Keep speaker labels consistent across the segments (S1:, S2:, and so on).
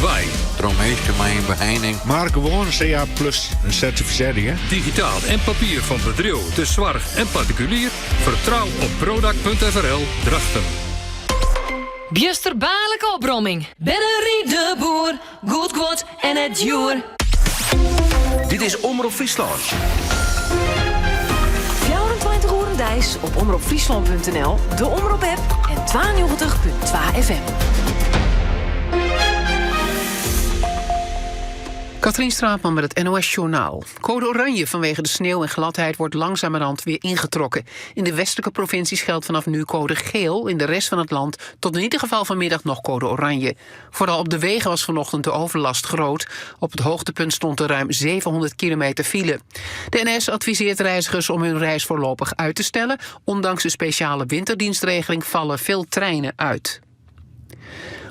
S1: wei.
S2: Troch minsken mei in beheining.
S3: Mar gewoan CA plus sertifisearring, hè?
S1: Digitaal en papier fan bedriuw, de soarch en partikulier, fertrou op prodac.frl Drachten.
S4: Bjusterbaarlike opromming. Bennerie de Boer, goed guod en net djoer.
S5: Dit is Omrop Fryslân.
S4: 24 oeren deis op omropfryslân.nl, de Omrop app en 92.2 FM.
S6: Katrien Straatman met het NOS Journaal. Code oranje vanwege de sneeuw en gladheid wordt langzamerhand weer ingetrokken. In de westelijke provincies geldt vanaf nu code geel. In de rest van het land tot in ieder geval vanmiddag nog code oranje. Vooral op de wegen was vanochtend de overlast groot. Op het hoogtepunt stond er ruim 700 kilometer file. De NS adviseert reizigers om hun reis voorlopig uit te stellen. Ondanks de speciale winterdienstregeling vallen veel treinen uit.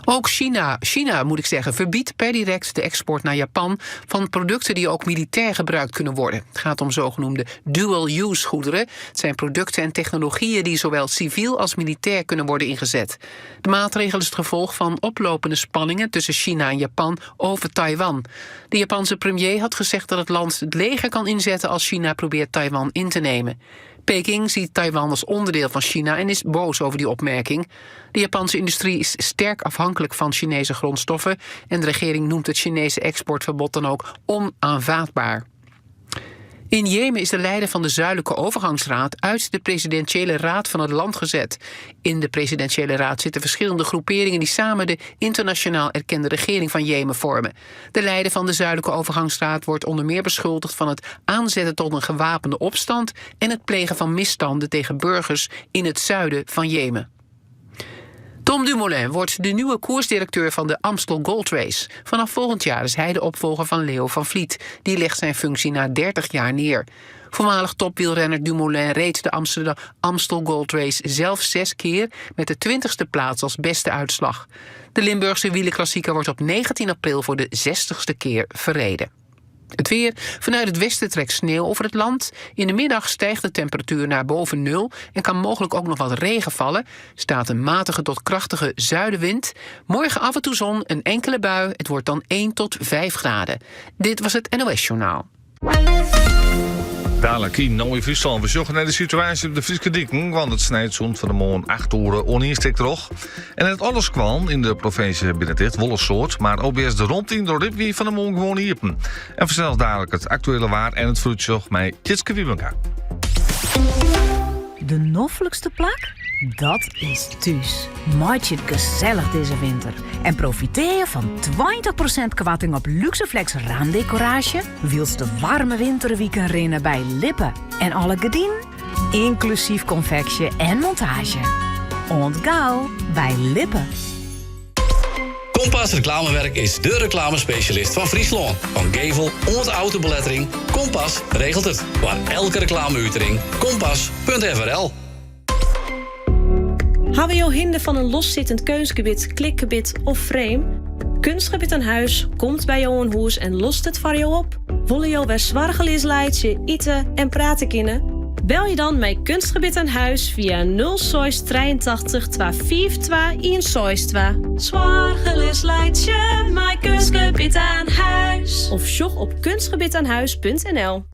S6: Ook China, China moet ik zeggen, verbiedt per direct de export naar Japan van producten die ook militair gebruikt kunnen worden. Het gaat om zogenoemde dual-use goederen. Het zijn producten en technologieën die zowel civiel als militair kunnen worden ingezet. De maatregel is het gevolg van oplopende spanningen tussen China en Japan over Taiwan. De Japanse premier had gezegd dat het land het leger kan inzetten als China probeert Taiwan in te nemen. Peking ziet Taiwan als onderdeel van China en is boos over die opmerking. De Japanse industrie is sterk afhankelijk van Chinese grondstoffen en de regering noemt het Chinese exportverbod dan ook onaanvaardbaar. In Jemen is de leider van de Zuidelijke Overgangsraad uit de presidentiële raad van het land gezet. In de presidentiële raad zitten verschillende groeperingen die samen de internationaal erkende regering van Jemen vormen. De leider van de Zuidelijke Overgangsraad wordt onder meer beschuldigd van het aanzetten tot een gewapende opstand en het plegen van misstanden tegen burgers in het zuiden van Jemen. Tom Dumoulin wordt de nieuwe koersdirecteur van de Amstel Gold Race. Vanaf volgend jaar is hij de opvolger van Leo van Vliet. Die legt zijn functie na 30 jaar neer. Voormalig topwielrenner Dumoulin reed de Amsterdam Amstel Gold Race zelf zes keer met de 20ste plaats als beste uitslag. De Limburgse wielerklassieker wordt op 19 april voor de 60ste keer verreden. Het weer. Vanuit het westen trekt sneeuw over het land. In de middag stijgt de temperatuur naar boven nul en kan mogelijk ook nog wat regen vallen. Staat een matige tot krachtige zuidenwind. Morgen af en toe zon, een enkele bui. Het wordt dan 1 tot 5 graden. Dit was het NOS Journaal.
S7: Dadelijk yn No yn Fryslân. We sjogge nei de situaasje op de Fryske diken, want it snijt sûnt fan 'e moarn 8 oere oan ien stik troch. En net alle skoallen yn de provinsje binne ticht, wol in soad, mar OBS De Romte yn De Gordyk wie fan 'e moarn gewoan iepen. En fansels dadelijk it aktuele waar en it foarútsjoch mei Tjitske Wiebenga.
S8: De noflikste plak? Dat is thús. Meitsje it gesellich dizze winter en profitearje fan 20% koarting op Luxeflex raamdekoraasje wylst de waarme winterwiken rinne by Lippe en alle gerdinen, ynklusyf konfeksje en montaazje. Oant gau by Lippe.
S9: Kompas Reclamewerk is de reclamespecialist fan Fryslân. Fan gevel oant autobelettering, Kompas regelt it. Foar elke reclameutering, kompas.frl.
S10: Hawwe jo hinder fan in lossittend keunstgebit, klikgebit of frame? Kunstgebit aan Huis komt by jo oan hûs en lost it foar jo op. Wolle jo wer soargeleas laitsje, ite en prate kinne? Belje dan mei Kunstgebit aan Huis fia 06 83 252 162. Soargeleas laitsje mei Kunstgebit aan Huis. Of sjoch op kunstgebitaanhuis.nl.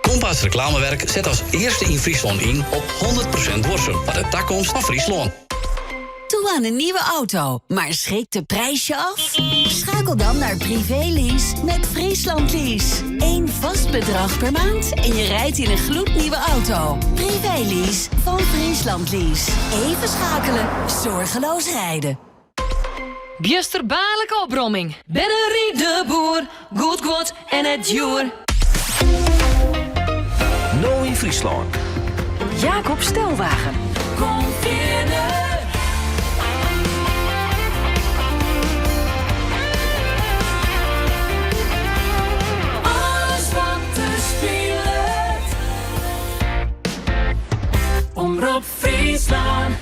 S9: Kompas Reclamewerk set as earste yn Fryslân yn op 100% duorsum foar de takomst fan Fryslân.
S11: Toe aan een nieuwe auto, maar schrikt de prijs je af? Schakel dan naar Privélease met Friesland Lease. Eén vast bedrag per maand en je rijdt in een gloednieuwe auto. Privélease van Friesland Lease. Even schakelen, zorgeloos rijden.
S4: Bjusterbaarlike opromming. Bennerie de Boer, goed guod en net djoer.
S5: No yn Fryslân.
S8: Jacob Stelwagen.
S4: Kom fierder. Alles wat der spilet. Omrop Fryslân.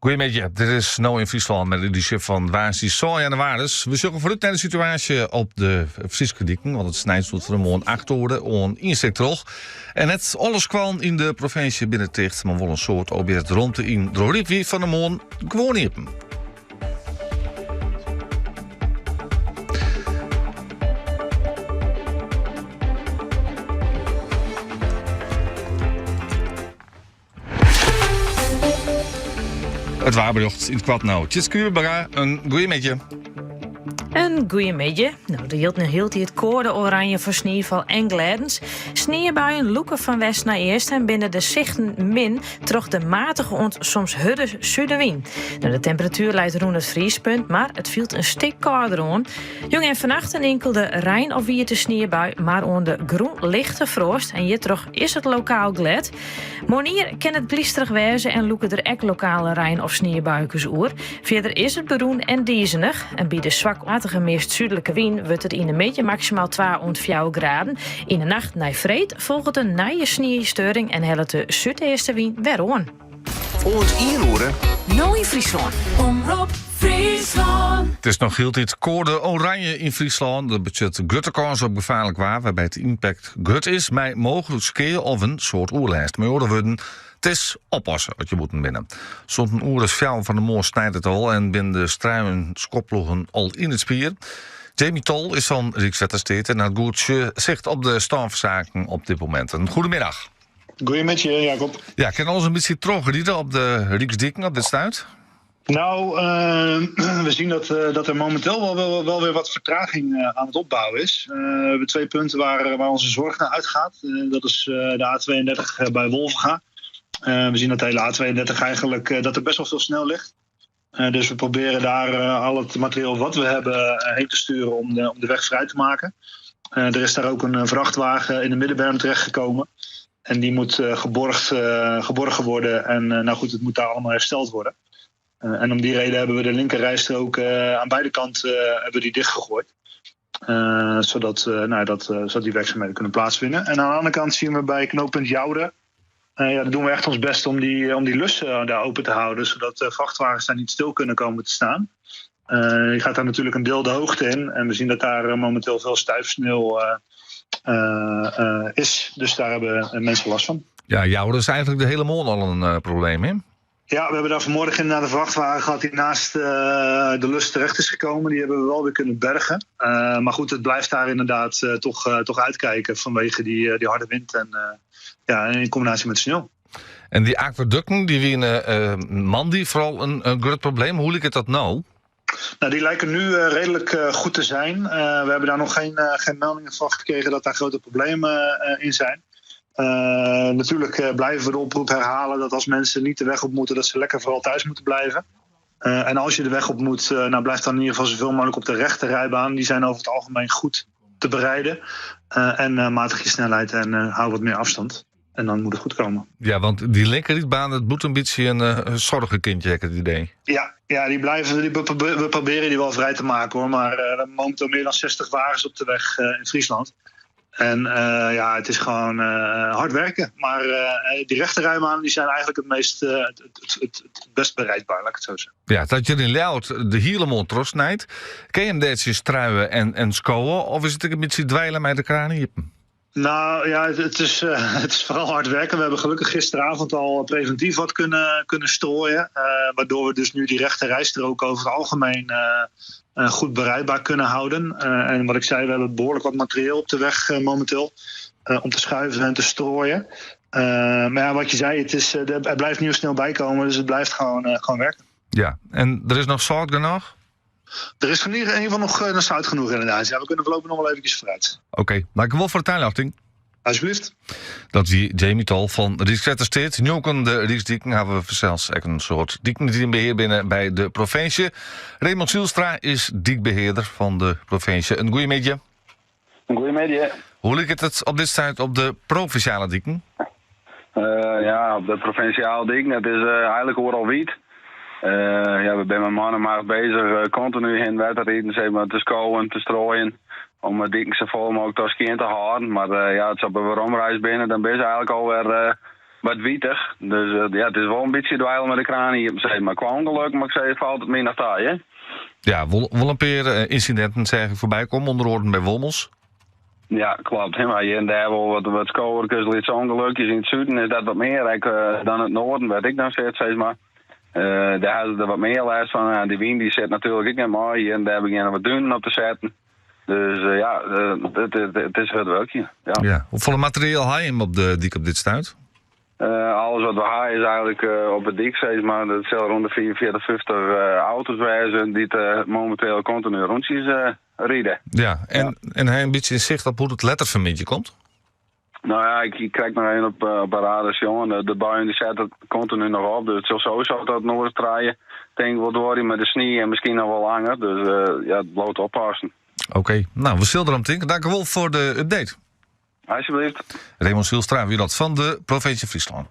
S7: Goeiemiddei, dit is No yn Fryslân mei de edysje fan woansdei 7 jannewaris. We sjogge foarút nei de situaasje op de Fryske diken, want it snijt sûnt fan 'e moarn 8 oere oan ien stik troch. En net alle skoallen yn de provinsje binne ticht, mar wol in soad. OBS De Romte yn De Gordyk wie fan 'e moarn gewoan iepen. It waarberjocht yn it koart no. Tjitske Wiebenga, in goeiemiddei.
S10: In goeiemiddei. No, der jildt noch hieltyd koade oranje foar sniefal en glêdens. Sniebuien lûke fan west nei east en binne de sichten min troch de matige oant soms hurde sudewyn. No, de temperatuer leit rûn it friespunt, mar it fielt in stik kâlder oan. Jûn en fannacht in inkelde rein of wiete sniebui, mar oan de grûn lichte froast en hjirtroch is it lokaal glêd. Moarnier kin it glysterich wêze en lûke der ek lokale rein of sniebuikes oer. Fierder is it berûn en dizenich en by de swak-matige meast súdlike wyn wurdt it yn de middei maksimaal 2 oant 4 graden. Yn de nacht nei freed folget in nije sniesteuring en hellet de súdeastewyn wer oan.
S5: Oant ien oere.
S4: No yn Fryslân. Omrop Fryslân.
S7: It is noch hieltyd koade oranje yn Fryslân. Dat betsjut grutte kâns op gefaarlik waar, wêrby't de ympakt grut is mei mooglik skea of in soad oerlêst. Mei oare wurden, it is oppasse as je bûten binne. Sûnt in oere as fjouwer fan de moarn snijt it al en binne de strui- en skoploegen al yn it spier. Jamie Tol is fan Rykswettersteat en hat goed sicht op de stân fan saken op dit momint. In goedemiddag.
S12: Goeiemiddei, Jacob.
S7: Ja, kin alles in bytsje trochride op de Ryksdiken op dit stuit?
S12: Nou, eh, we zien dat, eh, dat er momenteel wel, wel, wel weer wat vertraging eh, aan het opbouwen is. we hebben twee punten waar, waar onze zorg naar uitgaat. dat is de A32 bij Wolvenga. we zien dat de hele A32 eigenlijk dat er best wel veel sneeuw ligt. dus we proberen daar al het materiaal wat we hebben heen te sturen om de, om de weg vrij te maken. er is daar ook een vrachtwagen in de middenberm terechtgekomen. En die moet geborgd, geborgen worden. En nou goed, het moet daar allemaal hersteld worden. En om die reden hebben we de linkerrijstrook aan beide kanten hebben we die dichtgegooid. Zodat, nou, dat, zodat die werkzaamheden kunnen plaatsvinden. En aan de andere kant zien we bij knooppunt Joure. ja, daar doen we echt ons best om die, om die lussen daar open te houden. Zodat vrachtwagens daar niet stil kunnen komen te staan. je gaat daar natuurlijk een deel de hoogte in. En we zien dat daar momenteel veel stuifsneeuw is. Dus daar hebben mensen last van.
S7: Ja, Joure is eigenlijk de hele moarn al een probleem, hè?
S12: Ja, we hebben daar vanmorgen inderdaad een vrachtwagen gehad die naast de lus terecht is gekomen. Die hebben we wel weer kunnen bergen. Maar goed, het blijft daar inderdaad toch, toch uitkijken vanwege die, die harde wind en, ja, in combinatie met sneeuw.
S7: En die aquaducten, die wiene moandei vooral in grut probleem. Hoe liket dat no?
S12: Nou, die lijken nu redelijk goed te zijn. We hebben daar nog geen, geen meldingen van gekregen dat daar grote problemen in zijn. Natuurlijk blijven we de oproep herhalen dat als mensen niet de weg op moeten, dat ze lekker vooral thuis moeten blijven. En als je de weg op moet, nou, blijf dan in ieder geval zoveel mogelijk op de rechte rijbaan. Die zijn over het algemeen goed te berijden. En matig je snelheid en hou wat meer afstand. En dan moet het goed komen.
S7: Ja, want die linkerrijdbaan, het moet een beetje een zorgenkindje, heb ik het idee.
S12: Ja, ja, die blijven, die, we proberen die wel vrij te maken hoor. Maar we hebben momenteel meer dan 60 wagens op de weg in Friesland. En ja, het is gewoon hard werken. Maar die rechterrijbanen die zijn eigenlijk het, meest, het, het, het, het best bereikbaar, laat ik het zo zeggen.
S7: Ja, dat je in Ljouwert de hiele trochsnijt. Kin je hem dêr struien en skowen? Of is it in bytsje dweile mei de kraan iepen?
S12: Nou ja, het is vooral hard werken. We hebben gelukkig gisteravond al preventief wat kunnen strooien. Waardoor we dus nu die rechte rijstrook over het algemeen goed bereikbaar kunnen houden. En wat ik zei, we hebben behoorlijk wat materieel op de weg momenteel. Om te schuiven en te strooien. Maar ja, wat je zei, er blijft nieuw sneeuw bijkomen. Dus het blijft gewoon werken.
S7: Ja, en der is noch sâlt genôch?
S12: Er is in ieder geval nog zout genoeg inderdaad. Ja, we kunnen voorlopig nog wel eventjes vooruit.
S7: Oké, okay, dankjewel foar de taljochting.
S12: Alsjeblieft.
S7: Dat wie Jamie Tol fan Rykswettersteat. Njonken de Ryksdiken hawwe we fansels ek in soad diken dy't yn behear binne by de provinsje. Raymond Zylstra is dykbehearder fan de provinsje. In goeiemiddei.
S13: In goeiemiddei.
S7: Hoe liket it op dit stuit op de provinsjale diken?
S13: Ja, op de provinsjale diken, it is eigenlik oeral wiet. Ja, we binne mei man en macht beuzich kontinu hinne en wer te riden, sis mar, te skowen, te strooien, om de diken safolle mooglik toch skjin te hâlden. Mar ja, as se op de weromreis binne, dan binne se eigenlik alwer wat wietich. Dus ja, it is wol in bytsje dweile mei de kraan iepen, sis mar. Kwa ûngelok, moat ik sizze, falt it my noch ta, hè?
S7: Ja, wol in pear ynsidinten seach ik foarby kommen, ûnder oaren by Wommels.
S13: Ja, klopt. Mar hjir en dêr wol wat skowerkes, lytse ûngelokjes. Yn it suden is dat wat mear ek dan it noarden, wêr't ik dan sit, sis mar. Dêr hawwe se der wat mear lêst fan. Ja, dy wyn dy sit natuerlik ek net mei. Hjir en dêr begjinne wat dunen op te setten. Dus ja, it is hurd wurkjen. Ja.
S7: Ja. Hoefolle materieel ha jim op de dyk op dit stuit?
S13: Alles wat we ha is eigenlik op 'e dyk, sis mar. Dat sil rûn de 45, 50 auto's wêze dy't mominteel kontinu rûntsjes ride.
S7: Ja, en, en ha je in bytsje sicht op hoe't it letter fanmiddei komt?
S13: No ja, ik hie krekt noch even op, op 'e radar sjoen. De buien dy sette kontinu noch op. Dus it sil sowieso tot in oere as trije tink ik wol duorje mei de snie en miskien noch wol langer. Dus ja, it bliuwt oppassen.
S7: Oké, no, we sille derom tinke. Dankjewol foar de update.
S13: Alsjeblieft.
S7: Remon Zylstra wie dat fan de provinsje Fryslân.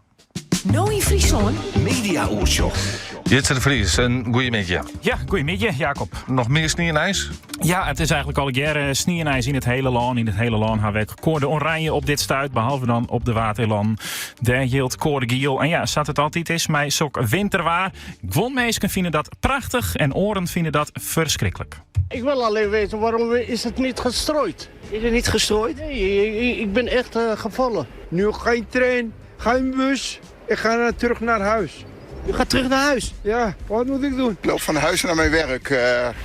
S4: No yn Fryslân.
S5: Media-oersjoch.
S7: Jitse de Vries, in goeiemiddei.
S14: Ja, goeiemiddei, Jacob.
S7: Noch mear snie en ijs?
S14: Ja, it is eigenlik allegearre snie en ijs yn it hiele lân. Yn it hiele lân ha we ek koade oranje op dit stuit, behalve dan op de Waadeilannen. Dêr jildt koade giel. En ja, sa't it altyd is mei sok winterwaar. Guon minsken fine dat prachtich en oaren fine dat ferskriklik.
S15: Ik wil alleen weten waarom is het niet gestrooid?
S16: Is er niet gestrooid?
S15: Nee, ik ben echt gevallen.
S17: Nu geen trein, geen bus. Ik ga terug naar huis.
S16: U gaat terug naar huis?
S17: Ja, wat moet ik doen?
S18: Ik loop van huis naar mijn werk.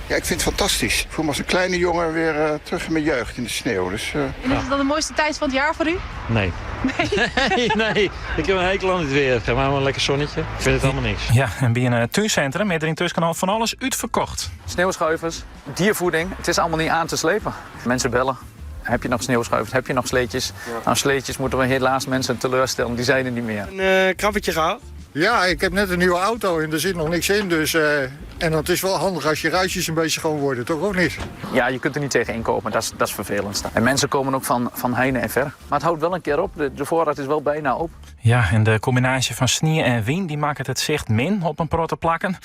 S18: Ja, ik vind het fantastisch. Ik voel me als een kleine jongen weer terug in mijn jeugd in de sneeuw. Dus,
S19: En is het dan de mooiste tijd van het jaar voor u?
S20: Nee. Nee? nee, ik heb een hekel aan het weer. Geef maar een lekker zonnetje. Ik vind het allemaal niks.
S14: Ja, en by in túnsintrum is der yntusken al fan alles útferkocht.
S21: Sneeuwschuivers, diervoeding, het is allemaal niet aan te slepen. Mensen bellen. Heb je nog sneeuwschuivers? Heb je nog sleetjes? Nou, sleetjes moeten we helaas mensen teleurstellen. Die zijn er niet meer.
S17: Een krabbetje gehaald? Ja, ik heb net een nieuwe auto en er zit nog niks in. Dus, en het is wel handig als je ruitjes een beetje schoon worden, toch ook niet?
S21: Ja, je kunt er niet tegen inkopen. Dat is vervelend. En mensen komen ook van heine en ver. Maar het houdt wel een keer op. De voorraad is wel bijna op.
S14: Ja, en de combinatie van snie en wyn die maakt it sicht min op in protte plakken.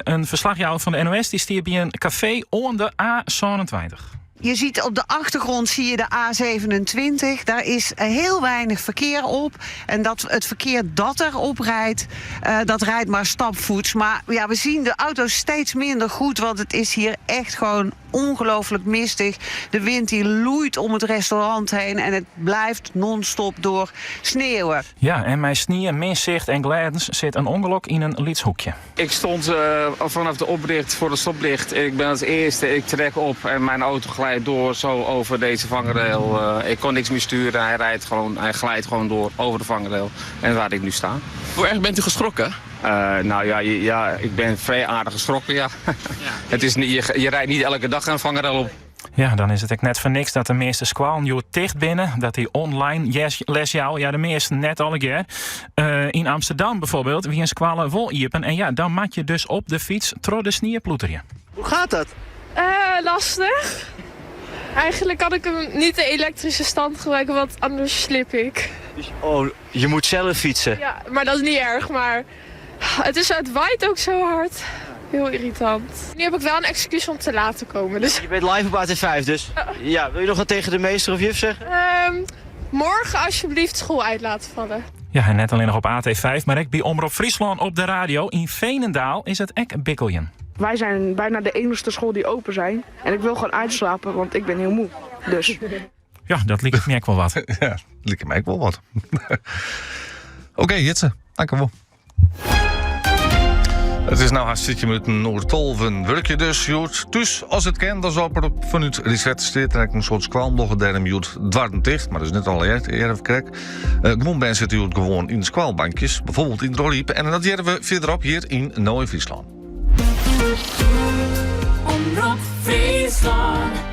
S14: In ferslachjouwer fan de NOS dy stiet by in kafee oan de A27.
S22: Je ziet op de achtergrond zie je de A27. Daar is heel weinig verkeer op. En dat, het verkeer dat erop rijdt, dat rijdt maar stapvoets. Maar ja, we zien de auto's steeds minder goed, want het is hier echt gewoon ongelooflijk mistig. De wind die loeit om het restaurant heen en het blijft non-stop door sneeuwen.
S14: Ja, en mei snie, min sicht en glêdens sit in ûngelok yn in lyts hoekje.
S23: Ik stond vanaf de oprit voor het stoplicht. Ik ben als eerste, ik trek op en mijn auto glijdt door zo over deze vangrail. Ik kon niks meer sturen, hij rijdt gewoon, hij glijdt gewoon door over de vangrail. En waar ik nu sta.
S24: Hoe erg bent u geschrokken?
S23: Nou ja, ja, ik ben vrij aardig geschrokken, ja. Het is niet, je rijdt niet elke dag een vangrail op.
S14: Ja, dan is it ek net foar niks dat de measte skoallen hjoed ticht binne. Dat dy online les jouwe. Ja, de measten net allegear. Yn Amsterdam byfoarbyld wie in skoalle wol iepen. En ja, dan moatte je dus op de fyts troch de snie ploeterje.
S16: Hoe gaat dat?
S19: Lastig. Eigenlijk kan ik hem niet de elektrische stand gebruiken, want anders slip ik.
S16: Oh, je moet zelf fietsen?
S19: Ja, maar dat is niet erg, maar het waait ook zo hard. Heel irritant. Nu heb ik wel een excuus om te laat te komen. Dus.
S16: Je bent live op AT5, dus.
S19: Ja.
S16: Ja, wil je nog wat tegen de meester of juf zeggen?
S19: Morgen alsjeblieft school uit laten vallen.
S14: Ja, en net allinnich op AT5, mar ek by Omrop Fryslân op de radio. Yn Veenendaal is it ek bikkeljen.
S25: Wij zijn bijna de enige school die open zijn. En ik wil gewoon uitslapen, want ik ben heel moe. Dus.
S14: Ja, dat liket my ek wol wat.
S7: Ja, liket my ek wol wat. Oké, Jitse, dankjewol. It is no hast 16 minuten oer tolven. Wurkje dus, hjoed thús as it kin. Dat is oprop fanút Rykswettersteat. En ek in soad skoallen dogge dêrom hjoed doarren ticht. Mar dat is net al earder krekt. Guon bern sitte hjoed gewoan yn de skoalbankjes. Byfoarbyld yn Dronryp. En dat hearre we fierderop hjir yn No yn Fryslân.
S26: Omrop Fryslân.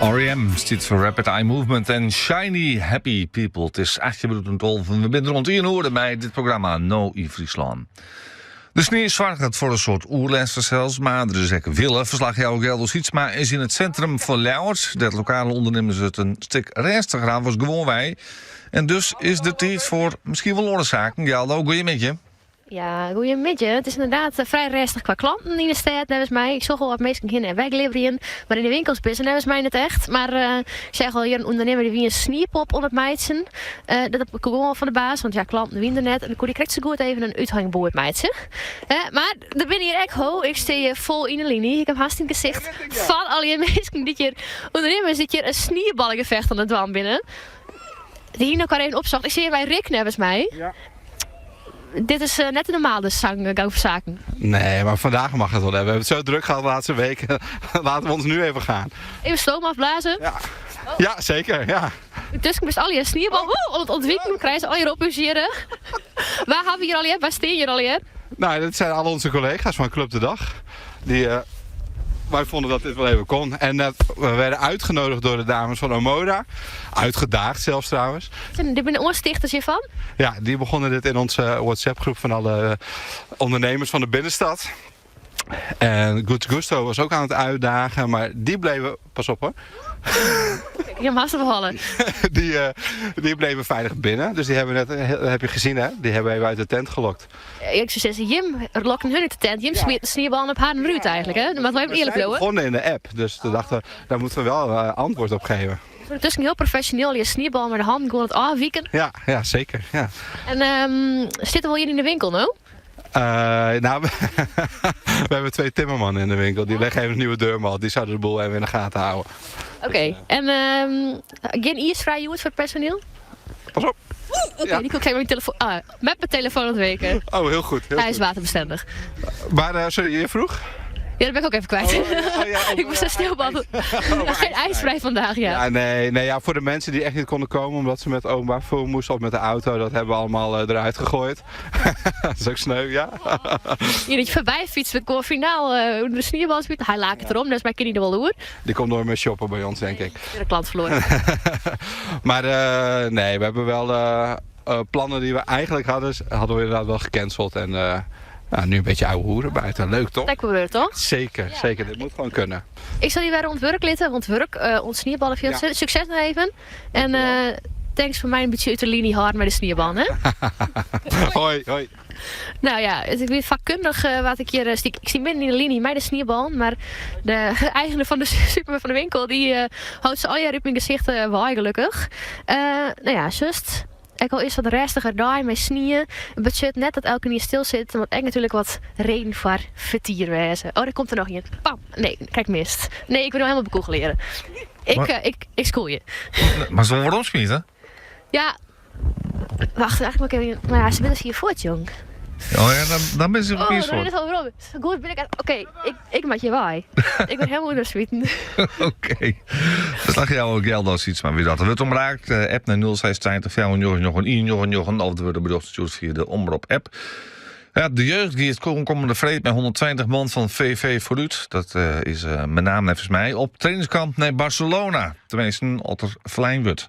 S7: R.E.M. stiet foar Rapid Eye Movement en Shiny Happy People. It is 18 minuten 12 en we binne rûn ien oere by dit programma No yn Fryslân. De snie soarget foar in soad oerlêst fansels, mar der is ek wille. Ferslachjouwer Geldo Sietsma is yn it sintrum fan Ljouwert, dêr't lokale ûndernimmers it in stik rêstiger hawwe as gewoanwei. En dus is der tiid foar miskien wol oare saken. Geldo, goeiemiddei.
S1: Ja, goeiemiddei. It is ynderdaad eh, frij rêstich kwa klanten yn de stêd, neffens my. Ik sjoch wol wat minsken hinne en wer glibberjen, mar yn de winkels binne se neffens my net echt. Mar eh, ik seach al hjir in ûndernimmer dy wie in sniepop oan it meitsjen. Eh, dat koe gewoan fan de baas, want ja, klanten wiene der net. En dan koe dy krekt sa goed even in úthangboerd meitsje. Mar der binne hjir ek, ho, ik stean hjir fol yn de liny. Ik haw hast yn it gesicht fan allegear minsken dy't hjir, ûndernimmers dy't hjir in snieballegefecht oan it dwaan binne. Dy hiene elkoar even opsocht. Ik stean hjir by Rick neffens my.
S2: Ja.
S1: Dit is net de normale gang fan saken.
S2: Nee, maar vandaag mag het wel. We hebben het zo druk gehad de laatste weken. Laten we ons nu even gaan.
S1: Even stoom afblazen.
S2: Ja, ja zeker. Ja.
S1: Yntusken bist allegear sniebal oan it ûntwiken, krije se allegear opuzjeren. Wa hawwe hjir allegear? Wa stean hjir allegear?
S2: Nou, dat zijn al onze collega's van Club de Dag. Die, wij vonden dat dit wel even kon. En we werden uitgenodigd door de dames van Omoda. Uitgedaagd zelfs trouwens.
S1: Dit binne oanstichters hjirfan?
S2: Ja, die begonnen dit in onze WhatsApp-groep van alle ondernemers van de binnenstad. En Good Gusto was ook aan het uitdagen, maar die bleven... Pas op hoor.
S1: Je mag ze bevallen.
S2: Die bleven veilig binnen. Dus die hebben net, dat heb je gezien hè? Die hebben we even uit de tent gelokt.
S1: Ik zou zeggen, Jim lokt hun uit de tent. Jim smeert de sneeuwballen op haar ruut eigenlijk. Hè? Dat moet wel even eerlijk
S2: We
S1: blijven.
S2: begonnen in de app, dus toen dachten we, daar moeten we wel antwoord op geven.
S1: Ondertussen heel professioneel, je sneeuwbal met de hand gewoon het afwieken.
S2: Ja, ja, zeker. Ja.
S1: En zit er wel hier in de winkel nou?
S2: Nou, we hebben 2 timmermannen in de winkel. Die leggen even een nieuwe deurmat. Die zouden de boel even in de gaten houden.
S1: Oké, en geen ijsvrij jongens voor het personeel?
S2: Pas op.
S1: Oké,
S2: Ja.
S1: die kon ik mijn telefoon, ah, met mijn telefoon ontweken.
S2: Oh, heel goed. Heel
S1: Hij is
S2: goed.
S1: waterbestendig.
S2: Maar sorry, je vroeg?
S1: Ja, dat ben ik ook even kwijt.
S2: Oh, ja,
S1: ik moest een sneeuwbal. Geen ijsvrij vandaag, ja.
S2: Ja, nee, nee, ja, voor de mensen die echt niet konden komen omdat ze met openbaar vervoer moesten of met de auto, dat hebben we allemaal eruit gegooid. Dat is ook sneu, ja.
S1: Hier dat je voorbij fietst met gewoon finaal de sneeuwbal spuit. Hij laat het erom, dus mij kan niet wel hoor.
S2: Die komt nooit meer shoppen bij ons, denk ik.
S1: Weer een klant verloren.
S2: Maar nee, we hebben wel plannen die we eigenlijk hadden, hadden we inderdaad wel gecanceld. En nu een beetje ouwe hoeren buiten. Leuk toch?
S1: Lekker weer, toch?
S2: Zeker, zeker. Dit moet gewoon kunnen.
S1: Ik zal hier weer ontwerk litten, want werk, ons sneeuwballen
S2: Ja.
S1: Succes nog even. En thanks voor mij een beetje uit de linie hard met de sneeuwbal, hè?
S2: Hoi, hoi.
S1: Nou ja, het is weer vakkundig wat ik hier stiek. Ik zie midden in de linie mij de sneeuwbal, maar de eigenaar van de super van de winkel die houdt ze al jaar op mijn gezicht waai gelukkig. Nou ja, zus. Ik al is wat rustiger daar met sneeuw. Het budget net dat elke keer stil zit, want ik natuurlijk wat reden voor vertier wezen. Oh, er komt er nog een. Pam. Nee, kijk mist. Nee, ik wil hem helemaal bekogeleren. Ik
S7: Maar
S1: school je.
S7: Maar ze waarom smieten?
S1: Ja. Wacht, eigenlijk moet ik even. Maar ja, ze willen ze hier voort, jong.
S7: Oh ja, dan ben ze
S1: Oh,
S7: precies
S1: dan
S7: voor.
S1: is het al waarom. Goed, ben ik aan- Oké, ik maak je waai. Ik ben helemaal onder smieten.
S7: Oké. Dat lag jou ook geld als iets, maar wie dat er wordt omraakt. App naar nul zes twintig vier negen negen één negen negen. Of er worden bericht gestuurd via de Omrop app. Ja, de jeugd die het komende vreed met 120 man van VV Vooruit. Dat is met name volgens mij op trainingskamp naar Barcelona. Tenminste, als er verlijn wordt,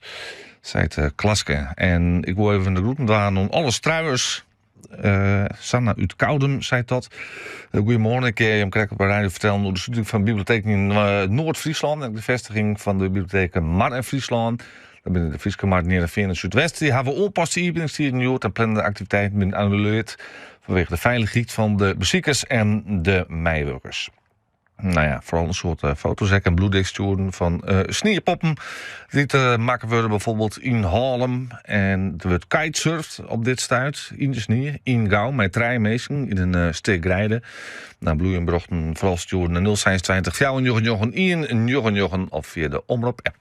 S7: zei het Klaske. En ik wil even de groeten doen aan alle struiers. Sanna út Koudum seit dat. Goeiemoarn, ik hear jim krekt op de radio fertellen oer de sluting fan biblioteken yn Noard-Fryslân en de festiging fan de biblioteken Mar en Fryslân. Dat binne de Fryske Mar, Hearrenfean en Súdwest. Dy hawwe oanpaste iepeningstiden hjoed en plande aktiviteiten binne annuleard fanwege de feilichheid fan de besikers en de meiwurkers. Nou ja, foaral in soad eh, foto's ek en bloedik stjoerden fan eh, sniepoppen dy't uh, makke wurde bijvoorbeeld yn Hallum. En der wurdt kitesurfd op dit stuit yn de snie yn Gau mei trije minsken yn in uh, stik greide. Nou, bliuw jim berjochten foaral stjoeren nei 026 499 199 of fia de Omrop app.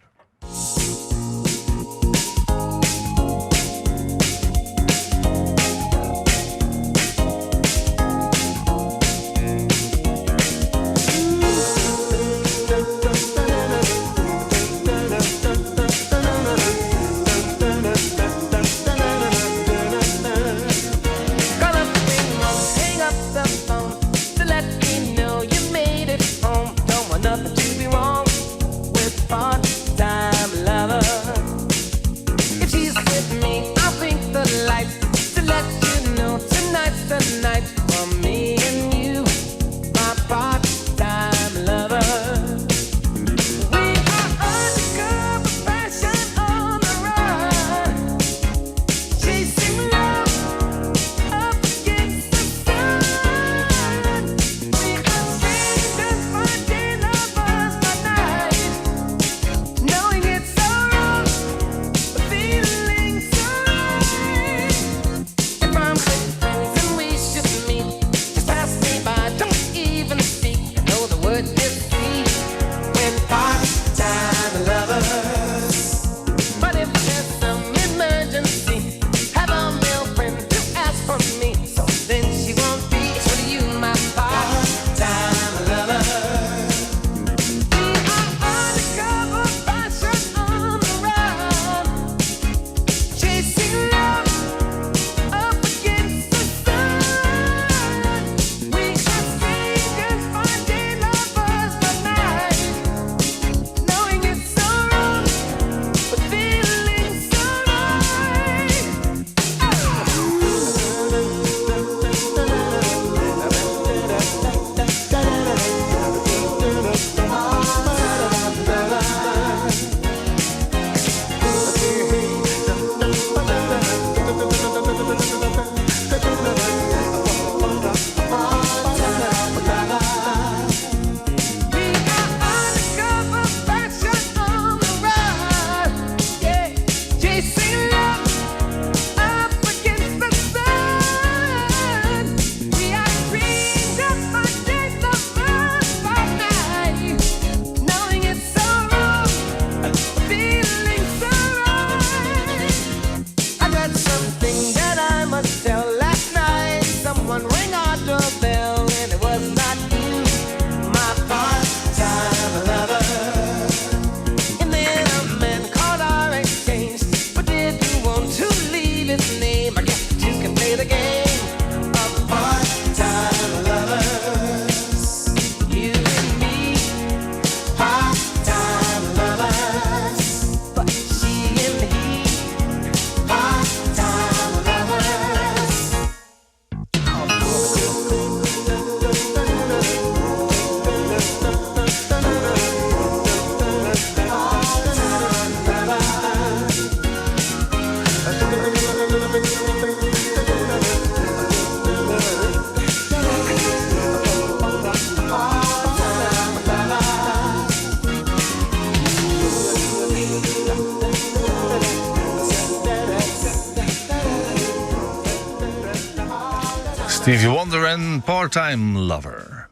S7: Stevie Wonder en Part-Time Lover.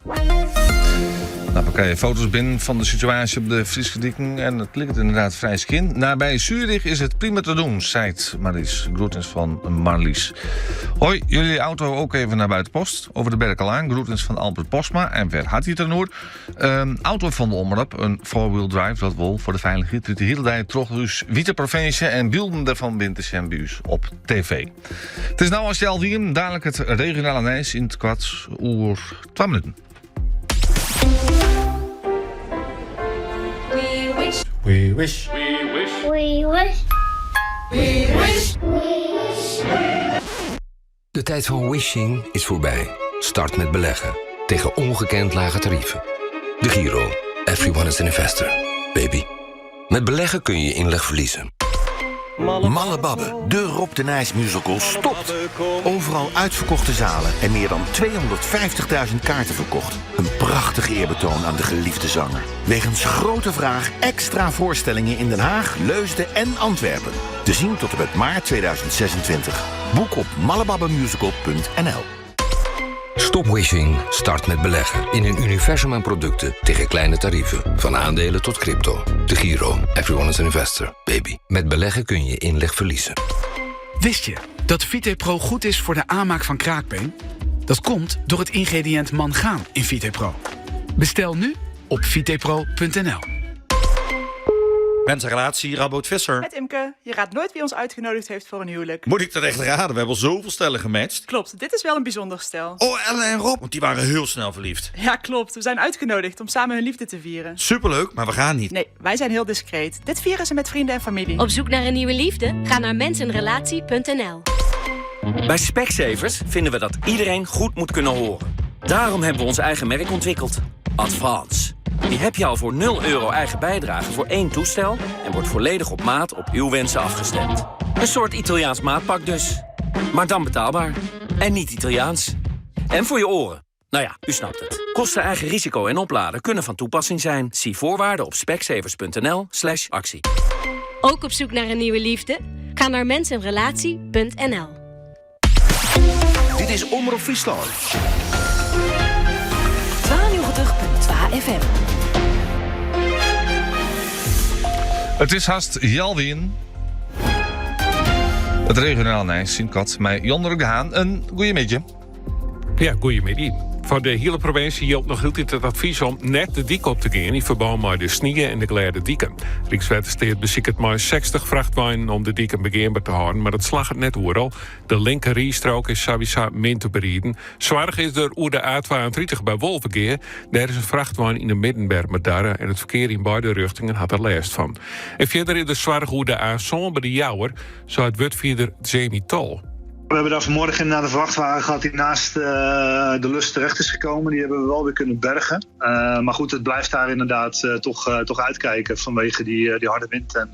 S7: Nou, we krije foto's binnen fan de situaasje op de Fryske diken en it liket ynderdaad frij skjin. Nabij Zurich is it prima te doen, seit Marlies. Groetens fan Marlies. Hoi, jullie auto ook even naar Buitenpost. Over de Berkelaan. Groetens fan Albert Postma. En wêr hat hy it dan oer? In auto fan de Omrop, in four-wheel drive, dat wol foar de feilichheid. Rydt de hiele dei troch ús wiete provinsje en bylden derfan binne te sjen by ús op TV. It is no al healwei ienen, dalik it regionale nijs yn it koart oer twa minuten.
S26: We wish. We wish. We wish. We wish. We wish.
S5: De tijd van wishing is voorbij. Start met beleggen. Tegen ongekend lage tarieven. De Giro. Everyone is an investor. Baby. Met beleggen kun je je inleg verliezen.
S3: Malle Babbe, de Rob de Nijs musical stopt. Overal uitverkochte zalen en meer dan 250.000 kaarten verkocht. Een prachtig eerbetoon aan de geliefde zanger. Wegens grote vraag extra voorstellingen in Den Haag, Leusden en Antwerpen. Te zien tot en met maart 2026. Boek op mallebabbemusical.nl
S5: Stop wishing, start met beleggen. In een universum aan producten tegen kleine tarieven. Van aandelen tot crypto. De Giro. Everyone is an investor. Baby. Met beleggen kun je inleg verliezen.
S6: Wist je dat VitePro goed is voor de aanmaak van kraakbeen? Dat komt door het ingrediënt mangaan in VitePro. Bestel nu op vitepro.nl.
S8: Mensenrelatie, Raboot Visser.
S9: Met Imke, je raadt nooit wie ons uitgenodigd heeft voor een huwelijk.
S8: Moet ik dat echt raden? We hebben al zoveel stellen gematcht.
S9: Klopt, dit is wel een bijzonder stel.
S8: Oh, Ellen en Rob, want die waren heel snel verliefd.
S9: Ja, klopt. We zijn uitgenodigd om samen hun liefde te vieren.
S8: Superleuk, maar we gaan niet.
S9: Nee, wij zijn heel discreet. Dit vieren ze met vrienden en familie.
S11: Op zoek naar een nieuwe liefde? Ga naar mensenrelatie.nl.
S24: Bij Specsavers vinden we dat iedereen goed moet kunnen horen. Daarom hebben we ons eigen merk ontwikkeld. Advance. Die heb je al voor 0 euro eigen bijdrage voor één toestel... en wordt volledig op maat op uw wensen afgestemd. Een soort Italiaans maatpak dus. Maar dan betaalbaar. En niet Italiaans. En voor je oren. Nou ja, u snapt het. Kosten eigen risico en opladen kunnen van toepassing zijn. Zie voorwaarden op specsavers.nl slash actie.
S11: Ook op zoek naar een nieuwe liefde? Ga naar mensenrelatie.nl.
S5: Dit is Omroep Friesland.
S4: 92.2 FM.
S7: Het is hast Jalwin. Het regionaal nieuws in Kat met Jan de Haan. Een goeiemiddag.
S27: Ja, goeiemiddag. Foar de hiele provinsje jildt noch hieltyd it advys om net de dyk op te gean yn ferbân mei de snie en de glêde diken. Rykswettersteat besiket mei 60 frachtweinen om de diken begeanber te hâlden, mar dat slagget net oeral. De linker rydstrook is sawiesa min te beriden. Soarch is der oer de A32 by Wolvegea. Dêr is in frachtwein yn de middenberm bedarre en it ferkear yn beide rjochtingen hat der lêst fan. En fierder is der soarch oer de A7 by De Jouwer, seit wurdfierder Jamie Tol.
S12: We hebben daar vanmorgen inderdaad een vrachtwagen gehad die naast eh, de lus terecht is gekomen. Die hebben we wel weer kunnen bergen. Eh, maar goed, het blijft daar inderdaad eh, toch, toch uitkijken vanwege die, die harde wind en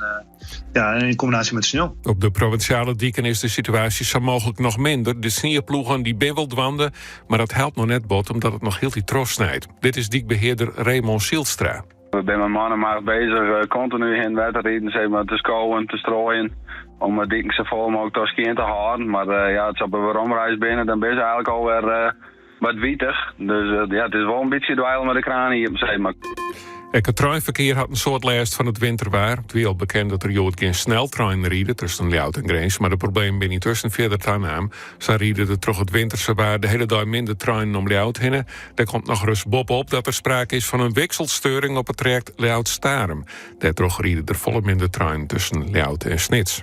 S12: ja, in combinatie met sneeuw.
S27: Op de provinsjale diken is de situaasje sa mooglik noch minder. De snieploegen dy binne wol dwaande, mar dat helpt noch net bot omdat it noch hieltyd trochsnijt. Dit is dykbehearder Raymond Zielstra.
S13: We binne mei man en macht bezich, eh, kontinu hinne wetter riden, zeg maar, te skowen, te strooien. Om de diken sa folle mooglik toch skjin te hâlden. Mar eh, ja, as se op de weromreis binne, dan binne se eigenlik alwer uh, wat wietich. Dus ja, it is wol in bytsje dweile mei de kraan iepen, zeg maar.
S27: Ek it treinferkear hat in soad lêst fan it winterwaar. It wie al bekend dat der hjoed gjin sneltreinen ride tusken Ljouwert en Grins, mar de problemen binne yntusken fierder tanaam. Sa ride der troch it winterse waar de hiele dei minder treinen om Ljouwert hinne. Dêr komt nochris boppe-op dat der sprake is fan in wikselsteuring op it trajekt Ljouwert-Starum. Dêrtroch ride der folle minder treinen tusken Ljouwert en Snits.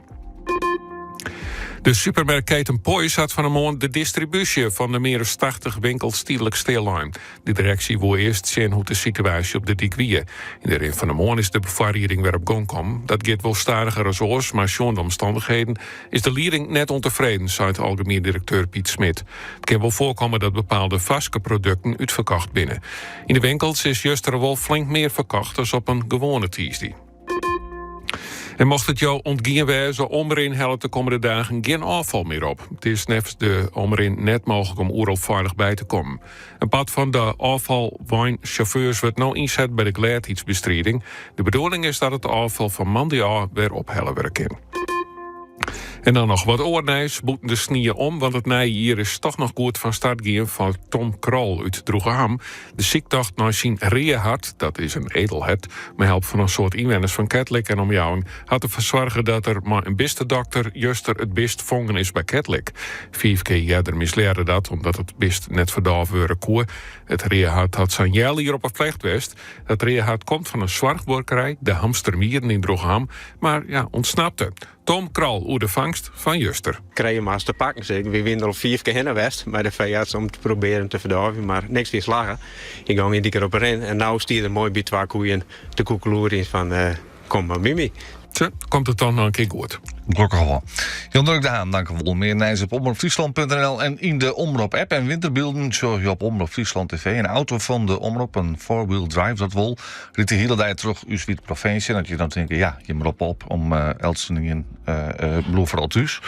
S27: De supermerkketen Poiesz hat fan 'e moarn de distribúsje fan de mear as 80 winkels tydlik stillein. De direksje woe earst sjen hoe't de situaasje op de dyk wie. Yn de rin fan de moarn is de befoarrieding wer op gong kommen. Dat giet wol stadiger as oars, mar sjoen de omstannichheden is de lieding net ûntefreden, seit algemien direkteur Piet Smit. It kin wol foarkomme dat bepaalde farske produkten útferkocht binne. Yn de winkels is juster wol flink mear ferkocht as op in gewoane tiisdei. En mocht it jo ûntgien wêze, Omrin hellet de kommende dagen gjin ôffal mear op. It is neffens de Omrin net mooglik om oeral feilich by te kommen. In part fan de ôffalweinsjauffeurs wurdt no ynset by de glêdheidsbestriding. De bedoeling is dat it ôffal fan moandei ôf wer ophelle wurde kin. En dan noch wat oar nijs bûten de snie om, want it nije jier is toch noch goed fan start gien foar Tom Krol út Droegeham. De syktocht nei syn rea hert, dat is in edelhert, mei help fan in soad ynwenners fan Ketlik en omjouwing, hat derfoar soarge dat der mei in bistedokter juster it bist fongen is by Ketlik. Fiif kear earder mislearre dat, omdat it bist net ferdôve wurde koe. It rea hert hat sa'n healjier op 'e flecht west. Dat rea hert komt fan in soarchbuorkerij, de Hamstermieden yn Droegeham, mar ja, ûntsnapte. Tom Krol oer de fangst fan juster.
S28: Krije him hast te pakken. Zeker. Wy wiene der al fiif kear hinne west mei de feearts om te probearjen te ferdôvjen, mar niks wie slagge. Hy gong yn dy kear op 'e rin en no stie er moai by twa koeien te koekeloerjen fan eh, kom mar by my.
S27: Tja, komt it dan noch in kear goed.
S7: Gelokkich wol. Jan Durk de Haan, dank wol. Mear nijs op omropfriesland.nl en yn de Omrop app. En winterbylden sjogge je op Omrop Fryslân TV. In auto fan de Omrop, in four-wheel drive, dat wol. Rydt de hiele dei troch ús wiete provinsje. En as je dan tinke, ja, je roppe op om uh, eltsenien uh, uh, bliuw foaral thús.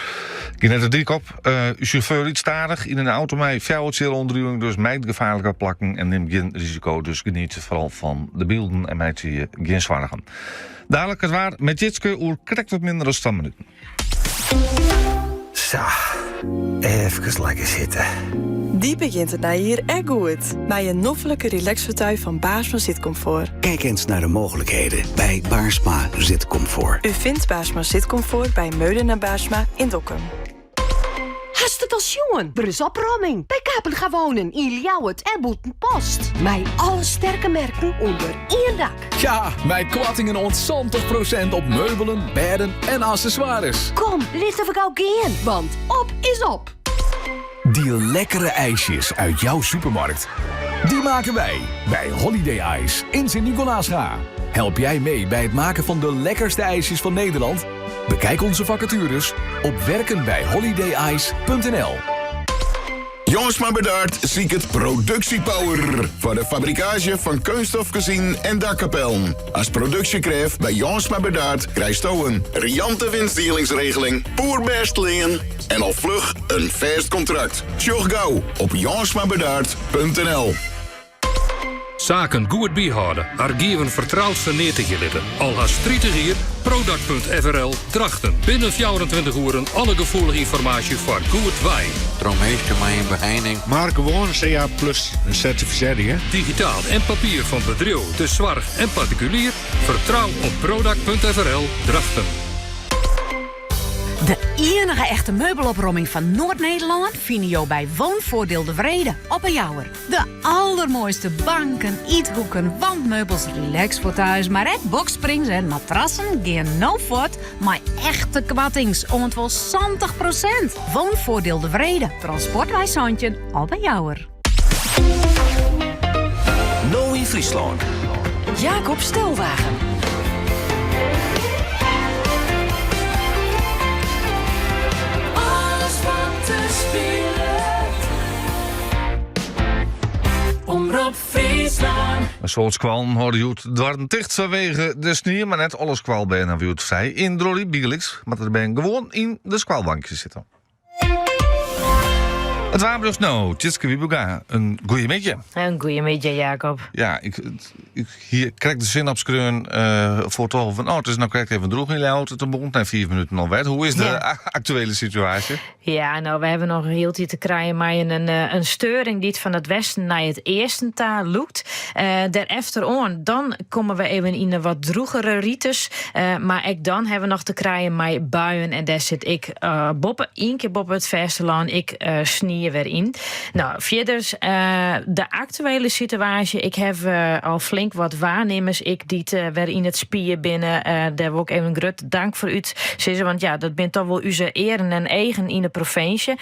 S7: Gean net de dyk op. Uh, sjauffeur rydt stadich yn in auto mei fjouwertsjil-oandriuwing, dus mijd gefaarlike plakken en nim gjin risiko. Dus geniet foaral fan de bylden en meitsje je gjin soargen. Dalik it waar met Jitske oer krekt wat minder as twa minuten.
S10: Sa, efkes lekker sitte.
S9: Dy begjint it nije jier ek goed. Mei in noflike relaxfauteuil fan Baarsma Zitcomfort.
S10: Kijk eens naar de mogelijkheden bij Baarsma Zitcomfort.
S9: U vindt Baarsma Zitcomfort bij Meulenaar Baarsma in Dokkum.
S15: Hast it al sjoen? Der is opromming by Kapenga Wonen yn Ljouwert en Bûtenpost. Mei alle sterke merken ûnder ien dak.
S17: Ja, mei koartingen oant 70% op meubelen, bêden en accessoires.
S15: Kom, litte we gau gean, want op is op.
S17: Die lekkere ijsjes uit jouw supermarkt. Die maken wij bij Holiday Ice in Sint Nicolaasga. Help jij mee bij het maken van de lekkerste ijsjes van Nederland? Bekijk onze vacatures op werkenbijholidayice.nl.
S18: Jongsma Bedaard siket produksjepower foar de fabrikaazje fan keunststof kezinen en dakkapellen. As produksjekrêft by Jongsma Bedaard krijsto in riante winstdielingsregeling, poerbêst lean en al fluch in fêst kontrakt. Sjoch gau op jongsmabedaard.nl.
S20: Saken goed byhâlde, argiven fertroud ferneatigje litte. Al hast 30 jier, Prodac.frl, Drachten. Binnen 24 oeren alle gefoelige ynformaasje foar goed wei.
S21: Troch minsken mei in beheining.
S22: Mar gewoan CA plus sertifisearje.
S20: Digitaal en papier fan bedriuw, de soarch en partikulier. Fertrou op Prodac.frl, Drachten.
S23: De iennige echte meubelopromming fan Noard-Nederlân fine jo by Woonvoordeel De Wrede op 'e Jouwer. De allermoaiste banken, ythoeken, wandmeubels, relaxfauteuils, mar ek boxsprings en matrassen gean no fuort mei echte koartings oant wol 70%. Woonvoordeel De Wrede, Transportwei 17 op 'e Jouwer.
S24: No yn Fryslân.
S4: Jacob Stelwagen.
S29: Alles wat der spilet. Omrop Fryslân.
S7: In soad skoallen hâlde hjoed doarren ticht fanwege de snie, mar net alle skoalbern hawwe hjoed frij. Yn Dronryp bygelyks moatte de bern gewoan yn de skoalbankjes sitte. It waarberjocht no, Tjitske Wiebenga, in goeiemiddei.
S30: In goeiemiddei, Jacob.
S7: Ja, ik, ik hie krekt de sin opskreaun uh, foar 12. Oh, it is no krekt even drûch yn Ljouwert. It begûn nei fiif minuten al wet. Hoe is de ja. aktuele situaasje?
S30: Ja, no, we hawwe noch hieltyd te krijen mei in, eh, in steuring dy't fan it westen nei it easten ta lûkt. Uh, Dêrefteroan, dan komme we even yn in wat drûgere ritus. Uh, mar ek dan hawwe we noch te krijen mei buien en dêr sit ek uh, boppe, ien kear boppe it fêstelân ek uh, snie wer yn. No, fierders uh, de aktuele situaasje. Ik haw al flink wat waarnimmers ek dy't wer yn it spier binne. Dêr wol ik even in grut dank foar útsizze, want ja, dat binne toch wol ús earen en eagen yn de provinsje.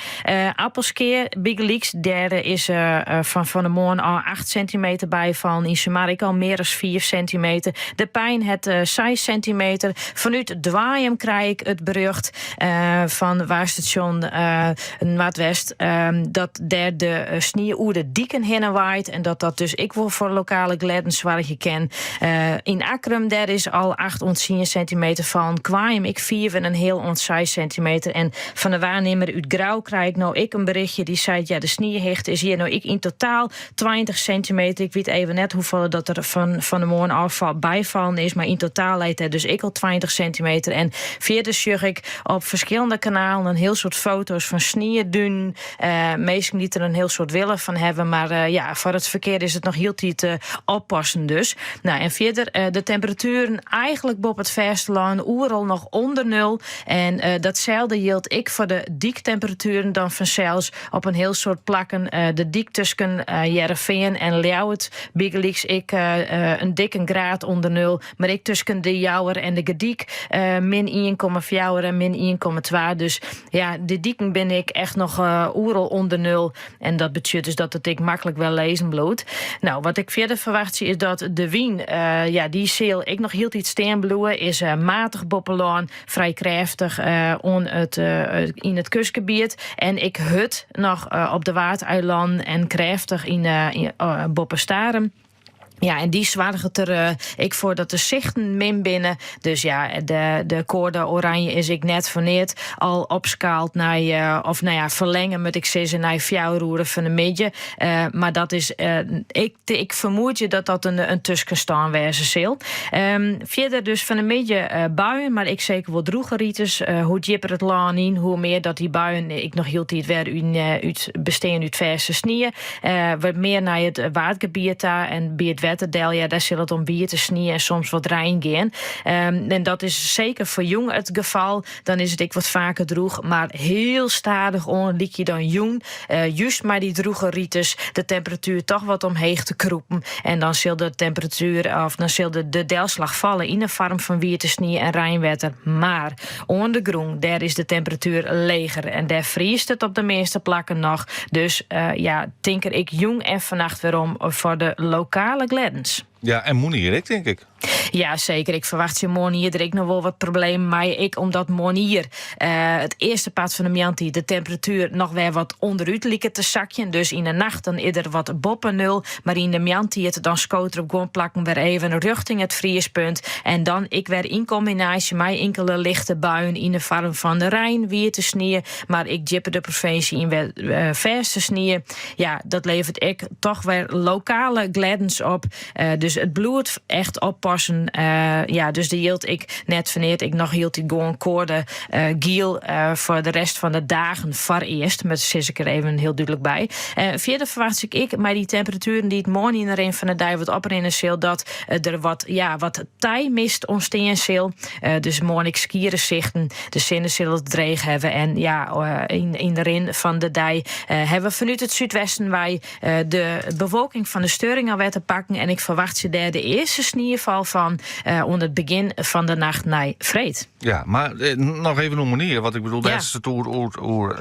S30: Appelskea bygelyks, dêr is fan fan 'e moarn ôf 8 sintimeter byfallen. Yn Sumar ek al mear as 5 sintimeter. De Pein hat 6 sintimeter. Fanút Doanjum krij ik it berjocht fan waarstasjon Noardwest dat dêr de snie oer de diken hinne waait en dat dat dus ek wol foar lokale glêdens soargje kin. Yn Akkrum dêr is al 8 oant 10 sintimeter fallen. Koarnjum ek 5 en in heal oant 6 sintimeter. En fan de waarnimmer út Grou krij ik no ek in berichtje dy seit ja de sniehichte is hjir no ek yn totaal 20 sintimeter. Ik wit even net hoefolle dat der fan fan 'e moarn ôf byfallen is, mar yn totaal leit der dus ek al 20 sintimeter. En fierder sjoch ik op ferskillende kanalen in hiel soad foto's fan sniedunen. Uh, minsken dy't der in hiel soad wille fan hawwe, mar uh, ja, foar it ferkear is it noch hieltyd uh, oppassen dus. No, en fierder de temperatueren eigentlik boppe it fêstelân oeral noch ûnder nul. En datselde jildt ek foar de dyktemperatueren dan fansels. Op in hiel soad plakken de dyk tusken Hearrenfean en Ljouwert bygelyks ek in dikke graad ûnder nul. Mar ek tusken De Jouwer en De Gerdyk min 1,4 en min 1,2. Dus ja, de diken binne ek echt noch oeral ûnder nul. En dat betsjut dus dat it ek maklik wer lizzen bliuwt. No, wat ik fierder ferwachtsje is dat de wyn, ja, dy sil ek noch hieltyd stean bliuwe, is matich boppe lân, frij krêftich oan it, yn it kustgebiet en ek hurd noch op de Waadeilannen en krêftich yn boppe Starum. Ja, en dy soarget der eh, ek foar dat de sichten min binne. Dus ja, de, de koade oranje is ek net foar neat al opskaald nei, eh, of nou ja, ferlinge moat ik sizze, nei fjouwer oere fan de middei. Eh, mar dat is, ik, ik fermoedje dat dat in, in tuskenstân wêze sil. Um, fierder dus fan de middei buien, mar ek seker wol drûge rites. hoe djipper it lân yn, hoe mear dat dy buien ek noch hieltyd wer út bestean út fêste snie. Wat mear nei it Waadgebiet ta en by it wetter del, ja, dêr sil it om wiete snie en soms wat rein gean. En dat is seker foar jûn it gefal. Dan is it ek wat faker drûch, mar hiel stadichoan lykje dan jûn, just mei dy drûge rites, de temperatuer toch wat omheech te krûpen. En dan sil de temperatuer, of dan sil de, de delslach falle yn 'e foarm fan wiete snie en reinwetter. Mar Oan de grûn, dêr is de temperatuer leger en dêr friest it op de measte plakken noch. Dus ja, tink der ek jûn en fannacht wer om foar de lokale glêdens.
S7: Ja, en moarnier ek, tink ik.
S30: Ja, seker. Ik ferwachtsje moarnier der ek noch wol wat problemen mei. Ek omdat moarnier uh, it earste part fan de moarntiid de temperatuer noch wer wat ûnderút liket te sakjen. Dus yn de nacht dan is der wat boppe nul. Mar yn de moarntiid dan skoot er op guon plakken wer even rjochting it friespunt. En dan ek wer yn kombinaasje mei inkele lichte buien yn de foarm fan de rein, wiete snie, mar ek djipper de provinsje yn wer eh, fêste snie. Ja, dat leveret ek toch wer lokale glêdens op. Eh, dus it bliuwt echt oppassen. Eh, ja, dus der jildt ek net foar neat ek noch hieltyd gewoan koade giel foar de rest fan de dagen foarearst. Mar sis ik der even hiel dúdlik by. Fierder ferwachtsje ik ek mei dy temperatueren dy't moarn yn de rin fan de dei wat oprinne sil, dat der wat, ja, wat teimist ûntstean sil. Dus moarn ek skiere sichten. De sinne sil it dreech hawwe. En ja, yn, yn de rin fan de dei hawwe we fanút it súdwesten wei de bewolking fan de steuring alwer te pakken. En ik ferwachtsje dêr de earste sniefal fan oan it begjin fan de nacht nei freed.
S7: Ja, mar noch even oer moarnier. Want ik bedoel, dêr is it oer, oer, oer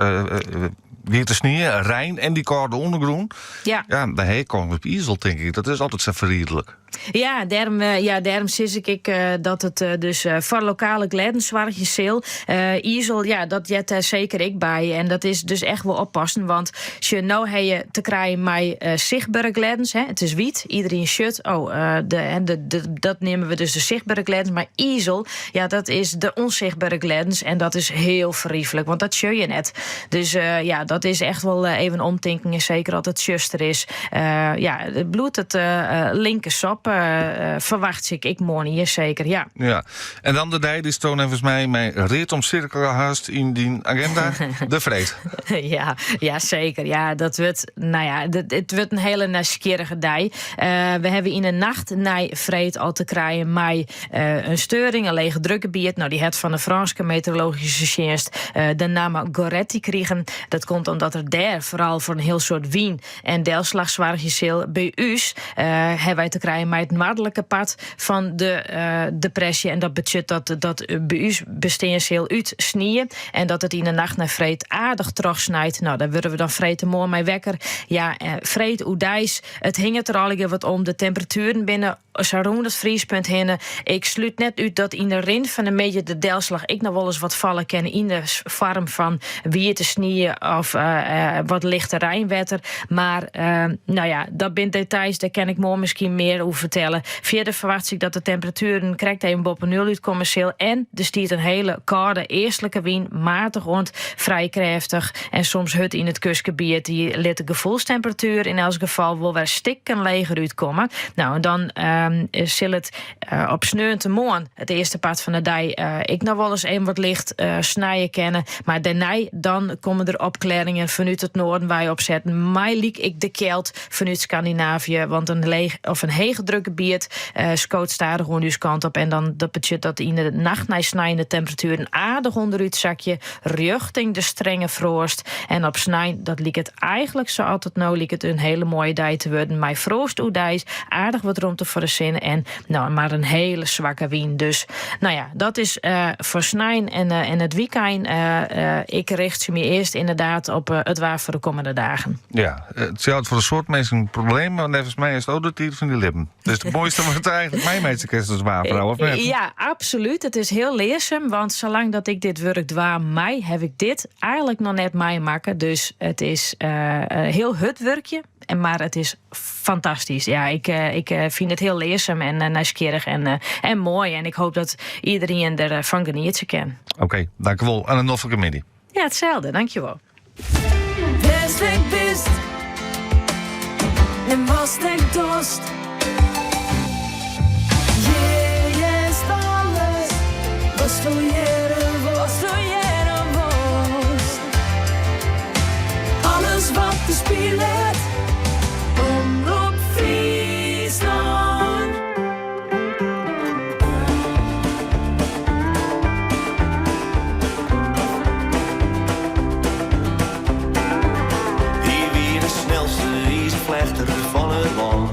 S7: wiete snie, rein en dy kâlde ûndergrûn.
S30: Ja.
S7: Ja, de heak komt op izel, tink ik. Dat is altyd sa ferriederlik.
S30: Ja, dêrom, eh, ja, dêrom sis ik ek eh, dat it eh, dus foar lokale glêdens soargje sil. Izel, ja, dat heart dêr seker ek by. En dat is dus echt wol oppassen, want sjoch, no ha je te krijen mei sichtbere glêdens. Hè. It is wyt, iderien sjocht, oh, de, de, de, dat neame we dus de sichtbere glêdens. Mar izel, ja, dat is de ûnsichtbere glêdens. En dat is hiel ferrieflik, want dat sjoch je net. Dus uh, ja, dat is echt wol eh, even omtinken. En seker as it tsjuster is. Uh, ja, it bliuwt it linke sop, ferwachtsje ik ek moarnier seker, ja.
S7: Ja, en dan de dei dy'tsto neffens my mei read omsirkele hast yn dyn aginda, de freed.
S30: ja, ja, seker. Ja, dat wurdt, no ja, it wurdt in hiele nijsgjirrige dei. We hawwe yn 'e nacht nei freed al te krijen mei In steuring, in legedrukgebiet, no dy hat fan de Frânske meteorologyske tsjinst de namme Goretti krigen. Dat komt omdat er dêr foaral foar in hiel soad wyn en delslach soargje sil. By ús hawwe wy te krijen mei it noardlike part fan de depresje en dat betsjut dat dat by ús bestean sil út snie en dat it yn de nacht nei freed aardich trochsnijt. No, dêr wurde we dan freedtemoarn mei wekker. Ja, freed oerdeis, it hinget der allegear wat om. De temperatueren binne Sa rûn it friespunt hinne. Ik slút net út dat yn de rin fan de middei de delslach ek noch wolris wat falle kin yn de foarm fan wiete snie of wat lichte reinwetter. Mar no ja, dat binne details, dêr kin ik moarn miskien mear oer fertelle. Fierder ferwachtsje ik dat de temperatueren krekt even boppe nul útkomme sil en der stiet in hiele kâlde eastlike wyn, matich oant frij krêftich en soms hurd yn it kustgebiet. Dy lit de gefoelstemperatuer yn elts gefal wol wer stikken leger útkomme. No, en dan sil it op sneontemoarn, it earste part fan de dei, ek noch wolris even wat licht snije kinne. Mar dêrnei dan komme der opklearringen fanút it noarden wei opsetten. Mei lyk ek de kjeld fanút Skandinavië, want in leech of in hege. drukgebiet skoot stadichoan ús kant op en dan dat betsjut dat yn de nacht nei snein de temperatueren aardich ûnderút sakje rjochting de strenge froast. En op snein, dat liket eigentlik sa as it no liket in hiele moaie dei te wurden mei froast oerdeis, aardich wat romte foar de sinne en no, mar in hiele swakke wyn. Dus no ja, dat is foar snein en it wykein. Ik richtsje my earst ynderdaad op it waar foar de kommende dagen.
S7: Ja, it jout foar in soad minsken in probleem, mar neffens my is it ek de tiid fan dyn libben. Dus it moaiste wat eigentlik meimeitsje kinst as waarfrou, of net?
S30: Ja, absolút. It is hiel learsum, want salang dat ik dit wurk dwaan mei, haw ik dit eigentlik noch net meimakke. Dus it is hiel hurd wurkje, mar it is fantastysk. Ja, ik fyn it hiel learsum en nijsgjirrich en moai. En ik hoopje dat iderien derfan genietsje kin.
S7: Oké, dankjewol en in noflike middei.
S30: Ja, itselde. Dankjewol.
S29: Wêr'tst ek bist en watst ek dochst. Hjir hearst alles watsto hearre wolst. Alles wat der spilet. Omrop Fryslân.
S1: Hy wie de snelste izerflechter fan it lân.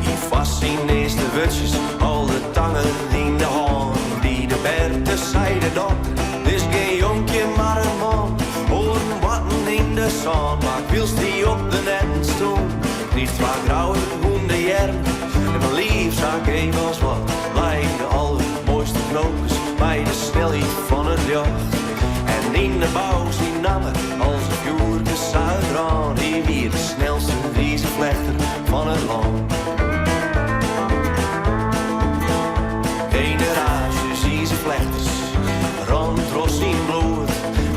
S1: Hie foar syn earste wurdsjes al de tange yn de hân. By de berte sei de dokter, dit is gjin jonkje mar in man. Oaren boarten yn de sân, mar wylst hy op de netten stûn, krigen twa grauwe hûndeearmen en myn liif sa geef as wat lei de allermoaiste knoopkes by de snelheid fan it ljocht. En yn de bou syn namme as in fjoerke sa útbrânde. Hy wie de snelste izerflechter fan it lân. Generaasjes izerflechters rûnen troch syn bloed.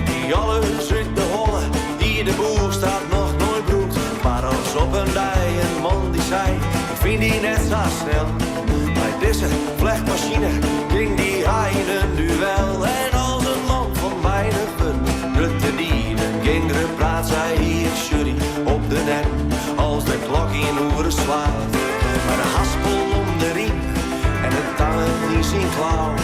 S1: Die alles út de holle, hie de boechstart noch noait brûkt. Mar as op in dei in man dy sei, ik fyn dy net sa snel. Mei dizze flechtmasine gyng dy ha yn in duel. En as in man fan weinich wurden, grutte dieden, gjin grut praat, sei hy, ik sjoch dy op de netten as de klok ien oere slaat. Mei de haspel om de rym en de tange yn syn klau,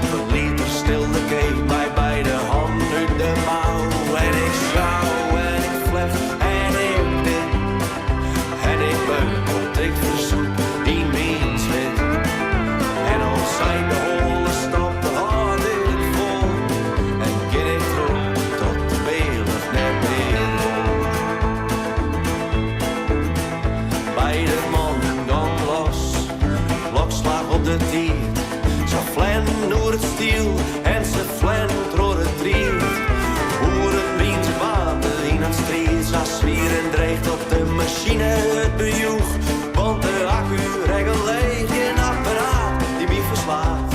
S1: ferliet er stil de keet mei beide hannen út de mou. En ik sjou en ik flecht en ik knip en ik beuk tot ik fersûp yn myn swit. En al seit de holle stop, dan hâld ik fol en gean ik troch tot de bealch net mear wol. Beide mannen gongen los, klokslach op de tiid. Se fleanen oer it stiel en se fleanen troch de tried. Oeren wienen se dwaande yn it striid, sa swier en dreech dat de masine it bejoech. Want de akku rekke leech, gjin apparaat dy't my ferslaat.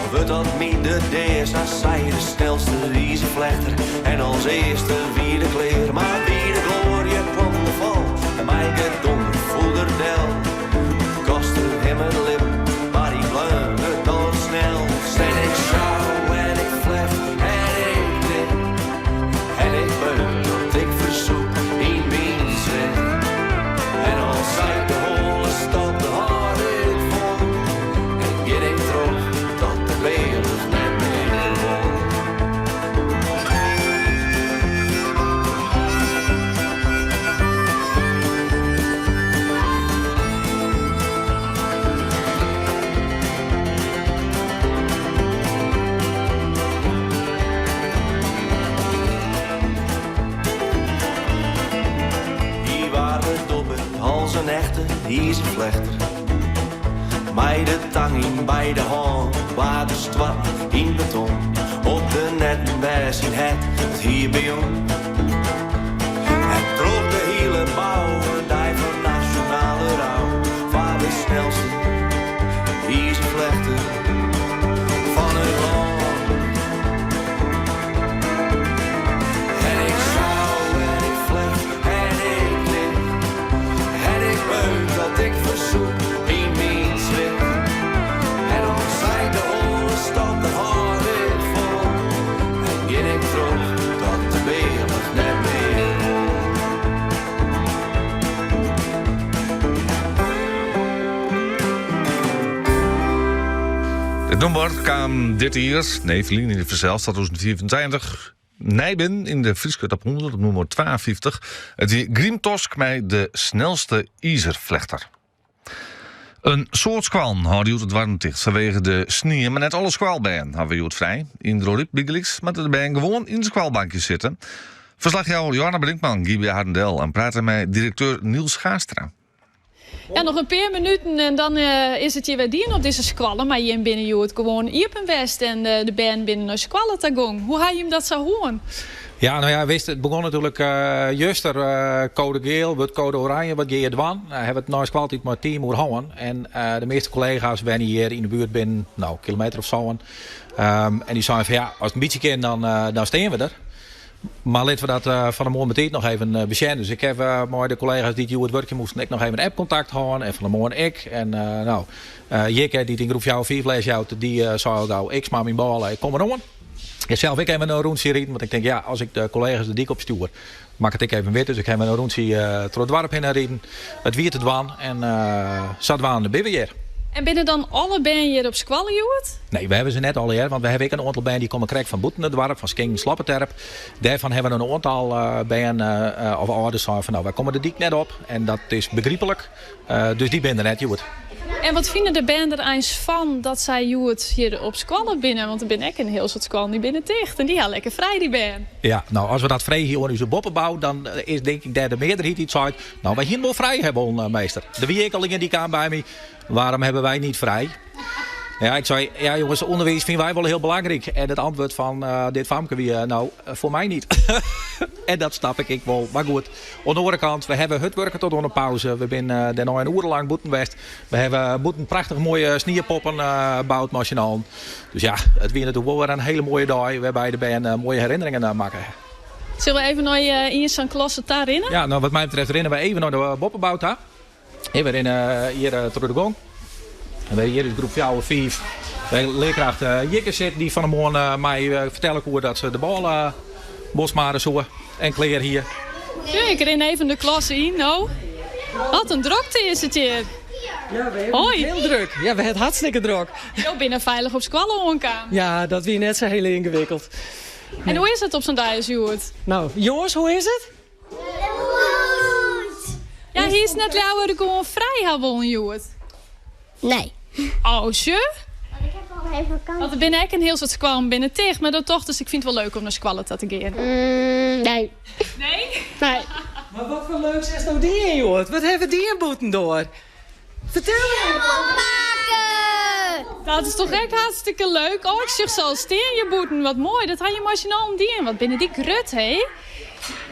S1: Al wurdt dat my de dea, sa sei de snelste izerflechter. En as earste wie er klear, mar by de gloarje kwam de fal. En mei gedonder foel er del. It koste him it libben, mar hy bleau it allersnelst. En ik sjou en ik flecht en ik knip en ik beuk tot ik fersûp yn myn swit. En al seit de holle stop, dan hâld ik fol en gean ik troch tot de bealch net mear wol. Hy waard bedobbe as in echte izerflechter. Mei de tang yn beide hân waard er stoarten yn beton. Op de netten wêr't syn hert it hie bejûn. En troch de hiele bou in dei fan nasjonale rou foar de snelste izerflechter fan it lân. En ik sjou en ik flecht en ik knip en ik beuk dat ik fersûp yn myn swit. En al seit de holle stop, dan hâld ik fol en gean ik troch tot de bealch.
S7: Nûmer kaam dit jier, nee, ferline jier fansels, 2025, nij binnen yn de Fryske Top 100 op nûmer 52. It wie Grymtosk mei De snelste izerflechter. In soad skoallen hâlde hjoed de doarren ticht fanwege de snie, mar net alle skoalbern hawwe hjoed frij. Yn Dronryp bygelyks moatte de bern gewoan yn de skoalbankjes sitte. Ferslachjouwer Johanna Brinkman gie by harren del en prate mei direkteur Niels Gaastra.
S2: Ja, noch in pear minuten en dan is it hjir wer dien op dizze skoalle. Mar jim binne hjoed gewoan iepen west en de bern binne nei skoalle ta gong. Hoe ha jim dat sa hân?
S3: Ja, no ja, wist, it begûn natuerlik juster. Code geel, wurdt code oranje, wat gean je dwaan? Nou, hawwe it nei skoaltiid mei it team oer hân. En de measte kollega's wenje hjir yn de buert binnen, no, kilometer of sân. En dy seinen fan ja, as it in bytsje kin, dan stean we der. Mar litte we dat fan 'e moarn betiid noch even besjen. Dus ik haw mei de kollega's dy't hjoed wurkje moasten ek noch even appkontakt hân. En fan 'e moarn ek. En no, Jikke, dy't yn groep fjouwer, fiif les jout, dy sei al gau, ik smar myn bôle, ik kom deroan. Ik ha sels ek even in rûntsje riden, want ik tink, ja, as ik de kollega's de dyk opstjoer, moat ik it ek even witte. Dus ik ha even in rûntsje troch it doarp hinne riden. It wie te dwaan en sadwaande binne we hjir.
S2: En binne dan alle bern hjir op skoalle hjoed?
S3: Nee, we hawwe se net allegear, want we hawwe ek in oantal bern dy komme krekt fan bûten it doarp, fan Skingen, Slappeterp. Dêrfan hawwe we in oantal bern of âlders sein fan no, wy komme de dyk net op en dat is begryplik. Dus dy binne der net hjoed.
S2: En wat fine de bern der eins fan dat sy hjoed hjir op skoalle binne? Want der binne ek in hiel soad skoallen dy binne ticht en dy ha lekker frij, dy bern.
S3: Ja, no as we dat freegje oan ús boppebou, dan is denk ik dêr de mearderheid dy't seit, no wy hiene wol frij ha wollen, meester. Der wie ek al ien dy kaam by my, waarom hebben wij niet vrij? Ja, ik sei, ja jongens, ûnderwiis fine wy wol hiel belangryk. En it antwurd fan dit famke wie, no, foar my niet. En dat snap ik ek wol. Mar goed, oan de oare kant, we hawwe hurd wurke tot oan de pauze. We binne dêrnei in oere lang bûten west. We hawwe bûten prachtich moaie sniepoppen boud mei syn allen. Dus ja, it wie natuerlik wol wer in hiele moaie dei wêrby de bern moaie herinneringen makke hawwe.
S2: Sille we even nei ien sa'n klasse ta rinne?
S3: Ja, no, wat my betreft rinne we even nei de boppebou ta. We rinne hjir troch de gong. En we hjir is groep fjouwer, fiif. Wêr learkracht Jikke sit, dy't fan 'e moarn my fertelle koe dat se de bôle bosmare soe en klear hie.
S2: Ja, ik rin even de klasse yn no. Wat in drokte is it hjir.
S6: Ja, we hawwe it hiel drok. Ja, we hawwe it hartstikke drok.
S2: Jo binne feilich op skoalle oankaam.
S6: Ja, dat wie net sa hiel yngewikkeld.
S2: En hoe is it op sa'n dei as hjoed?
S6: No, jonges, hoe is it?
S2: Goed! Ja, hiest net leaver gewoan frij ha wollen hjoed?
S8: Nee.
S2: Oh, sjoch.
S8: Want ik heb al even vakantie.
S2: Want der binne ek in hiel soad skoallen binne ticht, mar do tochtest ik fyn it wol leuk om nei skoalle ta te gean.
S8: Nee.
S2: Nee?
S8: Nee.
S6: Mar wat foar leuks hast no dien hjoed? Wat hawwe we dien bûtendoar? Fertel even!
S2: Maken! Dat is toch ek hartstikke leuk? Oh, ik sjoch se al stean hjir bûten. Wat moai, dat ha je mei syn allen dien. Wat binne dy grut, hé?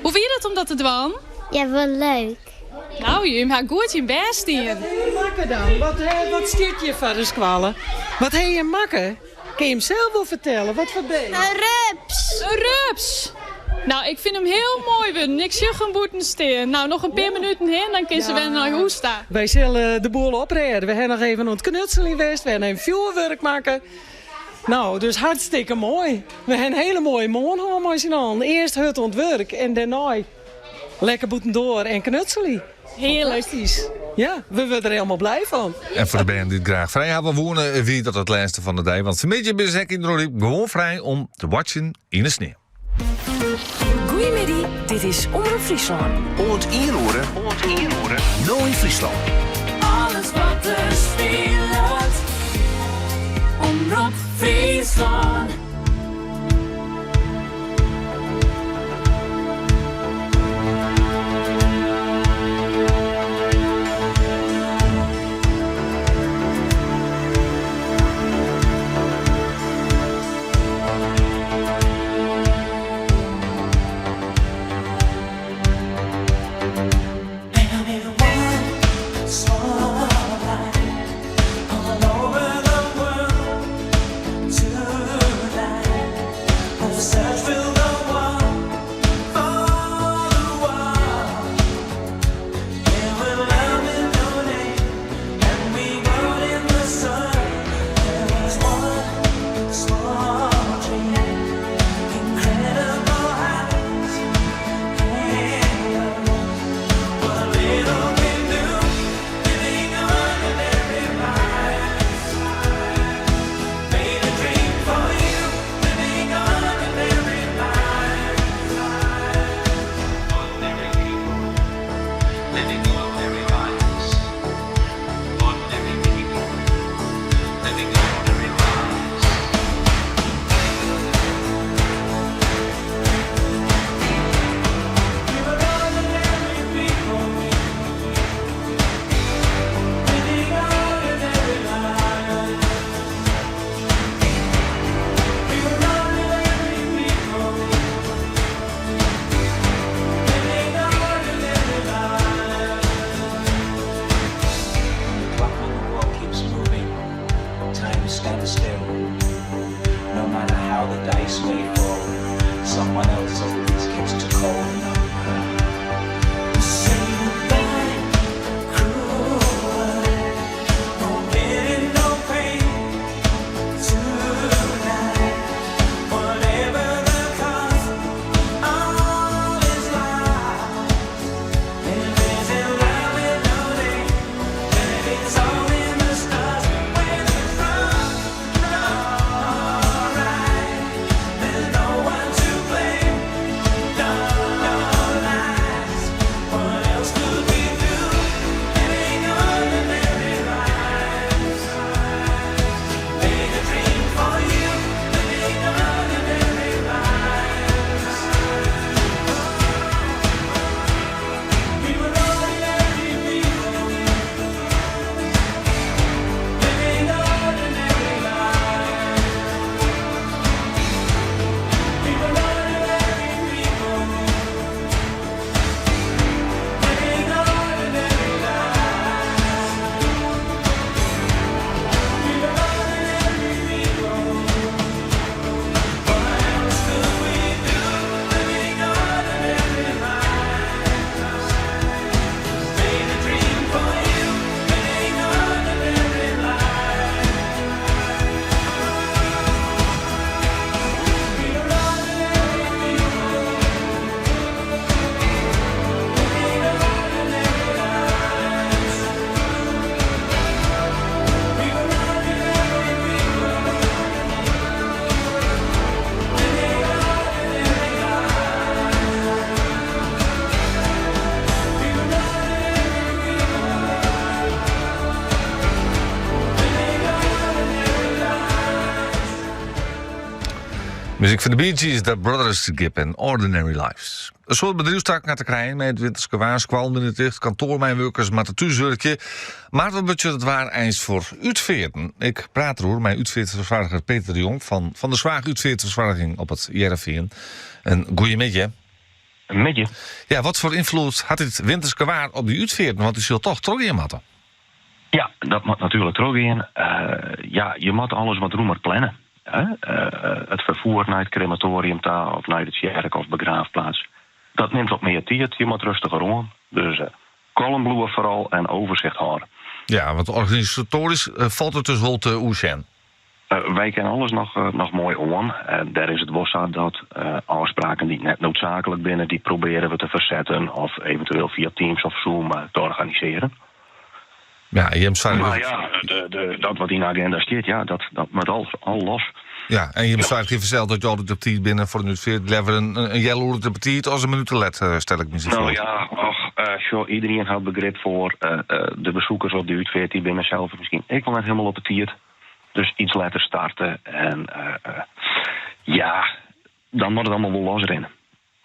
S2: Hoe wie dat om dat te dwaan?
S8: Ja, wol leuk.
S2: Nou, jim ha goed jim bêst dien.
S6: Wat ha je makke dan? Wat, wat stiet hjir foar de skoalle? Wat ha je makke? Kin je him sels wol fertelle? Wat foar beest?
S8: In rups!
S2: In rups! Nou, ik fyn him hiel moai wurden. Ik sjoch him bûten stean. Nou, noch in pear minuten hin, dan kin se wer nei hûs ta.
S6: Wy sille de boel oprêde. We ha noch even oan it knutseljen west. We ha even fjoerwurk makke. Nou, dus hartstikke moai. We ha in hiele moaie moarn hân mei syn allen. Earst hurd oan it wurk en dêrnei lekker bûtendoar en knutselje.
S2: Hearlik.
S6: Fantastysk. Ja, we wurde der helemaal blij fan.
S7: En foar de bern dy't graach frij hawwe woene, wie dat it lêste fan de dei. Want fanmiddei binne se ek yn Dronryp gewoan frij om te boartsjen yn 'e sneon.
S4: Goeiemiddei, dit is Omrop Fryslân.
S1: Oant ien oere, oant ien oere, no yn Fryslân.
S29: Alles wat der spilet. Omrop Fryslân.
S7: Muzyk fan de Bee Gees, The Brothers Gibb en Ordinary Lives. In soad bedriuwstakken ha te krijen mei it winterske waar. Skoallen binne ticht, kantoarmeiwurkers moatte thúswurkje. Mar wat betsjut it waar eins foar útfearten? Ik praat deroer mei útfeartfersoarger Peter de Jong fan Van der Zwaag Útfeartfersoarging op it Hearrenfean. In goeiemiddei.
S5: Middei.
S7: Ja, wat foar ynfloed hat dit winterske waar op dy útfearten? Want dy sil toch trochgean moatte.
S5: Ja, dat moat natuerlik trochgean. Ja, je moatte alles wat rûmer planne. It ferfoer nei it krematoarium ta of nei de tsjerke of begraafplaats, dat nimt wat mear tiid. Je moat rêstiger oan. Dus kalm bliuwe foaral en overzicht hâlde.
S7: Ja, want organisatoarysk falt it dus wol te oersjen.
S5: Wy kinne alles noch moai oan. Dêr is it wol sa dat ôfspraken dy't net noodzaaklik binne, dy probearje we te fersetten of eventueel fia Teams of Zoom te organisearjen.
S7: Ja, jim soargje.
S5: Mar ja, dat wat yn de aginda stiet, ja, dat moat al los.
S7: Ja, en jim soargje fansels dat je altyd op tiid binne foar in útfeart. Leaver in healoere te betiid as in minút te let, stel ik my sa
S5: Nou
S7: foar.
S5: ja, och, sjoch, iderien hat begrip foar de besoekers op de útfeart. Dy binne sels miskien ek wol net hielendal op 'e tiid. Dus iets letter starte en ja, dan moat it allegear wol losrinne.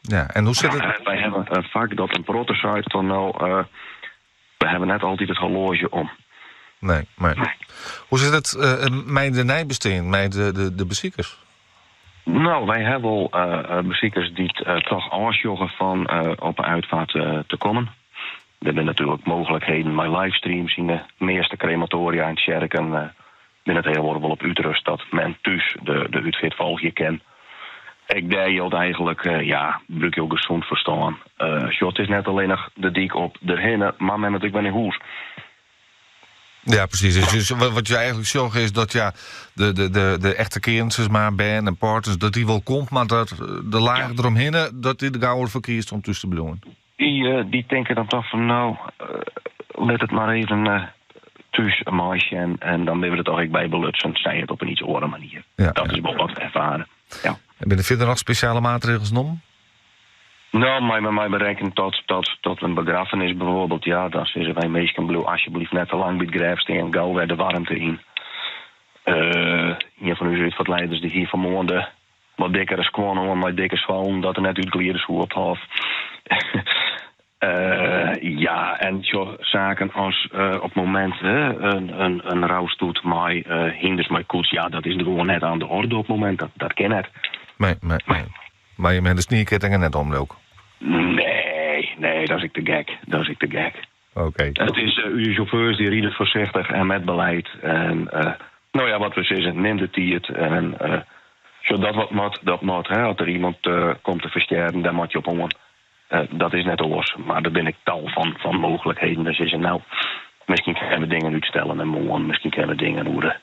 S7: Ja, en hoe sit it?
S5: Wy hawwe in fak dat in protte seit fan no, we hawwe net altyd it horloazje om.
S7: Nee, nee. Hoe sit it mei de neibesteanden, mei de besikers?
S5: No, wy hawwe wol besikers dy't toch ôfsjogge fan op de uitvaart te kommen. Der binne natuerlik mooglikheden mei livestreams yn de measte krematoaria en tsjerken binne tegenwoardich wol op útrust dat men thús de útfeart folgje kin. Ek dêr jildt eigenlik, ja, brûk jo gesûn ferstân. Sjoch, it is net allinnich de dyk op derhinne, mar men moat ek wer nei hûs.
S7: Ja, presys. Dus wat je eigenlik sjogge is dat ja, de echte kearn, sis mar, bern en partners, dat dy wol komt, mar dat de laach deromhinne, dat dy der gauwer foar kiest om thús te bliuwen.
S5: Dy tinke dan toch fan no, lit it mar even thús meisjen en dan binne we der toch ek by belutsen, sij it op in iets oare manier. Dat is wol wat we erfare. Ja.
S7: En binne der fierder noch spesjale maatregels nommen?
S5: No, mei berekking tot in begraffenis bijvoorbeeld, ja, dan sizze wy minsken bliuw asjebleaft net te lang by it grêf stean, gau wer de waarmte yn. Ien fan ús útfeartlieders dy hie fan 'e moarn de wat dikkere skuon oan mei dikke soallen, dat er net útgliede soe op it hôf. Ja, en sjoch, saken as op it momint in roustoet mei hynders mei koets, ja, dat is gewoan net oan de orde op it momint. Dat kin net.
S7: Nee, nee, nee. Mar jim hawwe de sniekettingen net om, leau ik?
S5: Nee, nee, dat is ek te gek. Dat is ek te gek.
S7: Oké.
S5: It is ús sjauffeurs dy ride foarsichtich en met beleid. En no ja, wat we sizze, nim de tiid. En sjoch, dat wat moat, dat moat. Hè. As der iemand komt te ferstjerren, dêr moat je op oan. Dat is net oars. Mar der binne ek tal fan mooglikheden. We sizze, no, miskien kinne we dingen útstelle nei moarn. Miskien kinne we dingen oer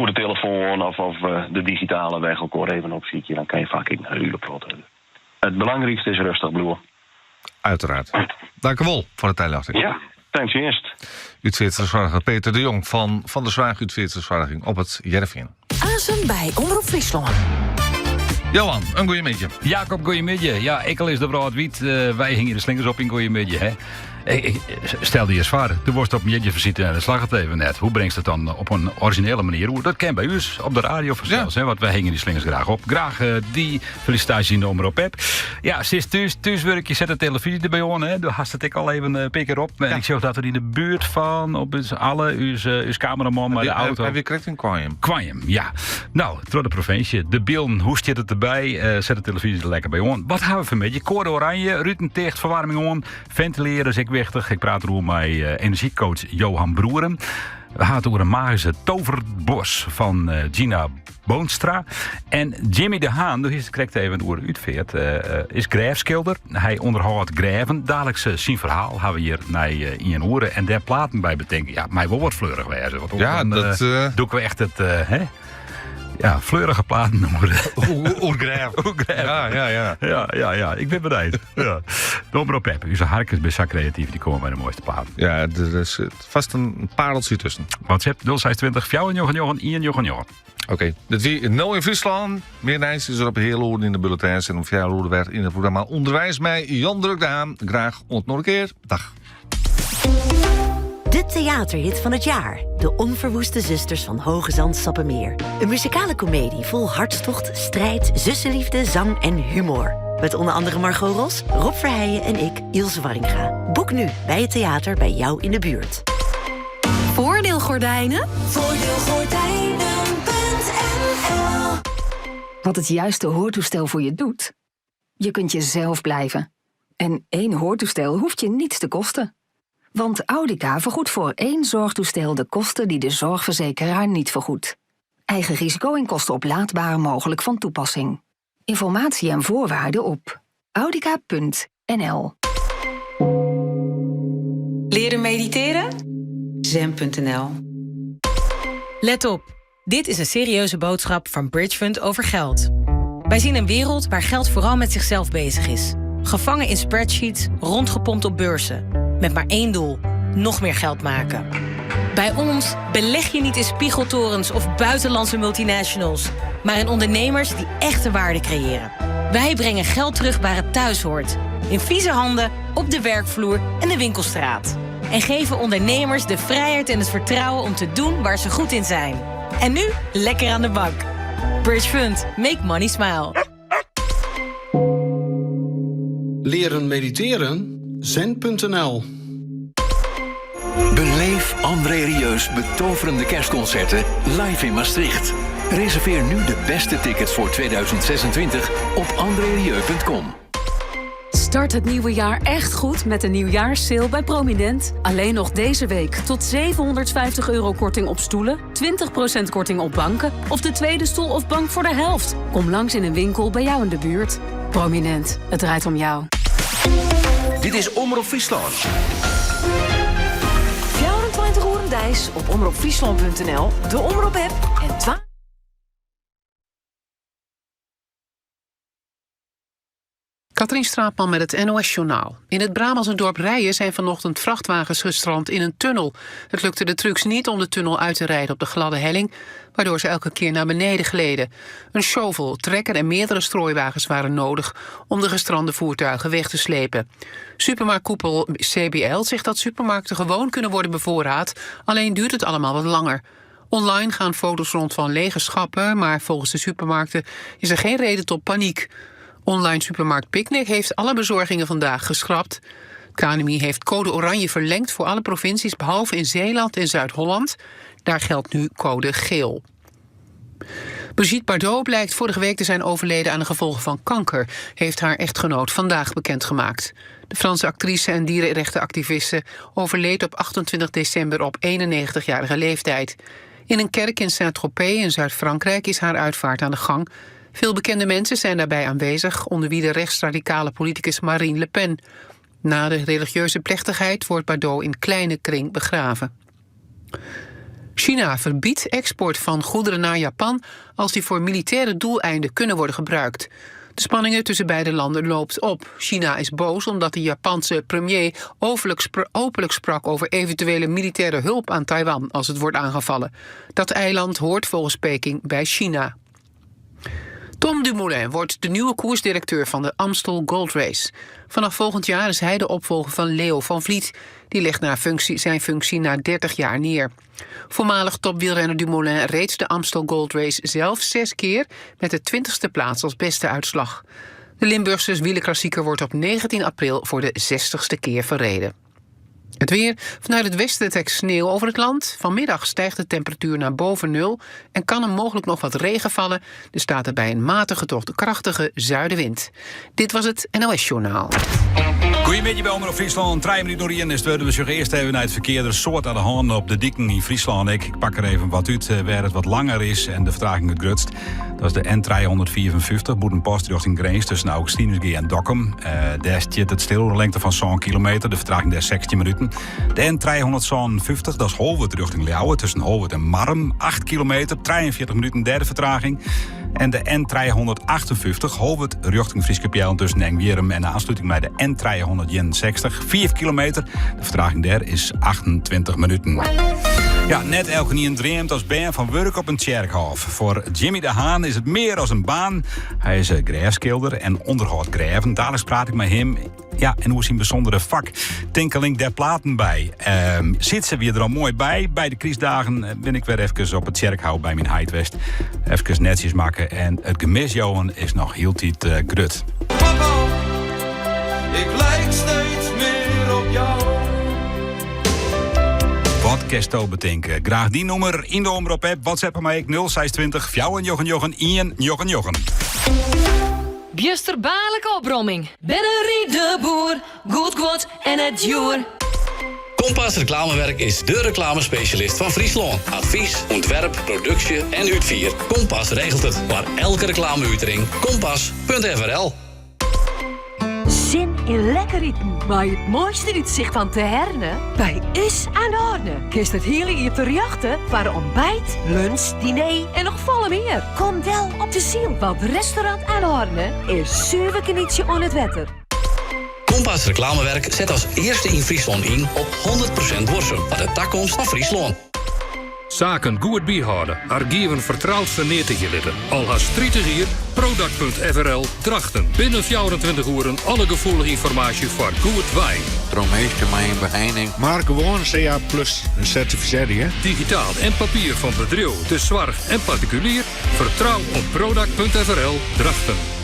S5: de telefoan of de digitale weg elkoar even opsykje. Dan kinne je faak ek nei in protte. It belangrykste is rêstich bliuwe.
S7: Uiteraard. Dank u wol foar de taljochting.
S5: Ja, te'n tsjinst.
S7: Útfeartfersoarger Peter de Jong fan Van der Zwaag Útfeartfersoarging op it Hearrenfean.
S4: Asem by Omrop Fryslân.
S7: Johan, in goeiemiddei.
S11: Jacob, goeiemiddei. Ja, ek al is de wrâld wyt, wy hingje de slingers op yn goeiemiddei. Hè? Ik stel dy ris foar, do wolst op in jierdeisfisite en dat slagget even net. Hoe bringst it dan op in orizjinele manier oer? Dat kin by ús op de radio fansels, hè, want wy hingje dy slingers graach op. Graach dy felisitaasje yn de Omrop app. Ja, sitst thús, thúswurkje, set de telefyzje derby oan. Hè. Do hast it ek al even in pear kear op. En ik sjoch dat der yn de buert fan op ús alle, ús kameraman mei de auto.
S7: Hy wie krekt yn Koarnjum.
S11: Koarnjum, ja. No, troch de provinsje. De bylden, hoe stiet it derby? Set de telefyzje der lekker by oan. Wat hawwe we fanmiddei? Koade oranje, ruten ticht, ferwaarming oan. Fentilearje is ek wichtich. Ik praat deroer mei enerzjycoach Johan Broeren. We hawwe it oer in magyske toverbos fan Gina Boonstra. En Jimmy de Haan, doe is it krekt even oer útfeart, is grêfskilder. Hy ûnderhâldt grêven. Daliks syn ferhaal hawwe we hjir nei ien oere. En dêr platen by betinke. Ja, mei wol wat fleurich wêze. Want
S7: Ja,
S11: dan,
S7: dat,
S11: dûke we echt it, hè? Ja, fleurige platen oer.
S7: Oer grêf.
S11: Oer grêf.
S7: Ja, ja, ja.
S11: Ja, ja, ja. Ik bin benijd. Ja. De Omrop app. Us harkers binne sa kreatyf, dy komme mei de moaiste platen.
S7: Ja, der sit fêst in pareltsje tusken.
S11: WhatsApp 026 499 199.
S7: Oké, dit wie No yn Fryslân. Mear nijs is der op heal oeren yn de bulletins en om fjouwer oere wer yn it programma Underweis mei Jan Druk de Haan. Graach oant in oare kear. Dag.
S10: De theaterhit van het jaar. De Onverwoeste Zusters van Hoogezand-Sappemeer. Een muzikale komedie vol hartstocht, strijd, zussenliefde, zang en humor. Met onder andere Margot Ros, Rob Verheijen en ik, Ilse Warringa. Boek nu bij het theater bij jou in de buurt.
S12: Voordeelgordijnen? Voordeelgordijnen.nl
S13: Wat het juiste hoortoestel voor je doet? Je kunt jezelf blijven. En één hoortoestel hoeft je niets te kosten. Want Audica vergoedt voor één zorgtoestel de kosten die de zorgverzekeraar niet vergoedt. Eigen risico en kosten oplaadbaar mogelijk van toepassing. Informatie en voorwaarden op audica.nl.
S14: Leren mediteren? Zen.nl.
S16: Let op, dit is een serieuze boodschap van Bridge Fund over geld. Wij zien een wereld waar geld vooral met zichzelf bezig is. Gevangen in spreadsheets, rondgepompt op beurzen. Met maar één doel: nog meer geld maken. Bij ons beleg je niet in spiegeltorens of buitenlandse multinationals, maar in ondernemers die echte waarde creëren. Wij brengen geld terug waar het thuis hoort. In vieze handen, op de werkvloer en de winkelstraat. En geven ondernemers de vrijheid en het vertrouwen om te doen waar ze goed in zijn. En nu lekker aan de bak. Bridge Fund, make money smile.
S19: Leren mediteren? Zen.nl
S25: Beleef André Rieu's betoverende kerstconcerten live in Maastricht. Reserveer nu de beste tickets voor 2026 op andrerieu.com.
S26: Start het nieuwe jaar echt goed met de nieuwjaarssale bij Prominent. Alleen nog deze week tot 750 euro korting op stoelen, 20% korting op banken of de tweede stoel of bank voor de helft. Kom langs in een winkel bij jou in de buurt. Prominent, het draait om jou.
S1: Dit is Omrop Fryslân.
S4: 24 oeren deis op omropfryslan.nl, de Omrop app en 12.
S27: Katrien Straatman met het NOS-journaal. In het Brabantse dorp Rijen zijn vanochtend vrachtwagens gestrand in een tunnel. Het lukte de trucks niet om de tunnel uit te rijden op de gladde helling... waardoor ze elke keer naar beneden gleden. Een shovel, trekker en meerdere strooiwagens waren nodig... om de gestrande voertuigen weg te slepen. Supermarktkoepel CBL zegt dat supermarkten gewoon kunnen worden bevoorraad... alleen duurt het allemaal wat langer. Online gaan foto's rond van lege schappen... maar volgens de supermarkten is er geen reden tot paniek... Online supermarkt Picnic heeft alle bezorgingen vandaag geschrapt. KNMI heeft code oranje verlengd voor alle provincies... behalve in Zeeland en Zuid-Holland. Daar geldt nu code geel. Brigitte Bardot blijkt vorige week te zijn overleden aan de gevolgen van kanker, heeft haar echtgenoot vandaag bekendgemaakt. De Franse actrice en dierenrechtenactiviste overleed op 28 december op 91-jarige leeftijd. In een kerk in Saint-Tropez in Zuid-Frankrijk is haar uitvaart aan de gang. Veel bekende mensen zijn daarbij aanwezig, onder wie de rechtsradicale politicus Marine Le Pen. Na de religieuze plechtigheid wordt Bardot in kleine kring begraven. China verbiedt export van goederen naar Japan als die voor militaire doeleinden kunnen worden gebruikt. De spanningen tussen beide landen loopt op. China is boos omdat de Japanse premier openlijk sprak over eventuele militaire hulp aan Taiwan als het wordt aangevallen. Dat eiland hoort volgens Peking bij China. Tom Dumoulin wordt de nieuwe koersdirecteur van de Amstel Gold Race. Vanaf volgend jaar is hij de opvolger van Leo van Vliet. Die legt na functie, zijn functie na 30 jaar neer. Voormalig topwielrenner Dumoulin reed de Amstel Gold Race zelf zes keer... met de 20ste plaats als beste uitslag. De Limburgse wielerklassieker wordt op 19 april voor de 60ste keer verreden. Het weer. Vanuit het westen trekt sneeuw over het land. Vanmiddag stijgt de temperatuur naar boven nul en kan er mogelijk nog wat regen vallen. Er staat erbij een matige tot krachtige zuidenwind. Dit was het NOS Journaal.
S11: Goedemiddag bij Omrop Fryslân. 3 minuten door in is het. We zullen eerst even naar het verkeer. Er soort aan de hand op de diken in Friesland. Ik, ik pak er even wat uit eh, waar het wat langer is en de vertraging het grutst. Dat is de N354, Boedenpost richting Grens tussen Augustinusgea en Dokkum. Uh, daar zit het stil een lengte van zo'n kilometer. De vertraging daar 16 minuten. De N350, dat is Holwert richting Leeuwen tussen Holwert en Marm. 8 kilometer, 43 minuten derde vertraging. En de N358, Holwert richting Fryske Peallen tussen Engwierum en de aansluiting bij de N361. 4 kilometer. De vertraging daar is 28 minuten. Ja, net elkenien dreamt as bern fan wurk op in tsjerkhôf. Foar Jimmy de Haan is it mear as in baan. Hy is grêfskilder en ûnderhâldt grêven. Daliks praat ik mei him. Ja, en oer syn bysûndere fak Tinkeling der Platen by. Sytse wie der al moai by. By de krystdagen bin ik wer efkes op it tsjerkhou by myn heit west. Efkes netsjes makke en it gemis, Johan, is noch hieltyd grut.
S1: Ik lijk steeds meer op jou.
S11: Wat kinsto betinke? Graach dyn nûmer yn de Omrop app. WhatsApp my ek 026 499 199.
S4: Bjusterbaarlike opromming. Bennerie de Boer, goed guod en net djoer.
S9: Kompas Reclamewerk is de reclamespecialist fan Fryslân. Advys, ûntwerp, produksje en útfier. Kompas regelt it foar elke reklameutering. Kompas.frl.
S10: Sin yn lekker iten mei it moaiste útsicht fan Terherne? By ús aan de Horne kinst it hiele jier terjochte foar ontbijt, lunch, diner en noch folle mear. Kom del op de Syl, want restaurant Aan de Horne is suver genietsje oan it wetter.
S9: Kompas Reclamewerk set as earste yn Fryslân yn op 100% duorsum foar de takomst fan Fryslân.
S15: Saken goed byhâlde, argiven fertroud ferneatigje litte. Al hast 30 jier, Prodac.frl, Drachten. Binnen 24 oeren alle gefoelige ynformaasje foar goed wei.
S17: Troch minsken mei in beheining.
S19: Mar gewoan CA plus sertifisearre, hear.
S15: Digitaal en papier fan bedriuw, de soarch en partikulier. Fertrou op Prodac.frl, Drachten.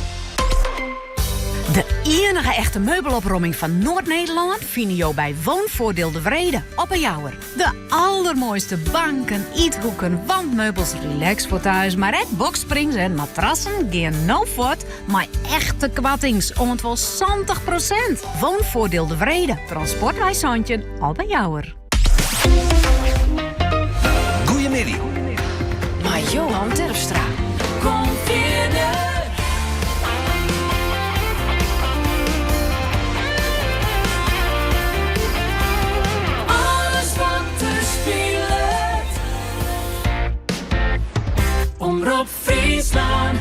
S18: De iennige echte meubelopromming fan Noard-Nederlân fine jo by Woonvoordeel De Wrede op 'e Jouwer. De allermoaiste banken, ythoeken, wandmeubels, relaxfauteuils, mar ek boxsprings en matrassen gean no fuort mei echte koartings oant wol 70%. Woonvoordeel De Wrede, Transportwei 17 op 'e Jouwer.
S25: Goeiemiddei.
S4: Mei Johan Terpstra. Kom fierder.
S29: Alles wat der spilet. Omrop Fryslân.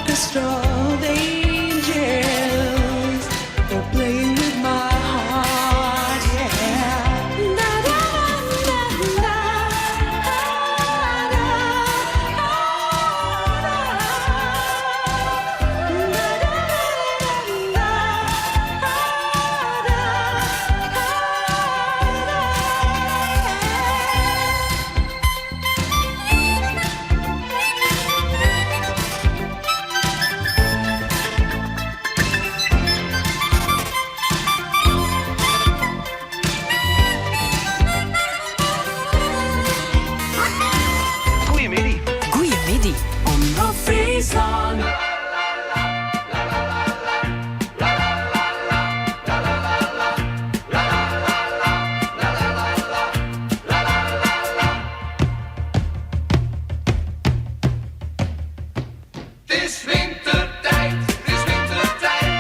S12: orchestra of angels. They're playing with my heart, yeah. Da da da da da
S4: Goeiemiddei. Goeiemiddei. Omrop Fryslân.
S1: Het is wintertijd, het is wintertijd.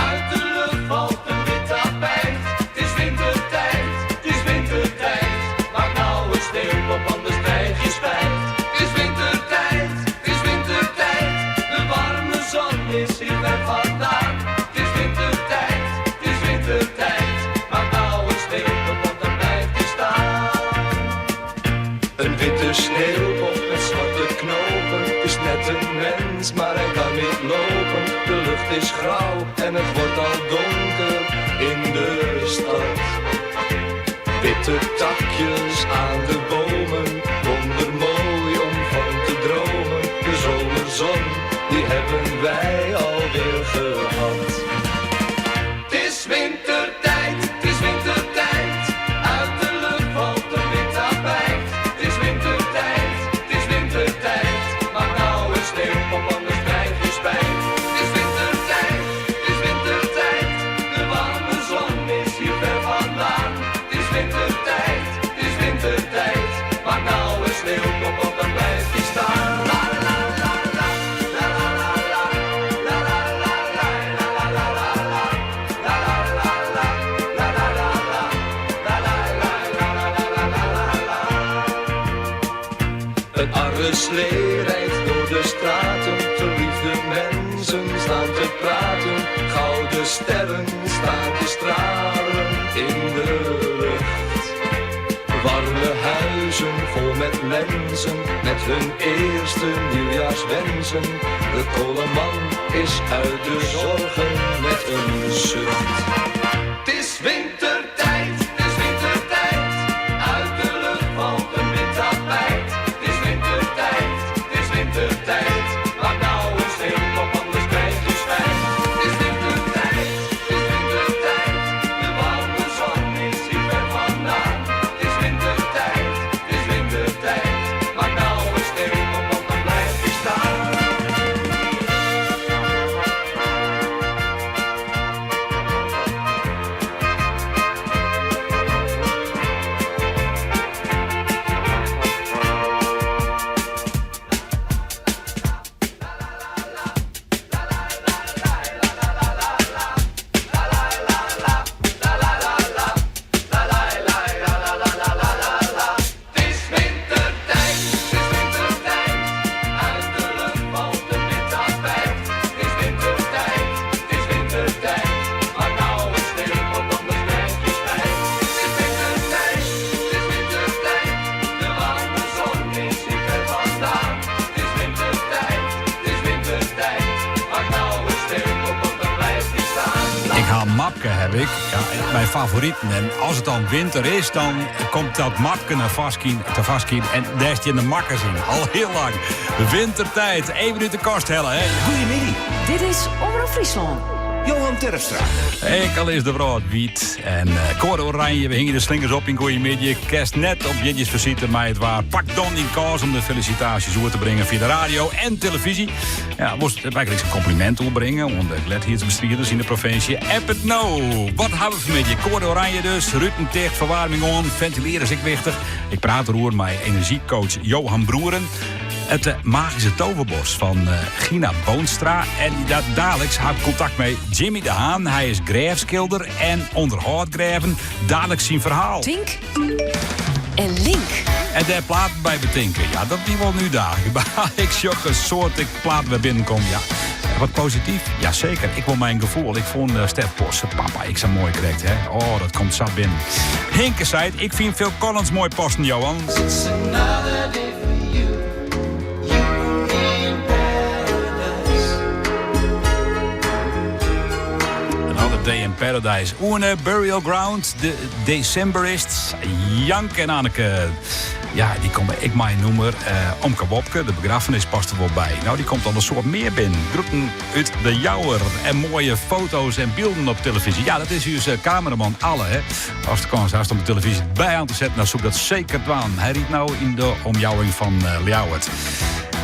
S1: Uit de lucht valt een wit tapijt. Het is wintertijd, het is wintertijd. Maak nou een sneeuwpop, anders krijg je spijt. Het is wintertijd, het is wintertijd. De warme zon is hier ver vandaan. Het is wintertijd, het is wintertijd. Maak nou een sneeuwpop, want dan blijft hij staan. Een witte sneeuwpop met zwarte knopen is net een mens, maar hij kan niet lopen. De lucht is grauw en het wordt al donker in de stad. Witte takjes aan de bomen, wondermooi om van te dromen. De zomerzon, die hebben wij alweer gehad. Het is wintertijd, het is wintertijd. Uit de lucht valt een wit tapijt. Het is wintertijd, het is wintertijd. Maak nou een sneeuwpop, anders krijg je spijt. Het is wintertijd, het is wintertijd. De warme zon is hier ver vandaan. Het is wintertijd, het is wintertijd. Maak nou een sneeuwpop, want dan blijft die staan. La la la la, la la la la, la la la la la la la la. La la la la, la la la la, la la la la la la la la la. Een arreslee rijdt door de straten, verliefde mensen staan te praten. Gouden sterren staan te stralen in de lucht. Warme huizen vol met mensen, met hun eerste nieuwjaarswensen. De koleman is uit de zorgen met een zucht. Het is wintertijd, het is wintertijd. Uit de lucht valt een wit tapijt. Het is wintertijd, het is wintertijd. Maak nou een sneeuwpop, anders krijg je spijt. Het is wintertijd, het is wintertijd. De warme zon is hier ver vandaan. Het is wintertijd, het is wintertijd. Maak nou een sneeuwpop, want dan blijft hij staan. Het is wintertijd, het is wintertijd. Uit de lucht valt een wit tapijt. Het is wintertijd, het is wintertijd. Maak nou een sneeuwpop, anders krijg je spijt. Het is wintertijd, het is wintertijd. De warme zon is hier ver vandaan. Het is wintertijd, het is wintertijd. Maak nou een sneeuwpop, want dan blijft hij staan.
S11: Ik haal mapke, heb ik. Ja, mijn favorieten. En als het dan winter is, dan komt dat mapke naar Vaskin, te Vaskin. En daar is hij in de makkers in. Al heel lang. Wintertijd. 1 minuut de kost hellen, hè.
S2: Goedemiddag.
S4: Dit is Omrop Fryslân.
S2: Johan Terpstra.
S11: Ik al is de brood wiet en uh, oranje. We hingen de slingers op in Goeiemiddag. Kerst net op jetjes visite, maar het waar. Pak dan in kaas om de felicitaties oer te brengen via de radio en televisie. Ja, moest eigenlijk een compliment oerbrengen. Want de gladheidsbestrijders in de provincie. App het nou. Wat hebben we vanmiddag? Code oranje dus. Ruten dicht, verwarming on. Ventileren is ik wichtig. Ik praat erover met energiecoach Johan Broeren. Het eh, magische toverbos van eh, Gina Boonstra. En dat dadelijk had contact met Jimmy de Haan. Hij is grijfschilder en onderhoudt grijven. Dadelijk zijn verhaal.
S4: Tink en Link.
S11: En dêr platen by betinke. Ja, dat wie wol in útdaging. Mar ik sjoch in soad ik platen wer binnenkom. Ja. Wat posityf? Jaseker. Ik wol myn gefoel. Ik fûn uh, Stef Bos, papa, ik sa moai krekt. Hè? Oh, dat komt sa binnen. Hinke seit, ik fyn Phil Collins moai passen, Johan.
S12: It's another day for you. You in paradise.
S11: Another Day in Paradise. Oene, Burial Ground, de Decemberists, Jank en Anneke. Ja, dy komme ek mei in nûmer. Uh, Omke Wopke, de begraffenis past der wol by. No, dy komt al in soad mear binnen. Groeten út De Jouwer. En moaie foto's en bylden op telefyzje. Ja, dat is ús eh, kameraman Alle. Hè. Ast de kâns hast om de telefyzje by oan te setten, dan soe ik dat seker dwaan. Hy rydt no yn de omjouwing fan uh, Ljouwert.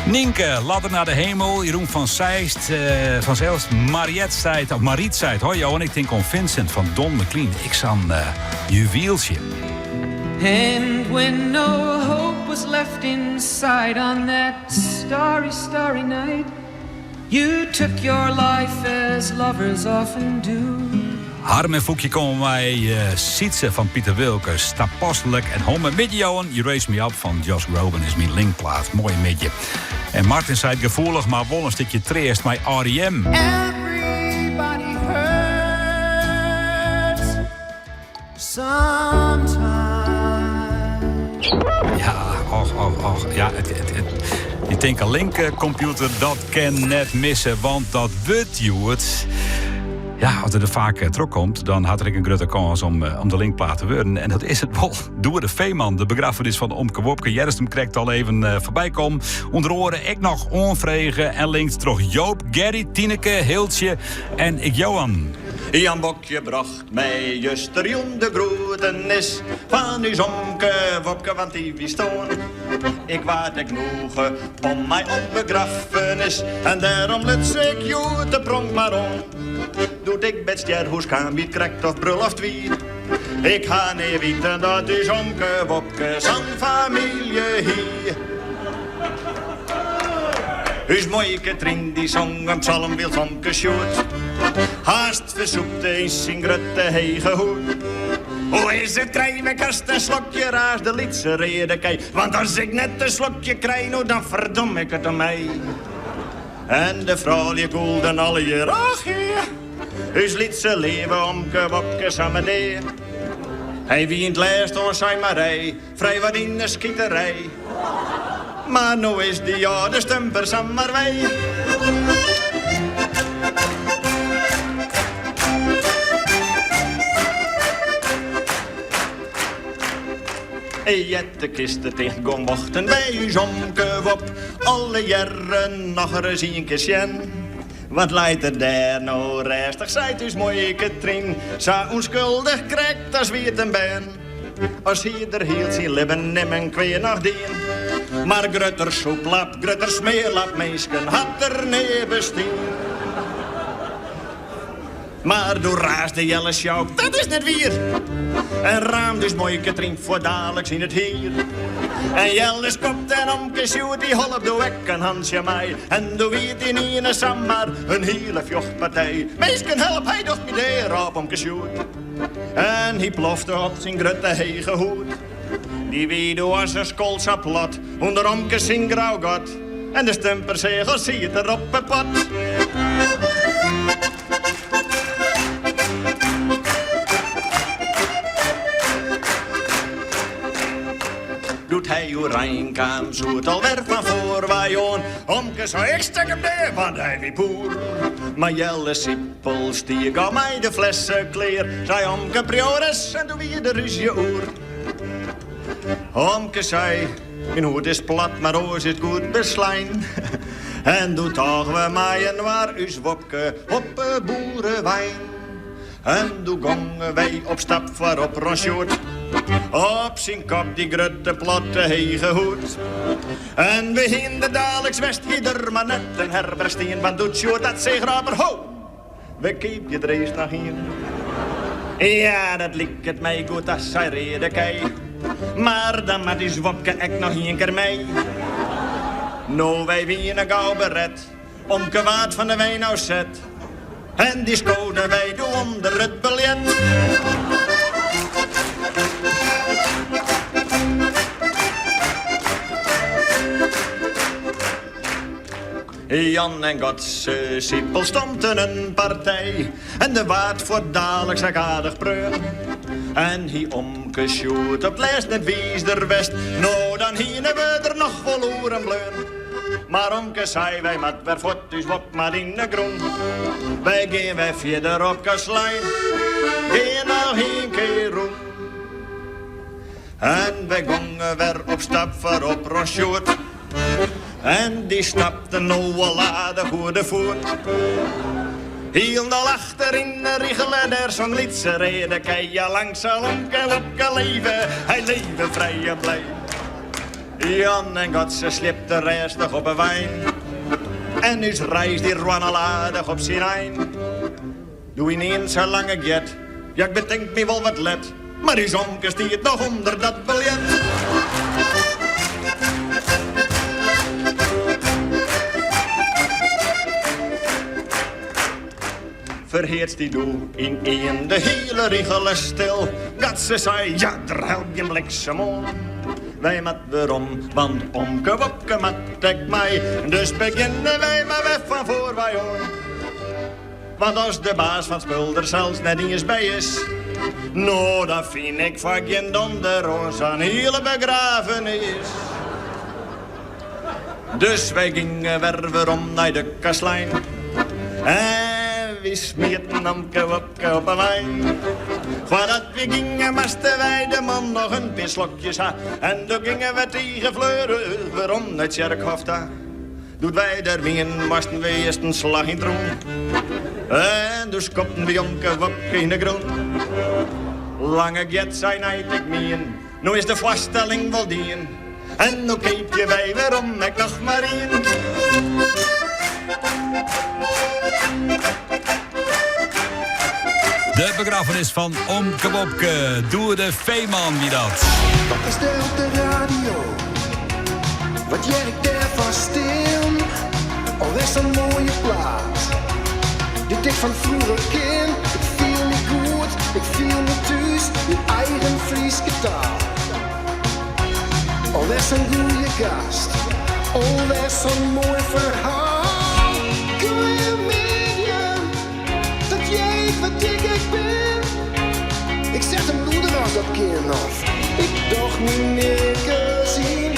S11: Nienke, Ladder naar de Hemel. Jeroen van Zeist, uh, van Zeist. Mariette seit, of Mariet seit, hoi Johan, ik tink oan Vincent fan Don McLean. Ik sa'n uh, juwieltsje.
S12: And when no hope was left inside on that starry, starry night, you took your life as lovers often do.
S11: Harm en Foekje komme mei uh, Sytse fan Piter Wilkens. Tapaslik en Homme Middei Johan. You Raise Me Up fan Josh Groban is myn linkplaat. Moaie middei. En Martin seit gefoelich, mar wol in stikje treast mei R.E.M.
S12: Everybody hurts sometimes.
S11: Ja, och, och, och. Ja, it, it, it, dy tinke-link-kompjûter, dat kin net misse, want dat wurdt hjoed. Ja, as er der faak trochkomt, dan hat er ek in grutte kâns om, eh, om de linkplaat te wurden. En dat is it wol. Doe de Veeman, de begraffenis fan Omke Wopke, heardest him krekt al even uh, foarby kommen. Ûnder oare ek noch oanfrege en linkt troch Joop, Gerry, Tineke, Hiltsje en ik Johan.
S1: Jan Bokje brocht my justerjûn de groetenis fan ús omke Wopke, want dy wie stoarn. Ik waard ek noege om mei op begraffenis en dêrom luts ik hjoed de pronk mar oan. Doe't ik by it stjerhûs kaam, wie it krekt of brulloft wie. Ik ha nea witten dat ús omke Wopke sa'n famylje hie. Us muoike Trien dy song in psalm wylst omke Sjoerd hast fersûpte yn syn grutte hege hoed. Hoe is it, krije wy hast in slokje raas de lytse reade kij? Want as ik net in slokje krij, no dan ferdom ik it om my. En de froulju gûlden allegear, ach hea, ús lytse leave omke Wopke samar dea. Hy wie yn 't lêst oan sein Marij, frijwat yn de skiterij. Mar no is dy âlde stumper samar wei. Ear't de kiste ticht gong mochten wy ús omke Wop allegearre noch ris ien kear sjen. Wat leit er dêr no rêstich, seit ús muoike Trien, sa ûnskuldich krekt as wie it in bern. As hie er hiel syn libben nimmen kwea noch dien. Mar grutter sûplap, grutter smearlap, minsken hat der nea bestien. Mar doe raasde Jelle Sjouk, dat is net wier! En raamde ús muoike Trien fuortdaliks yn it hier. En Jelle skopte en omke Sjoerd dy holp doe ek in hantsje mei. En doe wie it ynienen samar in hiele fjochtpartij. Minsken help, hy docht my dea, rôp omke Sjoerd. En hy plofte op syn grutte hege hoed. Dy wie doe as in skolt sa plat ûnder omke syn grau gat. En de stumperseagel siet der op 'e pot. Doe't hy oerein kaam, soe it alwer fan foar wei oan. Omke sei, ik stek him dea, want hy wie poer. Mar Jelle Sipel stie gau mei de flesse klear. Sei omke priuw ris en doe wie de rúzje oer. Omke sei, myn hoed is plat, mar oars is it goed beslein. En doe tôgen we mei-inoar ús Wopke op 'e boerewein. En doe gongen wy op stap foarop rûn Sjoerd. Op syn kop dy grutte platte hege hoed. En we hienen der daliks west, hie der mar net in herberch stien. Want doe't Sjoerd dat seach, rôp er, ho! We keapje der earst noch ien. Ja, dat liket my goed ta, sei Reade Kij. Mar dan moat ús Wopke ek noch ien kear mei. No, wy wiene gau beret. Omke waard fan de wein ôfset. En dy skoden wy doe ûnder it biljet.
S2: Jan en Gatse Sipel stompten in partij en der waard fuortdaliks ek aardich preaun. En hie omke Sjoerd op 't lêst net wiisder west, no dan hiene we der noch wol oeren bleaun. Mar omke sei, wy moat wer fuort, ús wok moat yn 'e grûn. Wy gean wer fierder op Kastlijn, gean noch ien kear rûn. En wy gongen wer op stap foarop rûn Sjoerd. En dy stapte no al aardich oer de foet. Hielendal achter yn de rigele dêr song lytse reade kij. Ja, lang sal omke Wopke leve, hy leve frij en blij. Jan en Gatse sliepte rêstich op 'e wein. En ús reis dy rûn al aardich op syn ein. Doe ynienen sei Lange Jet, ja ik betink my wol wat let, mar ús omke stiet noch ûnder dat biljet. Ferheard stie doe ynienen de hiele rigele stil. Gatse sei, ja, der help gjin bliksem oan. Wy moat werom, want omke Wopke moat ek mei. Dus begjinne wy mar wer fan foar wei oan. Want as de baas fan 't spul der sels net iens by is, no dan fyn ik foar gjin donder oan sa'n hiele begrafenis. Dus wy gyngen wer werom nei de Kastlijn en wy smieten omke Wopke op 'e wein. Foardat wy gyngen moasten wy de man noch in pear slokjes ha en doe gyngen wy tige fleurich werom nei 't tsjerkhôf ta. Doe't wy der wienen, moasten we earst in slach yn 't rûn. En doe skopten wy omke Wopke yn 'e grûn. Lange Jet sei nei't ik mien, no is de foarstelling wol dien. En no keapje wy werom ek noch mar ien.
S11: De begraffenis fan Omke Wopke. Doede Veeman wie dat.
S3: Wat is der op de radio? Wat hear ik dêr foar stim? Alwer sa'n moaie plaat. Dy't ik fan froeger ken. Ik fiel my goed, ik fiel my thús yn eigen Fryske taal. Alwer sa'n goeie gast, alwer sa'n moai ferhaal. Goeiemiddei, dat hear ik wat dik ik bin. Ik set him lûder as dat kin of ik doch myn earkes yn.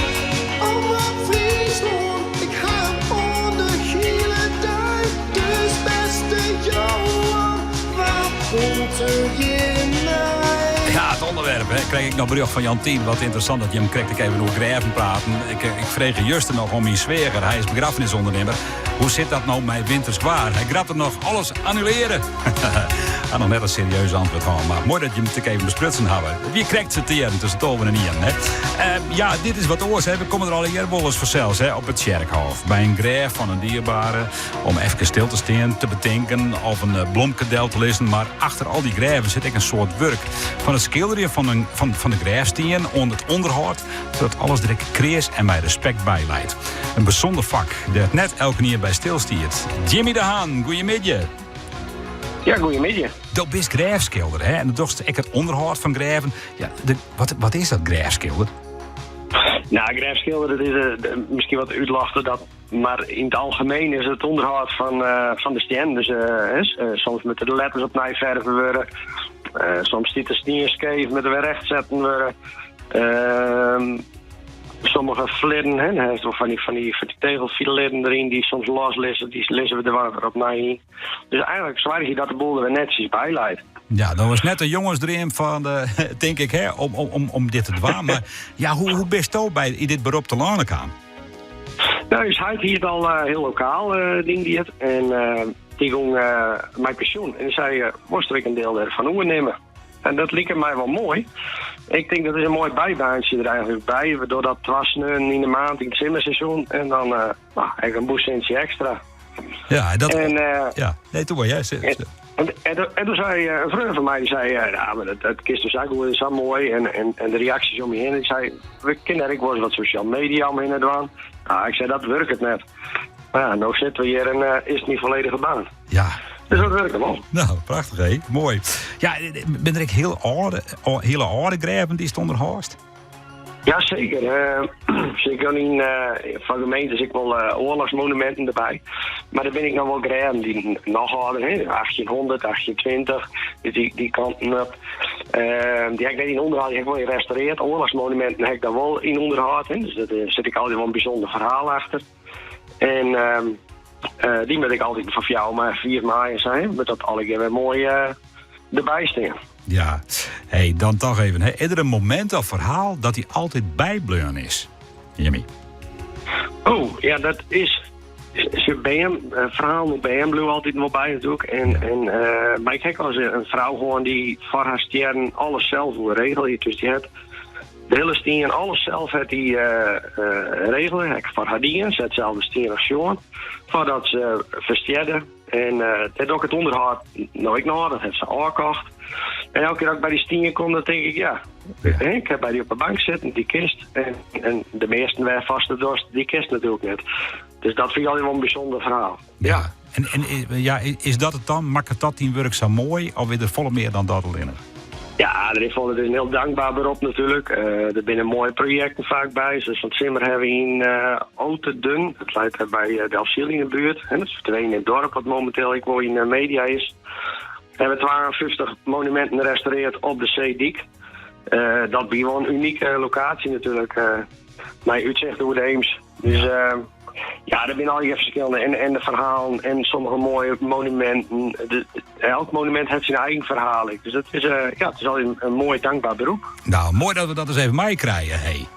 S3: Omrop Fryslân, ik ha him oan de hiele dei. Dus bêste Johan, wat komt der hjirnei?
S11: Ja, it ûnderwerp, hè. Krij ik noch berjocht fan Jantien. Wat ynteressant dat jim krekt ek even oer grêven praten. Ik, ik frege juster noch oan myn sweager, hy is begraffenisûndernimmer. Hoe sit dat no mei wintersk waar? Hy grapte noch, alles annulearje. Hat noch net in serieus antwurd hân, mar moai dat jim it ek even besprutsen hawwe. It wie krekt te hearren tusken 12 en 1. Hè. Ja, dit is wat oars. Hè. We komme der allegear wolris fansels hè, op it tsjerkhôf. By in grêf fan in dierbare om efkes stil te stean, te betinken of in eh, blomke del te lizzen. Mar achter al dy grêven sit ek in soad wurk. Fan it skilderjen fan, in, fan, fan de grêfstien oant it ûnderhâld, sadat alles der ek kreas en mei respekt by leit. In bysûnder fak dêr't net elkenien by stilstiet. Jimmy de Haan, goeiemiddei.
S8: Ja, goeiemiddei.
S11: Do bist grêfskilder, hè? En do dochst ek it ûnderhâld fan grêven. Ja, de, wat, wat is dat grêfskilder?
S8: Nou, grêfskilder, dat is uh, miskien wat útlachte dat, mar yn it algemien is it ûnderhâld fan, uh, fan de stiennen. Dus uh, soms moatte de letters opnij ferve wurde. soms stiet de stien skeef, moat er wer recht setten wurde. Ehm, sommige flidden, hè, dan hast wol fan dy, fan dy, fan dy tegelflidden deryn dy't soms los lizze, dy lizze we der wer opnij yn. Dus eigenlik soargje je dat de boel der wer netsjes by leit.
S11: Ja, dat was net de jongensdream fan, de, tink ik, hè, om, om, om dit te dwaan. Mar ja, hoe, hoe bisto by yn dit berop telâne kaam?
S8: Nou, ús heit hie it al uh, hiel lokaal, uh, ding die it. En uh, dy gong uh, mei pensjoen. En dy sei, uh, wolst der ek in diel derfan oernimme? En dat like my wol moai. Ik tink dat is in moai bybaantsje der eigenlik by. We dogge dat twa sneonen yn de maand yn it simmerseizoen. En dan uh, nou, ek in bûssintsje ekstra.
S11: Ja, dat,
S8: en, uh,
S11: ja. Nee, doe maar. Jij
S8: en, en, en toen sei eh, in freon fan my, dy sei, ja, mar dat, dat kinst dus sa goed en sa moai. En, en, en de reaksjes om je hinne, dy sei, we kinne der ek wolris wat sosjale media omhinne dwaan. Nou, ik sei, dat wurket net. Mar ja, no sitte we hjir en uh, is it myn folledige baan.
S11: Ja.
S8: Dus dat wurket wol.
S11: Nou, prachtich, hè? Moai. Ja, binne der ek hiel âlde, hiele âlde grêven dy'tst ûnderhâldst?
S8: Jazeker. Zeker yn foar gemeentes ek wol oarlochsmonuminten derby. Mar dêr bin ik noch wol grêven dy't noch âlder, hè, 1800, 1820, dus dy, dy kanten op. Dy ha ik net yn ûnderhâld, dy ha ik wol yn restaureard. Oarlochsmonuminten ha ik dan wol yn ûnderhâld, hè, dus dêr sit ek altyd wol in bysûnder ferhaal achter. En dy moat ik altyd foar 4 mei, 4 mei en sa, hè, moat dat allegear wer moai derby stean.
S11: Ja, hey, dan toch even. Hè. Is der in momint of ferhaal dat dy altyd bybleaun is? Jimmy.
S8: Oh, ja, dat is. Se bern, ferhalen oer bern bliuwe altyd wol by natuerlik. En, en, mar ik ha as in frou hân dy't foar har stjerren alles sels woe regelje. Dus dy hat de hiele stien, alles sels hat dy regele. Ek foar har dien. Se hat sels de stien noch sjoen foardat se ferstjerde. En dêr doch ik it ûnderhâld no ek noch, dat hat se ôfkocht. En elke kear as ik by dy stien kom, dan tink ik, ja, hè, ik ha by dy op de bank sitten, dy kist. En, en de measten wêrfanst it dochst, dy kist natuerlik net. Dus dat fyn ik altyd wol in bysûnder ferhaal.
S11: Ja. En, en ja, is dat it dan? Makket dat dyn wurk sa moai? Of is der folle mear dan dat allinnich?
S8: Ja, der is, it is in hiel dankber berop natuerlik. Der binne moaie projekten faak by. Sa fan 't simmer ha we yn Oterdum, dat leit dêr by Delfsyl yn de buert. Hè, dat is it in doarp wat mominteel ek wol yn de media is. Ha we 52 monuminten restaurearre op de seedyk. Dat wie wol in unike lokaasje natuerlik. Mei útsicht oer de Eems. Dus ja, der binne allegear ferskillende en, en de ferhalen en sommige moaie monuminten. Elk monumint hat syn eigen ferhaal. Dus dat is, ja, it is al in moai dankber berop.
S11: No, moai dat we dat ris even meikrijen. Hey.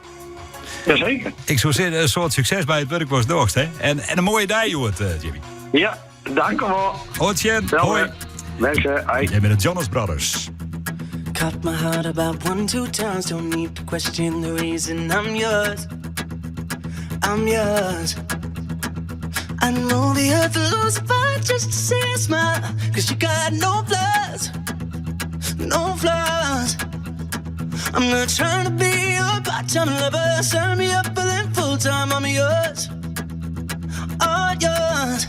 S8: Jazeker.
S11: Ik soe sizze, in soad sukses by it wurk watst dochst. Hè? En, en in moaie dei, hjoed, Jimmy.
S8: Ja, dank u wol.
S11: Oant sjen. Hoi.
S8: Mensen, hoi.
S11: Jij bent de Jonas Brothers.
S12: Cut my heart about one, two times. Don't need to question the reason I'm yours. I'm yours. I know the earth will lose a fight just to see a smile. Cause you got no flaws. No flaws. I'm not trying to be your part-time lover. Sign me up for them full-time. I'm yours. All yours.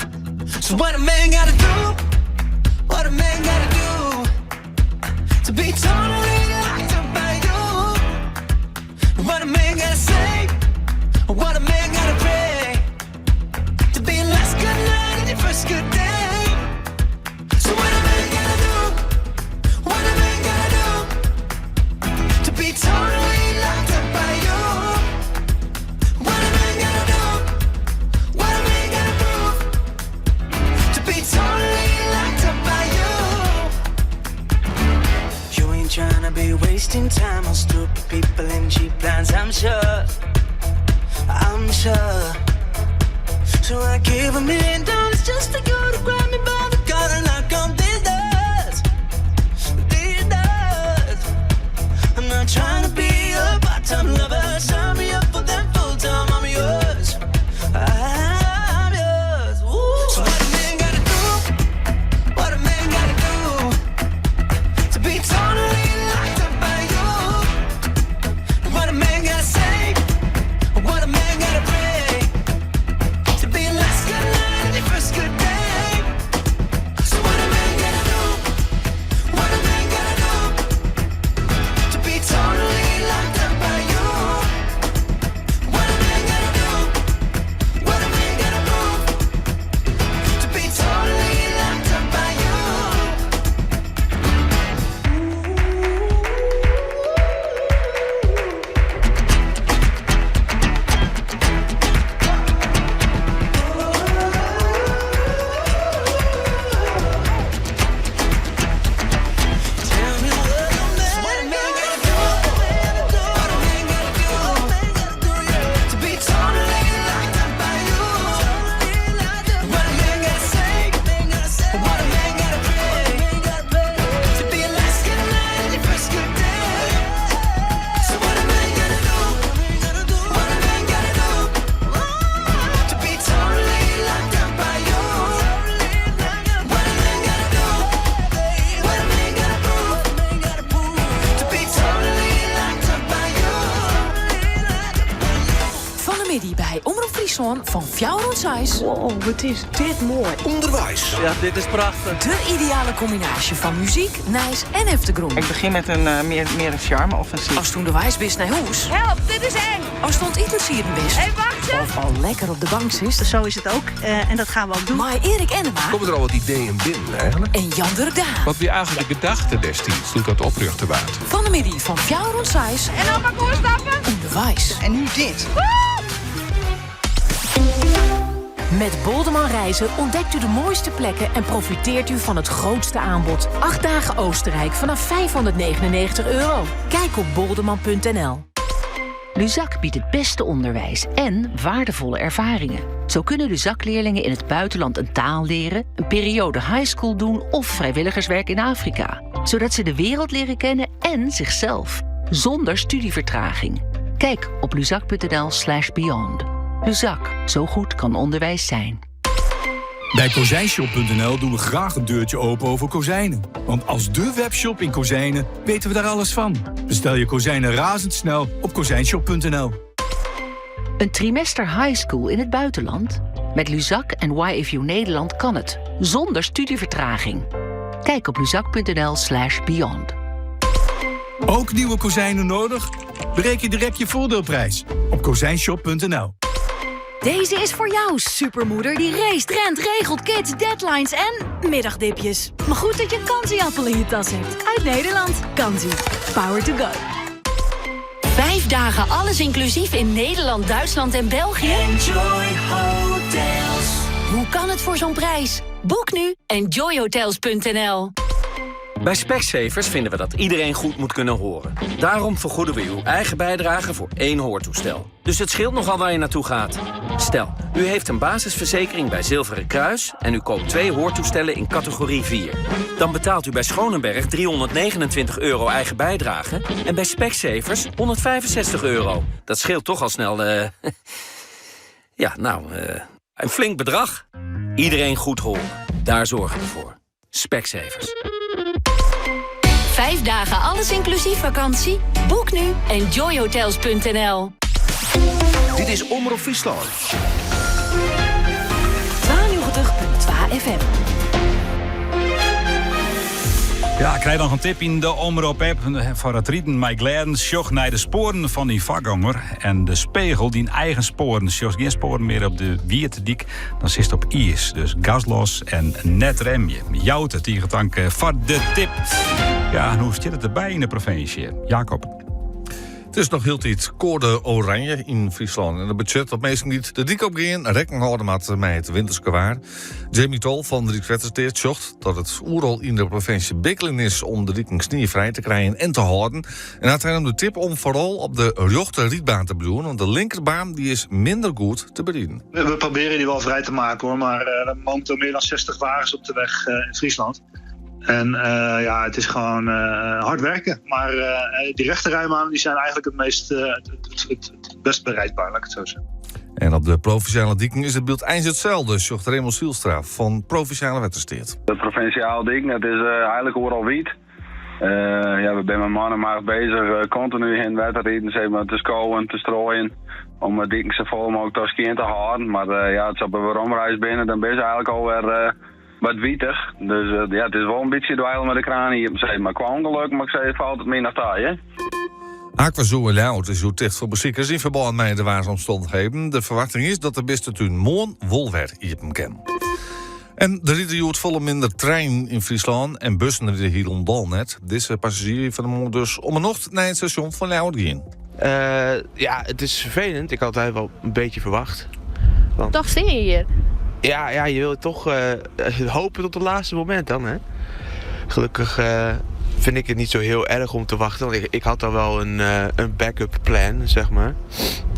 S12: So what a man gotta do? What a man gotta do to be totally locked up by you? What a man gotta say? What a man gotta pray to be last good night and your first good day? So what a man gotta do? What a man gotta do to be totally locked up by you? What a man gotta do? What a man gotta prove to be totally locked up by you? You ain't trying to be wasting time on stupid people and cheap plans, I'm sure. I'm sure. So I gave $1 million just for you to grab me by the collar and knock on these doors. These doors. I'm not trying to be a part-time lover. Sign me up for that full-time. I'm yours. I'm yours. Ooh. So what a man gotta do? What a man gotta do to be totally locked up by you? What a man gotta say? What a man gotta pray to be last good night and your first good day.
S4: Fryslân fan fjouwer oant seis. Wow, wat is dit moai.
S1: Underweis.
S5: Ja, dit is prachtich.
S4: De ideale kombinaasje fan muzyk, nijs en eftergrûn.
S5: Ik begjin met een eh, meer, meer een charme-offensief.
S4: Ast ûnderweis bist nei hûs.
S6: Help, dit is eng!
S4: Ast oan it itensieden bist.
S6: Hé, wacht eens.
S4: Of al lekker op de bank sitst.
S7: Zo is het ook eh, en dat gaan we ook doen.
S4: Mei Eric Ennema.
S20: Komen er al wat ideeën binnen eigenlijk?
S4: En Jan Durk de Haan.
S20: Wat wie eigenlijk de gedachte destijds toen dat oprjochte waard?
S4: Fan 'e middei fan fjouwer oant seis.
S6: En dan maar stappen.
S4: Underweis.
S7: En nu dit.
S16: Met Bolderman Reizen ontdekt u de mooiste plekken en profiteert u van het grootste aanbod. 8 dagen Oostenrijk vanaf 599 euro. Kijk op bolderman.nl.
S21: Luzak biedt het beste onderwijs en waardevolle ervaringen. Zo kunnen Luzak-leerlingen in het buitenland een taal leren, een periode high school doen of vrijwilligerswerk in Afrika. Zodat ze de wereld leren kennen en zichzelf. Zonder studievertraging. Kijk op luzak.nl/slash beyond. Luzak, zo goed kan onderwijs zijn.
S22: Bij Kozijnshop.nl doen we graag een deurtje open over kozijnen. Want als de webshop in kozijnen weten we daar alles van. Bestel je kozijnen razendsnel op kozijnshop.nl.
S21: Een trimester high school in het buitenland? Met Luzak en YFU Nederland kan het. Zonder studievertraging. Kijk op luzak.nl slash beyond.
S22: Ook nieuwe kozijnen nodig? Bereken direct je voordeelprijs op kozijnshop.nl.
S23: Deze is voor jou, supermoeder die racet, rent, regelt, kids, deadlines en middagdipjes. Maar goed dat je een Kanzi-appel in je tas hebt. Uit Nederland. Kanzi. Power to go.
S10: 5 dagen alles inclusief in Nederland, Duitsland en België.
S29: Enjoy Hotels.
S10: Hoe kan het voor zo'n prijs? Boek nu enjoyhotels.nl.
S24: Bij Specsavers vinden we dat iedereen goed moet kunnen horen. Daarom vergoeden we uw eigen bijdrage voor één hoortoestel. Dus het scheelt nogal waar je naartoe gaat. Stel, u heeft een basisverzekering bij Zilveren Kruis... en u koopt twee hoortoestellen in categorie 4. Dan betaalt u bij Schoonenberg 329 euro eigen bijdrage... en bij Specsavers 165 euro. Dat scheelt toch al snel... Ja, nou, een flink bedrag. Iedereen goed horen. Daar zorgen we voor. Specsavers.
S10: 5 dagen alles inclusief vakantie? Boek nu enjoyhotels.nl.
S1: Dit is Omrop Fryslân.
S4: 92.2 FM.
S11: Ja, ik krijg nog een tip in de Omrop-app voor het riden mei glêdens. Sjoch nei de spoaren fan dyn foargonger en de spegel dyn eigen spoaren. Sjochst gjin spoaren mear op de wiete dyk, dan sitst op iis. Dus gas los en net remje. Joute, tige tank foar de tip. Ja, en hoe stiet it derby yn de provinsje? Jacob.
S28: It is noch hieltyd koade oranje yn Fryslân. En dat betsjut dat minsken dy't de dyk op gean rekken hâlde moatte mei it winterske waar. Jamie Tol fan Rykswettersteat sjocht dat it oeral yn de provinsje bikkeljen is om de diken sniefrij te krijen en te hâlden. En hat dêrom de tip om foaral op de rjochter rydbaan te bliuwen, want de linkerbaan dy is minder goed te beriden.
S30: We proberen die wel vrij te maken hoor, maar we hebben momenteel meer dan 60 wagens op de weg in Friesland. En ja, het is gewoon hard werken. Maar die rechterrijbanen die zijn eigenlijk het, meest, het best bereikbaar, laat ik het zo zeggen.
S28: En op de provinsjale diken is it byld eins itselde, sjocht Raymond Zielstra fan Provinsjale Wettersteat.
S31: De provinsjale diken, dat is eigenlik oeral wiet. Ja, we binne mei man en macht bezich, kontinu yn wetter riden, sis mar, te skowen, te strooien. Om de diken safolle mooglik skjin te hâlden. Mar ja, as se op de weromreis binne, dan binne se eigenlik alwer wat wietich. Dus ja, it is wol in bytsje dweile mei de kraan iepen, sis mar. Kwa ûngelok, mar ik sei, falt it my noch ta, hè?
S28: AquaZoo yn Ljouwert is hjoed ticht foar besikers yn ferbân mei de waarsomstannichheden. De ferwachting is dat de bistetún moarn wol wer iepen kin. En der ride hjoed folle minder treinen yn Fryslân en bussen ride hielendal net. Dizze passazjier wie fan 'e moarn dus om 'e nocht nei it stasjon fan Ljouwert gien.
S32: Ja, het is vervelend. Ik had het eigenlijk wel een beetje verwacht. Want
S33: Toch zit je hier?
S32: Ja, je wil toch hopen tot het laatste moment dan, hè? Gelukkig vind ik het niet zo heel erg om te wachten. Want ik had al wel een backup plan, zeg maar.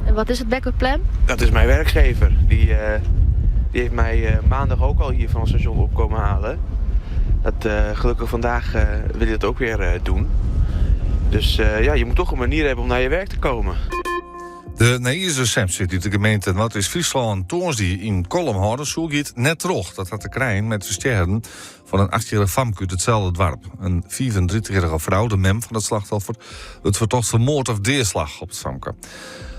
S33: En wat is het backup plan?
S32: Dat is mijn werkgever. Die heeft mij maandag ook al hier van het station op komen halen. Dat gelukkig vandaag wil hij dat ook weer doen. Dus ja, je moet toch een manier hebben om naar je werk te komen.
S28: De nijjiersresepsje dy't de gemeente Noardeast-Fryslân tongersdei yn Kollum hâlde soe giet net troch. Dat hat te krijen mei it ferstjerren fan in achtjierrich famke út itselde doarp. In 35-jierrige frou, de mem fan it slachtoffer, wurdt fertocht fan moard of deaslach op it famke.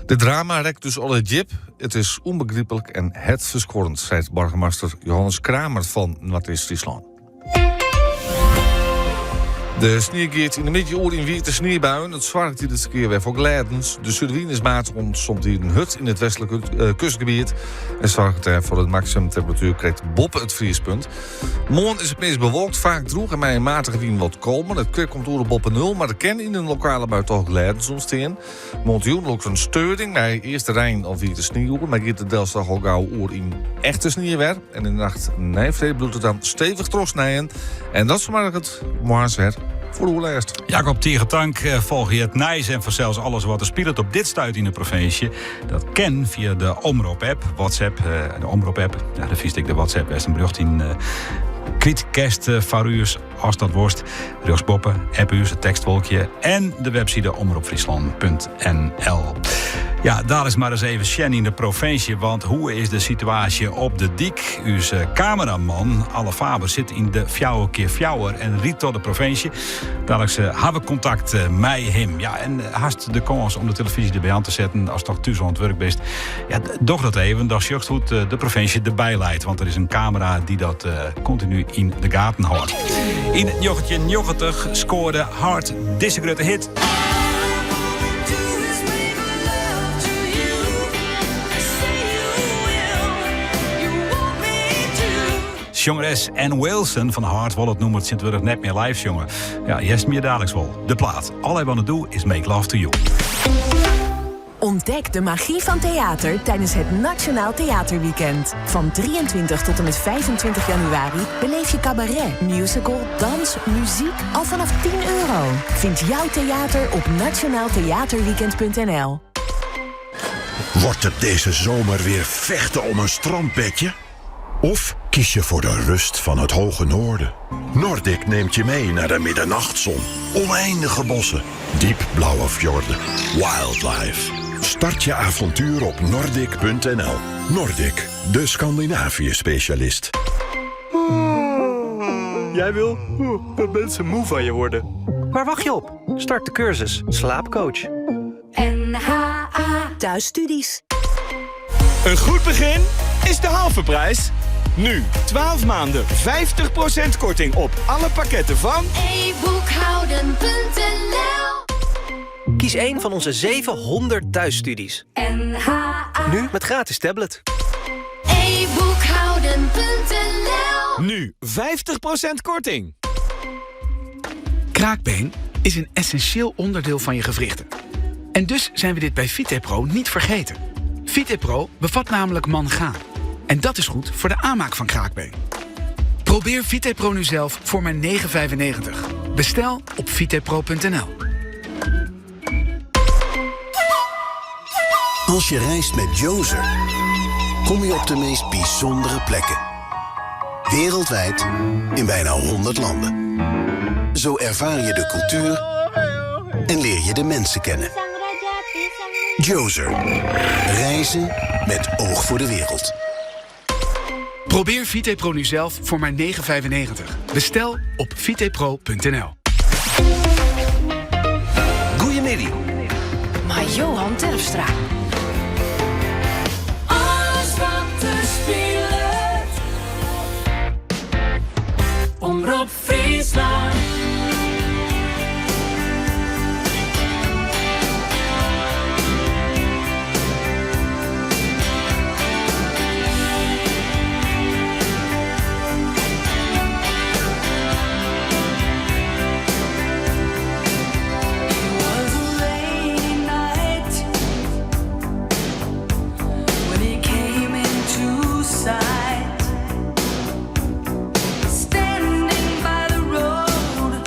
S28: Dit drama rekket ús allegear djip. It is ûnbegryplik en hertferskuorrend, seit boargemaster Johannes Kramer fan Noardeast-Fryslân. De snie giet yn de middei oer yn wiete sniebuien. It soarget dizze kear wer foar glêdens. De súdewyn is matich oant somtiden hurd yn it westlike eh, kustgebiet. En soarget dêrfoar dat de maksimumtemperatuer krekt boppe it friespunt. Moarn is it meast bewolkt, faak drûch en mei in matige wyn wat kalmer. It kwik komt oer op boppe nul, mar der kin yn in lokale bui toch glêdens ûntstean. Moarntejûn lûkt in steuring mei earst rein of wiete snie oer, mar giet de delslach al gau oer yn echte snie wer. En yn de nacht nei freed bliuwt it dan stevich trochsnijen. En dat soarget moarns wer foar oerlêst.
S11: Jacob, tige tank. Eh, folgje it nijs en fansels alles wat der spilet op dit stuit yn de provinsje. Dat kin fia de Omrop-app, WhatsApp, eh, de Omrop-app. Ja, dêr fynst ek de WhatsApp wêr'tst in berjocht yn eh, kwyt kinst foar ús as dat wolst. Rjochtsboppe, app ús, it tekstwolkje en de webside omropfryslan.nl. Ja, daliks mar ris even sjen yn de provinsje, want hoe is de situaasje op de dyk? Us eh, kameraman Alle Faber sit yn de fjouwer kear fjouwer en rydt troch de provinsje. Daliks eh, ha we kontakt eh, mei him. Ja, en hast de kâns om de telefyzje derby oan te setten ast toch thús oan it wurk bist. Ja, doch dat even, dan sjochst hoe't de provinsje derby leit. Want der is in kamera dy't dat kontinu yn de gaten hâldt. Yn 1990 skoarde Heart dizze grutte hit. Sjongeres Ann Wilson fan Heart wol it nûmer tsjintwurdich net mear live sjonge. Ja, hearst mear daliks wol. De plaat All I Wanna Do Is Make Love To You.
S2: Ontdek de magie van theater tijdens het Nationaal Theaterweekend. Van 23 tot en met 25 januari beleef je cabaret, musical, dans, muziek al vanaf 10 euro. Vind jouw theater op nationaaltheaterweekend.nl.
S3: Wordt het deze zomer weer vechten om een strandbedje? Of kies je voor de rust van het hoge noorden? Nordic neemt je mee naar de middernachtzon, oneindige bossen, diep blauwe fjorden, wildlife. Start je avontuur op nordic.nl. Nordic, de Scandinavië-specialist.
S8: Jij wil dat mensen moe van je worden. Waar wacht je op? Start de cursus Slaapcoach.
S29: NHA Thuisstudies.
S9: Een goed begin is de halve prijs. Nu 12 maanden 50% korting op alle pakketten van...
S29: e-boekhouden.nl
S8: Kies een van onze 700 thuisstudies.
S29: NHA
S8: Nu met gratis tablet.
S29: e-boekhouden.nl
S9: Nu 50% korting.
S13: Kraakbeen is een essentieel onderdeel van je gewrichten. En dus zijn we dit bij Vitepro niet vergeten. Vitepro bevat namelijk mangaan. En dat is goed voor de aanmaak van kraakbeen. Probeer Vitepro nu zelf voor maar 9,95. Bestel op vitepro.nl.
S14: Als je reist met Jozer, kom je op de meest bijzondere plekken. Wereldwijd in bijna 100 landen. Zo ervaar je de cultuur en leer je de mensen kennen. Jozer. Reizen met oog voor de wereld.
S13: Probeer Vitepro nu zelf voor maar 9,95. Bestel op vitepro.nl.
S24: Goeiemiddag.
S4: Mei Johan Terpstra.
S29: Alles wat der spilet. Omrop Fryslân. It was a rainy night when he came into sight. Standing by the road.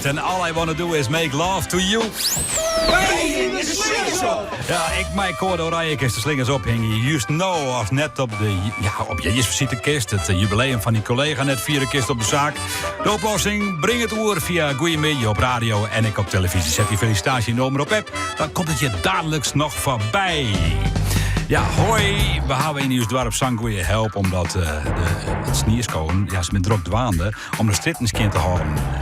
S11: Heart en All I Wanna Do Is Make Love To You. Ja, ik mei koade oranje kinst de slingers ophingje. Just no of net op de ja, op je visite Het jubileum van die collega net vieren kinst op de zaak. De oplossing, breng het oer via Goeiemiddag op radio en ik op televisie. Zet die felicitatie in de Omrop app, dan komt het je dadelijks nog voorbij. Ja, hoi. We hawwe yn ús doarp sa'n goede help omdat de, it snieskowen, ja, se binne drok dwaande om de strjitten skjin te hâlden.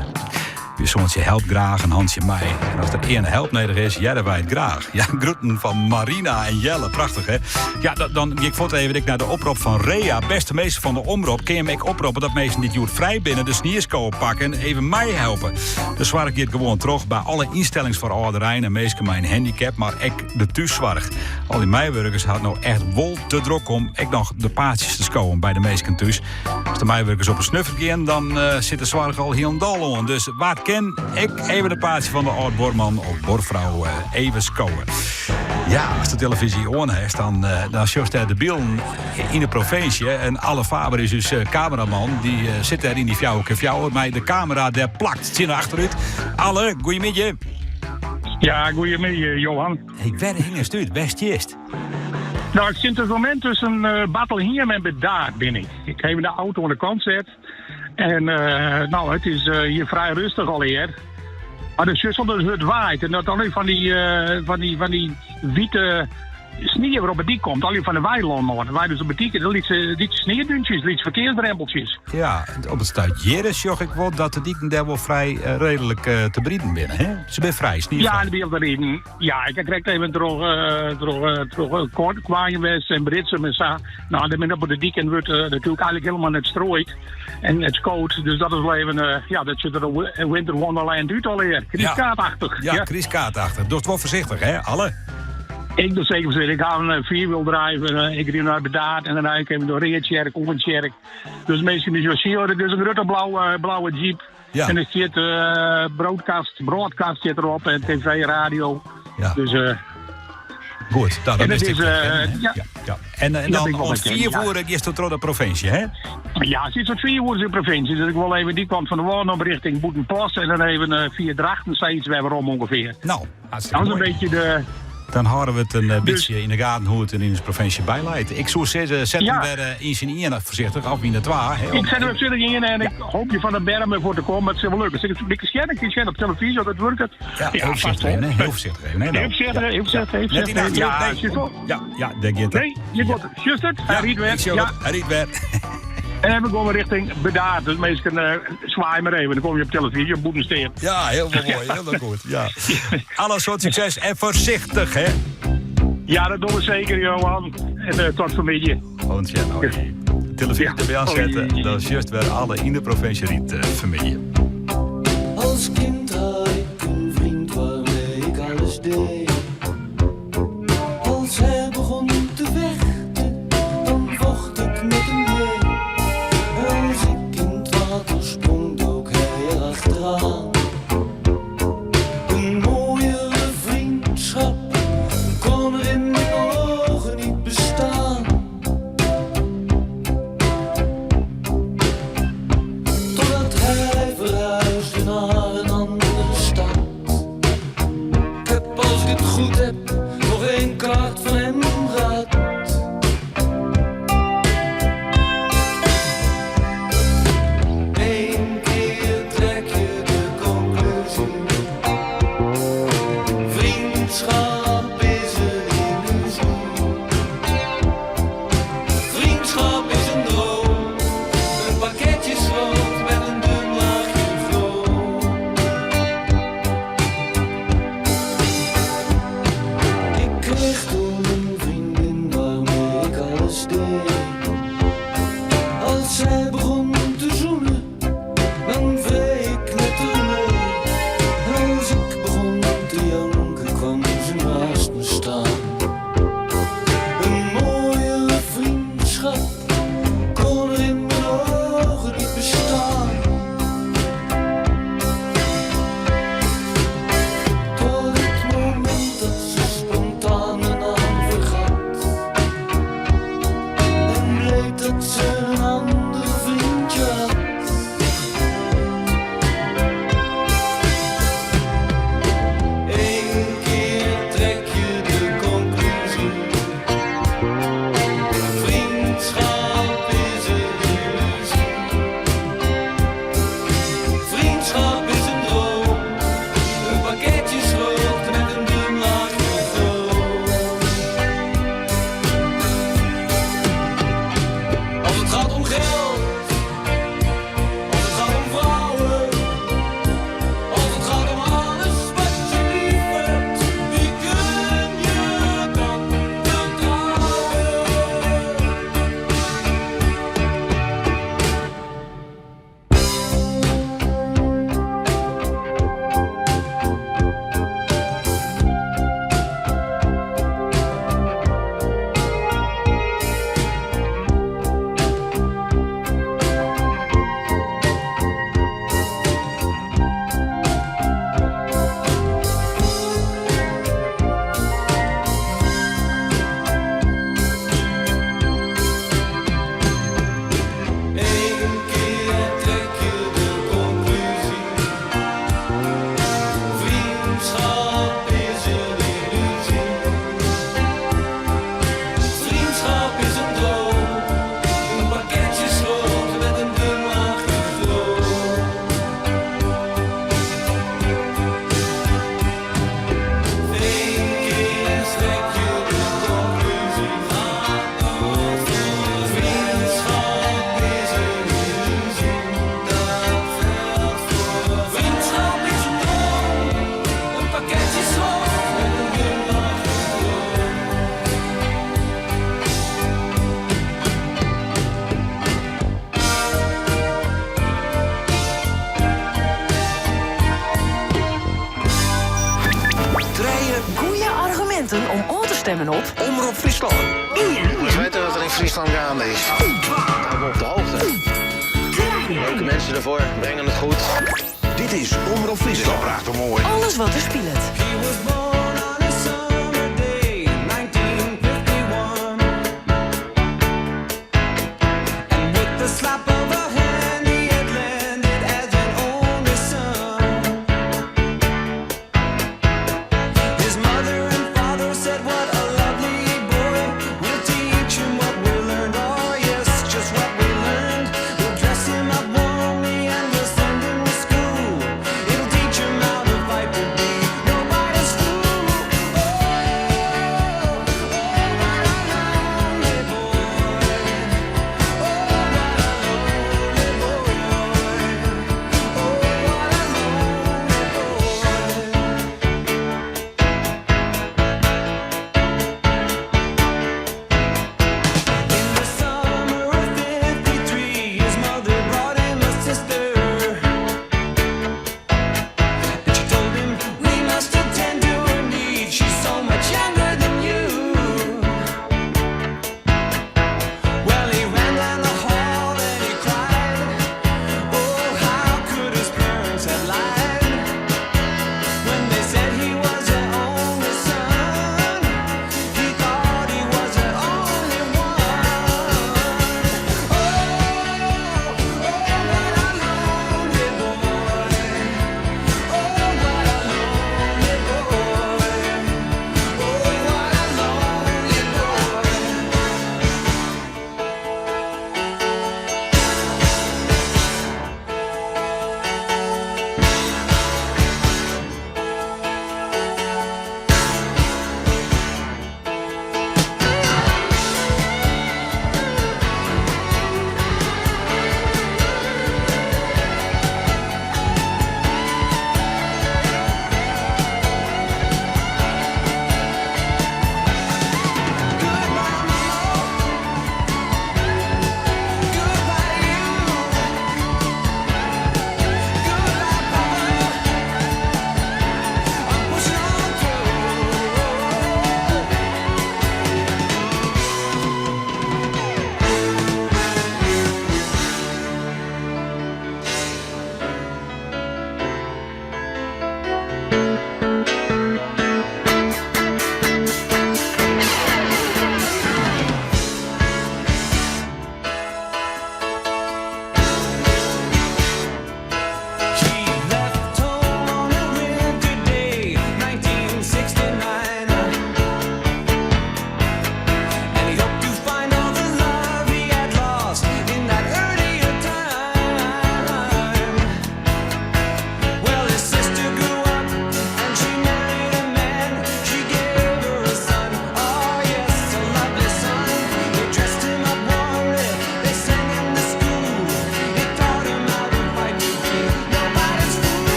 S11: Us soantsje helpt graach in hantsje mei. En as der earne help nedich is, hearre wy it graach. Ja, groeten fan Marina en Jelle. Prachtich, hè? Ja, dan gean ik fuort even ek nei de oprop fan Rea. Beste minsken fan de Omrop, kin jim ek oproppe dat minsken dy't hjoed frij binne de snieskower pakke en even meihelpe. De soarch giet gewoan troch by alle ynstellings foar âlderein en minsken mei in handicap, mar ek de thússoarch. Al dy meiwurkers ha it no echt wol te drok om ek noch de paadsjes te skowen by de minsken thús. As de meiwurkers op 'e snuffert gean, dan eh, sit de soarch al hielendal oan. Dus wa't kin, ek even de paadsje fan de âld-buorman of buorfrou eh, even skowe. Ja, as de televyzje oan hast, dan, eh, dan sjochst dêr de bylden yn de provinsje. En Alle Faber is ús kameraman. Dy sit dêr yn dy fjouwer kear fjouwer mei de kamera dêr plakt tsjin de achterút. Alle, goeiemiddei.
S5: Ja, goeiemiddei, Johan.
S11: Hey, wêr hingest út? Wêr stiest?
S5: Nou, ik sit op it momint tusken uh, Bartlehiem en Burdaard bin ik. Ik ha even de auto oan de kant set. En uh, nou, it is uh, hjir frij rêstich allegear. Mar de sjochst dat it hurd waait. En dat al fan dy, fan dy wiete snie wer op de dyk komt. Al fan de weilân. Wy dus op de dyk, de lytse, lytse sniedúntsjes, lytse ferkearsdrempeltsjes.
S11: Ja, op it stuit hjir sjoch ik wol dat de diken dêr wol frij reedlik te beriden binne. Hè? Se binne frij, sniefrij.
S5: Ja, de binne te riden. Ja, ik ha krekt even troch Koarnjum west en Britsum en sa. Nou, dêr binne op de dyk en wurdt natuerlik eigentlik hielendal net strooid en net skood. Dus dat is wol even, ja, dat sjocht der in Winter Wonderland út allegear. Krystkaartachtich.
S11: Ja, ja. krystkaartachtich. Dochst wol foarsichtich, hè, Alle?
S5: Ik doch seker foarsichtich. Ik ha in vierwieldrive en ik ryd nei Burdaard en dan ried ik even troch Readtsjerk, Oentsjerk. Dus minsken dy't sjogge, dit is in grutte blauwe jeep. Ja. En der stiet uh, broadcast, broadcast sit derop en tv, radio.
S11: Ja.
S5: Dus, uh,
S11: Goed, nou, dan
S5: en
S11: is
S5: het
S11: dit
S5: is,
S11: uh,
S5: ja.
S11: ja. ja. En dan om 4 oere giest troch de provinsje, hè?
S5: Ja, it is tot 4 oere de provinsje. Dus ik wol even dy kant fan de wâl op rjochting Bûtenpost en dan even fia Drachten sayts wer werom ûngefear.
S11: Nou, hartstikke
S5: Dat is in
S11: moai.
S5: bytsje de.
S11: Dan hâlde we it in
S5: Dus-
S11: bytsje yn de gaten hoe't it yn de provinsje byleit. Ik soe sizze, set
S5: Ja.
S11: him wer yn syn ien foarsichtich, of yn de twa. Hè,
S5: Ik set him op syn ien en ik hoopje fan de berm foar te kommen. It sil wol lukke. Sil ik sjen, ik sjen op telefyzje dat it wurket.
S11: Ja, heel voorzichtig even, hè? Heel voorzichtig even, hè?
S5: Heel
S11: Nou.
S5: voorzichtig, heel voorzichtig, heel
S11: Net in de
S5: voorzichtig. Ja,
S11: achteruit, nee.
S5: zit wel.
S11: Ja, ja, daar gaat het.
S5: Nee, je wordt just het. Hij riet weer.
S11: Ik zie
S5: Ja.
S11: het. Hij riet weer.
S5: En we komen richting Burdaard. Dus mensen zwaai maar even. Dan kom je op televisie op Boetensteer.
S11: Ja, heel mooi. Heel goed. Ja. Alle soort succes en voorzichtig, hè?
S5: Ja, dat doen we zeker, Johan. En tot vanmiddag.
S11: Want ja, nou, televisie
S5: Ja.
S11: erbij aanzetten,
S5: Hoi.
S11: dan is juist weer alle in de provincie riet vanmiddag.
S1: Als kind had ik een vriend waarmee ik alles deed. Als hij begon te vechten, dan vocht ik met hem mee. En als ik in het water sprong, dook hij erachteraan. Een mooiere vriendschap kon er in mijn ogen niet bestaan. Totdat hij verhuisde naar een ander
S4: mominten om ôf te stimmen op.
S1: Omrop Fryslân.
S6: We weten wat er in Friesland gaande is. Hou me op de hoogte. Leuke mensen ervoor, brengen het goed.
S1: Dit is Omrop Fryslân. Prachtig mooi.
S4: Alles wat der spilet.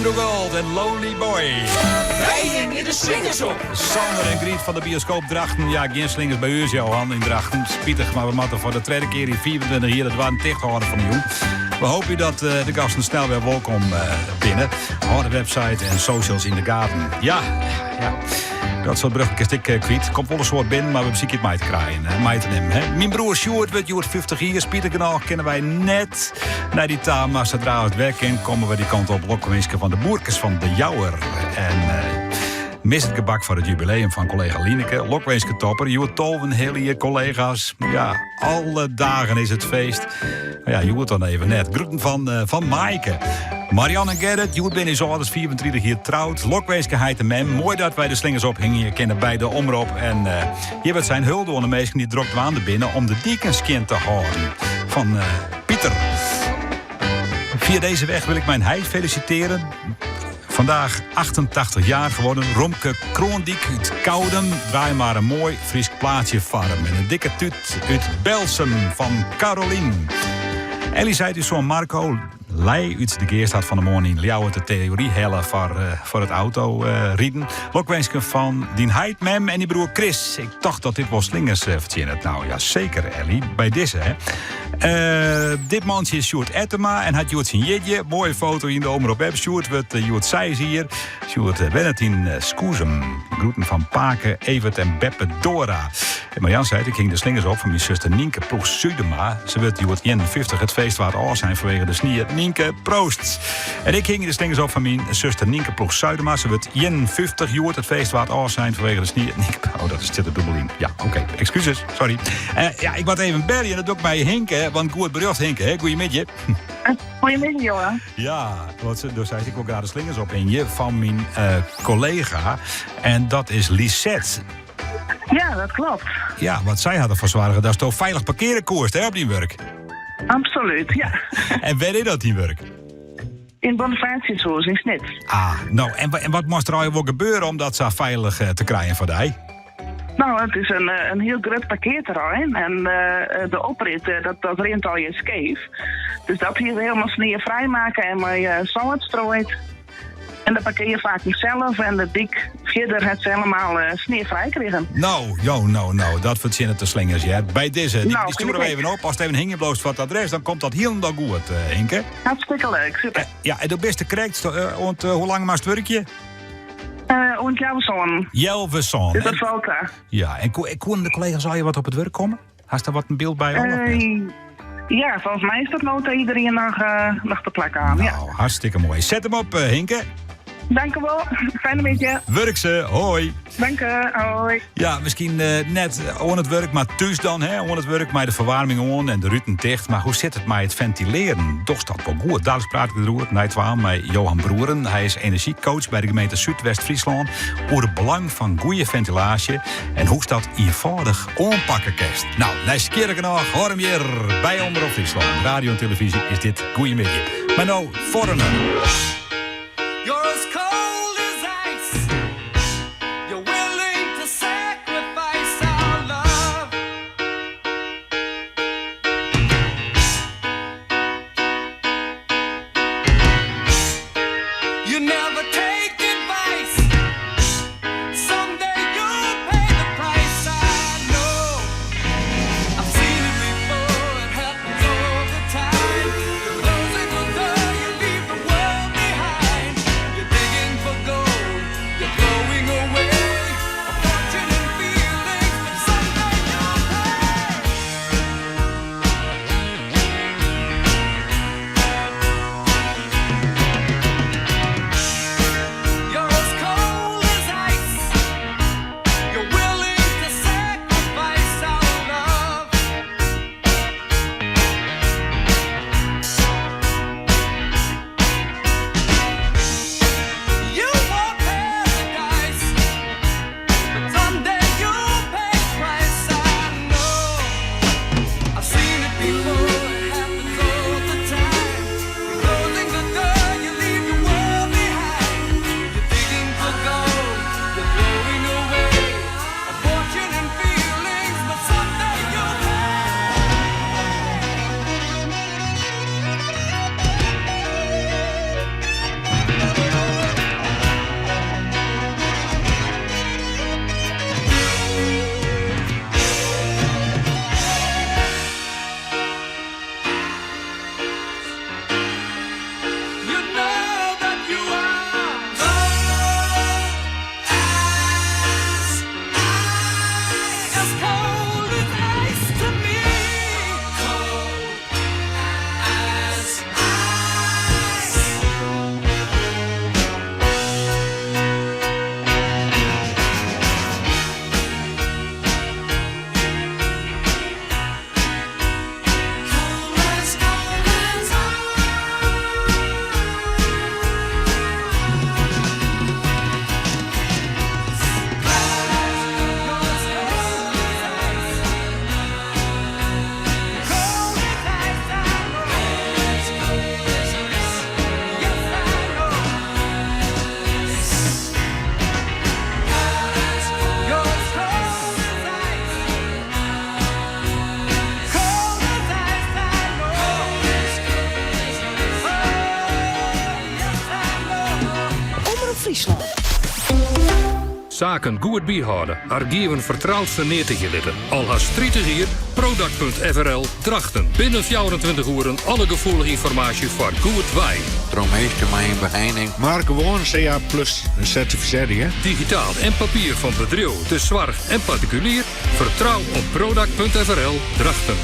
S11: Andrew Gold en Lonely Boy.
S9: Wij hingje de slingers op.
S11: Sander en Griet van de bioscoop Drachten. Ja, geen slingers bij u, Johan, in Drachten. Spitich, maar we moeten voor de tweede keer in 24 hier het waan dicht houden van de jong. We hopen dat de gasten snel weer welkom binnen. Hou de website en socials in de gaten. Ja, ja. Dat soort bruggetjes ik kwijt. Komt wel een soort binnen, maar we bezieken het mij te krijgen. Hè, mij te nemen. Hè. Mijn broer Sjoerd wordt Sjoerd 50 hier. Spietig genoeg kennen wij net naar die taal. Maar zodra het werk in, komen we die kant op. Lokwenske van de Boerkes van de Jouwer. En mis het gebak voor het jubileum van collega Lineke. Lokwenske topper. Joert Tolven, heel je collega's. Ja, alle dagen is het feest. Maar ja, je hoort dan even net. Groeten van Maaike. Marianne en Gerrit, hjoed binne ús âlders 35 jier troud. Lokwinske heit en mem. Moai dat wy de slingers ophingje kinne by de Omrop. En eh, hjir wurdt sein hulde oan de minsken dy't drok dwaande binne om de diken skjin te hâlden. Fan eh, Pieter. Via deze weg wil ik mijn heit feliciteren. Vandaag 88 jaar geworden. Romke Kroondiek uit Koudum. Draai maar een mooi Frysk plaatsje foar him. En in dikke tút út Belsum fan Carolien. Ellie seit ús soan Marco Lei út de Geast hat fan 'e moarn yn Ljouwert de teory helle foar, eh, foar it autoriden. Eh, Lokwinsken fan dyn heit, mem en dyn broer Chris. Ik tocht dat dit wol slingers eh, fertsjinnet. Nou ja, seker Ellie, by dizze. Hè. Uh, dit mantsje is Sjoerd Ettema en hat hjoed syn jierdei. Moaie foto yn de Omrop app. Sjoerd wurdt hjoed 6 jier. Sjoerd wennet yn Skuzum. Groeten fan pake, Evert en beppe Dora. En Marjan seit, ik hing de slingers op fan myn suster Nienke Ploeg Sudema. Se wurdt hjoed 51. It feest waard ôfsein fanwege de snie. Nienke, proost! En ik hing de slingers op fan myn suster Nienke Ploeg Zuidema. Se wurdt 51 hjoed. It feest waard ôfsein fanwege de snie. Nienke, oh, dat sit der dûbel yn. Ja, oké. Ekskuses, sorry. Uh, ja, ik moat even belje. Dat doch ik mei Hinke, want goed berjocht Hinke. Hè? Goeiemiddei.
S7: Goeiemiddei, Johan.
S11: Ja, want do seist, ik wol graach de slingers ophingje fan myn uh, kollega. En dat is Lisette.
S7: Ja, dat klopt.
S11: Ja, want sy hat derfoar soarge datsto feilich parkeare koest hè, op dyn wurk.
S7: Absoluut, ja.
S11: En wêr is dat dyn wurk?
S7: Yn Bonifatiushûs yn Snits.
S11: Ah, no, en, en wat moast der allegear wol gebeure om dat sa feilich eh, te krijen foar dy?
S7: No, it is in, eh, in hiel grut parkearterrein en eh, de oprit dat, dat rint allegear skeef. Dus dat hie se hielendal sniefrij makke en mei sâlt strooid. En de parkearfakken sels en de dyk fierder hat se hielendal sniefrij krigen.
S11: No, jo, no, no, dat fertsjinnet de slingers, hear. By dizze, dy, dy stjoere we even op. Ast even hingjen bliuwst foar it adres, dan komt dat hielendal goed, Hinke.
S7: Hartstikke leuk, super.
S11: Ja, en do bist der krekt, oant hoe lang moatst wurkje?
S7: Oant healwei sânen.
S11: Healwei sânen.
S7: Dus dat falt ta.
S11: Ja, en koenen de kollega's allegear wat op it wurk komme? Hast der wat in byld by al of net?
S7: Ja, folgens my is dat no ta iderien noch, noch te plak oan.
S11: Nou,
S7: ja.
S11: hartstikke moai. Set him op, Hinke.
S7: Dank u wol. Fijne middei.
S11: Wurk se. Hoi.
S7: Dank u. Hoi.
S11: Ja, miskien net oan it wurk, mar thús dan, hè, oan it wurk mei de ferwaarming oan en de ruten ticht. Mar hoe sit it mei it fentilearjen? Dochst dat wol goed? Daliks praat ik deroer nei twaen mei Johan Broeren. Hy is enerzjycoach by de gemeente Súdwest-Fryslân oer it belang fan goede fentilaasje en hoe'tst dat ienfâldich oanpakke kinst. No, nijsgjirrich genôch, hâld him hjir by Omrop Fryslân. Radio en televyzje is dit Goeiemiddei. Mar no Foreigner.
S29: You're as cold as ice. You're willing to sacrifice our love. You never take advice. Someday you'll pay the price. I know. I've seen it before. It happens all the time. You're closing the door, you leave the world behind.
S12: Saken goed byhâlde, argiven fertroud ferneatigje litte. Al hast 30 jier, Prodac.frl, Drachten. Binnen 24 oeren alle gefoelige ynformaasje foar goed wei.
S15: Troch minsken mei in beheining.
S16: Mar gewoan CA plus sertifisearring, hè?
S12: Digitaal en papier fan bedriuw, de soarch en partikulier. Fertrou op Prodac.frl, Drachten.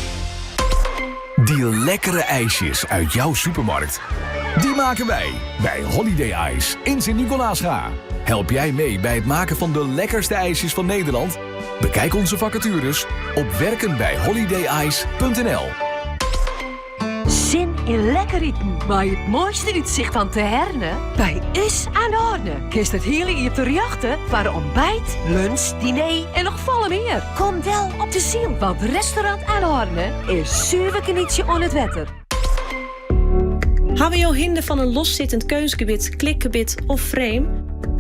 S17: Die lekkere ijsjes uit jouw supermarkt. Die maken wij bij Holiday Ice in Sint-Nicolaasga. Help jij mee bij het maken van de lekkerste ijsjes van Nederland? Bekijk onze vacatures op werkenbijholidayice.nl
S4: Sin yn lekker iten mei it moaiste útsicht fan Terherne by ús aan de Horne. Kinst it hiele jier terjochte foar ontbijt, lunch, diner en noch folle mear. Kom del op de Syl, want restaurant Aan de Horne is suver genietsje oan it wetter.
S18: Hawwe jo hinder fan in lossittend keunstgebit, klikgebit of frame?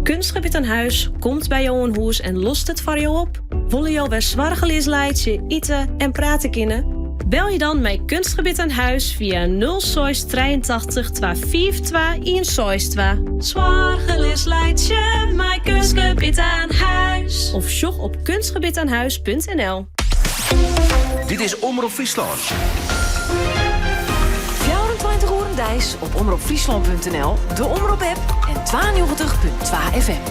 S18: Kunstgebit aan Huis komt by jo oan hûs en lost it foar jo op. Wolle jo wer soargeleas laitsje, ite en prate kinne? Belje dan mei Kunstgebit aan Huis fia 06 83 252 162. Soargeleas laitsje mei Kunstgebit aan Huis. Of sjoch op kunstgebitaanhuis.nl.
S1: Dit is Omrop Fryslân.
S4: 24 oeren deis op omropfryslan.nl, de Omrop app en 92.2 FM.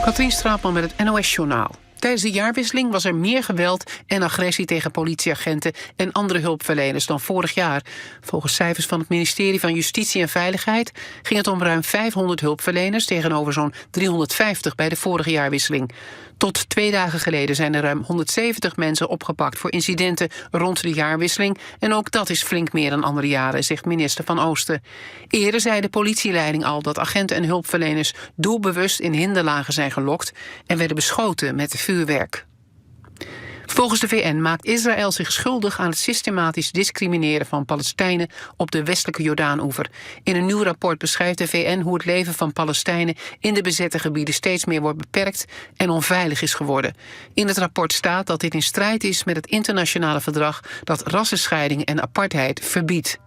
S19: Katrien Straatman met het NOS-journaal. Tijdens de jaarwisseling was er meer geweld en agressie tegen politieagenten en andere hulpverleners dan vorig jaar. Volgens cijfers van het ministerie van Justitie en Veiligheid ging het om ruim 500 hulpverleners tegenover zo'n 350 bij de vorige jaarwisseling. Tot twee dagen geleden zijn er ruim 170 mensen opgepakt voor incidenten rond de jaarwisseling. En ook dat is flink meer dan andere jaren, zegt minister Van Oosten. Eerder zei de politieleiding al dat agenten en hulpverleners doelbewust in hinderlagen zijn gelokt en werden beschoten met vuurwerk. Volgens de VN maakt Israël zich schuldig aan het systematisch discrimineren van Palestijnen op de westelijke Jordaanoever. In een nieuw rapport beschrijft de VN hoe het leven van Palestijnen in de bezette gebieden steeds meer wordt beperkt en onveilig is geworden. In het rapport staat dat dit in strijd is met het internationale verdrag dat rassenscheiding en apartheid verbiedt.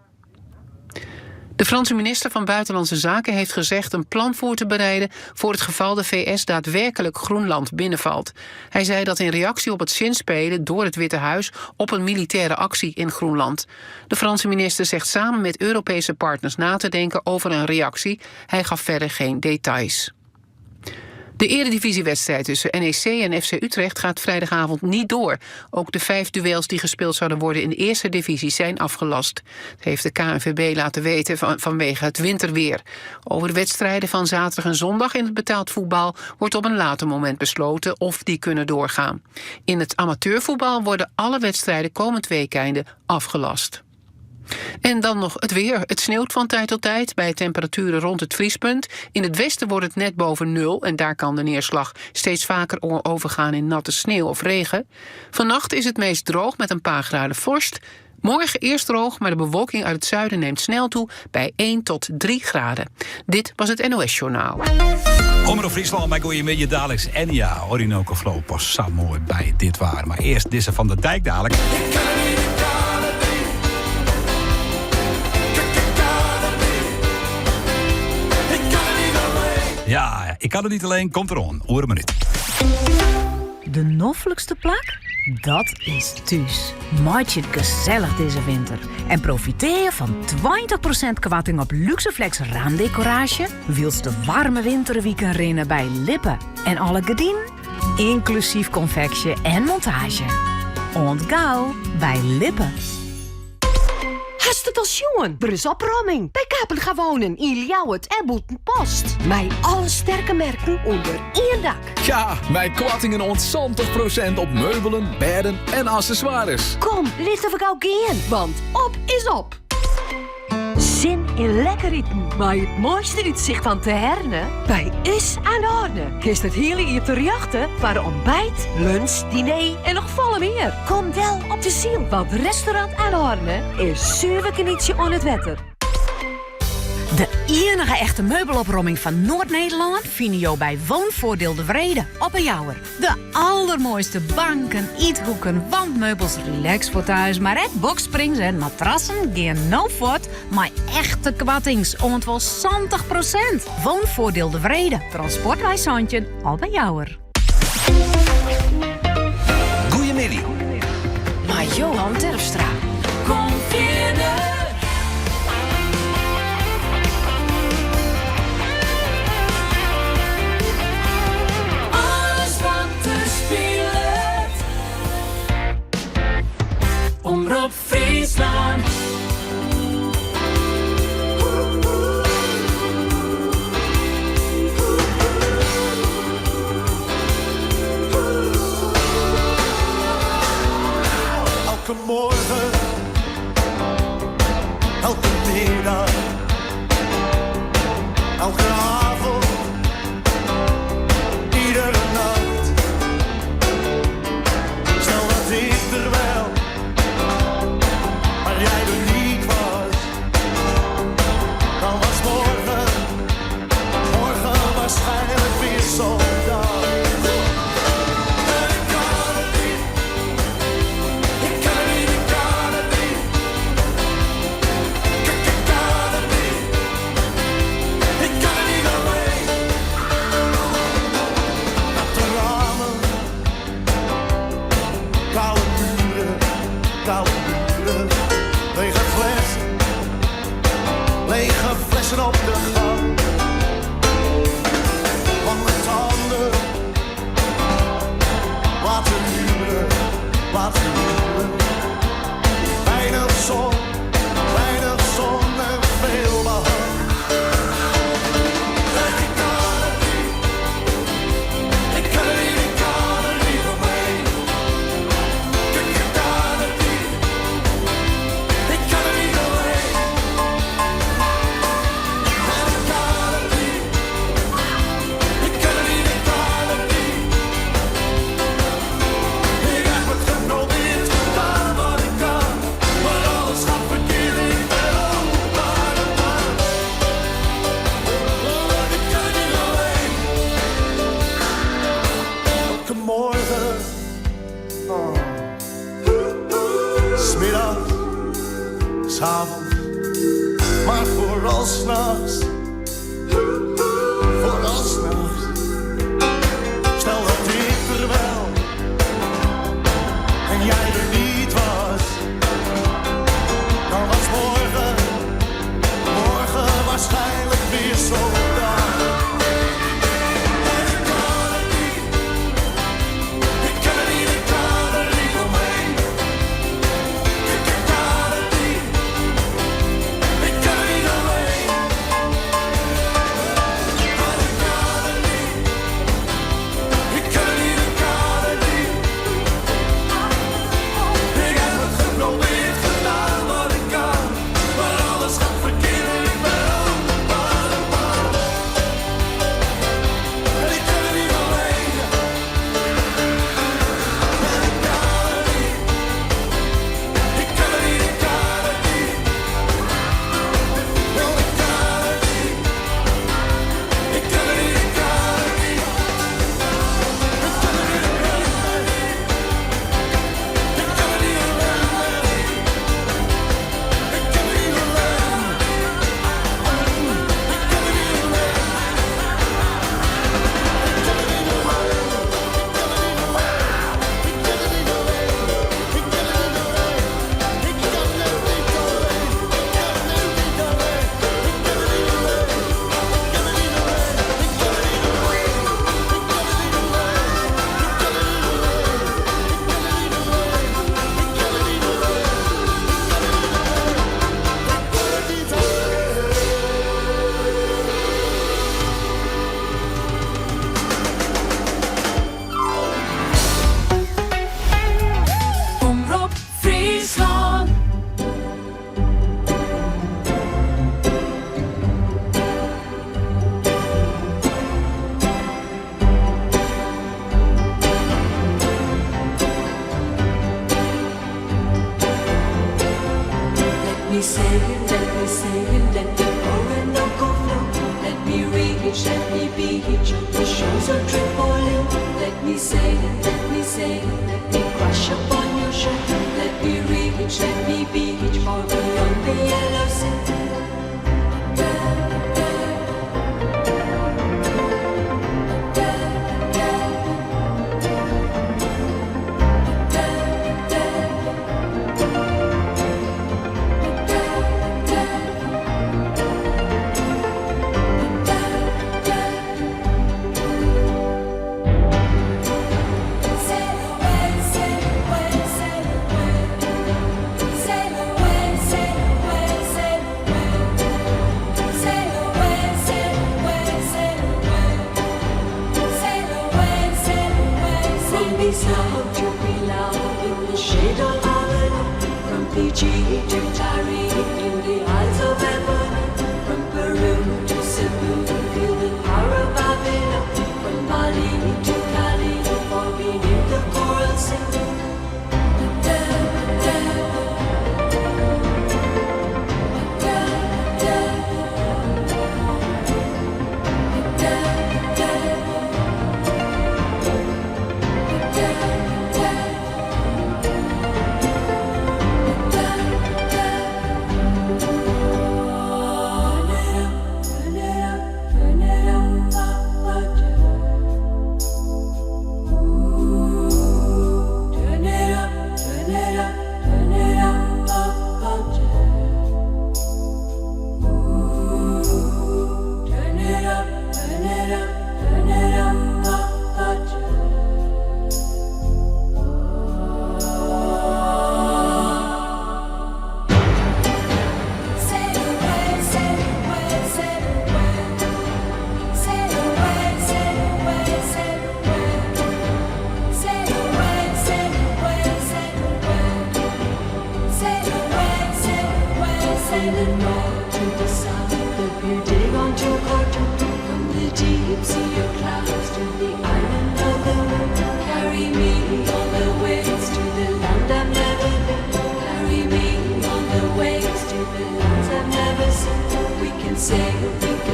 S19: De Franse minister van Buitenlandse Zaken heeft gezegd een plan voor te bereiden voor het geval de VS daadwerkelijk Groenland binnenvalt. Hij zei dat in reactie op het zinspelen door het Witte Huis op een militaire actie in Groenland. De Franse minister zegt samen met Europese partners na te denken over een reactie. Hij gaf verder geen details. De eredivisiewedstrijd tussen NEC en FC Utrecht gaat vrijdagavond niet door. Ook de vijf duels die gespeeld zouden worden in de eerste divisie zijn afgelast. Dat heeft de KNVB laten weten vanwege het winterweer. Over de wedstrijden van zaterdag en zondag in het betaald voetbal wordt op een later moment besloten of die kunnen doorgaan. In het amateurvoetbal worden alle wedstrijden komend weekeinde afgelast. En dan nog het weer. Het sneeuwt van tijd tot tijd bij temperaturen rond het vriespunt. In het westen wordt het net boven nul en daar kan de neerslag steeds vaker overgaan in natte sneeuw of regen. Vannacht is het meest droog met een paar graden vorst. Morgen eerst droog, maar de bewolking uit het zuiden neemt snel toe bij 1 tot 3 graden. Dit was het NOS Journaal.
S11: Omrop Fryslân, mei goeiemiddei daliks. En ja, Orinoco Flow past sa moai by dit waar. Mar earst dizze van de Dijk dalik. Ja, ik kan het niet alleen, komt erom. Oer een minuut.
S20: De noflikste plak? Dat is thús. Meitsje it gesellich dizze winter. En profiteer fan 20% koarting op Luxeflex raamdekoraasje... wylst de waarme winterwiken rinne by Lippe. En alle gerdinen, ynklusyf konfeksje en montaazje. Oant gau by Lippe.
S4: Hast it al sjoen? Der is opromming by Kapenga Wonen yn Ljouwert en Bûtenpost. Mei alle sterke merken ûnder ien dak.
S17: Ja, mei koartingen oant 70% op meubelen, bêden en accessoires.
S4: Kom, litte we gau gean, want op is op! Sin yn lekker iten mei it moaiste útsicht fan Terherne by ús aan de Horne. Kinst it hiele jier terjochte foar ontbijt, lunch, diner en noch folle mear. Kom del op de Syl, want restaurant Aan de Horne is suver genietsje oan it wetter.
S20: De iennige echte meubelopromming fan Noard-Nederlân fine jo by Woonvoordeel De Wrede op 'e Jouwer. De allermoaiste banken, ythoeken, wandmeubels, relaxfauteuils, mar ek boxsprings en matrassen gean no fuort mei echte koartings oant wol 70%. Woonvoordeel De Wrede, Transportwei 17 op 'e Jouwer.
S1: Goeiemiddei.
S4: Mei Johan Terpstra. Kom fierder. Alles wat der spilet. Omrop Fryslân.
S1: Elke morgen, elke middag, elke avond, iedere nacht. Stel dat ik er wel, maar jij er niet was. Dan was morgen, morgen waarschijnlijk weer zo'n dag. En ik kan het niet, ik kan het niet, ik kan het niet. Ik, ik kan het niet, ik kan het niet alleen. Natte ramen, koude muren, koude muren, lege flessen, lege flessen op de gang. Lange tanden, laten huren, laten huren. Weinig zon, weinig zon en veel behang. En ik kan het niet, ik kan het niet, ik kan er niet omheen. Ik, ik kan het niet, ik kan er niet alleen. En ik kan het niet, ik kan het niet, ik kan het niet. Ik heb het geprobeerd, gedaan wat ik kan, maar alles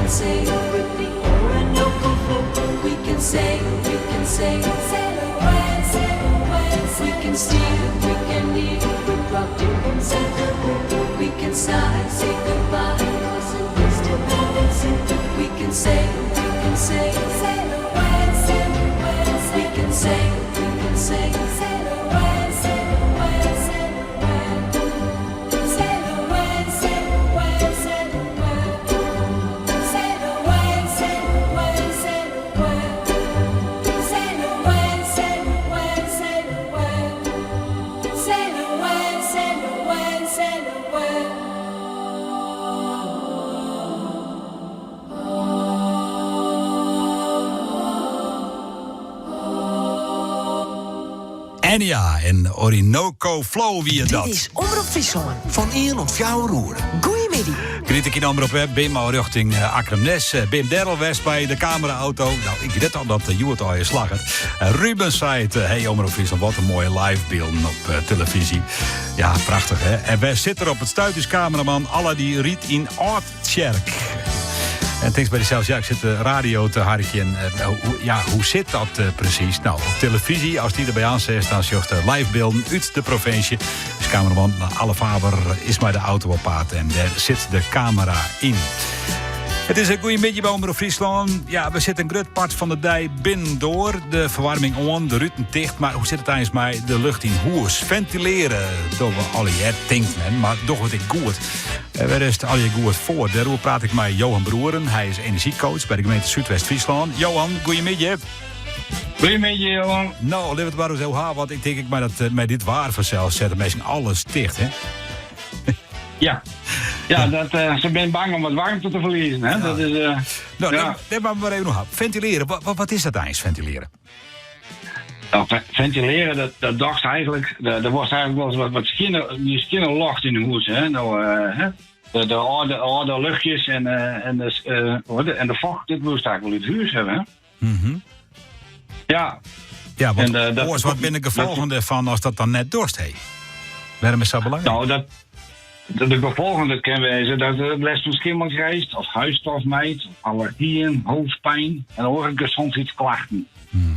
S2: can sail with the Orinoco flow. We can sail, we can sail, sail away, sail away. We can steal, we can kneel, we drop deep inside the pool. We can sigh, say goodbye, 'cause it is dependency. We can sail, we can sail, sail away, sail away. We can sail, we can sail, sail away, sail away, sail away. Sail away, sail away, sail away. Sail away, sail away, sail away. Sail away, sail away, sail away. Sail away, sail away, sail away.
S11: Enya en Orinoco Flow wie
S4: Dit
S11: dat.
S4: is Omrop Fryslân.
S11: Fan 1 oant 4 oere.
S4: Goeiemiddei.
S11: Gryt ik yn Omrop hè, Bim al rjochting eh, Akkrum-Nes. Eh, Bim Derrel West by de camera-auto. Nou, ik wit al dat de hjoed al je slagget. Eh, Ruben sei it, hey Omrop Fryslân, wat in moaie live bylden op eh, televyzje. Ja, prachtich hè. En wy sitte der op it stuit ús kameraman Alle dy rydt yn Aldtsjerk. En tinkst by dysels, ja, ik sit de radio te harkjen. Eh, nou, hoe, ja, hoe sit dat eh, presys? Nou, op televyzje, ast dy derby oansetst, dan sjochst de live bylden út de provinsje. Dus kameraman Alle Faber is mei de auto op paad en dêr sit de kamera yn. It is in goeiemiddei by Omrop Fryslân. Ja, we sitte in grut part fan de dei binnendoar. De ferwaarming oan, de ruten ticht. Mar hoe sit it eins mei de lucht yn hûs? Fentilearje dogge we allegear, tinkt men, mar dogge we it ek goed? Eh, Wêr is it allegear goed foar? Dêroer praat ik mei Johan Broeren. Hy is enerzjycoach by de gemeente Súdwest-Fryslân. Johan, goeiemiddei.
S5: Goeiemiddei, Johan.
S11: Nou, litte we it mar ris ha, want ik tink ek mei, dat, eh, mei dit waar fansels sette minsken alles ticht, hè?
S5: Ja, ja dat, eh, se binne bang om wat waarmte te ferliezen. Hè? Dat is, eh,
S11: Nou,
S5: ja.
S11: dêr moatte we mar even noch ha. Fentilearje, wat, wat is dat eins, fentilearje?
S5: Nou, ventileren, dat dacht eigenlijk, er wordt eigenlijk wel eens wat die skjinne lucht yn 'e hûs. Hè? Nou, hè? De âlde luchtjes en de focht, dit moest eigenlijk wel út it hûs hawwe. Hè? Ja.
S11: Ja, want
S5: En, dat-
S11: oars, wat binne de gefolgen dêrfan ast dat dan net dochst? Hé? Wêrom is dat belangryk?
S5: Nou, de gefolgen dat kin wêze dat er lêst fan skimmel krijst, of huisstofmijt, of allergieën, hoofdpijn en oare gezondheidsklachten.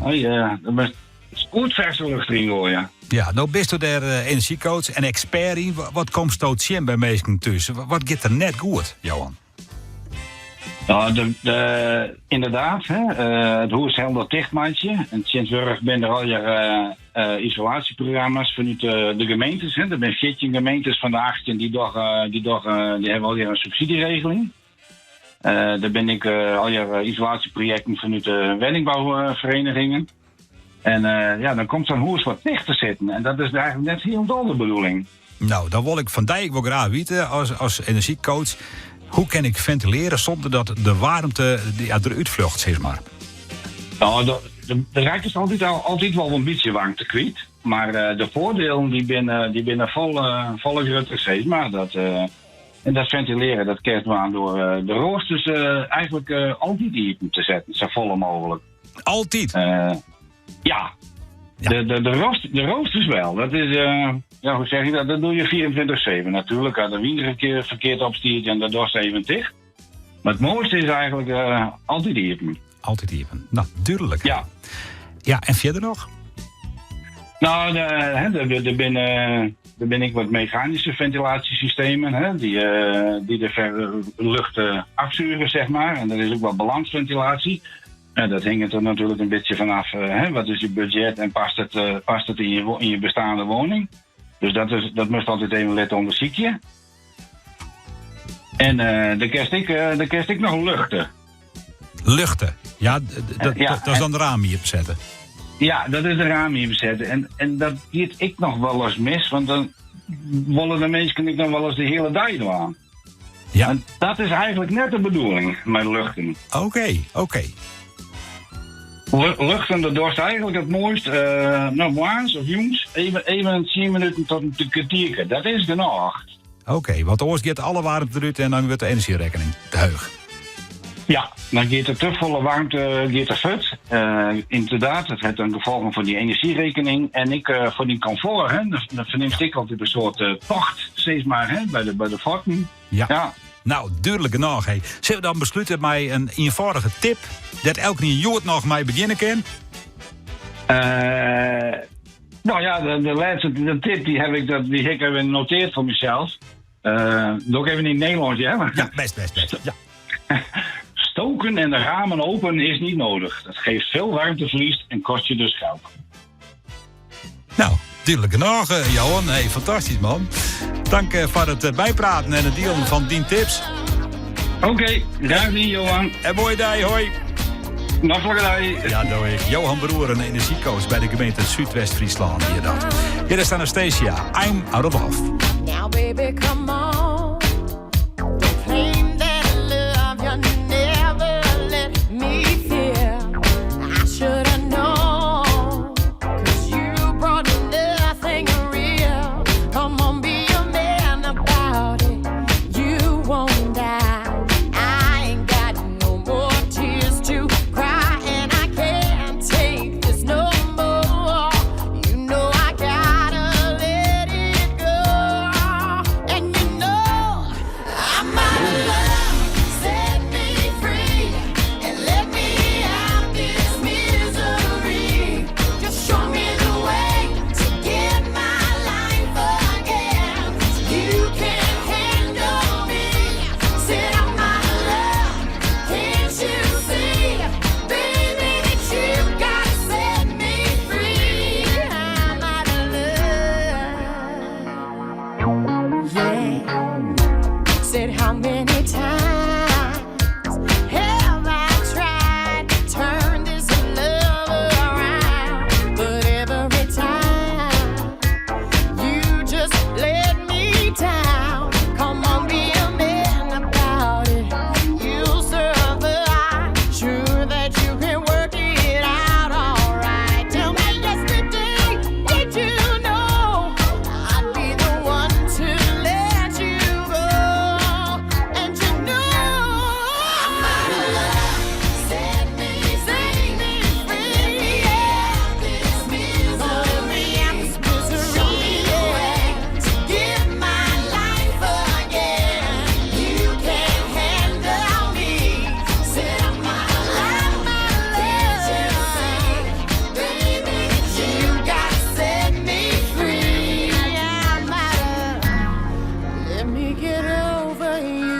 S5: Hey, dat is goed ferse lucht deryn goaie.
S11: Ja, no bisto dêr enerzjycoach en ekspert yn. Wat komsto tsjin by minsken thús? Wat giet der net goed, Johan?
S5: Nou, inderdaad, hè, it hûs hielendal ticht meitsje. En tsjintwurdich binne der allegear isolatieprogramma's fanút de gemeentes. Hè. Der binne 14 gemeentes fan de 18 dy hawwe allegear in subsidieregeling. Der binne ek allegear isolatieprojekten fanút de wenningbouferenigingen. En ja, dan komt sa'n hûs wat ticht te sitten. En dat is eigentlik net hielendal de bedoeling.
S11: Nou, dan wol ik fan dy ek wol graach witte, as enerzjycoach, hoe kin ik fentilearje sûnder dat de waarmte, ja, derút fljocht, sis mar?
S5: Nou, de rekkest altyd, altyd wol in bytsje waarmte kwyt. Mar de foardielen dy binne folle grutter, sis mar. Dat, en dat fentilearjen, dat kinst dwaan troch de roasters eigentlik altyd iepen te setten, safolle mooglik.
S11: Altyd?
S5: Ja. De roosters wel. Dat is, ja, hoe zeg je dat? Dat doe je 24-7 natuurlijk. As de wyn der in kear ferkeard op stiet en dat dochst even ticht. Mar it moaiste is eigentlik altyd iepen.
S11: Altyd iepen. Nou, dúdlik.
S5: Ja.
S11: Ja, en fierder noch?
S5: Nou, hè, der binne ek wat mechanyske fentilaasjesystemen, hè, dy't de lucht afzuigen, zeg maar. En der is ek wat balansfentilaasje. En dat hinget der natuerlik in bytsje fanôf, hè, wat is je budget en past it yn je besteande woning. Dus dat moatst altyd even litte ûndersykje. En dan kinst ek noch luchte.
S11: Luchte? Ja,
S5: Ja,
S11: dat is dan de raam iepensette.
S5: Ja, dat is de raam iepensette. En dat giet ek noch wolris mis, want dan wolle de minsken ek noch wolris de hiele dei dwaan. En dat is eigentlik net de bedoeling mei luchten.
S11: Oké.
S5: Luchten, dat dochst eigentlik it moaist, nou, moarns of jûns, even 10 minuten tot in kertierke. Dat is genôch.
S11: Oké, want oars giet alle waarmte derút en dan wurdt de enerzjyrekkening te heech.
S5: Ja, dan giet der te folle waarmte giet der fuort. Ynderdaad, it hat dan gefolgen foar dy enerzjyrekkening en ek foar dyn komfort. Hè? Dan fernimst ek altyd in soart tocht, sis mar, hè? By de fuotten. Ja.
S11: Nou, dúdlik genôch. Hey. Sille we dan beslute mei in ienfâldige tip dêr't elkenien hjoed noch mei begjinne kin?
S3: Eh, nou ja, de laatste de tip die heb ik, dat, die heb ik even genoteerd voor mezelf. Uh, doe ik even in het Nederlands, ja?
S11: Ja, best, best, best. Ja.
S3: Stoken en de ramen open is niet nodig. Dat geeft veel warmteverlies en kost je dus geld.
S11: Nou, dúdlik genôch, eh, Johan. Hey, fantastysk, man. Tank eh, foar it eh, bypraten en it dielen fan dyn tips.
S3: Oké, graach dien, Johan.
S11: En moaie dei, hoi.
S3: Noflike dei.
S11: Ja, doei. Johan Broer, in enerzjycoach by de gemeente Súdwest-Fryslân. Wie dat. Hjir is Anastacia. I'm out of love.
S2: Now baby, come on. Don't claim that love you never let me feel. I should have known. 'Cause you brought nothing real. Come on, be a man about it. You won't die. I ain't got no more tears to cry, and I can't take this no more. You know I gotta let it go. And you know I'm out of love. Set me free and let me out this misery. Just show me the way to get my life again. You can handle me. Said I'm out of love. Can't you see, baby, that you gotta set me free? I'm out of love. Yeah. Said how many times have I tried to turn this love around? But every time you just let me down. Come on, be a man about it. You'll survive. Sure that you can work it out alright. Tell me yesterday, did you know I'd be the one to let you go? And you know I'm out of love. Set me, set me free. Yeah, this misery, Show me the way to give my life again. You can't handle me. Said I'm out of love. Can't you see, baby, that you gotta set me free? I'm out of. Let me get over you.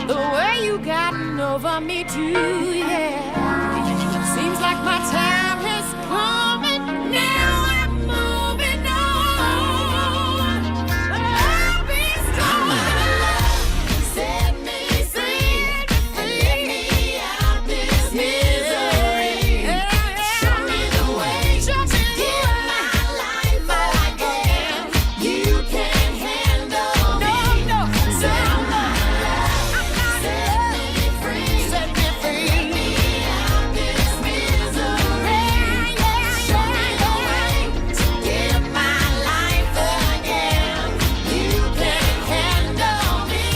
S2: The way you gotten over me too, yeah. Seems like my time has come and now I'm moving on. I'll be strong. Set me free and let me out this misery. Show me the way to give my life again. You can't handle me. Set me free. Set me free. Let me out this misery. Show me the way to give my life again. You can't handle me.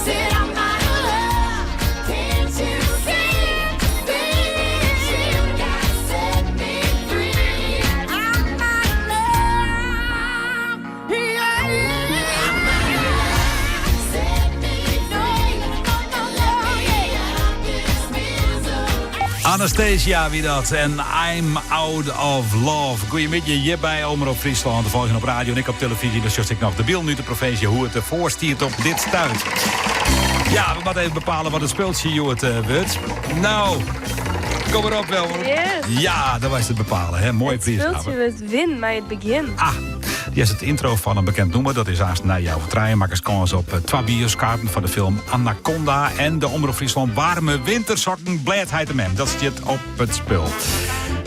S2: Said I'm out of love. Can't you see, baby, you gotta set me free. I'm out of love. Yeah, I'm out of love. Set me free. And let me out this misery.
S11: Anastacia, wie dat? En I'm out of love. Goeiemiddei hjir by Omrop Fryslân. Te folgjen op radio en ek op televyzje. Dan sjochst ek noch de bylden út de provinsje hoe't it derfoar stiet op dit stuit. Ja, we moatte even bepale wat it spultsje hjoed uh, wurdt. Nou, kom mar op wel.
S18: Yes.
S11: Ja, dat was it bepalen. Hè? Moai priis.
S18: Spultsje wurdt win mei it begjin.
S11: Ah, dy is it yntro fan in bekend nûmer. Dat is aanst nei healwei trijen. Makkest kâns op eh, twa bioskaarten foar de film Anaconda. En de Omrop Fryslân Waarme Wintersokken Blêdheid mem. Dat stiet op it spul.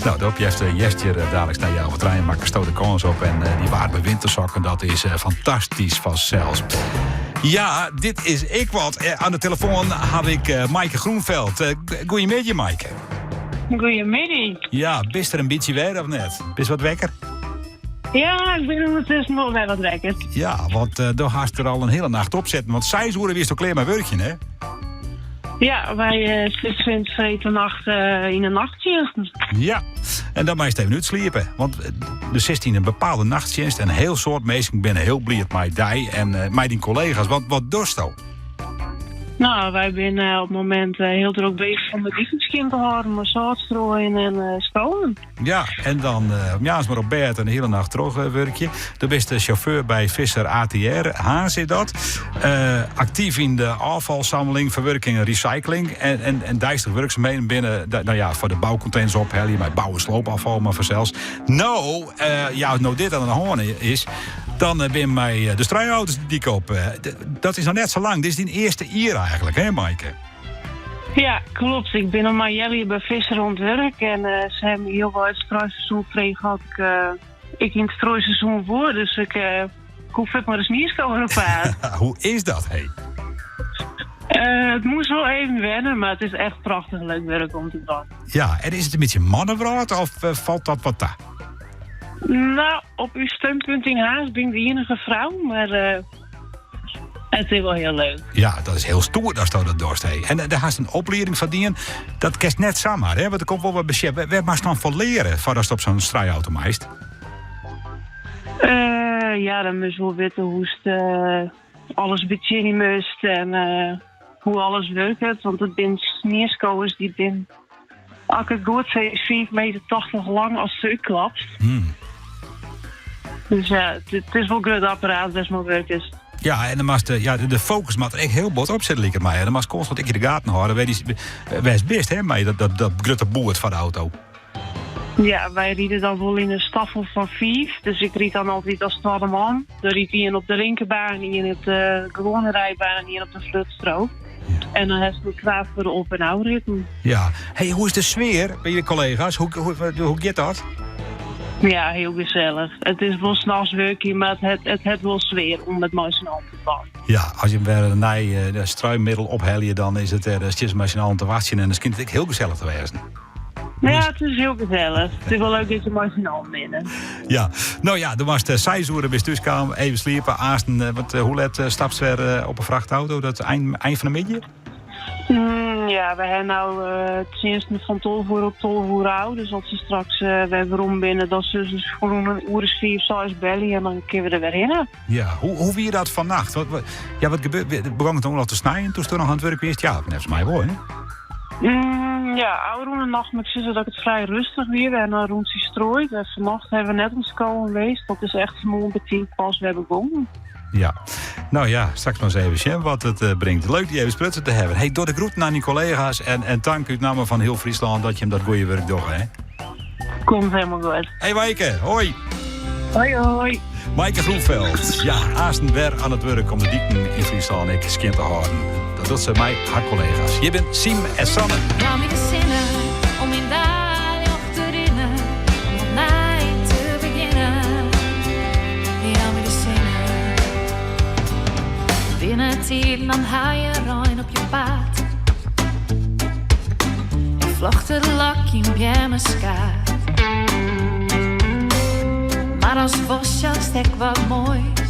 S11: Nou, de opjefte hearst hjir eh, daliks nei healwei trijen. Makkesto de kâns op. En eh, dy waarme wintersokken, dat is fantastysk fansels. Ja, dit is ek wat. Oan de telefoan haw ik Maaike Groenveld. Goeiemiddei, Maaike.
S10: Goeiemiddei.
S11: Ja, bist der in bytsje wer of net? Bist wat wekker?
S10: Ja, ik bin ûndertusken wol wer wat wekker.
S11: Ja, want uh, do hast der al in hiele nacht op sitten. Want seis oere wiest al klear mei wurkjen, hè?
S10: Ja, wy sitte sinds freedtenacht yn de nachttsjinsten.
S11: Ja, en dan meist even útsliepe. Want der sitst yn in bepaalde nachttsjinst en in hiel soad minsken binne hiel bliid mei dy en mei dyn kollega's. Want wat dochsto?
S10: No, wy binne op it momint hiel drok bezich om de diken skjin te hâlden mei sâltstrooien en skowen.
S11: Ja, en dan moarns mar op bêd en de hiele nacht troch wurkje. Do bist de sjauffeur by Visser ATR, Harns is dat. Aktyf yn de ôffalsammeling, ferwurking en recycling. En deistich wurksumheden binne, no ja, foar de boukonteners ophelje, mei bou- en sloopôffal, mar fansels. No, ja, as no dit oan de hân is, dan binne mei de struiauto's de dyk op. Dat is noch net sa lang. Dit is dyn earste jier eigentlik, hè, Maaike?
S10: Ja, klopt. Ik bin noch mar healjier by Visser oan it wurk en se hawwe my hiel wei it struiseizoen frege oft ik ek yn it struiseizoen woe. Dus ik koe fuort mei de snieskower op paad.
S11: Hoe is dat, hé?
S10: It moast wol even wenne, mar it is echt prachtich leuk wurk om te dwaan.
S11: Ja, en is it in bytsje mannewrâld of falt dat wat ta?
S10: No, op ús steunpunt yn Harns bin ik de iennige frou, mar it is wol hiel leuk.
S11: Ja, dat is hiel stoer datsto dat dochst. Hé. En dêr hast in oplieding foar dien. Dat kinst net samar, hè? Want der komt wol wat besjen. Wêr moatst dan foar leare foardatst op sa'n struiauto meist?
S10: Ja, dan moatst wol witte hoe'tst alles betsjinje moatst en hoe alles wurket. Want it binne snieskowers dy binne, as ik it goed sis, 5 meter 80 lang ast se útklapst. Dus ja, it is wol in grut apparaat wêr'tst mei wurkest.
S11: Ja, en dan moatst, ja, de fokus moat der ek hiel bot op sitte, liket my. En dan moatst konstant ek yn de gaten hâlde wêr dy, wêr'tst bist, hè, mei dat grutte boerd foar de auto.
S10: Ja, wy ride dan wol yn in staffel fan fiif. Dus ik ryd dan altyd as twadde man. Der rydt ien op de linkerbaan, ien op de gewoane rydbaan en ien op de fluchtstrook. En dan hast elkoar foar de op- en ôfritten.
S11: Ja. Hey, hoe is de sfear by je kollega's? Hoe giet dat?
S10: Ja, hiel gesellich. It is wol nachts wurkjen, mar it hat wol sfear om it mei syn allen te dwaan.
S11: Ja, as je wer in nij struimiddel ophelje, dan is it dêr stean se mei syn allen te wachtsjen en dan skynt it ek hiel gesellich te wêzen.
S10: Ja, it is hiel gesellich. It is wol leuk dat je mei syn allen binne.
S11: Ja, no ja, do moatst 6 oere bist thúskaam, even sliepe. Aansten, want hoe let stapst wer op 'e frachtauto? Dat ein fan de middei?
S10: Ja, we hawwe no tsjinsten fan 12 oere op 12 oere ôf. Dus as se straks wer werom binne, dan sille se rûn in oere as 5, 6 belje en dan kinne we der wer hinne.
S11: Ja, hoe wie dat fannacht? Wat, ja, wat gebeurde? Begûn it al te snijen doe'tst noch oan it wurk wiest? Ja, neffens my wol, hè?
S10: Ja, ôfrûne nacht moat ik sizze dat it frij rêstich wie. We hawwe in rûntsje stroaid. En fannacht hawwe we net oan skowen west. Dat is echt moarn betiid pas wer begûn.
S11: Ja, no ja, straks mar ris even sjen wat it bringt. Leuk dy even sprutsen te hawwen. Hey, doch de groeten oan dyn kollega's en tank út namme fan hiel Fryslân dat jim dat goede wurk dogge. Hè?
S10: Komt hielendal goed.
S11: Hey Maaike, hoi.
S10: Hoi hoi.
S11: Maaike Groenveld, ja, aansten wer oan it wurk om de diken yn Fryslân ek skjin te hâlden. Dat docht se mei har kollega's. Hjir binne Siem en Sanne.
S2: Jou my de sinne om yn deiljocht te rinnen, om opnij te begjinnen. Jou my de sinne. Binne tiden dan ha je rein op je paad. En flocht it lok yn beammeskaad. Mar as wolst sjochst ek wat moais.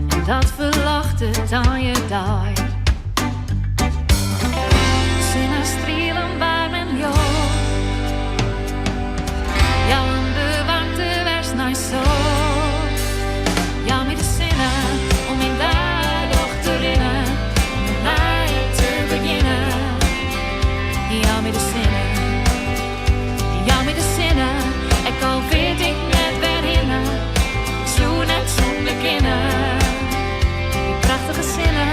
S2: En dat ferljochtet dan je dei. Sinnestrielen waarm en ljocht. Jouwe de waarmte wêr'tst nei sochtst. Jou my de sinne om yn deiljocht te rinnen, om opnij te begjinnen. Jou my de sinne, jou my de sinne, ek al wit ik net wêrhinne, ik soe net sûnder kinne. Dy prachtige sinne,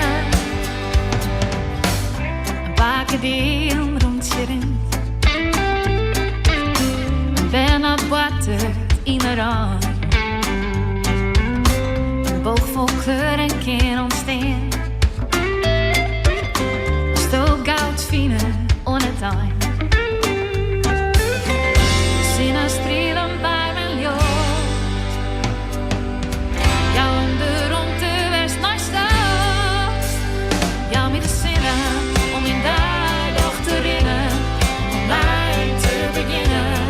S2: in pake dy't in rûntsje rint, in bern dat boarteret yn 'e rein, in boach fol kleuren kin ûntstean. Asto goud fine oan it ein. Sinnestrielen waarm en ljocht. Jouwe de romte wêr'tst nei sochtst. Jou my de sinne om yn deiljocht te rinnen, om opnij te begjinnen.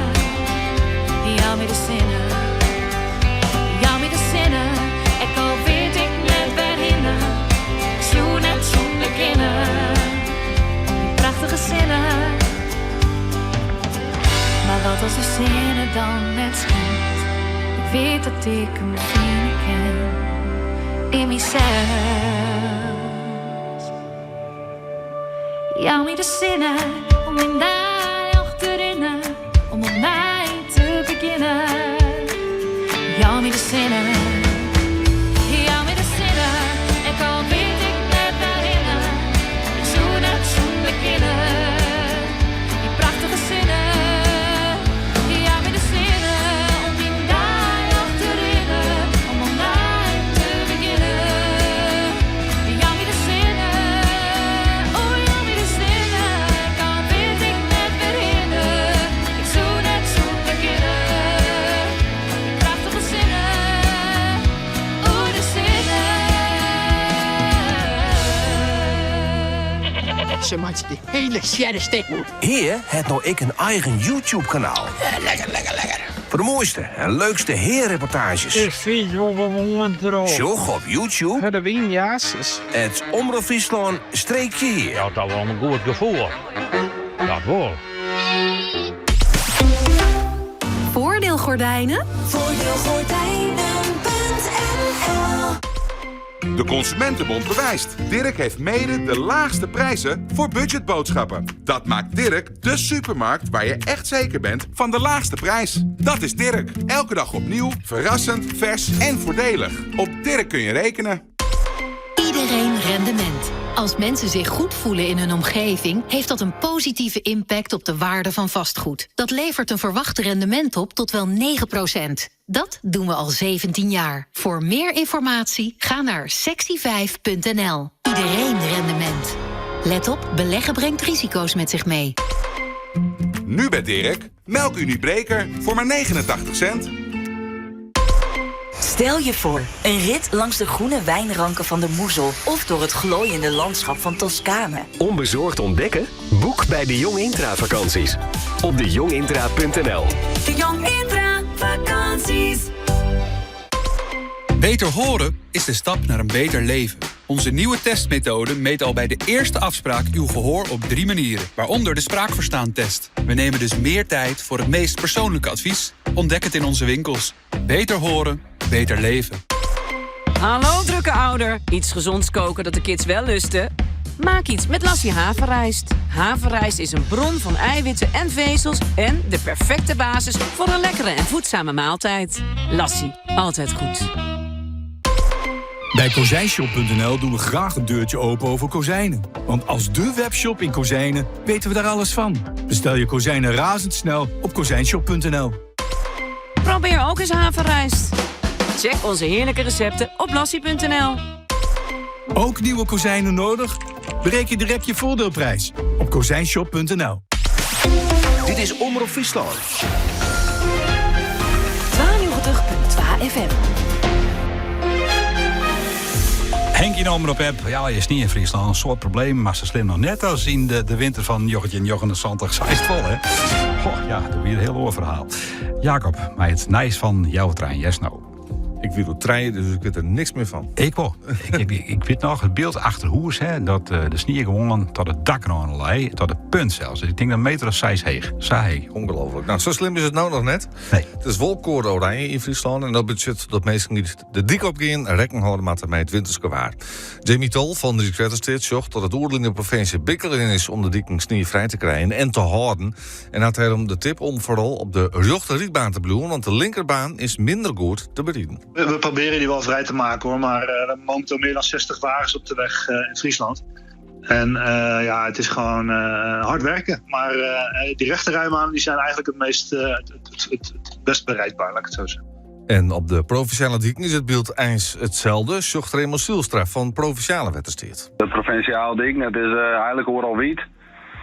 S2: Jou my de sinne, jou my de sinne, ek al wit ik net wêrhinne, ik soe net sûnder kinne. sinne dan net skynt, ik wit dat ik 'm fine kin yn mysels. Jou my de sinne om myn dei noch te rinnen, om opnij te begjinnen. Jou my de sinne, jou my de sinne, ek al wit ik net wêrhinne, ik soe net sûnder kinne. Dy prachtige sinne, jou my de sinne om myn dei noch te rinnen, om opnij te begjinnen. Jou my de sinne, oh jou my de sinne, ek al wit ik net wêrhinne, ik soe net sûnder kinne. Dy prachtige sinne, oh de sinne.
S8: Se meitsje dy hiele sjerre stikken.
S14: Hea! hat no ek in eigen YouTube-kanaal.
S8: Lekker, lekker, lekker.
S14: Foar de moaiste en leukste Hea-reportaazjes.
S21: Ik fyts wol gewoan troch.
S14: Sjoch op YouTube.
S22: Hurde wyn, jases.
S14: It Omrop Fryslân streekje Hea.
S23: Ja, dat wol in goed gefoel. Dat wol.
S25: Voordeelgordijnen? Voordeelgordijnen.nl
S26: De Consumentenbond bewijst. Dirk heeft mede de laagste prijzen voor budgetboodschappen. Dat maakt Dirk de supermarkt waar je echt zeker bent van de laagste prijs. Dat is Dirk. Elke dag opnieuw, verrassend, vers en voordelig. Op Dirk kun je rekenen.
S27: Iedereen rendement. Als mensen zich goed voelen in hun omgeving, heeft dat een positieve impact op de waarde van vastgoed. Dat levert een verwacht rendement op tot wel 9%. Dat doen we al 17 jaar. Voor meer informatie ga naar sectie5.nl. Iedereen rendement. Let op, beleggen brengt risico's met zich mee.
S26: Nu bij Dirk, melk Breker voor maar 89 cent.
S28: Stel je voor, een rit langs de groene wijnranken van de Moezel... of door het glooiende landschap van Toscane.
S30: Onbezorgd ontdekken? Boek bij de Jong Intra vakanties. Op dejongintra.nl
S28: De Jong Intra vakanties.
S31: Beter horen is de stap naar een beter leven. Onze nieuwe testmethode meet al bij de eerste afspraak uw gehoor op drie manieren, waaronder de spraakverstaantest. We nemen dus meer tijd voor het meest persoonlijke advies. Ontdek het in onze winkels. Beter horen, beter leven.
S32: Hallo drukke ouder. Iets gezonds koken dat de kids wel lusten? Maak iets met Lassie haverrijst. Haverrijst is een bron van eiwitten en vezels en de perfecte basis voor een lekkere en voedzame maaltijd. Lassie, altijd goed.
S17: Bij Kozijnshop.nl doen we graag een deurtje open over kozijnen. Want als de webshop in kozijnen weten we daar alles van. Bestel je kozijnen razendsnel op kozijnshop.nl.
S32: Probeer ook eens haverrijst. Check onze heerlijke recepten op lassie.nl.
S17: Ook nieuwe kozijnen nodig? Bereken direct je voordeelprijs op kozijnshop.nl.
S14: Dit is Omrop Fryslân.
S25: 92.2 FM.
S11: Henk in Omrop app. Ja, je is niet in Friesland een soort probleem, maar ze slim nog net als in de winter van Jochetje en Jochen de Santig. Zij is het vol, hè? Goh, ja, dat weer een heel oor verhaal. Jacob, maar het nijs van jouw trein, yes no.
S16: Ik wil op trein, dus ik weet er niks meer van.
S11: Ik wel. Ik weet nog het beeld achter hoes, hè, dat de sneeuw gewoon tot het dak lei, tot het punt zelfs. Ik denk dat een meter of zes heeg. Saai.
S16: Ongelooflijk. Nou, zo slim is het nou nog net.
S11: Nee.
S16: Het is wolkoord oranje in Friesland en dat budget dat meestal niet de dik op gaan, rekken houden maar met het winterske waar. Jamie Tol van de Rijkswaterstaat zocht dat het oordeel in de provincie Bikkelen is om de dikken sneeuw vrij te krijgen en te houden. En had hij om de tip om vooral op de rechter rietbaan te bloeien, want de linkerbaan is minder goed te bedienen.
S33: We proberen die wel vrij te maken hoor, maar we hebben momenteel meer dan 60 wagens op de weg in Friesland. En ja, het is gewoon hard werken. Maar die rechterrijbanen die zijn eigenlijk het meest het best bereidbaar, laat ik het zo zeggen.
S16: En op de provinciale dieken is het beeld eens hetzelfde. Zocht Raymond Zielstra van Provinciale Wettersteert.
S34: De provinciale diek, dat is eigenlijk overal wiet.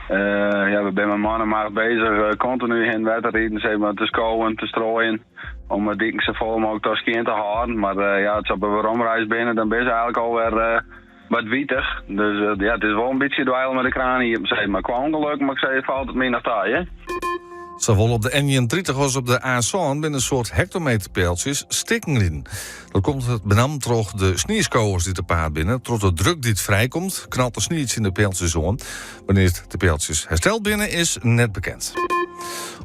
S34: Ja, we zijn met man en macht bezig, continu in wedstrijden, zeg maar, te schouwen, te strooien. Om de dieken zo vol mogelijk te schoon te houden. Maar ja, het is op een weeromreis binnen, dan ben je eigenlijk alweer wat wietig. Dus ja, het is wel een beetje dweilen met de kraan hier. Zeg maar. Qua ongeluk, maar ik zei, valt het minder taai, hè?
S16: Zowel op de N31 als op de A7 binnen een soort hectometerpijltjes stikken in. Dat komt het benam troch de sneeuwskouwers die te paard binnen. Troch de druk die het vrijkomt, knalt de sneeuw in de pijltjes aan. Wanneer de pijltjes hersteld binnen is net bekend.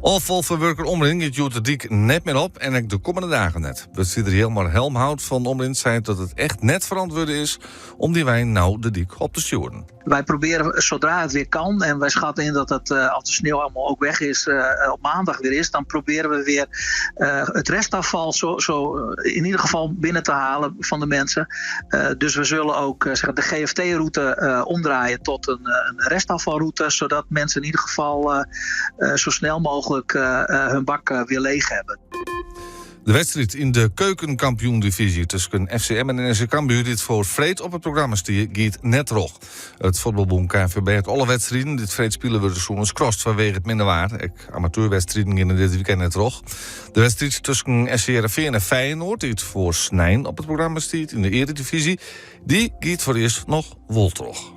S16: Offalferwurker Omrin giet hjoed de dyk net mear op en ek de kommende dagen net. Wurdfierder Jelmar Helmhout fan Omrin seit dat it echt net ferantwurde is om dy wein no de dyk op te stjoeren.
S1: Wij proberen zodra het weer kan, en wij schatten in dat het eh, als de sneeuw allemaal ook weg is, eh, op maandag weer is, dan proberen we weer eh, het restafval zo, zo in ieder geval binnen te halen van de mensen. dus we zullen ook zeg, de GFT-route omdraaien tot een, een restafvalroute, zodat mensen in ieder geval zo snel mogelijk hun bak weer leeg hebben.
S16: De wedstrijd in de keukenkampioendivisie tussen FCM en NSC Cambuur dy't foar freed op it programma stie, giet net troch. It fuotbalbûn KNVB hat alle wedstriden dy't freed spile wurde soene skrast fanwege it minne waar. Ek amateurwedstriden geane dit wykein net troch. De wedstriid tusken SC Hearrenfean en Feyenoord, dy't foar snein op it programma stiet yn de earedivyzje, Dy giet foarearst noch wol troch.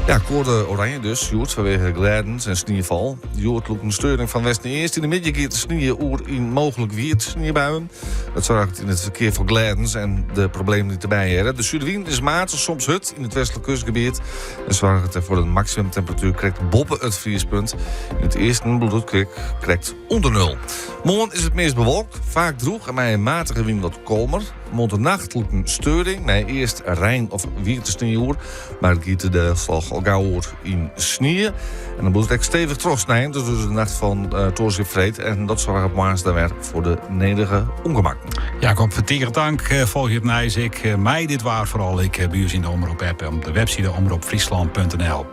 S16: Ja, koade oranje dus, hjoed fanwege glêdens en sniefal. Hjoed lûkt in steuring fan west nei east. Yn de middei giet de snie oer yn mooglik wiet sniebuien. Dat soarget yn it ferkear foar glêdens en de problemen dy't derby hearre. De súdewyn is matich, soms hurd yn it westlik kustgebiet. En soarget derfoar dat de maksimumtemperatuer krekt boppe it friespunt. Yn it easten bliuwt it krekt ûnder nul. Moarn is it meast bewolkt, faak drûch en mei in matige wyn wat kalmer. Moarntenacht lûkt in steuring mei earst rein of wiete snie oer. Mar it giet de slach al gau oer yn snie. En dan bliuwt it ek stevich trochsnijen. Dus de nacht fan uh, tongersdei op freed. En dat soarget moarns dan wer foar de nedige ûngemakken.
S11: Jacob, tige tank. Eh, folgje it nijs ek eh, mei dit waar foaral ek by ús yn de Omrop app op de webside omropfriesland.nl.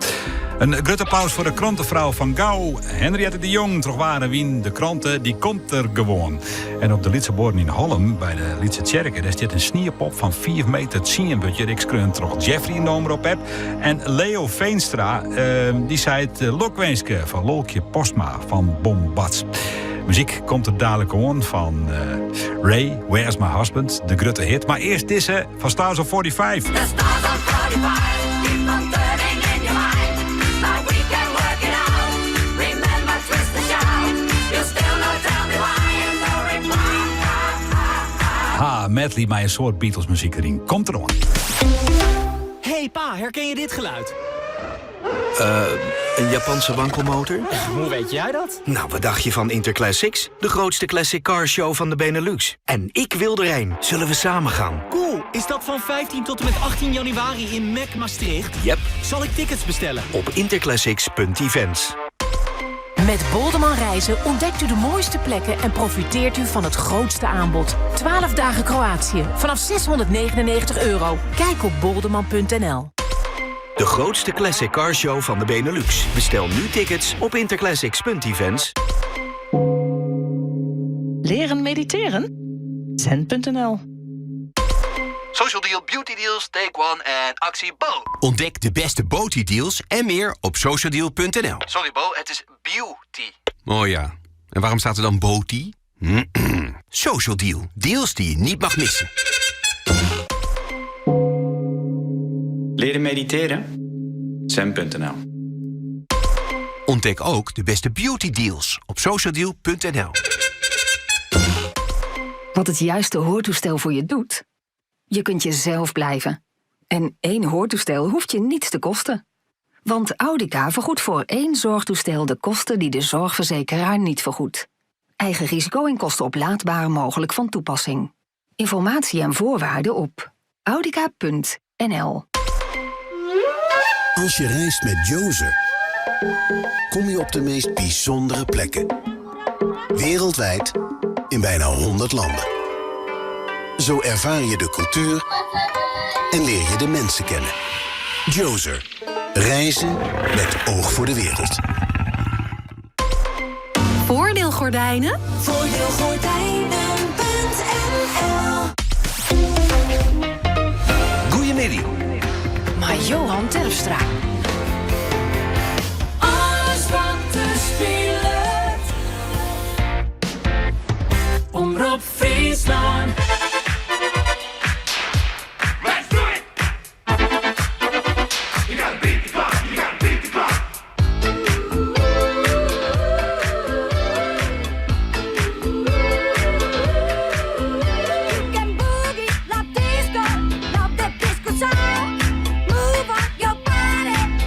S11: In grut applaus foar de krantefrou fan Gau, Henriette de Jong. Troch waar en wyn, de krante dy komt der gewoan. En op de Lytse Buorren yn Hollum, by de Lytse Tsjerke, dêr stiet in sniepop fan 5 meter 10 wurdt hjir ek skreaun troch Jeffrey yn de Omrop app. En Leo Veenstra, ehm, dy seit eh, lokwinske fan Lolkje Postma fan Bombats. Muzyk komt der dalik oan fan eh, Ray, Where's My Husband, de grutte hit. Mar earst dizze fan Stars of 45.
S2: The stars of 45 keep on turning in your mind. But we can work it out. Remember, twist and shout. You still not tell me why and no reply.
S11: Ha, medley mei in soad Beatles muzyk deryn. Komt deroan.
S4: Hey pa, herken je dit geluid?
S5: Eh, een Japanse wankelmotor?
S4: Hoe weet jij dat?
S5: Nou, wat dacht je van Interclassics? De grootste classic car show van de Benelux. En ik wil er een. Zullen we samen gaan?
S4: Cool! Is dat van 15 tot en met 18 januari in Mac Maastricht?
S5: Yep.
S4: Zal ik tickets bestellen?
S5: Op interclassics.events.
S25: Met Bolderman Reizen ontdekt u de mooiste plekken en profiteert u van het grootste aanbod. 12 dagen Kroatië vanaf 699 euro. Kijk op bolderman.nl.
S5: De grootste classic car show van de Benelux. Bestel nu tickets op interclassics.events.
S6: Leren mediteren? Zen.nl
S7: Social Deal, Beauty Deals, Take One en actie Bo.
S14: Ontdek de beste beauty deals en meer op socialdeal.nl.
S7: Sorry Bo, het is beauty.
S14: Oh ja, en waarom staat er dan beauty? Social Deal, deals die je niet mag missen.
S9: Leren mediteren? Zen.nl
S14: Ontdek ook de beste beauty deals op socialdeal.nl.
S12: Wat het juiste hoortoestel voor je doet? Je kunt jezelf blijven. En één hoortoestel hoeft je niets te kosten. Want Audica vergoedt voor één zorgtoestel de kosten die de zorgverzekeraar niet vergoedt. Eigen risico en kosten oplaadbaar mogelijk van toepassing. Informatie en voorwaarden op audica.nl.
S13: Als je reist met Jozer, kom je op de meest bijzondere plekken. Wereldwijd in bijna 100 landen. Zo ervaar je de cultuur en leer je de mensen kennen. Jozer. Reizen met oog voor de wereld.
S25: Voordeelgordijnen?
S2: Voordeelgordijnen.nl
S14: Goeiemiddag.
S25: Maar Johan Terpstra.
S2: Alles wat er speelt. Omrop Fryslân.
S15: Let's do it! You gotta beat the clock, you gotta beat the clock.
S2: You can boogie, love disco, love the disco sound. Move on your body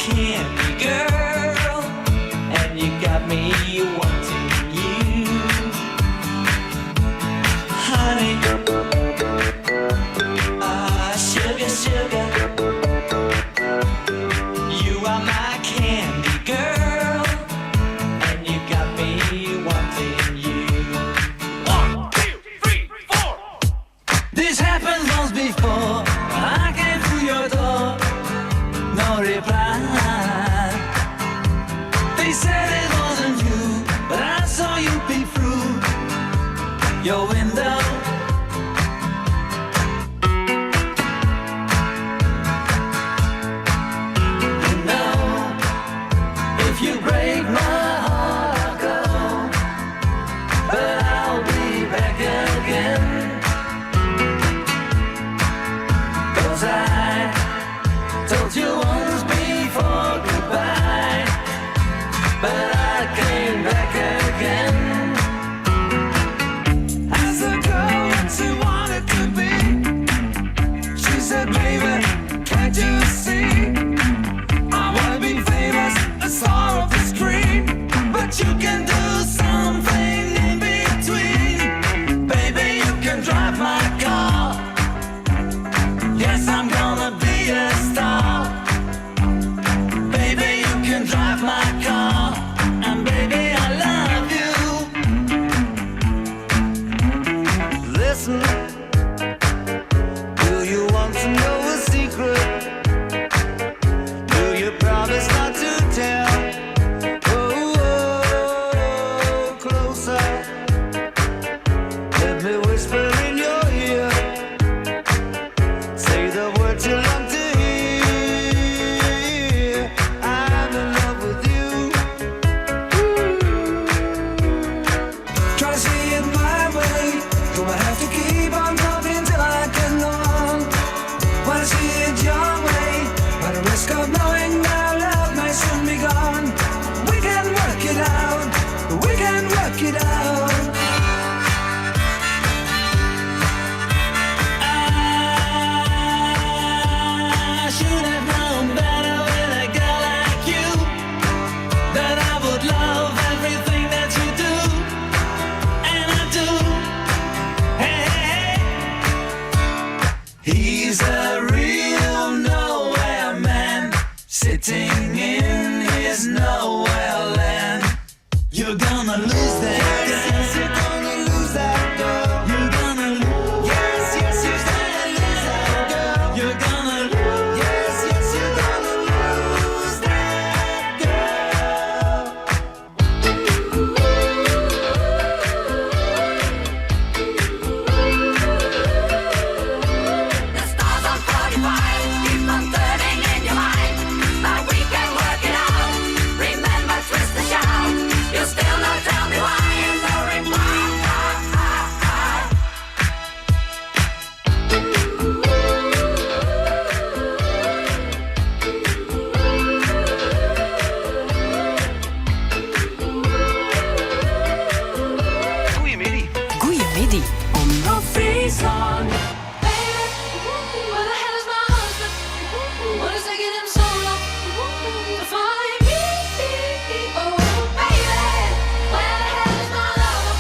S3: candy girl, and you got me wanting you, honey. Ah, sugar, sugar, you are my candy girl, and you got me wanting you. One, two, three, four. This happened once before. I came through your door, no reply. They said it wasn't you, but I saw you peep through your window. You know, if you break my heart, I'll go, but I'll be back again. 'Cause I told you once before goodbye, but I came back again. As the girl what she wanted to be, she said, "Baby, can't you see? I wanna be famous, a star of the screen, but you can do something in between. Baby, you can drive my car. Yes, I'm gonna be a star. Baby, you can drive my car. And baby, I love you. Listen, do you want to know a secret? Do you promise not to tell? Oh, oh, closer. Let me whisper in your ear. Say the words you long to hear. I'm in love with you.
S8: Try to see it my way. Do I have to keep on talking till I can go on? Wanna see it your way, but the risk of knowing that our love might soon be gone. We can work it out. We can work it out.
S3: I should have known better with a girl like you, that I would love everything that you do, and I do. Hey, hey, hey. He's a real nowhere man, sitting in his nowhere land. You're gonna lose that girl.
S8: Yes, you're gonna lose that girl.
S3: You're gonna lose.
S8: Yes, yes, you're gonna lose that girl.
S3: You're gonna lose.
S8: Yes, yes, you're gonna lose that girl.
S2: The stars on 45 keep on turning in your mind, but we can work it out. Remember, twist the shout. You still not tell me why. And no reply.
S7: Goeiemiddei.
S6: Goeiemiddei.
S2: Omrop Fryslân. Baby, where the hell is my husband? What is taking him so long to find me? Oh, baby, where the hell is my lover?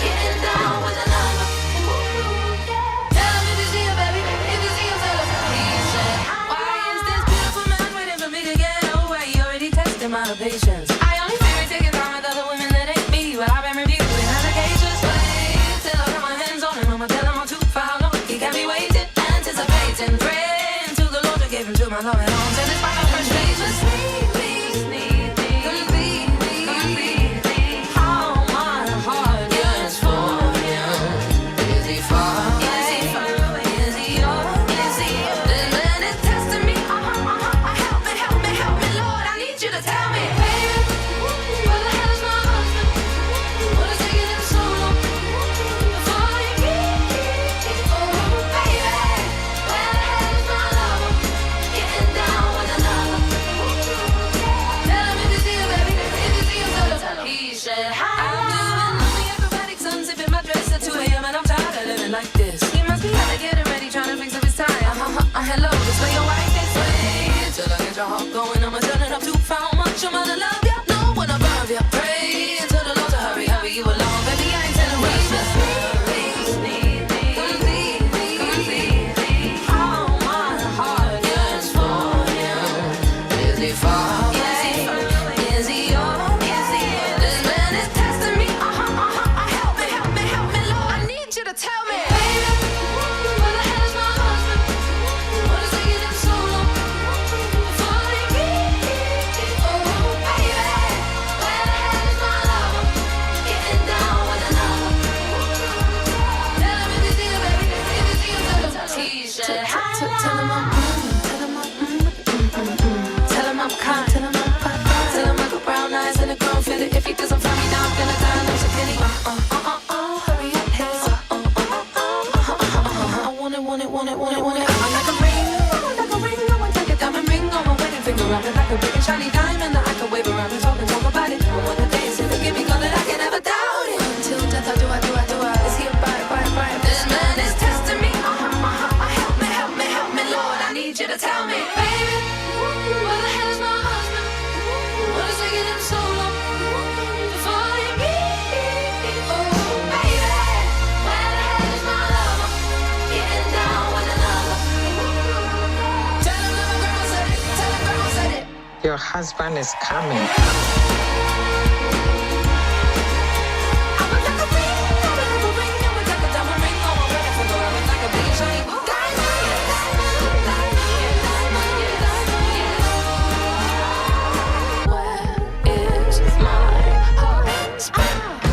S2: Getting down with another. Tell him if you see him, baby. If you see him, tell him. He said, Why is this beautiful man waiting for me to get away? Already testing my patience. I only fear he's taking time with other women that ain't me, but I've been reviewing applications. Wait till I got my hands on him. I'ma tell him I'm too far along. He got me waiting, anticipating, praying to the Lord to give him to my loving arms. And despite my frustration, completely, how my heart yearns for him. Is he far away? Is he yours? Is he? This man is testing me. Help me, help me, help me, Lord. I need you to tell me, baby. Where the hell is my husband? What is taking him so long to find me? Oh, baby, where the hell is my lover? Getting down with another. Tell him if you see him, baby. If you see him, tell him. He said, I'm doing lonely acrobatics, unzipping my dress at 2 a.m. and I'm tired of living like this. He must be out there getting ready, trying to fix up his tie. Hello, this way your wife is. Wait till I get your heart going. I'ma tell him. enough to how much I'm gonna love ya. No one above ya. Pray to the Lord to hurry, hurry you along, baby. I ain't telling we just need, completely, completely. How my heart yearns for him. Is he far away? Is he okay? This man is testing me. Uh-huh, uh-huh. Help me, help me, help me, Lord. I need you to tell me, baby. Where the hell is my husband? What is taking him so long to find me? Oh, baby, where the hell is my lover? Getting down with another. Tell him if you see him, baby. If you see him, tell him. T-shirt. Tell him I'm. Tell him I'm. Tell him I'm kind. Tell him I'm fine. Tell him I got brown eyes and a grown fitted. If he doesn't find me now, I'm gonna die. No, so can he? Hurry up, hands up. I want it, want it, want it, want it, want it. I want like a ring, I want like a ring, I want like a diamond ring on my wedding finger. I want like a big and shiny diamond that I can wave around and talk about it. I want the dance if give me God that I can never doubt it. Until death I do, I do, I do, I. Is he a bite, bite, bite? This man is testing me. Uh-huh, uh-huh. Help me, help me, help me, Lord. I need you to tell me, baby. Where the hell is my husband? What is taking him so long to find me? Oh, baby, where the hell is my lover? Getting down with another. Tell him that my grandma said it. Tell him grandma said it.
S10: Your husband is coming.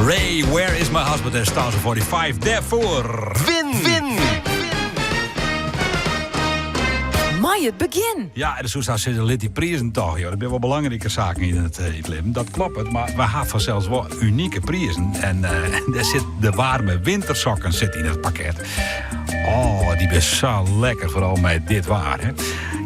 S11: Ray, Where is my husband? En Stars of 45. Daarvoor.
S14: Win! Win!
S6: Mei it begjin.
S11: Ja, en de Soesa zitten lid die prijzen toch. Joh. Dat zijn wel belangrijke zaken in het leven. Dat klopt, maar we hebben vanzelfs wel unieke prijzen. En daar zit de warme wintersokken zit in het pakket. Oh, die is zo lekker, vooral met dit waar. Hè?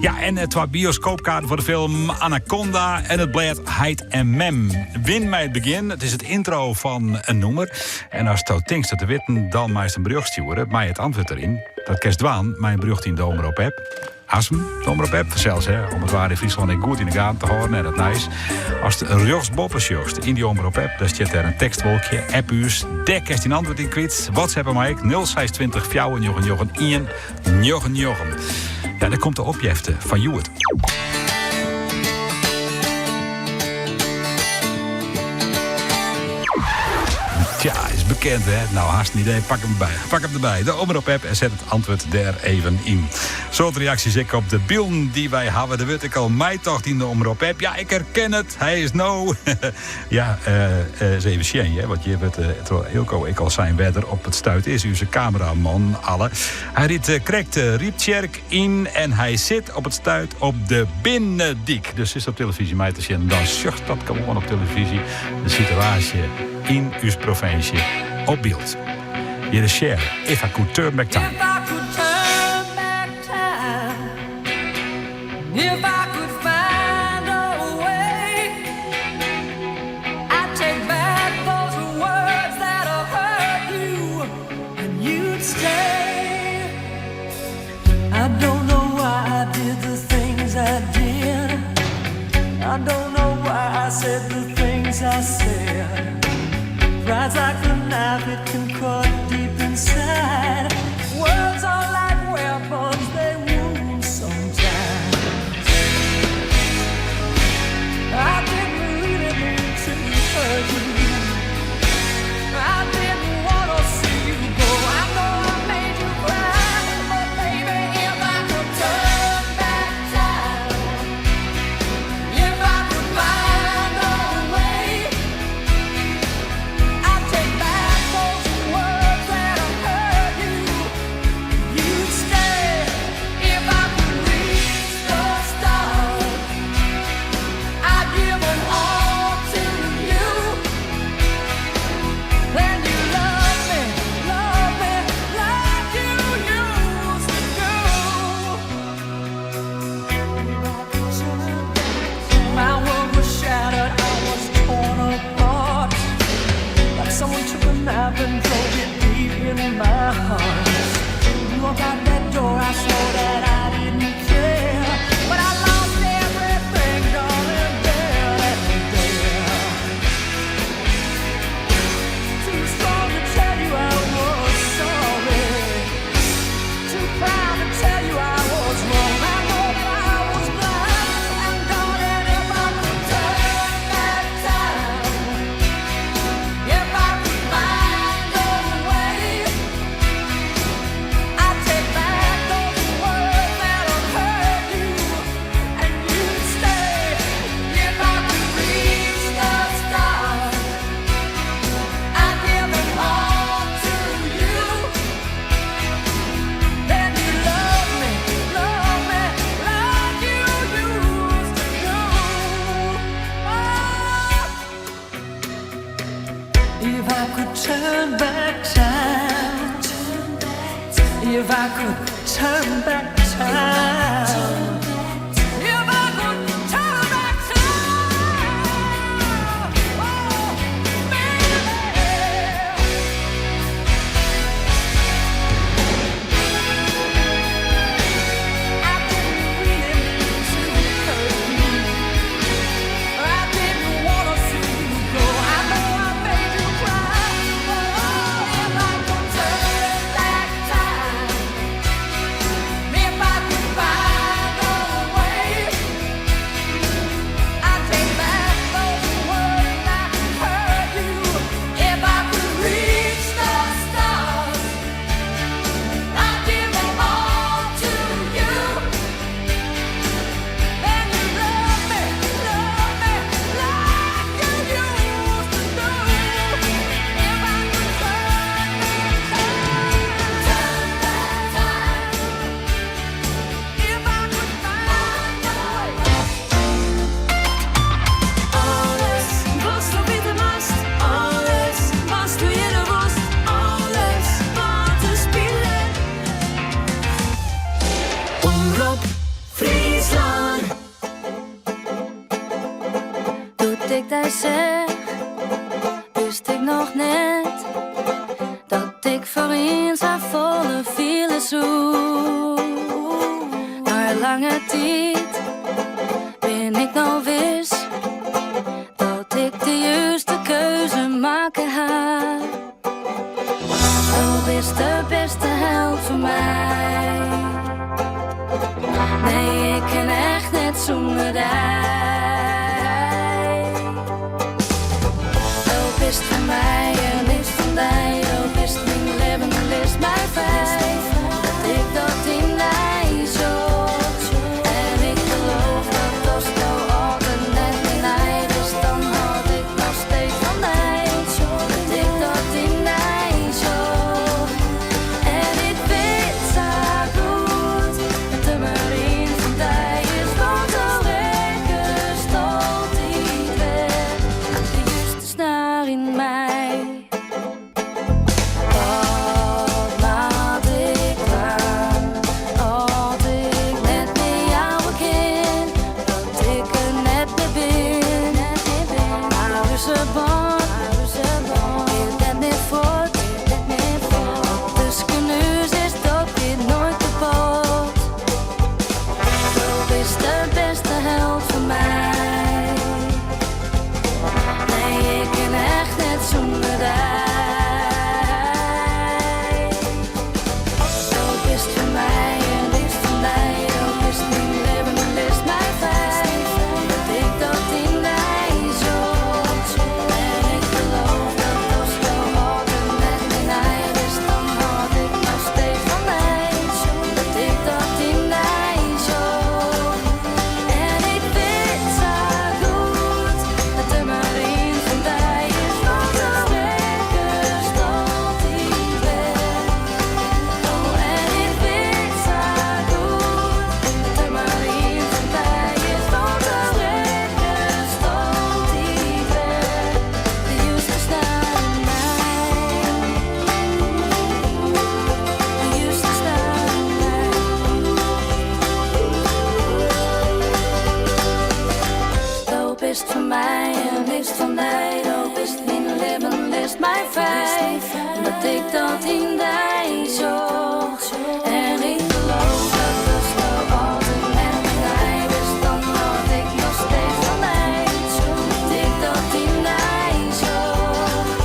S11: Ja, en twee bioscoopkaarten voor de film Anaconda en het blad Heit en Mem. Win mij het begin. Het is het intro van een noemer. En als het denkt dat te witten, dan mij een brug sturen. Mij het antwoord erin. Dat kerst dwaan, mijn brug in de Omroep app. Asem, de Omroep app, zelfs hè, om het waar in Friesland en goed in de gaten te houden. En dat nice. Als het rechtsboven sjocht in die Omroep app, daar zit er een tekstwolkje, appuurs, dek kerst in antwoord in kwijt. WhatsApp aan mij 0620 4 9 9 1 9 9. Ja, daar komt de opjefte van Joert. Tja, is bekend hè? Nou, haast een idee. Pak hem erbij. Pak hem erbij. De Omroep app en zet het antwoord daar even in. Soort reacties ik op de beelden die wij hebben. De word ik al mij toch in de Omroep app. Ja, ik herken het. Hij is no. Ja, eens even zien, hè? Want je hebt het Ilko, ik al zijn verder op het stuit is. U zijn cameraman, alle. Hij riet correct Rieptjerk in en hij zit op het stuit op de Binnendiek. Dus is op televisie mij te zien. Dan zucht dat gewoon op televisie. De situatie in uw provincie op beeld. Hier is Cher, If I Could Turn Back Time.
S8: If I could turn back time, if I could find a way, I'd take back those words that hurt you, and you'd stay. I don't know why I did the things I did. I don't know why I said the things I said. Pride's like a knife, it can cut deep inside. Words are like weapons, they wound sometimes. I didn't really mean to hurt you. I didn't wanna see you go. I know I made you cry, but baby, if I could turn back time, if I could find a way, I'd take back those words that hurt you. You'd
S3: could turn back time, if I could turn back time, if I could turn back time, oh, baby. I didn't really mean to hurt you. I didn't wanna see you go. I know I made you cry. Oh, if I could turn back time, if I could find a way, I'd take back those words that hurt you. If I could reach the stars, I'd give them all to you. Then you love me, love me like you used to do. If I could turn back time, if I could find a way.
S2: Alles watsto witte moatst, alles watsto hearre wolst, alles wat der spilet. Omrop Fryslân.
S18: Doe't ik dy seach, wist ik noch net dat ik foar ien safolle fiele soe. Nei lange tiid bin ik no wis dat ik de juste keuze makke ha. Do bist de bêste held foar my. Nee, ik kin echt net sûnder dy. Do bist foar my en liefst fan dy. Do bist myn libben, litst my frij. Dat ik dat yn dy sjoch. En ik geloof dat asto altyd net myn bist, dan hâld ik noch steeds fan dy. Dat ik dat yn dy sjoch. En ik wit sa goed dat der mar ien fan dy is, want do rekkest altyd wer de juste snaar yn my. Wat moat ik dwaan as ik net mear jouwe kin? Dat ik der net mear bin. Mar ús bân giet net mear fuort. Wat tusken ús is, dat giet noait kapot. Do bist de bêste held foar my. Nee, ik kin echt net sûnder dy. Do bist foar my en liefst fan dy. Do bist myn libben, litst my frij. Dat ik dat yn dy sjoch. En ik geloof dat asto altyd net myn bist, dan hâld ik noch steeds fan dy. Dat ik dat yn dy sjoch. En ik wit sa goed dat der mar ien fan dy is, want do rekkest altyd wer. Oh, en ik wit sa goed dat der mar ien fan dy is, want do rekkest altyd wer. De juste snaar yn my. De juste snaar yn my. Do bist foar my en liefst fan dy. Do bist myn libben, litst my frij. Dat ik dat yn dy sjoch. En ik geloof dat asto altyd net myn bist, dan hâld ik noch steeds fan dy. Dat ik dat yn dy sjoch.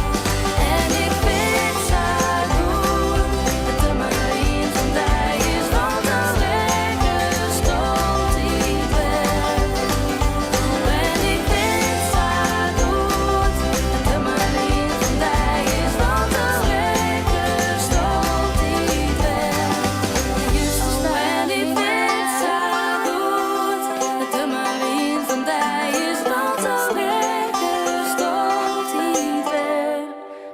S18: En ik wit sa goed dat der mar ien fan dy is, want do rekkest altyd wer. En ik wit sa goed dat der mar ien fan dy is, want do rekkest altyd wer. De juste En ik wit sa goed dat der mar ien fan dy is, want do rekest altyd wer.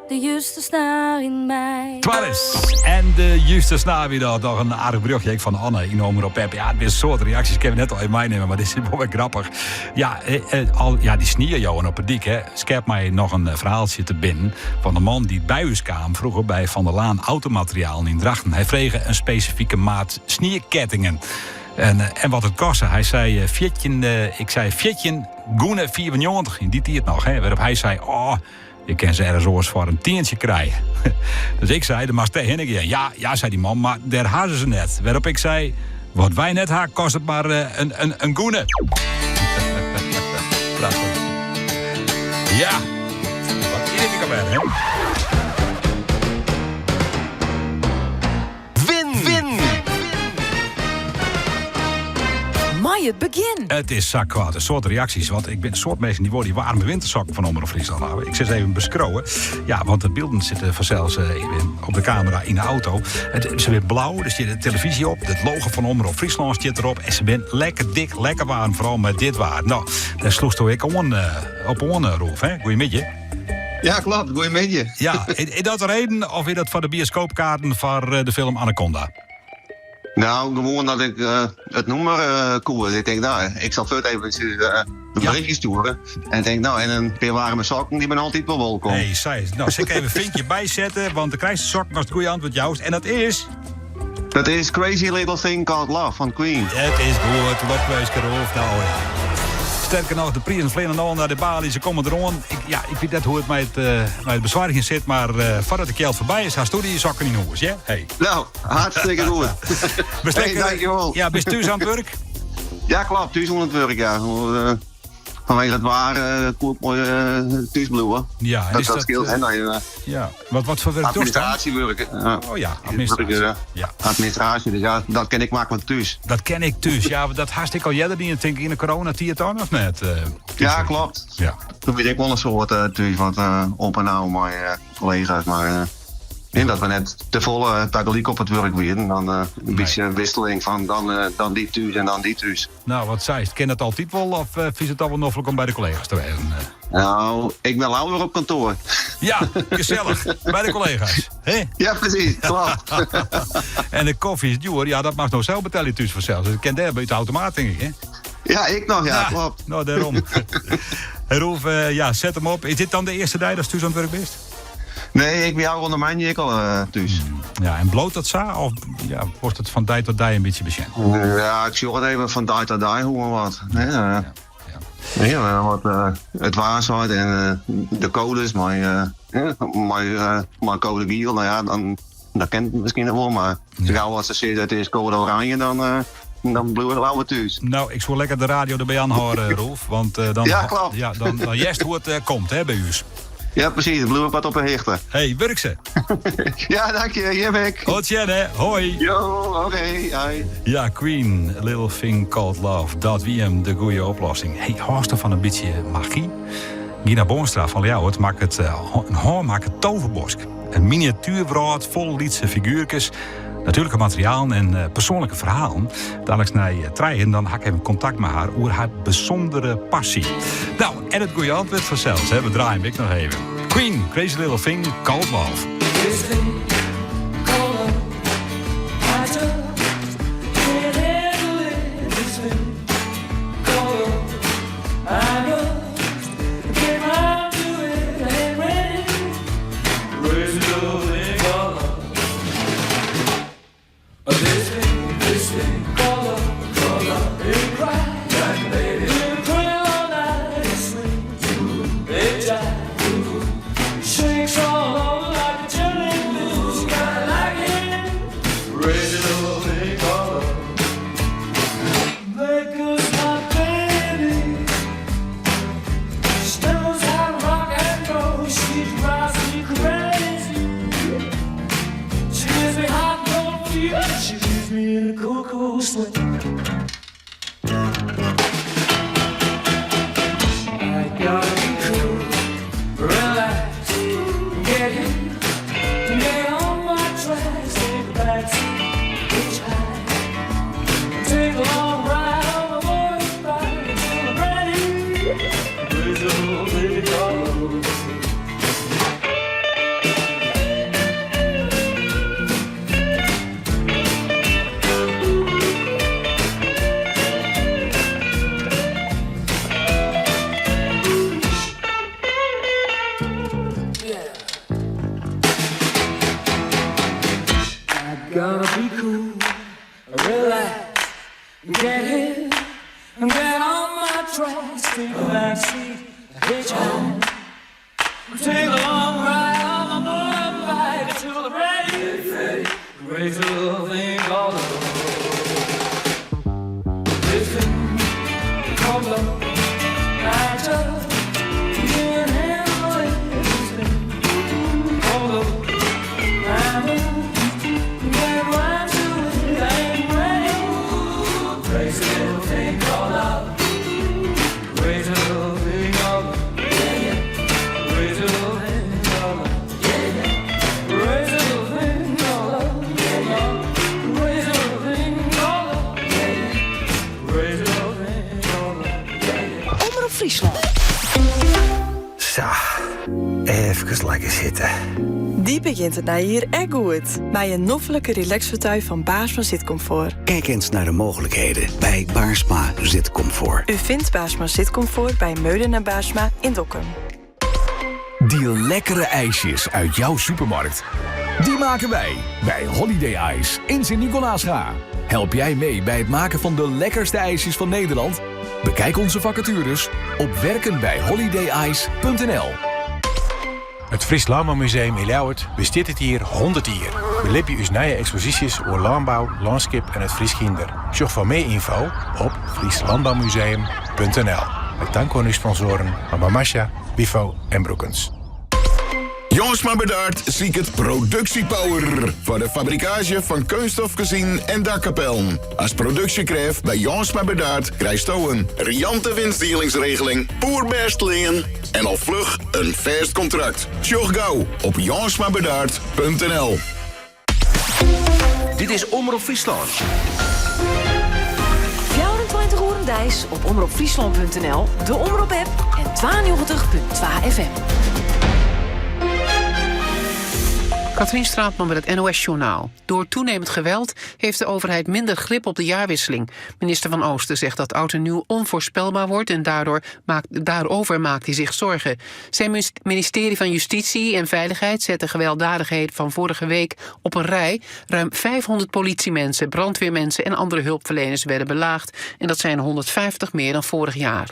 S18: De juste snaar yn my.
S11: Vangelis. En de juste snaar wie dat noch in aardich berjochtje ek fan Anne yn Omrop App. Ja, it binne in soad reaksjes, kinne we net al even meinimme, mar dit is wol wer grappich. Ja, al, ja, dy snie jowen op 'e dyk, hè. Skept my noch in ferhaaltsje te binnen fan de man dy't by ús kaam froeger by Van der Laan Automaterialen yn Drachten. Hy frege in spesifike maat sniekettingen. En wat it koste. Hy sei 14, ik sei 14 gûne 95 yn dy tiid noch. Hè, wêrop hy sei, oh, ik kin se ergens oars foar in tientsje krije. Dus ik sei, dan moatst dêrhinne gean. Ja, ja, sei dy man, mar dêr ha se se net. Wêrop ik sei, wat wy net ha, kostet mar in gûne. Prachtich. Ja, wat is dit ek alwer, hè?
S14: Win! Win!
S6: Mei it begjin!
S11: It is sa koart. In soad reaksjes, want ik bin in soad minsken dy wolle dy waarme wintersokken fan Omrop Fryslân hawwe. Ik sil se even beskriuwe. Ja, want de bylden sitte fansels op de kamera yn de auto. Se binne blau, der stiet de telefyzje op, it logo fan Omrop Fryslân stiet derop. En se binne lekker dik, lekker waarm, foaral mei dit waar. No, dêr slûchsto ek oan, op oan, Roelf, hè? Goeiemiddei.
S17: Ja, klopt. Goeiemiddei.
S11: Ja, is dat de reden of is dat foar de bioskoopkaarten foar de film Anaconda?
S17: Nou, gewoan dat ik it nûmer koe. Ik tink, nou, ik sil fuort even in berichtje stjoere. En ik tink, nou, en in pear waarme sokken, dy binne altyd wol wolkom.
S11: Nee, sa is it. Nou, sil ik even vinkje bysette, want dan krijst de sokken ast it goede antwurd joust. En dat is?
S17: Dat is Crazy Little Thing Called Love fan Queen.
S11: It is goed, lokwinske Roelf. Nou ja. Sterker noch, de prizen fleane no nei de baly, se komme deroan. Ik, ja, ik wit net hoe't it mei it besoargjen sit, mar foardat de kjeld foarby is, hasto dy sokken yn hûs, ja? Hey.
S17: Nou, hartstikke goed.
S11: Bist
S17: Hey,
S11: lekker,
S17: dankjewol.
S11: Ja, bist thús oan it wurk?
S17: Ja, klopt, thús oan it wurk, ja. Fanwege it waar koe ik moai thús bliuwe.
S11: Ja, en
S17: dat,
S11: is
S17: dat
S11: dat,
S17: skeelt, hè, nou, je,
S11: Ja, wat foar wurk dochst dan?
S17: Administraasjewurk. Ja.
S11: Oh ja, administraasje.
S17: Wurk,
S11: Ja.
S17: Administraasje, dus ja, dat kin ik maklik thús.
S11: Dat kin ik thús, ja, want dat hast ek al earder dien, tink ik, yn de coronatiid dan, of net?
S17: Ja, klopt.
S11: Ja.
S17: Toen wie ik wol in soad thús, wat op en ôf mei kollega's, mar en dat we net te folle tagelyk op it wurk wienen, dan in bytsje wisseling fan dan dy thús en dan dy thús.
S11: Nou, wat seist? Kin dat altyd wol of fynst it al wol noflik om by de kollega's te wêzen?
S17: Nou, ik bin leaver op kantoar.
S11: Ja, gesellich. By de kollega's. Hè?
S17: Ja, presys. Klopt.
S11: En de kofje is djoer. Ja, dat moatst no sels betelje thús fansels. Dat kin dêr by de automaat, tink ik, hè?
S17: Ja, ik noch, ja, klopt.
S11: Nou, dêrom. Hey, Roelf, ja, set him op. Is dit dan de earste dei datst thús oan it wurk bist?
S17: Nee, ik wie ôfrûne moandei ek al thús.
S11: Ja, en bliuwt dat sa? Of ja, wolst it fan dei ta dei in bytsje besjen?
S17: Ja, ik sjoch it even fan dei ta dei hoe en wat. Ja, ja. Ja, wat it waar seit en de koades mei koade giel, nou ja, dan, dan kin it miskien noch wol, mar sa gau as se sizze it is koade oranje, dan bliuw ik leaver thús.
S11: Nou, ik soe lekker de radio derby oanhâlde, Roelf. Want dan,
S17: Ja, klopt.
S11: Ja, dan hearst hoe't it komt hè, by ús.
S17: Ja, presys. Dan bliuw ik wat op 'e hichte.
S11: Hey, wurk se.
S17: Ja, dank je. Jim ek.
S11: Oant sjen, hè. Hoi.
S17: Jo, oké. Hoi.
S11: Ja, Queen, Little Thing Called Love. Dat wie him, de goede oplossing. Hey, hâldst fan in bytsje magy? Gina Boonstra fan Ljouwert makket in hânmakke toverbosk. In miniatuerwrâld fol lytse figuerkes, natuerlike materialen en persoanlike ferhalen. Daliks nei trijen dan ha ik even kontakt mei har oer har bysûndere passy. Nou, en it goede antwurd fansels, hè. We draaie him ek noch even. Queen, Crazy Little Thing, Called Love.
S3: This thing called love, I just can't handle it. This thing called love, I must get round to it. I ain't ready. Crazy little thing called love. This thing called love, called love. It cries like a baby. It cry all night. It swings, it jives. Shakes all over like a jellyfish. Kinda like it. Crazy little thing called love. Baker's my baby. She knows how to rock and roll. She drives me crazy. She gives me hot cold fever. She leaves me in a cold, cold sweat. I gotta be cool, relax, get in, get on my tracks, take a backseat, hitchhike, take a long ride on my motorbike until I'm ready. Crazy little thing called love. backseat, hitchhike. Take a long ride on my motorbike to the crazy, crazy little thing called love. This thing called love, I just can't handle it. This thing called love, I'm a get right to it. I ain't ready. Crazy little thing called love. Crazy little thing called love. Yeah, yeah. Crazy little thing called love. Yeah, yeah. Crazy little thing called love. Yeah, yeah. Crazy little thing called love. Yeah, yeah. Crazy little thing called love. Yeah, yeah.
S6: Omrop Fryslân.
S19: Sa, efkes lekker sitte.
S20: Dy begjint it nije jier ek goed. Mei in noflike relaxfauteuil fan Baarsma Zitcomfort.
S21: Kijk eens naar de mogelijkheden bij Baarsma Zitcomfort.
S20: U vindt Baarsma Zitcomfort bij Meulen Baarsma in Dokkum.
S25: Die lekkere ijsjes uit jouw supermarkt. Die maken wij bij Holiday Ice in Sint-Nicolaasga. Help jij mee bij het maken van de lekkerste ijsjes van Nederland? Bekijk onze vacatures op werkenbijholidayice.nl.
S22: It Frysk Lânboumuseum yn Ljouwert bestiet dit jier 100 jier. Belibje ús nije eksposysjes oer lânbou, lânskip en it Frysk hynder. Sjoch foar mear ynfo op frieslandbouwmuseum.nl. Mei tank oan ús sponsoaren Mama Masha, Wifo en Broekens.
S23: Jongsma Bedaard siket produksjepower foar de fabrikaazje fan keunststof kezinen en dakkapellen. As produksjekrêft by Jongsma Bedaard krijsto in riante winstdielingsregeling, poerbêst lean en al fluch in fêst kontrakt. Sjoch gau op jongsmabedaard.nl.
S7: Dit is Omrop Fryslân.
S6: 24 oeren deis op omropfryslan.nl, de Omrop-app en 92.2 FM.
S24: Katrien Straatman met het NOS-journaal. Door toenemend geweld heeft de overheid minder grip op de jaarwisseling. Minister van Oosten zegt dat oud en nieuw onvoorspelbaar wordt... en daardoor maakt, daarover maakt hij zich zorgen. Zijn ministerie van Justitie en Veiligheid zet de gewelddadigheid van vorige week op een rij. Ruim 500 politiemensen, brandweermensen en andere hulpverleners werden belaagd. En dat zijn 150 meer dan vorig jaar.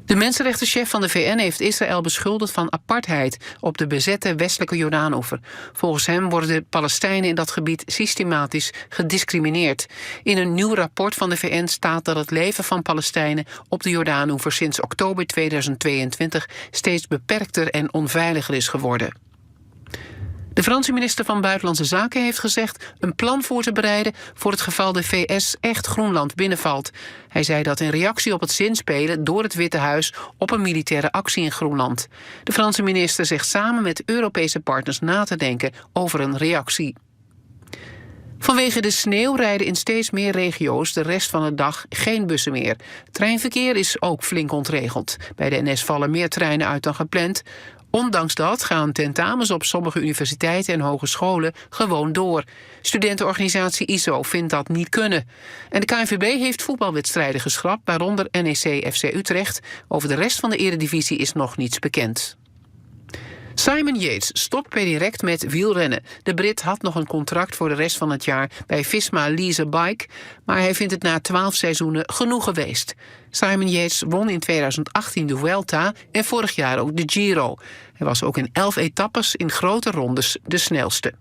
S24: De mensenrechtenchef van de VN heeft Israël beschuldigd van apartheid op de bezette westelijke Jordaanoever. Volgens hem worden de Palestijnen in dat gebied systematisch gediscrimineerd. In een nieuw rapport van de VN staat dat het leven van Palestijnen op de Jordaanoever sinds oktober 2022 steeds beperkter en onveiliger is geworden. De Franse minister van Buitenlandse Zaken heeft gezegd een plan voor te bereiden voor het geval de VS echt Groenland binnenvalt. Hij zei dat in reactie op het zinspelen door het Witte Huis op een militaire actie in Groenland. De Franse minister zegt samen met Europese partners na te denken over een reactie. Vanwege de sneeuw rijden in steeds meer regio's de rest van de dag geen bussen meer. Treinverkeer is ook flink ontregeld. Bij de NS vallen meer treinen uit dan gepland. Ondanks dat gaan tentamens op sommige universiteiten en hogescholen gewoon door. Studentenorganisatie ISO vindt dat niet kunnen. En de KNVB heeft voetbalwedstrijden geschrapt, waaronder NEC FC Utrecht. Over de rest van de eredivisie is nog niets bekend. Simon Yates stopt per direct met wielrennen. De Brit had nog een contract voor de rest van het jaar bij Visma Lease a Bike, maar hij vindt het na 12 seizoenen genoeg geweest. Simon Yates won in 2018 de Vuelta en vorig jaar ook de Giro. Hij was ook in 11 etappes in grote rondes de snelste.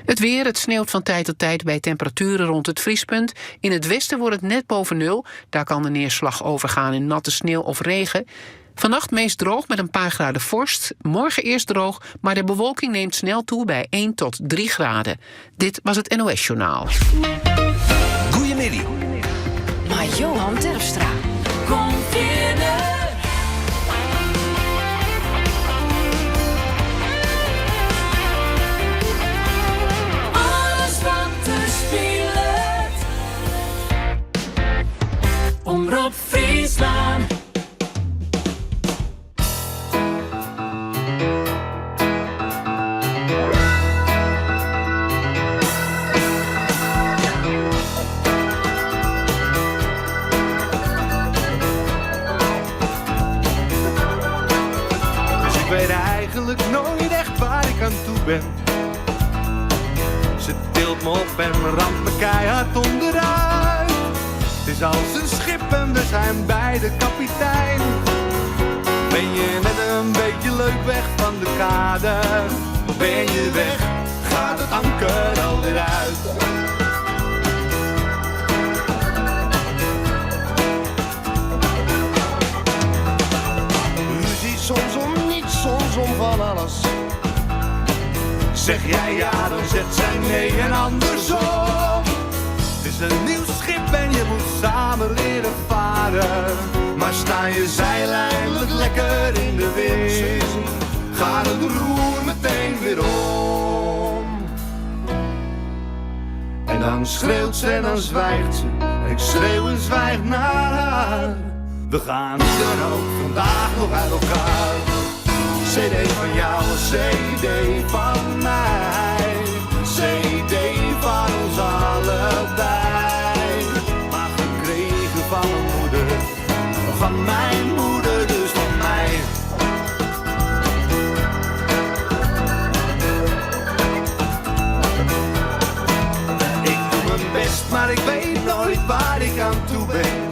S24: Het weer, het sneeuwt van tijd tot tijd bij temperaturen rond het vriespunt. In het westen wordt het net boven nul. Daar kan de neerslag overgaan in natte sneeuw of regen. Vannacht meest droog met een paar graden vorst. Morgen eerst droog, maar de bewolking neemt snel toe bij 1 tot 3 graden. Dit was het NOS Journaal.
S7: Goeiemiddag.
S6: Maar Johan Terpstra.
S2: Kom verder. Alles wat er speelt. Omrop Fryslân.
S26: Dus ik weet eigenlijk nooit echt waar ik aan toe ben. Ze tilt me op en ramt me keihard onderuit. Het is als een schip en we zijn bij de kapitein. Ben je net een beetje leuk weg van de kade? Ben je weg, gaat het anker alweer uit. Ruzie soms om niets, soms om van alles. Zeg jij ja, dan zegt zij nee en andersom. Het is een nieuw schip en je moet samen leren varen. Maar sta je zeil eindelijk lekker in de wind, gaat het roer meteen weer om. En dan schreeuwt ze en dan zwijgt ze. En ik schreeuw en zwijg naar haar. We gaan er ook vandaag nog uit elkaar. CD van jou, CD van mij. CD van ons allebei. Maar gekregen van mijn moeder. Van mijn moeder, dus van mij. Ik doe mijn best, maar ik weet nooit waar ik aan toe ben.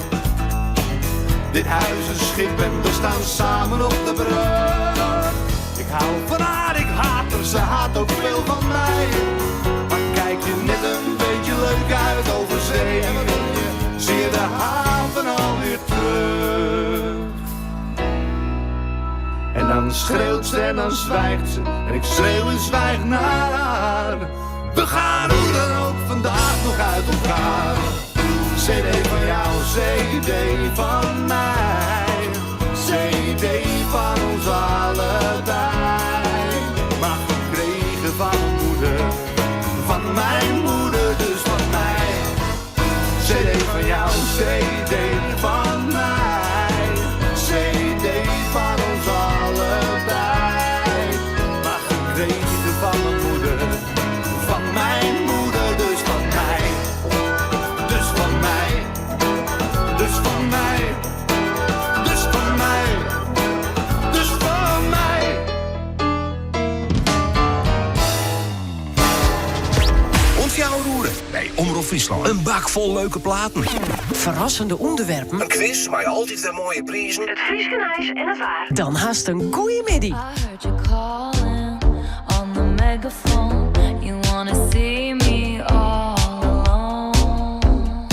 S26: Dit huis is een schip en we staan samen op de brug. Ik hou van haar, ik haat haar, ze haat ook veel van mij. Maar kijk je net een beetje leuk uit over zee. En wat doe je? Zie je de haven alweer terug. En dan schreeuwt ze en dan zwijgt ze. En ik schreeuw en zwijg naar haar. We gaan hoe dan ook vandaag nog uit elkaar. CD van jou, CD van mij. CD van ons allebei. Maar gekregen van mijn moeder. Van mijn moeder, dus van mij. CD van jou, CD van mij. CD van ons allebei. Maar gekregen van mijn moeder. Van mijn moeder, dus van mij. Dus van mij. Dus van mij. Dus van mij. Dus van mij.
S21: Ont jouw roeren bij Omroep Friesland. Een bak vol leuke platen.
S6: Verrassende onderwerpen.
S21: Een quiz waar je altijd de mooie prijzen.
S6: Het Frieske ijs en het waar. Dan haast een goeie middy.
S18: I heard you calling on the megaphone. You wanna see me all alone.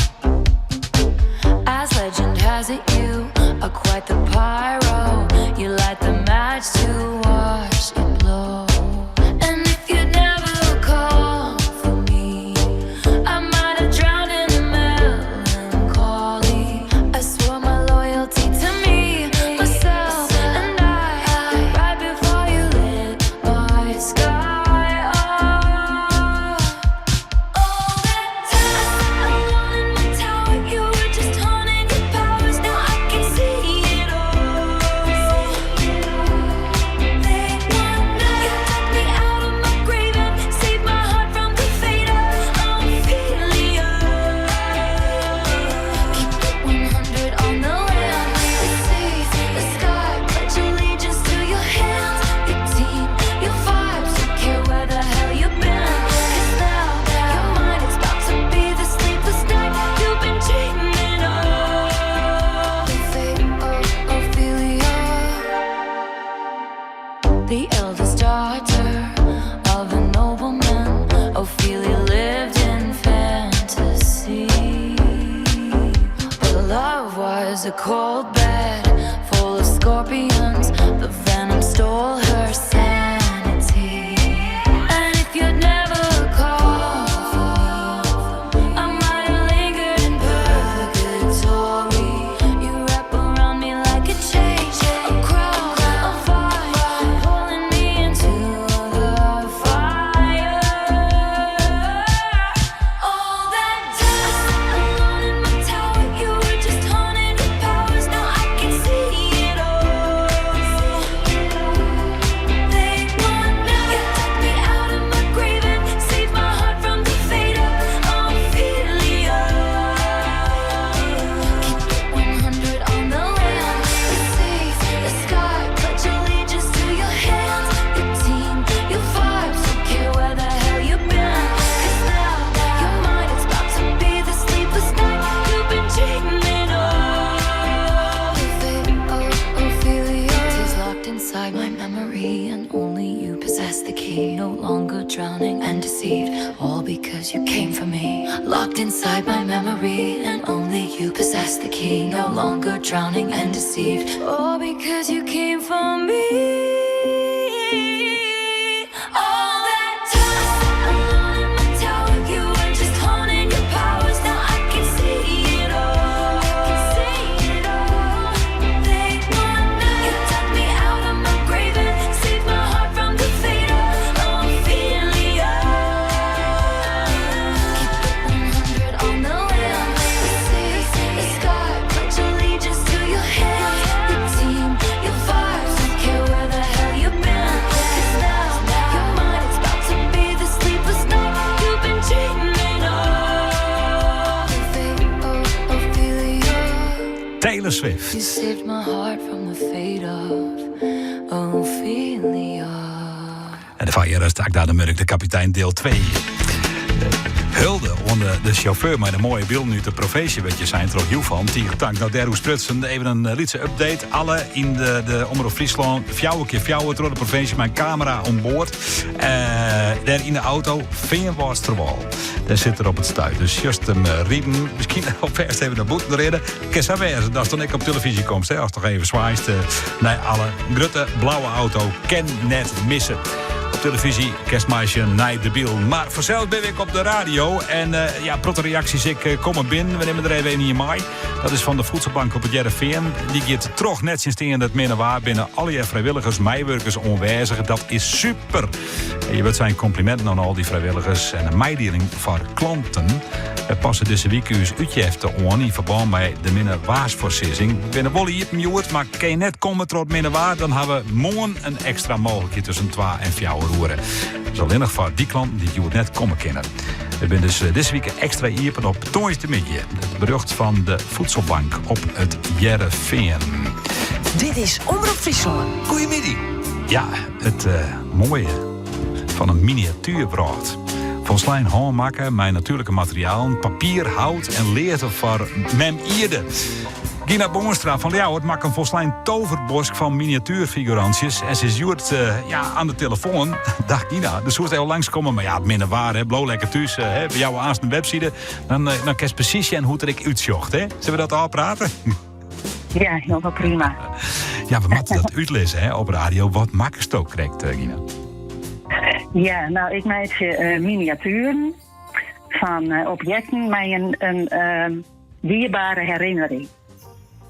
S18: As legend has it, you are quite the pyro. You light the match to watch it blow. And if you'd never called for me, I might have drowned in the melancholy. I swore my loyalty to me, myself, and I. Right before you lit my sky on key. No longer drowning and deceived, all because you came for me. Locked inside my memory, and only you possess the key. No longer drowning and deceived, all because you came for me. All that time alone in my tower, you were just honing your powers. Now I can see it all. I can see it all. They wanna you dug me out of my grave and saved my heart from the fate of Ophelia. Keep it 100 on the lam. The sea, the sky, pledge allegiance to your hand, your team, your vibes. Don't care where the hell you've been. 'Cause now you're mine. It's about to be the sleepless night you've been dreaming of. Ophelia.
S11: Taylor Swift.
S18: You saved my heart from the fate of Ophelia.
S11: En de Vaillera staat daar de Murk, de kapitein, deel 2. Hulde oan de sjauffeur mei de moaie bylden út de provinsje wurdt je sein troch Joefan. Tige tank. Nou, dêroer sprutsen. Even in lytse update. Alle yn de Omrop Fryslân fjouwer kear fjouwer troch de provinsje mei in kamera oan board. Dêr yn de auto Feanwâldsterwâl. Dêr sit er op it stuit. Dus sjochst him riden. Miskien alfêst even nei bûten rinne. Kin sa wêze datst dan ek op televyzje komst. Hè? Ast toch even swaaist nei alle. Grutte blauwe auto kin net misse. Op televyzje kinst meisjen nei de bylden. Mar fansels bin ik op de radio. En ja, protte reaksjes ek komme binnen. We nimme der even ien mei. Dat is fan de Voedselbank op it Hearrenfean. Dy giet troch nettsjinsteande it minne waar binne allegear frijwilligers, meiwurkers oanwêzich. Dat is super. En je wurdt sein kompliminten oan al dy frijwilligers en in meidieling foar klanten. We passe dizze wike ús útjefte oan yn ferbân mei de minne waarsfoarsizzing. We binne wol iepen hjoed, mar kin je net komme troch it minne waar, dan ha we moarn in ekstra mooglikheid tusken twa en fjouwer oere. Dat is allinnich foar dy klanten dy't hjoed net komme kinne. We binne dus dizze wike ekstra iepen op tongersdeitemiddei. It berjocht fan de Voedselbank op it Hearrenfean.
S6: Dit is Omrop Fryslân.
S21: Goeiemiddei.
S11: Ja, it moaie fan in miniatuerwrâld. Folslein hânmakke mei natuerlike materialen, papier, hout en leafde foar mem ierde. Gina Boonstra fan Ljouwert makke in folslein toverbosk fan miniatuerfigurantsjes. En se is hjoed ja, oan de telefoan. Dag Gina, do soest even langskomme, mar ja, it minne waar, hè, bliuw lekker thús. Hè, by jou aanst in webside, dan, dan kinst presys sjen hoe't it der ek útsjocht. Hè? Sille we dat ôfprate?
S1: Ja, hielendal prima.
S11: Ja, we moatte dat útlizze hè, op radio. Wat makkesto krekt, Gina?
S1: Ja, nou, ik meitsje miniatueren fan objekten mei in dierbare herinnering.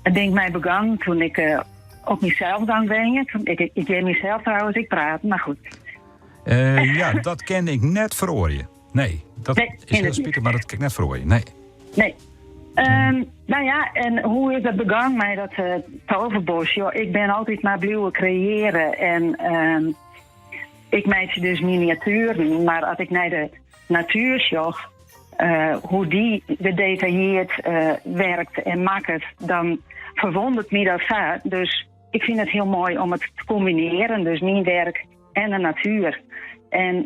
S1: It ding my begûn toen ik op mysels gong wenjen. Ik hear mysels trouwens ek praten, mar goed.
S11: Ja, dat kin ik net feroarje. Nee, dat
S1: Nee,
S11: is hiel spitich, mar dat kin ik net feroarje. Nee.
S1: Nee. Nou ja, en hoe is dat begûn mei dat toverbos? Jo, ik bin altyd mar bliuwe kreëaren en ik meitsje dus miniatueren, mar as ik nei de natuer sjoch, hoe dy gedetailleerd werkt en makket, dan ferwûnderet my dat sa. Dus ik fyn it hiel moai om it te kombinearjen, dus myn werk en de natuer. En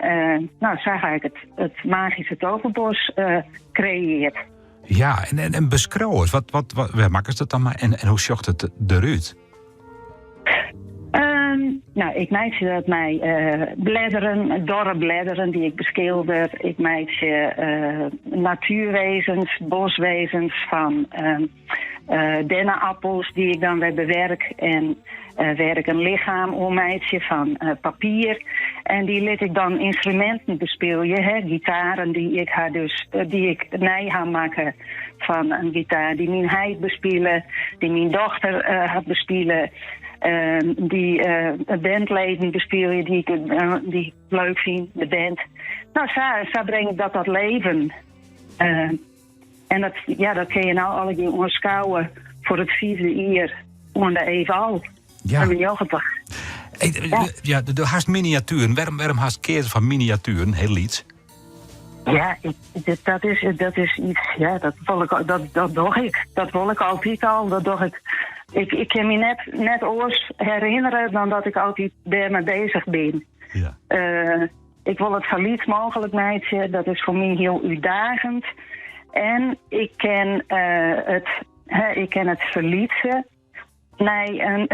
S1: nou, sa ha ik it magyske toverbos kreëard.
S11: Ja, en beskriuw ris, wat, wêr makkest it dan mei en hoe sjocht it derút?
S1: Nou, ik meitsje dat mei bledderen, dorre bledderen dy't ik beskilder. Ik meitsje natuerwezens, boswezens fan denneappels dy't ik dan wer bewerk en wêr't ik in lichem oan meitsje fan papier. En dy lit ik dan ynstruminten bespylje, hè, gitaren dy't ik ha dus, dy't ik nij ha makke fan in gitaar dy't myn heit bespile, dy't myn dochter hat bespile, dy't bandleden bespylje dy't ik, dy't ik leuk fyn, de band. Nou, sa bring ik dat tot leven. En dat, ja, dat kinne je no allegear oanskouwe foar it fiifde jier oan de Eval.
S11: Ja.
S1: 90.
S11: Hey, ja, do hast miniatueren. Wêrom hast keazen foar miniatueren? Hiel lyts.
S1: Ja, ik, dit, dat is, dat is iets, ja, dat wol ik, dat, dat doch ik. Dat wol ik altyd al, dat doch ik. Ik kin my net oars herinnere dan dat ik altyd dêrmei beuzich bin. Ik wol it sa lyts mooglik meitsje, dat is foar my hiel útdagend. En ik kin it, hè, ik kin it ferlytse. Nee, en,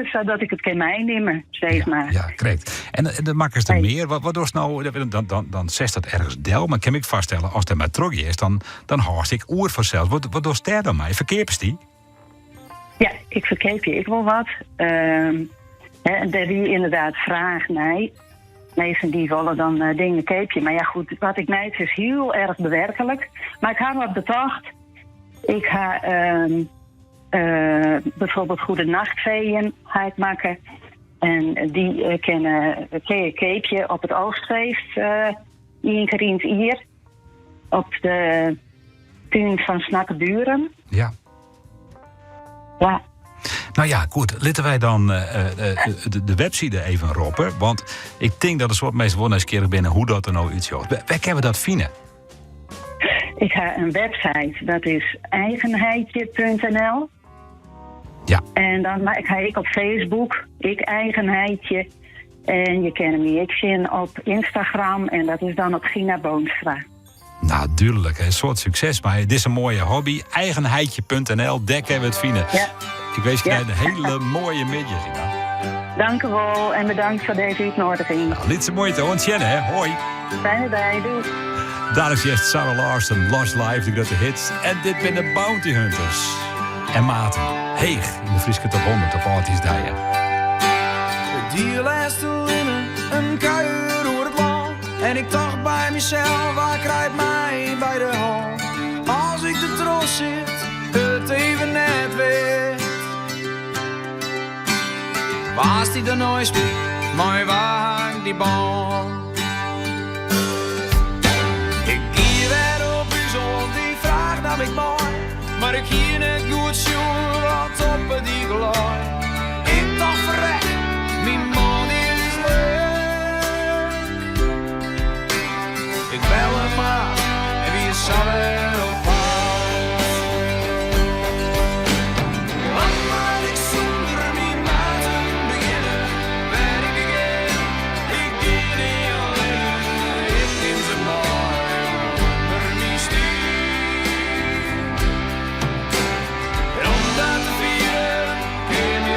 S1: sadat ik it kin meinimme, sis mar.
S11: Ja, krekt. En de makkers der mear, wat dochst no? Dan setst dat ergens del, mar kin ik foarstelle, ast der mar troch giest, dan hâldst ek oer fansels. Wat dochst dêr dan mei? Ferkeapest dy?
S1: Ja, ik ferkeapje ek wol wat. Hè, en dêr wie ynderdaad fraach nei. Minsken dy wolle dan dingen keapje. Mar ja, goed, wat ik meitsje is hiel erch bewerklik. Mar ik ha wat betocht. Ik ha byfoarbyld goede nachtfeeën ha ik makke. En dy kinne kinne je keapje op it oogstfeest ien kear yn it jier. Op de tún fan Snakkerburen.
S11: Ja.
S1: Ja.
S11: Nou ja, goed. Litte wy dan de webside even roppe. Want ik tink dat in soad minsken wol nijsgjirrich binne hoe't dat der no útsjocht. Wêr kinne we dat fine?
S1: Ik ha in website, dat is eigenheidje.nl.
S11: Ja.
S1: En dan ik ha ek op Facebook, ek Eigenheidje. En je kinne my ek sjen op Instagram en dat is dan op Gina Boonstra.
S11: Nou, dúdlik. In soad sukses mei dizze moaie hobby. Eigenheidje.nl, dêr kinne we it fine.
S1: Ja.
S11: Ik winskje dy in hiele moaie middei, Gina.
S1: Dank u wol en bedankt foar dizze útnoadiging.
S11: Nou, lytse muoite, oant sjen, hè. Hoi.
S1: Fijne dei, doei.
S11: Daliks hearst Zara Larsson, Lush Life, de grutte hits. En dit binne de Bounty Hunters. En Maten, heech yn de Fryske top 100 op âldjiersdei.
S8: It die lêste linne in kuier oer it lân. En ik tocht by mysels, wa krijt my by de hân? As ik der troch sit, it even net wit. Wa stiet der neist my, mei wa ha ik dy bân? Ik gie wer op ús oan, dy fraach naam ik mei. Mar ik hie net goed sjoen wat op 'e dyk lei. Ik tocht ferrek, myn man is lek. Ik belle mar en wie sa wer op paad. Wat moat ik sûnder myn maten begjinne? Wêr ik ek gean, ik gean net allinne. Ik nim se mei ûnder myn stiif. En om dat te fieren, kin je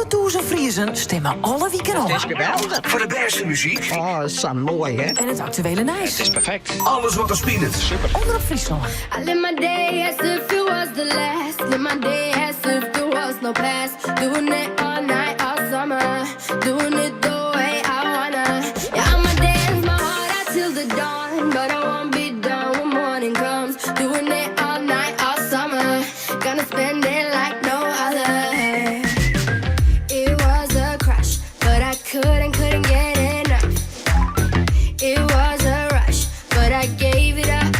S6: 100.000 Friezen stimme alle wiken ôf.
S10: Het is geweldig.
S21: Foar de bêste muzyk.
S10: Oh, sa moai, hè?
S6: En it aktuele nijs.
S21: Het is perfect. Alles wat der spilet. Super.
S6: Omrop Fryslân.
S18: I live my day as if it was the last. Live my day as if there was no past. Doing it all night, all summer. Doing it the way I wanna. Yeah, I'ma dance my heart out till the dawn. But I won't be done when morning comes. Doing it all night, all summer. Gonna spend it like no other. It was a crush, but I couldn't, couldn't get enough. It was a rush, but I gave it up.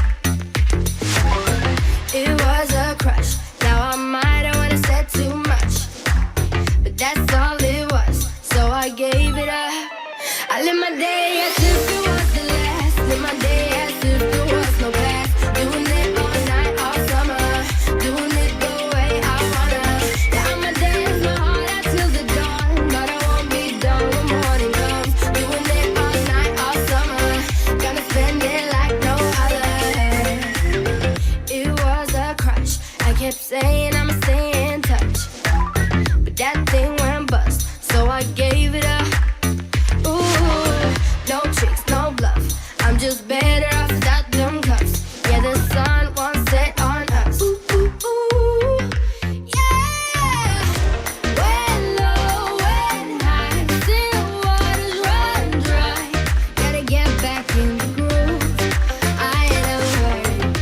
S18: It was a crush. Now I might have wanna said too much, but that's all it was. So I gave it up. I live my day as if it was the last. Live my day as if there was no past. Doing it all night, all summer. Doing it the way I wanna. Yeah, I'ma dance my heart out till the dawn, but I won't be done when morning comes. Doing it all night, all summer. Gonna spend it like no other. It was a crush. I kept saying I'ma stay in touch, but that thing went bust, so I gave it up. Ooh, no tricks, no bluff. I'm just better off without them cuffs. Yeah, the sun won't set on us. Ooh, ooh, ooh, yeah. When low and high, still waters run dry. Gotta get back in the groove. I ain't worried.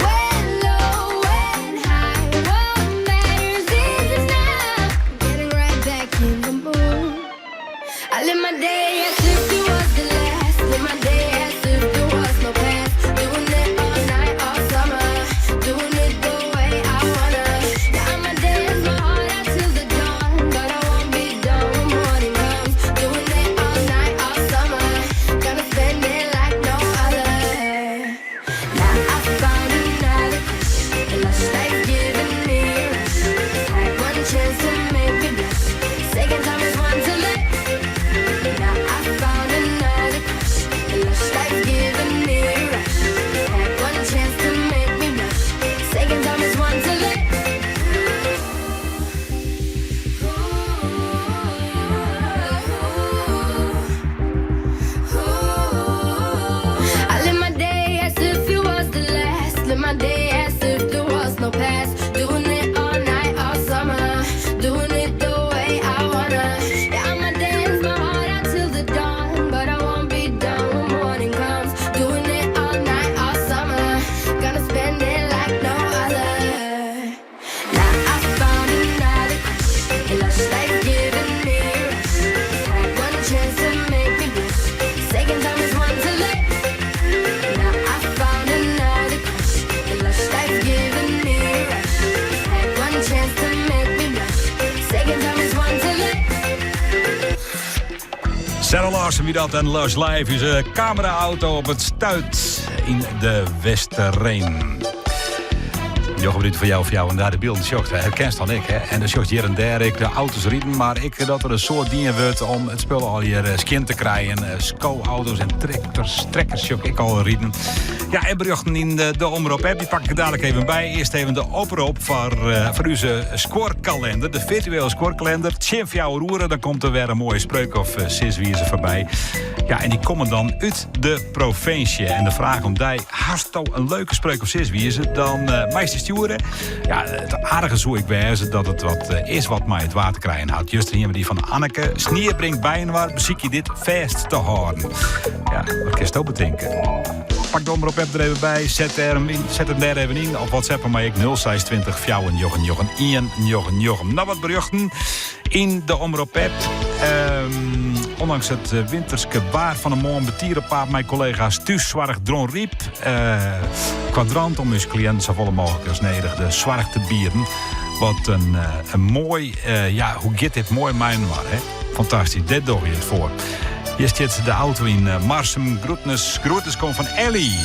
S18: When low and high, what matters is now. Getting right back in the mood. I live my day as if it was the last. Live my day as if there was no past. Doing it all night, all summer. Doing it the way I wanna. Yeah, I'ma dance my heart out till the dawn, but I won't be done when morning comes. Doing it all night, all summer. Gonna spend it like no other. Now I found another crush. The lush life giving me a rush. Had one chance to make me blush. Second time is one too late. Now I found another crush. The lush life giving me a rush. Had one chance to make me blush. Second time is one too late. I live my day as if it was the last. Live my day as if there was no past. Doing it all night, all summer. Doing it the way I wanna. Yeah, I'ma dance my heart out till the dawn, but I won't be done when morning comes. Doing it all night, all summer. Gonna spend it like no other. Now I found another crush. The lush life giving me a rush. Had one chance to make me blush. Second time is one too late. Now I found another crush. The lush life giving me a rush. Had one chance to make me blush. Second time is one too late.
S11: Zara Larsson wie dat en Lush Life is een camera-auto op it stuit yn de Westereen. Jochem Ruud foar jou, foar jou en dêr de bylden sjocht. Herkenst dan ek, hè? En dan sjocht hjir en dêr ek de auto's riden, mar ek dat der in soad dien wurdt om it spul allegear skjin te krijen. Sko-auto's en trekkers, trekkers sjoch ik al riden. Ja, en berjochten yn de Omrop app, dy pak ik der dalik even by. Earst even de oprop foar ús skuorkalinder, de firtuele skuorkalinder. Tsjin fjouwer oere, dan komt der wer in moaie spreuk of siswize foarby. Ja, en dy komme dan út de provinsje. En de fraach oan dy, hasto in leuke spreuk of siswize, dan meist dy stjoere. Ja, it aardige soe ek wêze dat it wat is wat mei it waar te krijen hat. Juster hiene we dy fan Anneke. Snie bringt byinoar, besykje dit fêst te hâlden. Ja, wat kinsto betinke? Pak de Omrop app der even by, set, er him yn, set him dêr even yn. Of WhatsApp mei ek 0620 499 199. No wat berjochten yn de Omrop app. Ûndanks it winterske waar fan 'e moarn betiid op paad mei kollega's thússoarch Dronryp. Kwadrant om ús kliïnten safolle mooglik as nedich de soarch te bieden. Wat in moai, ja, hoe giet dit moai mei-inoar, hè? Fantastysk, dêr dogge je it foar. Hjir stiet de auto yn Marsum. Groetnis, groetnis komt fan Ellie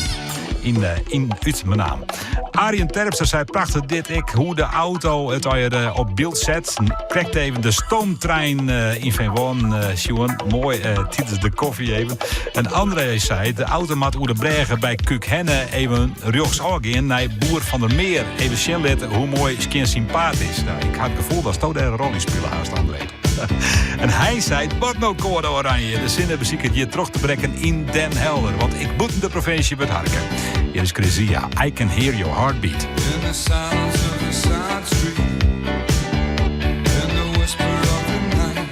S11: yn út Menaam. Arjen Terpstra sei prachtich dit ek hoe de auto it allegear op byld set. Krekt even de stoomtrein yn Veenwouden sjoen. Moai tidens de kofje even. En André sei de auto moat oer de brêge by Kúkhenne even rjochtsôf gean nei boer van der Meer. Even sjen litte hoe moai skjin syn paad is. No, ik ha it gefoel datsto dêr in rol yn spile hast, André. En hy sei, wat no koade oranje? De sinne besiket hjir troch te brekken yn Den Helder. Want ek bûten de provinsje wurdt harke. Hjir is Krizia, I Can Hear Your Heartbeat.
S8: In the silence of the side street, in the whisper of the night,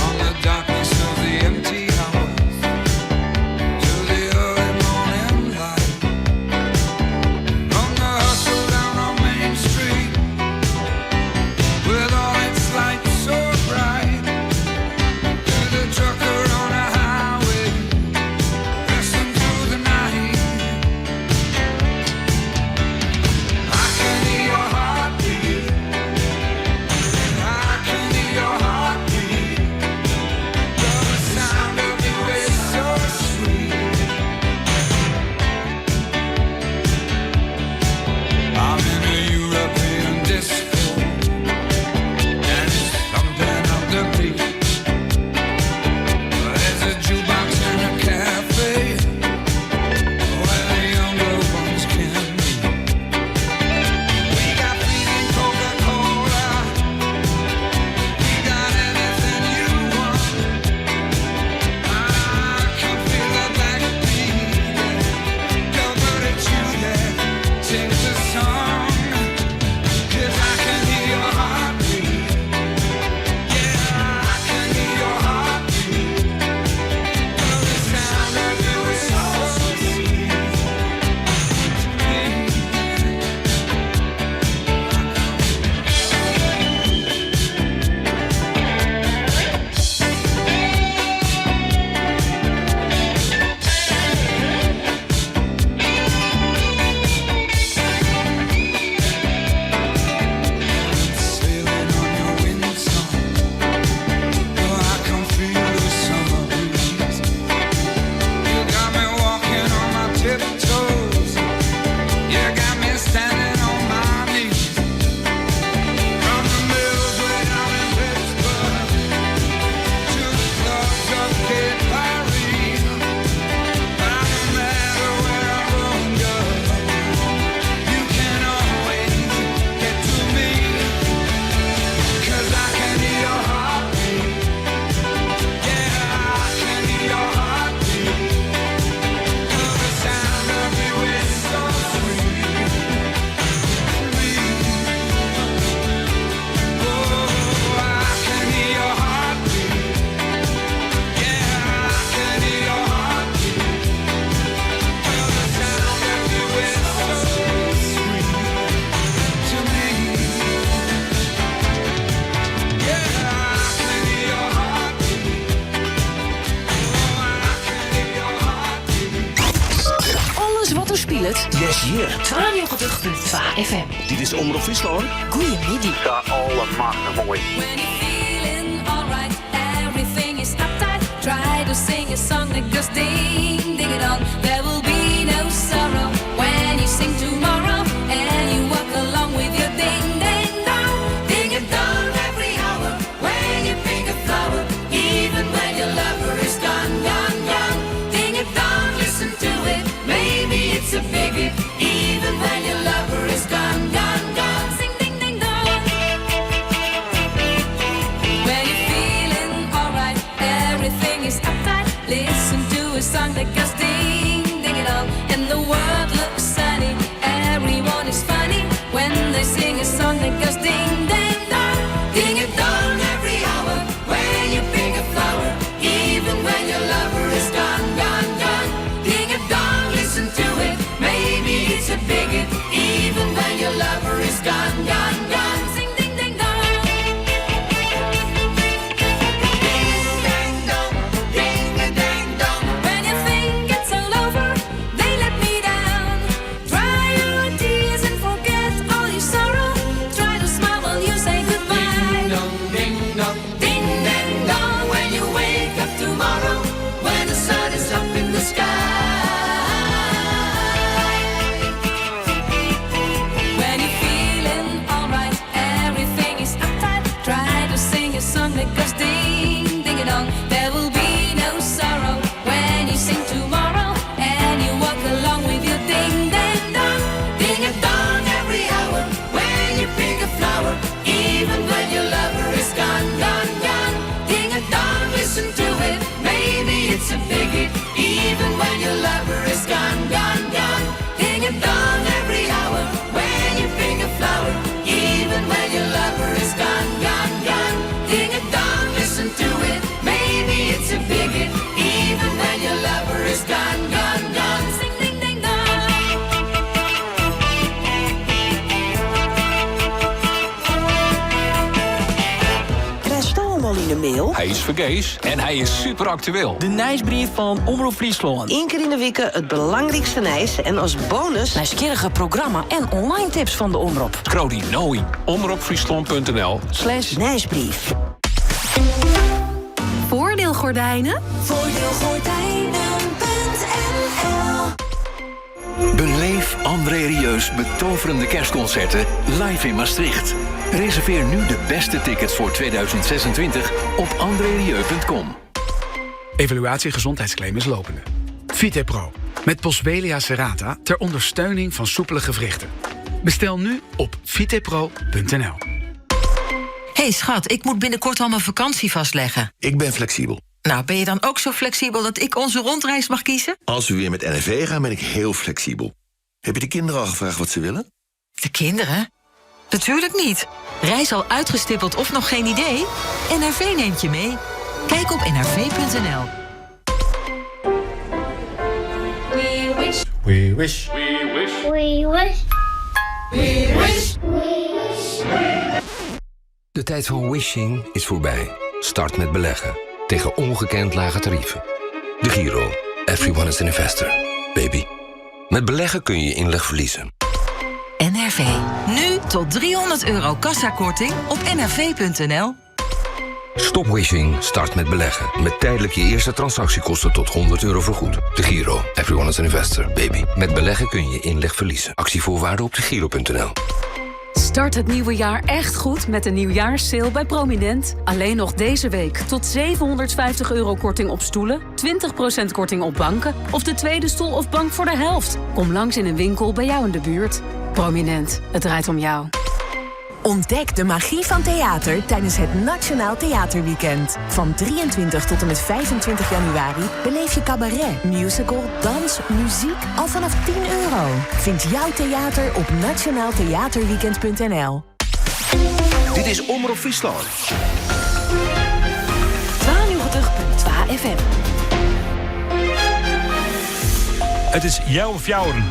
S8: on the darkness of the empty hours, to the early morning light, from the hustle down on Main Street, with all its lights so bright, to the trucker on a highway, pressing through the night. I can hear your heartbeat. I can hear your heartbeat. The sound of you is so sweet. I'm in a European disco, and it's thumping up the beat. There's a jukebox in a cafe where the younger ones can meet. We got freezing Coca-Cola. We got anything you want. I can feel the backbeat. Girl, but it's you that sings the song. 'Cause I can hear your heartbeat. Yeah, I can hear your heartbeat. Girl, the sound of you is so sweet to me. Sailing on your wind song. Oh, I can feel the summer breeze. You got me walking on my tiptoes. You got me standing on my knees. From the mills way down in Pittsburgh to the clubs of Cape Paris. No matter where I roam, girl, you can always get to me. 'Cause I can hear your heartbeat. Yeah, I can hear your heartbeat. Girl, the sound of you is so sweet to me. Oh, I can hear your heartbeat. Yeah, I can hear your heartbeat. Girl, the sound of you is so sweet to me. Yeah, I can hear your heartbeat. Oh, I can hear your heartbeat.
S6: Alles wat er speelt.
S21: Yes, hier.
S6: 92.2 FM.
S21: Dit is Omrop Fryslân.
S6: Goeiemiddei.
S7: Ja, alle machten mooi.
S2: When you're feeling alright, everything is uptight. Try to sing a song that goes ding, ding it on. There will be no sorrow when you sing tomorrow and you walk along with your ding, ding, dong, ding a dong every hour. When you pick a flower, even when your lover is gone, gone, gone. Ding a dong, listen to it. Maybe it's a big hit, even when your lover is gone, gone, gone. Sing ding, ding, dong. When you're feeling alright, everything is uptight. Listen to a song that goes ding, ding it all, and the world looks sunny. Everyone is funny when they sing a song that goes ding, ding, dong, ding it dong every hour. When you pick a flower, even when your lover is gone, gone, gone. Ding it dong, listen to it. Maybe it's a big hit, even when your lover is gone, gone, gone. Sing ding, ding, dong. Ding, ding, dong, ding, a ding, dong. When you think it's all over, they let me down.
S6: mail?
S25: Hy is fergees en hy is super aktueel.
S4: De nijsbrief fan Omrop Fryslân.
S6: Ien kear yn de wike it belangrykste nijs en as bonus nijsgjirrige programma en online tips fan de Omrop.
S25: Skriuw dy no yn. Omropfryslân.nl
S6: Slash nijsbrief.
S5: Voordeelgordijnen? Voordeelgordijnen.nl
S9: Beleef André Rieu's betoverende kerstconcerten live in Maastricht. Reserveer nu de beste tickets voor 2026 op andrerieu.com.
S12: Evaluatie gezondheidsclaim is lopende. VitePro. Met Boswellia serrata ter ondersteuning van soepele gewrichten. Bestel nu op vitepro.nl.
S13: hey, schat, ik moet binnenkort al mijn vakantie vastleggen.
S16: Ik ben flexibel.
S13: Nou, ben je dan ook zo flexibel dat ik onze rondreis mag kiezen?
S16: Als we weer met NRV gaan, ben ik heel flexibel. Heb je de kinderen al gevraagd wat ze willen?
S13: De kinderen? Natuurlijk niet. Reis al uitgestippeld of nog geen idee? NRV neemt je mee. Kijk op nrv.nl.
S2: We wish.
S22: We wish.
S2: We wish. We wish. We wish.
S27: De tijd van wishing is voorbij. Start met beleggen. Tegen ongekend lage tarieven. De Giro. Everyone is an investor. Baby. Met beleggen kun je je inleg verliezen.
S13: NRV. Nu tot 300 euro kassakorting op nrv.nl.
S27: Stop wishing, start met beleggen. Met tijdelijk je eerste transactiekosten tot 100 euro vergoed. De Giro. Everyone is an investor. Baby. Met beleggen kun je je inleg verliezen. Actievoorwaarden op degiro.nl.
S28: Start het nieuwe jaar echt goed met de nieuwjaarssale bij Prominent. Alleen nog deze week tot 750 euro korting op stoelen, 20% korting op banken of de tweede stoel of bank voor de helft. Kom langs in een winkel bij jou in de buurt. Prominent, het draait om jou.
S29: Ontdek de magie van theater tijdens het Nationaal Theaterweekend. Van 23 tot en met 25 januari beleef je cabaret, musical, dans, muziek al vanaf 10 euro. Vind jouw theater op nationaaltheaterweekend.nl.
S21: Dit is Omrop Fryslân.
S6: 92.2 FM.
S11: It is healwei fjouweren.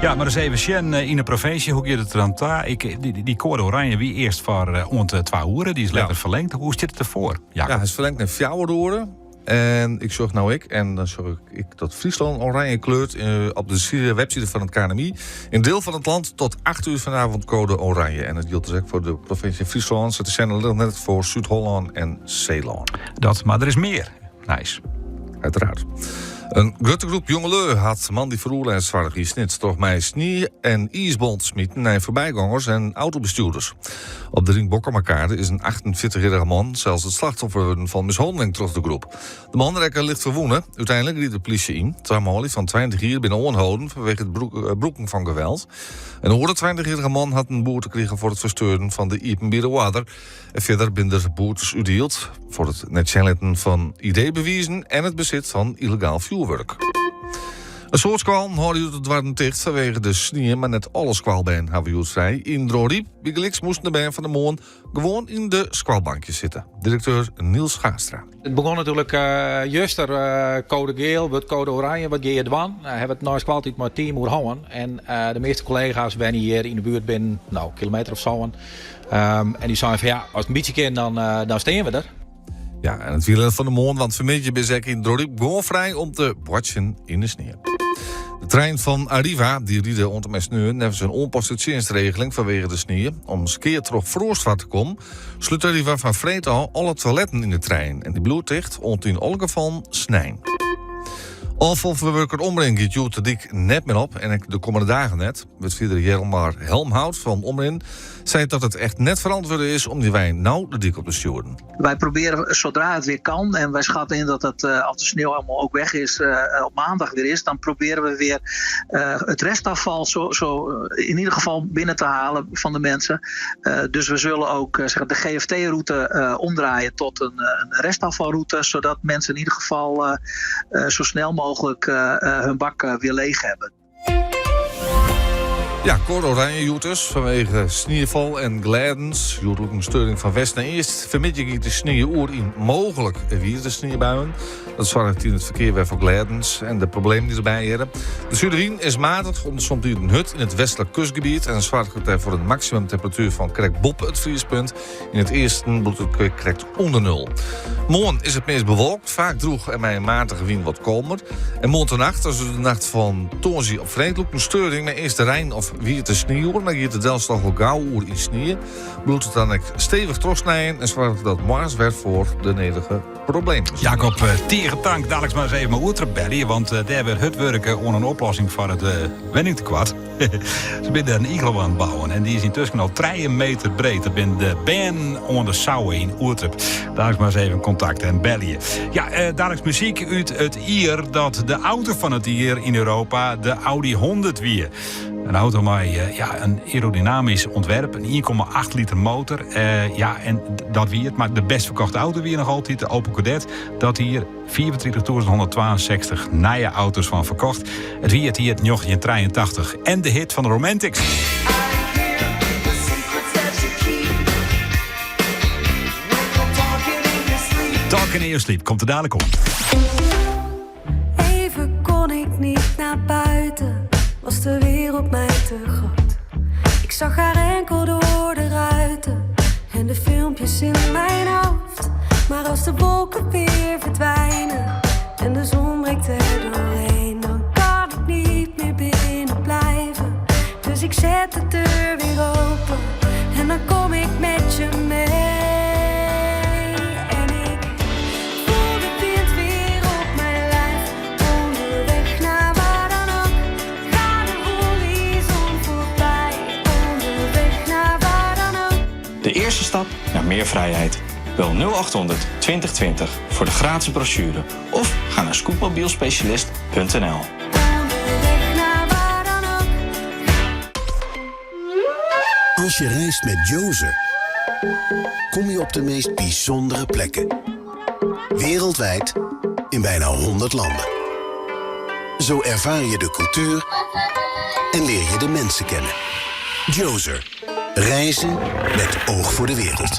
S11: Ja, mar ris even sjen yn de provinsje. Hoe giet it der dan ta? Ik, dy, dy koade oranje wie earst foar oant 2 oere. Dy is letter ferlingd. Hoe stiet it derfoar?
S30: Ja, hy is ferlingd nei 4 oere. En ik sjoch no ek, en dan sjoch ik dat Fryslân oranje kleurt op de webside fan it KNMI. In diel fan it lân tot 8 uur vanavond code oranje. En dat jildt dus ek foar de provinsje Fryslân. Se zijn net foar Súd-Hollân en Seelân.
S11: Dat, mar der is mear. Nice.
S30: Uiteraard. In grutte groep jongelju hat moandei foar oerlêst soarge yn Snits troch mei snie en iisbol te smiten nei foarbygongers en autobestjoerders. Op de Rienk Bokkemakade is in 48-jarige man sels it slachtoffer wurden fan mishanneling troch de groep. De man rekke licht ferwûne. Uteinlik griep de plysje yn. Twa manlju fan 20 jier binne oanholden fanwege it brûken fan geweld. In oare 20-jarige man hat in boete krigen foar it fersteuren fan de iepenbiere oarder. En fierder binne der boetes útdield foar it net sjen litten fan ID-bewizen en it besit fan yllegaal fjoerwurk. In soad skoallen hâlde hjoed de doarren ticht fanwege de snie, mar net alle skoalbern hawwe hjoed frij. Yn Dronryp bygelyks moasten de bern fan 'e moarn gewoan yn de skoalbankjes sitte. Direkteur Niels Gaastra.
S31: It begûn natuerlik juster, koade giel wurdt koade oranje, wat gean je dwaan? Nou, hawwe it nei skoaltiid mei it team oer hân. En de measte kollega's wenje hjir yn de buert binnen no, kilometer of sân. En dy seinen fan ja, as it in bytsje kin, dan, dan stean we der.
S30: Ja, en it wie fan 'e moarn, want fanmiddei binne se ek yn Dronryp gewoan frij om te boartsjen yn de snie. De treinen fan Arriva dy ride oant en mei sneon neffens in oanpaste tsjinstregeling fanwege de snie. Om skea troch froast foar te kommen, slút Arriva fan freed ôf alle toiletten yn de trein. En dy bliuwt ticht oant yn alle gefallen snein. Offalferwurker Omrin giet hjoed de dyk net mear op en ek de kommende dagen net. Wurdfierder Jelmar Helmhout fan Omrin seit dat it echt net ferantwurde is om dy wein no de dyk op te stjoeren.
S32: Wij proberen zodra het weer kan, en wij schatten in dat het eh, als de sneeuw allemaal ook weg is, eh, op maandag weer is, dan proberen we weer eh, het restafval zo, zo in ieder geval binnen te halen van de mensen. Dus we zullen ook zeg, de GFT-route omdraaien tot een, een restafvalroute, zodat mensen in ieder geval zo snel mogelijk hun bak weer leeg hebben.
S30: Ja, koade oranje hjoed dus, fanwege sniefal en glêdens. Hjoed lûkt in steuring fan west nei east. Fanmiddei giet de snie oer yn mooglik wiete sniebuien. Dat soarget yn it ferkear wer foar glêdens en de problemen dy't derby hearre. De sudewyn is matich oant somtiden hurd yn it westlik kustgebiet en soarget dêrfoar in maksimumtemperatuer fan krekt boppe it friespunt. Yn it easten bliuwt it krekt ûnder nul. Moarn is it meast bewolkt, faak drûch en mei in matige wyn wat kalmer. En moarntenacht, as de nacht fan tongersdei op freed, lûkt in steuring mei earst rein of wiete snie oer, mar giet de delslach al gau oer yn snie. Bliuwt it dan ek stevich trochsnijen en soarget dat moarns wer foar de nedige problemen.
S11: Jacob, tige tank. Daliks mar ris even mei Oerterp belje, want dêr wurdt hurd wurke oan in oplossing foar it wenningtekoart. Se binne dêr in iglo oan it bouwen en dy is yntusken al 3 meter breed. Dat binne de bern oan de Souwe yn Oerterp. Daliks mar ris even kontakt en belje. Ja, daliks muzyk út it jier dat de auto fan it jier yn Europa de Audi 100 wie. In auto mei ja, in aerodynamysk ûntwerp, in 1,8 liter motor. Ja, en dat wie it. Mar de bêst ferkochte auto wie noch altyd de Opel Kadett. Dat jier 35.162 nije auto's fan ferkocht. It wie it jier 1983 en de hit fan de Romantics. Talking in your sleep komt der dalik oan.
S5: Even kon ik niet naar buiten, was de wereld mij te groot. Ik zag haar enkel door de ruiten en de filmpjes in mijn hoofd. Maar als de wolken weer verdwijnen en de zon breekt er doorheen, dan kan ik niet meer binnen blijven. Dus ik zet de deur weer open en dan kom ik met je mee. En ik voel de wind weer op mijn lijf. Onderweg naar waar dan ook. Ga de horizon voorbij. Onderweg naar waar dan ook.
S1: De eerste stap naar meer vrijheid. Bel 0800 2020 voor de gratis brochure of ga naar scootmobielspecialist.nl.
S5: Onderweg naar waar dan ook.
S16: Als je reist met Djoser, kom je op de meest bijzondere plekken. Wereldwijd in bijna 100 landen. Zo ervaar je de cultuur en leer je de mensen kennen. Djoser. Reizen met oog voor de wereld.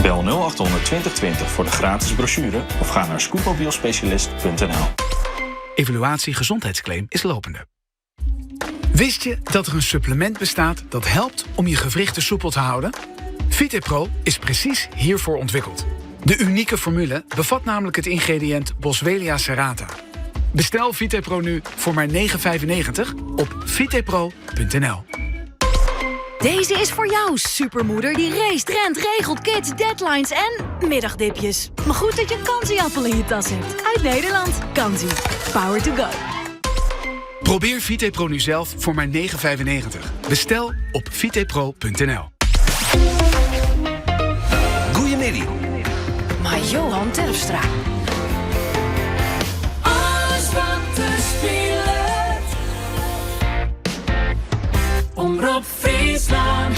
S1: Bel 0800 2020 voor de gratis brochure of ga naar scootmobielspecialist.nl.
S12: Evaluatie gezondheidsclaim is lopende. Wist je dat er een supplement bestaat dat helpt om je gewrichten soepel te houden? VitePro is precies hiervoor ontwikkeld. De unieke formule bevat namelijk het ingrediënt Boswellia serrata. Bestel VitePro nu voor maar 9,95 op vitepro.nl.
S3: Deze is voor jou, supermoeder die racet, rent, regelt, kids, deadlines en middagdipjes. Maar goed dat je een Kanzi-appel in je tas hebt. Uit Nederland. Kanzi. Power to go.
S12: Probeer VitePro nu zelf voor maar 9,95. Bestel op vitepro.nl.
S21: Goeiemiddei.
S6: Mei Johan Terpstra.
S2: Alles wat der spilet. Omrop Fryslân.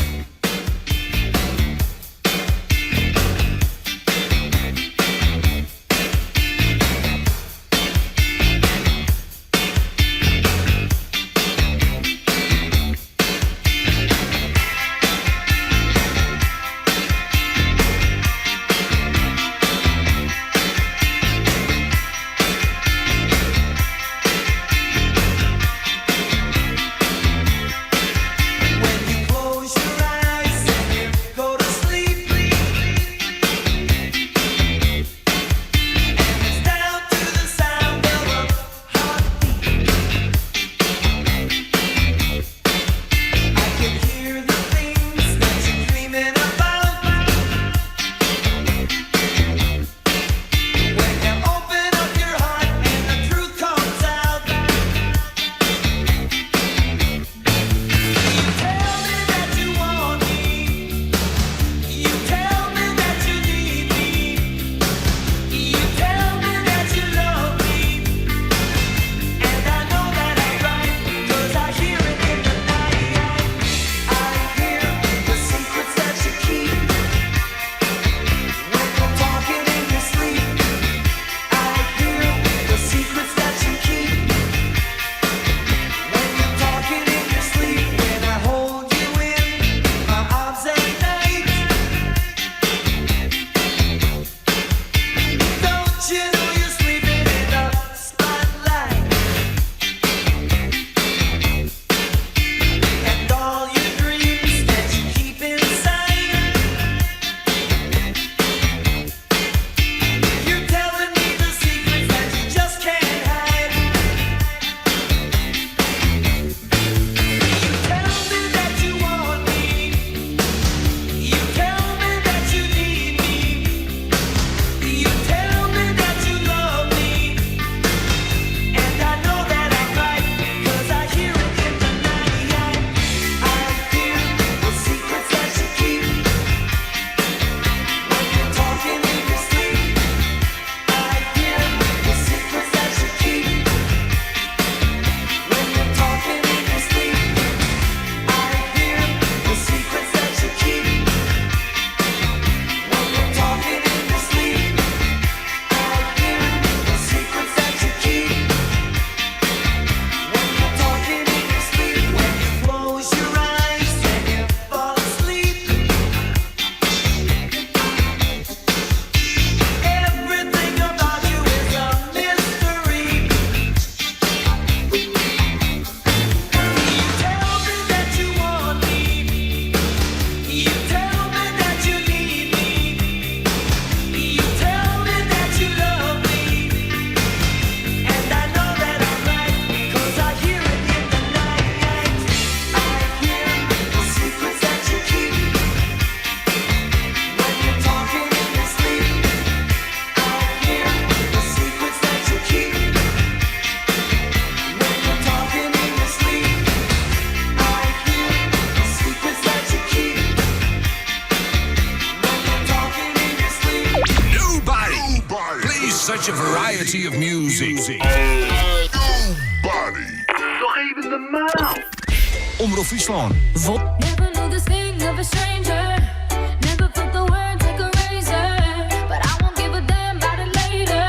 S21: Such a variety of music. Nobody.
S9: Doch even normaal.
S21: Omrop Fryslân.
S2: Never knew this thing of a stranger. Never felt the words like a razor. But I won't give a damn about it later.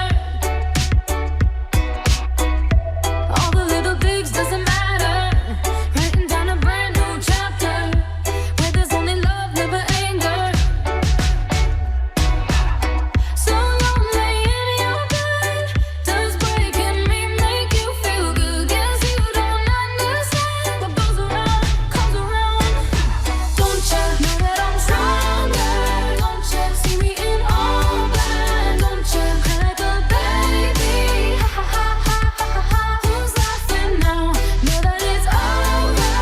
S2: All the little digs doesn't matter. Writing down a brand new chapter. Where there's only love, never anger. So lonely in your bed. Does breaking me make you feel good? Guess you don't understand what goes around comes around. Don't you know that I'm stronger? Don't you see me in all black? Don't you cry like a baby? Ha ha ha ha ha ha. Who's laughing now? Know that it's over.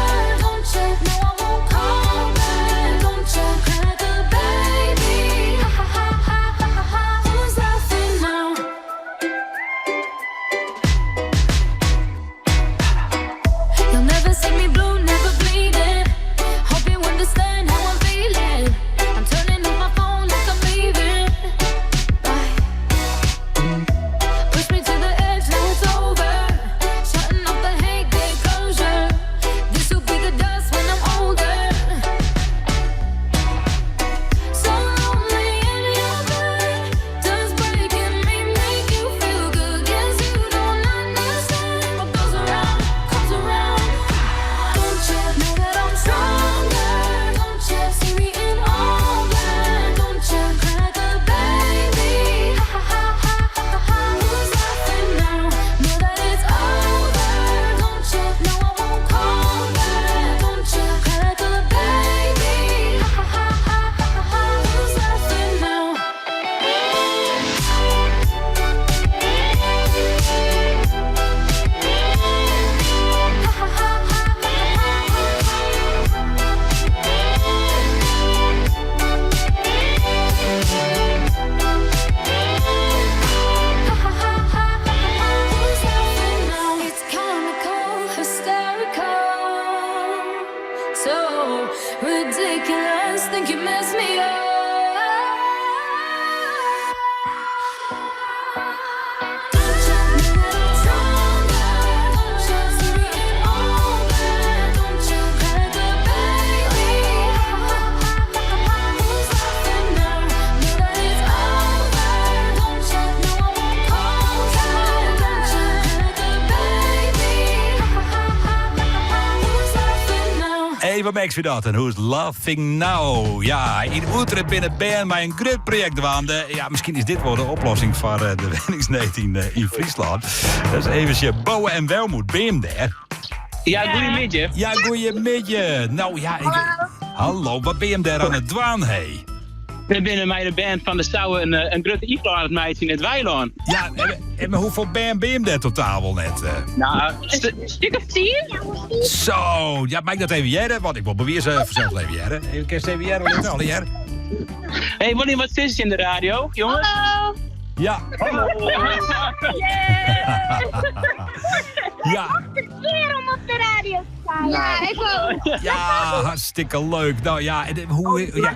S2: Don't you know I won't call back? Don't you cry like a baby? Ha ha ha ha ha ha. Who's laughing now? You'll never see me blue, never bleeding. Hope you understand how I'm feeling. I'm turning off my phone like I'm leaving. Bye. Push me to the edge, now it's over. Shutting off the hate, get closure. This will be the dust when I'm older. So lonely in your bed. Does breaking me make you feel good? Guess you don't understand what goes around comes around. Don't you know that I'm stronger? Don't you see me in all black? Don't you cry like a baby? Ha ha ha ha ha ha. Who's laughing now? Know that it's over. Don't you know I won't call back? Don't you cry like a baby? Ha ha ha ha ha ha. Who's laughing now? Who's laughing now? It's comical, hysterical, so ridiculous. Think you messed me up. Don't you know that I'm stronger? Don't you see me in all black? Don't you cry like a baby? Ha ha ha ha ha. Who's laughing now? Know that it's over. Don't you know I won't call back? Don't you cry like a baby? Ha ha ha ha ha. Who's laughing now?
S11: Ava Max weer dat en Who's Laughing Now? Ja, yn Oerterp binne bern mei in grut projekt dwaande. Ja, miskien is dit wol de oplossing foar de wenningsneed yn Fryslân. Dat is even Bowe en Welmoed. Binne jim dêr?
S7: Ja, goeiemiddei.
S11: Ja, goeiemiddei. Nou ja, ik... Hallo, wat binne jim dêr oan it dwaan, hé?
S7: We binne mei de bern fan de Souwe in grutte iglo oan it meitsjen yn it weilân.
S11: Ja, en hoefolle bern binne jim dêr totaal wol net?
S7: Nou,
S8: stik of 10.
S11: Zo, ja, mei ik dat even hearre? Want ik wol bewize fansels even hearre. Even, kinst even hearre, litte allegear.
S7: Hey, wol jim wat sizze yn de radio, jonges?
S8: Hallo.
S11: Ja.
S7: Hallo.
S11: Ja.
S8: Wat een eer om op de radio te staan. Ja, ik ook.
S11: Ja, hartstikke leuk. Nou ja, en hoe... Ja.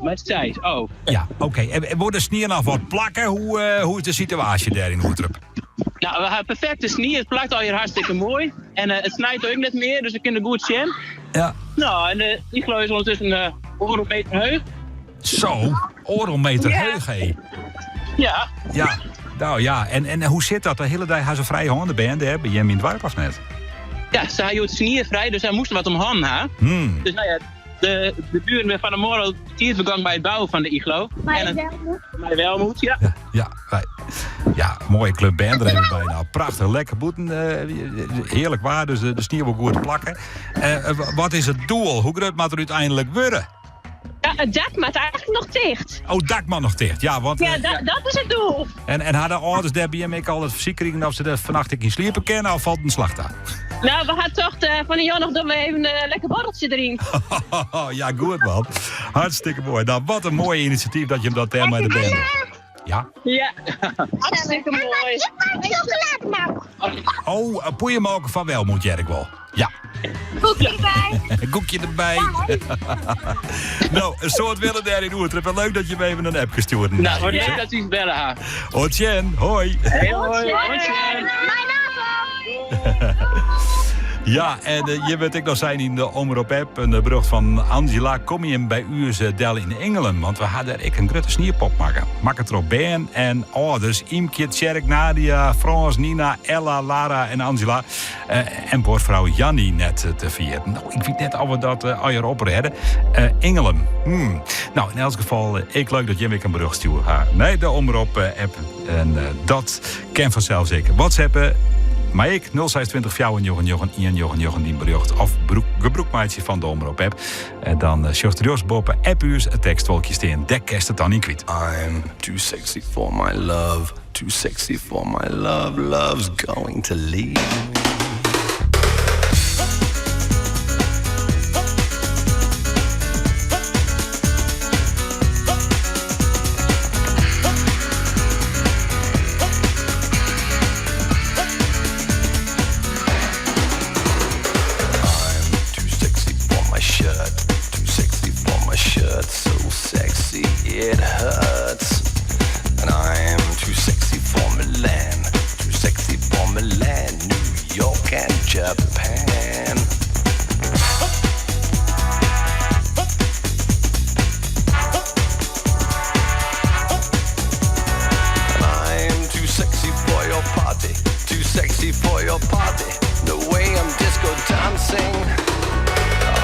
S7: Met Thijs, oh.
S11: Ja, oké. En wordt de sneeuw nog wat plakken? Hoe is de situatie daar in Oerterp?
S7: Nou, we hebben perfecte snie. Het plakt al hier hartstikke mooi. En het snijdt ook net meer, dus we kunnen goed zien.
S11: Ja.
S7: Nou, en de iglo is ondertussen 100 meter heug.
S11: Zo, oardel meter
S7: Ja.
S11: heug, hé.
S7: Ja.
S11: Ja, nou ja. En hoe zit dat? De hele dag hebben ze vrij handen bij hè? Bij Jim in het dorp of net?
S7: Ja, ze had snie vrij, dus hij moest wat om handen ha. Dus nou ja, de buren van de morgen tiert begang bij het bouwen van de iglo.
S8: Mij
S7: En het-
S8: Welmoed.
S7: Mij Welmoed, ja.
S11: Ja, wij, ja, mooie club band er even bij. Nou, prachtig, lekker boeten. Heerlijk waar, dus de sneeuw wil goed plakken. Wat is het doel? Hoe groot moet er uiteindelijk worden?
S8: Ja, het dak moet eigenlijk nog dicht.
S11: Oh, dak mag nog dicht. Ja, want,
S8: Ja, dat is het doel.
S11: En hadden ouders daar bij hem ook al het verzekering of ze er vannacht in sliepen kennen of valt een slag daar?
S8: Nou, we gaan toch van de Jan nog dat we even een lekker borreltje drinken.
S11: ja, goed man. Hartstikke mooi. Nou, wat een mooi initiatief dat je hem dat daar bij de band doet. Ja.
S8: Ja, hartstikke mooi.
S11: Oh, poeienmelk van Welmoed, Jerk wel. Ja.
S8: Koekje derby.
S11: Koekje derby. No, in soad wille dêr yn Oerterp. En leuk dat je me even in appke stjoerden.
S7: Nou, wat leuk dat u belle ha.
S11: Oant sjen, hoi.
S7: Hey, hoi. Oant sjen.
S11: Ja, en eh, je wurdt ek noch sein yn de Omrop app in berjocht fan Angela. Kom jim by ús eh, del yn Ingelum, want we ha dêr ek in grutte sniepop makke. Makke troch bern en âlders. Ymkje, Tjerk, Nadia, Frans, Nina, Ella, Lara en Angela. Eh, en buorfrou Jannie net te ferjitten. No, ik wit net oft we dat uh, allegear oprêde. Uh, Ingelum. Hmm. No, yn elts gefal, ek leuk dat jim ek in berjocht stjoerd ha. Nei de Omrop app. En dat kin fansels ek. WhatsAppen. Mar ek 026 499 199 dyn berjocht. Of gebrûk meitsje fan de Omrop app. En dan sjochst rjochts boppe app ús it tekstwolkje stean. Dêr kinst it dan yn kwyt.
S4: I'm too sexy for my love, too sexy for my love, love's going to leave me. I'm too sexy for my shirt, too sexy for my shirt, so sexy it hurts. And I'm too sexy for Milan, too sexy for Milan, New York and Japan. And I'm too sexy for your party, too sexy for your party. The way I'm disco dancing.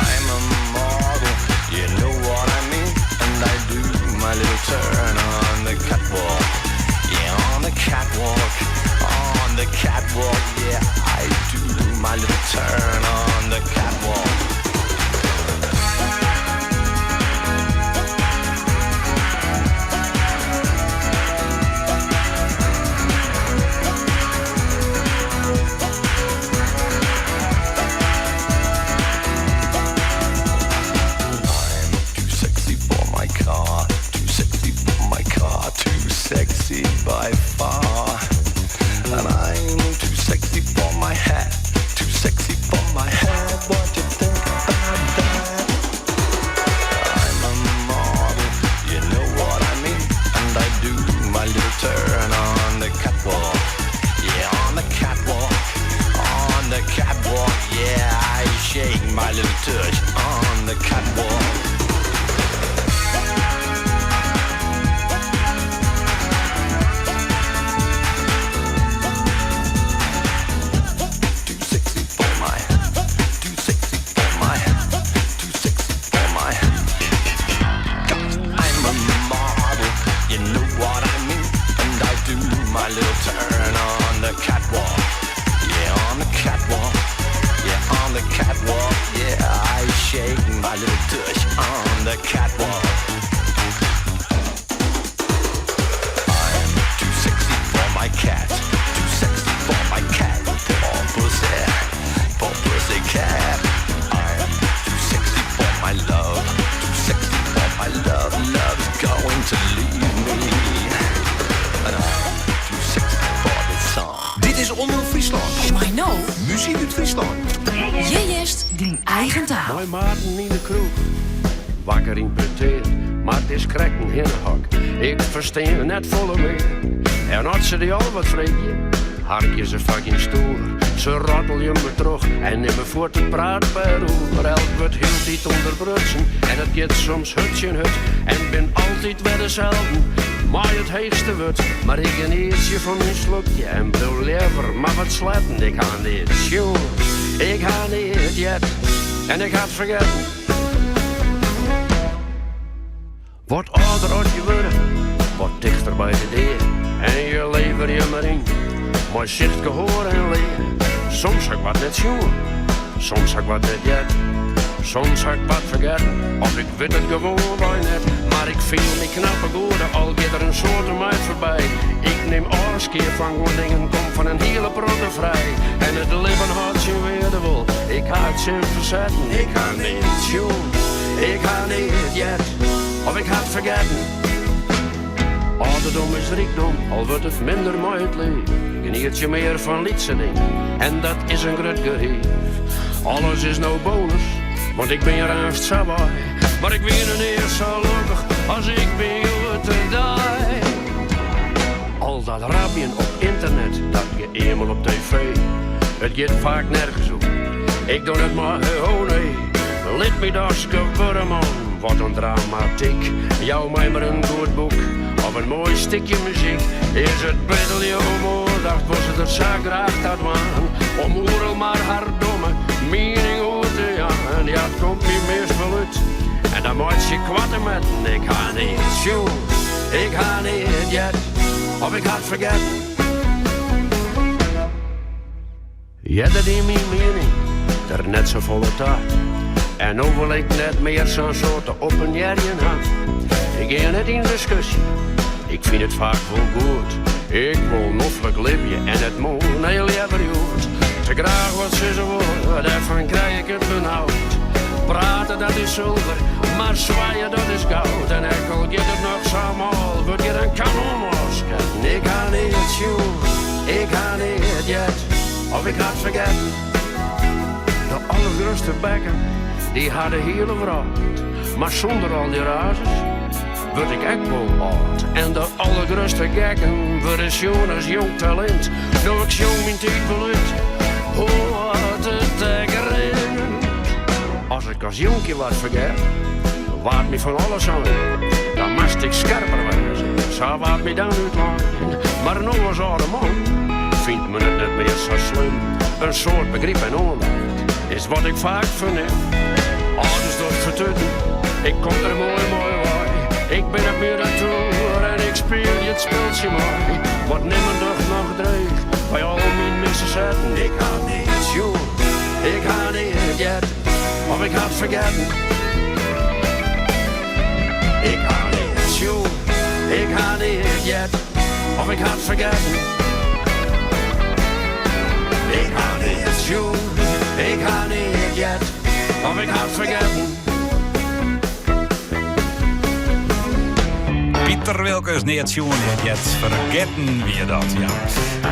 S4: I'm a model, you know what I mean. And I do my little turn on the catwalk. Yeah, on the catwalk, on the catwalk. Yeah, I do my little turn on the catwalk. I'm too sexy for my car, too sexy for my car, too sexy by far. And I'm too sexy for my hat, too sexy for my hat. What you think about that? I'm a model, you know what I mean. And I do my little turn on the catwalk. Yeah, on the catwalk, on the catwalk. Yeah, I shake my little tush on the catwalk. Too sexy for my, too sexy for my, too sexy for my. I'm a model, you know what I mean. And I do my little turn on the catwalk. Yeah, on the catwalk. Yeah, on the catwalk. Yeah, I shake my little tush on the catwalk. I'm too sexy for my cat. Too sexy for my cat. Poor pussy, poor pussy cat. I'm too sexy for my love. Too sexy for my love. Love's going to leave me. And I'm too sexy for this song.
S21: Dit is Omrop Fryslân.
S6: Mar no,
S21: Muzyk út Fryslân.
S6: Hjir is dyn eigen taal.
S10: Mei maten yn de kroech, wakker yn petear, mar it is krekt in hinnehok. Ik ferstean net folle mear. En as se dy al wat freegje, harkje se fucking stoer. Se rattelje me troch en nimme fuort it praat wer oer. Elk wurdt hieltyd ûnderbrutsen en it giet soms hurd tsjin hurd. En bin altyd wer deselden mei it heechste wurd. Mar ik genietsje fan myn slokje en bliuw leaver mar wat sletten. Ik ha neat sjoen, ik ha neat heard en ik ha it fergetten. Wat âlder as je wurde, wat tichter by de dea. En je leverje mar yn, mei sicht, gehoar en lear. Soms ha ik wat net sjoen, soms ha ik wat net heard. Soms ha ik wat fergetten, of ik wit it gewoanwei net. Mar ik fiel my knappe goede, al giet der in soad oan my foarby. Ik nim ôfskie fan guon dingen, kom fan in hiele protte frij. En it libben hâldt syn wearde wol, ik ha it tsjin fersetten. Ik ha neat sjoen, ik ha neat heard, of ik ha it fergetten. Alderdom is rykdom, al wurdt it minder mei it liif. Genietsje mear fan lytse dingen, en dat is in grut geryf. Alles is no bonus, want ik bin hjir aanst sa wei. Mar ik wie noch nea sa lokkich as ik bin hjoed-de-dei. Al dat rabjen op ynternet, dat geëamel op TV, it giet faak nergens oer. Ik doch net mei, oh nee, lit my dochs gewurde man, wat in dramatyk. Jou my mar in goed boek of in moai stikje muzyk. Is it biddelje om oandacht, wol se der sa graach ta dwaan. Om oeral mar har domme miening oer te jaan. Ja, it komt my meast wol út en dan meitsje ik koarte metten. Ik ha neat sjoen, ik ha neat heard of ik ha it fergetten. Earder die myn miening der net safolle ta. En no wol ik net mear sa'n soarte oppenearjen ha. Ik gean net yn diskusje, ik fyn it faak wol goed. Ik wol noflik libje en net moarn, nee leaver hjoed. Te graach wat sizze wolle, dêrfan krij ik it benaud. Prate dat is sulver, mar swije dat is goud. En ek al giet it noch sa mâl, wurdt hjir in kanon ôfsketten. Ik ha neat sjoen, ik ha neat heard, of ik ha it fergetten. De allergrutste bekken, dy ha de hiele wrâld. Mar sûnder al dy razers wurd ik ek wol âld. En de allergrutste gekken wurde sjoen as jong talint. No ik sjong myn tiid wol út, hoe't it ek rint. As ik as jonkje wat ferget, waard my fan alles sein. Dan moast ik skerper wêze, sa waard my dan útlein. Mar no as âlde man fynt men it net mear sa slim. In soad begryp en oandacht is wat ik faak fernim. Âldens docht fertuten, ik kom der moai mei wei. Ik bin op myn retoer en ik spylje it spultsje mei. Wat nimmen docht noch dreech by al myn misse setten. Ik ha neat sjoen, ik ha neat heard, of ik ha it fergetten. Ik ha neat sjoen, ik ha neat heard, of ik ha it fergetten. Ik ha neat sjoen, ik ha neat heard, of ik ha it fergetten.
S11: Piter Wilkens, neat sjoen, neat heard, fergetten wie dat, ja.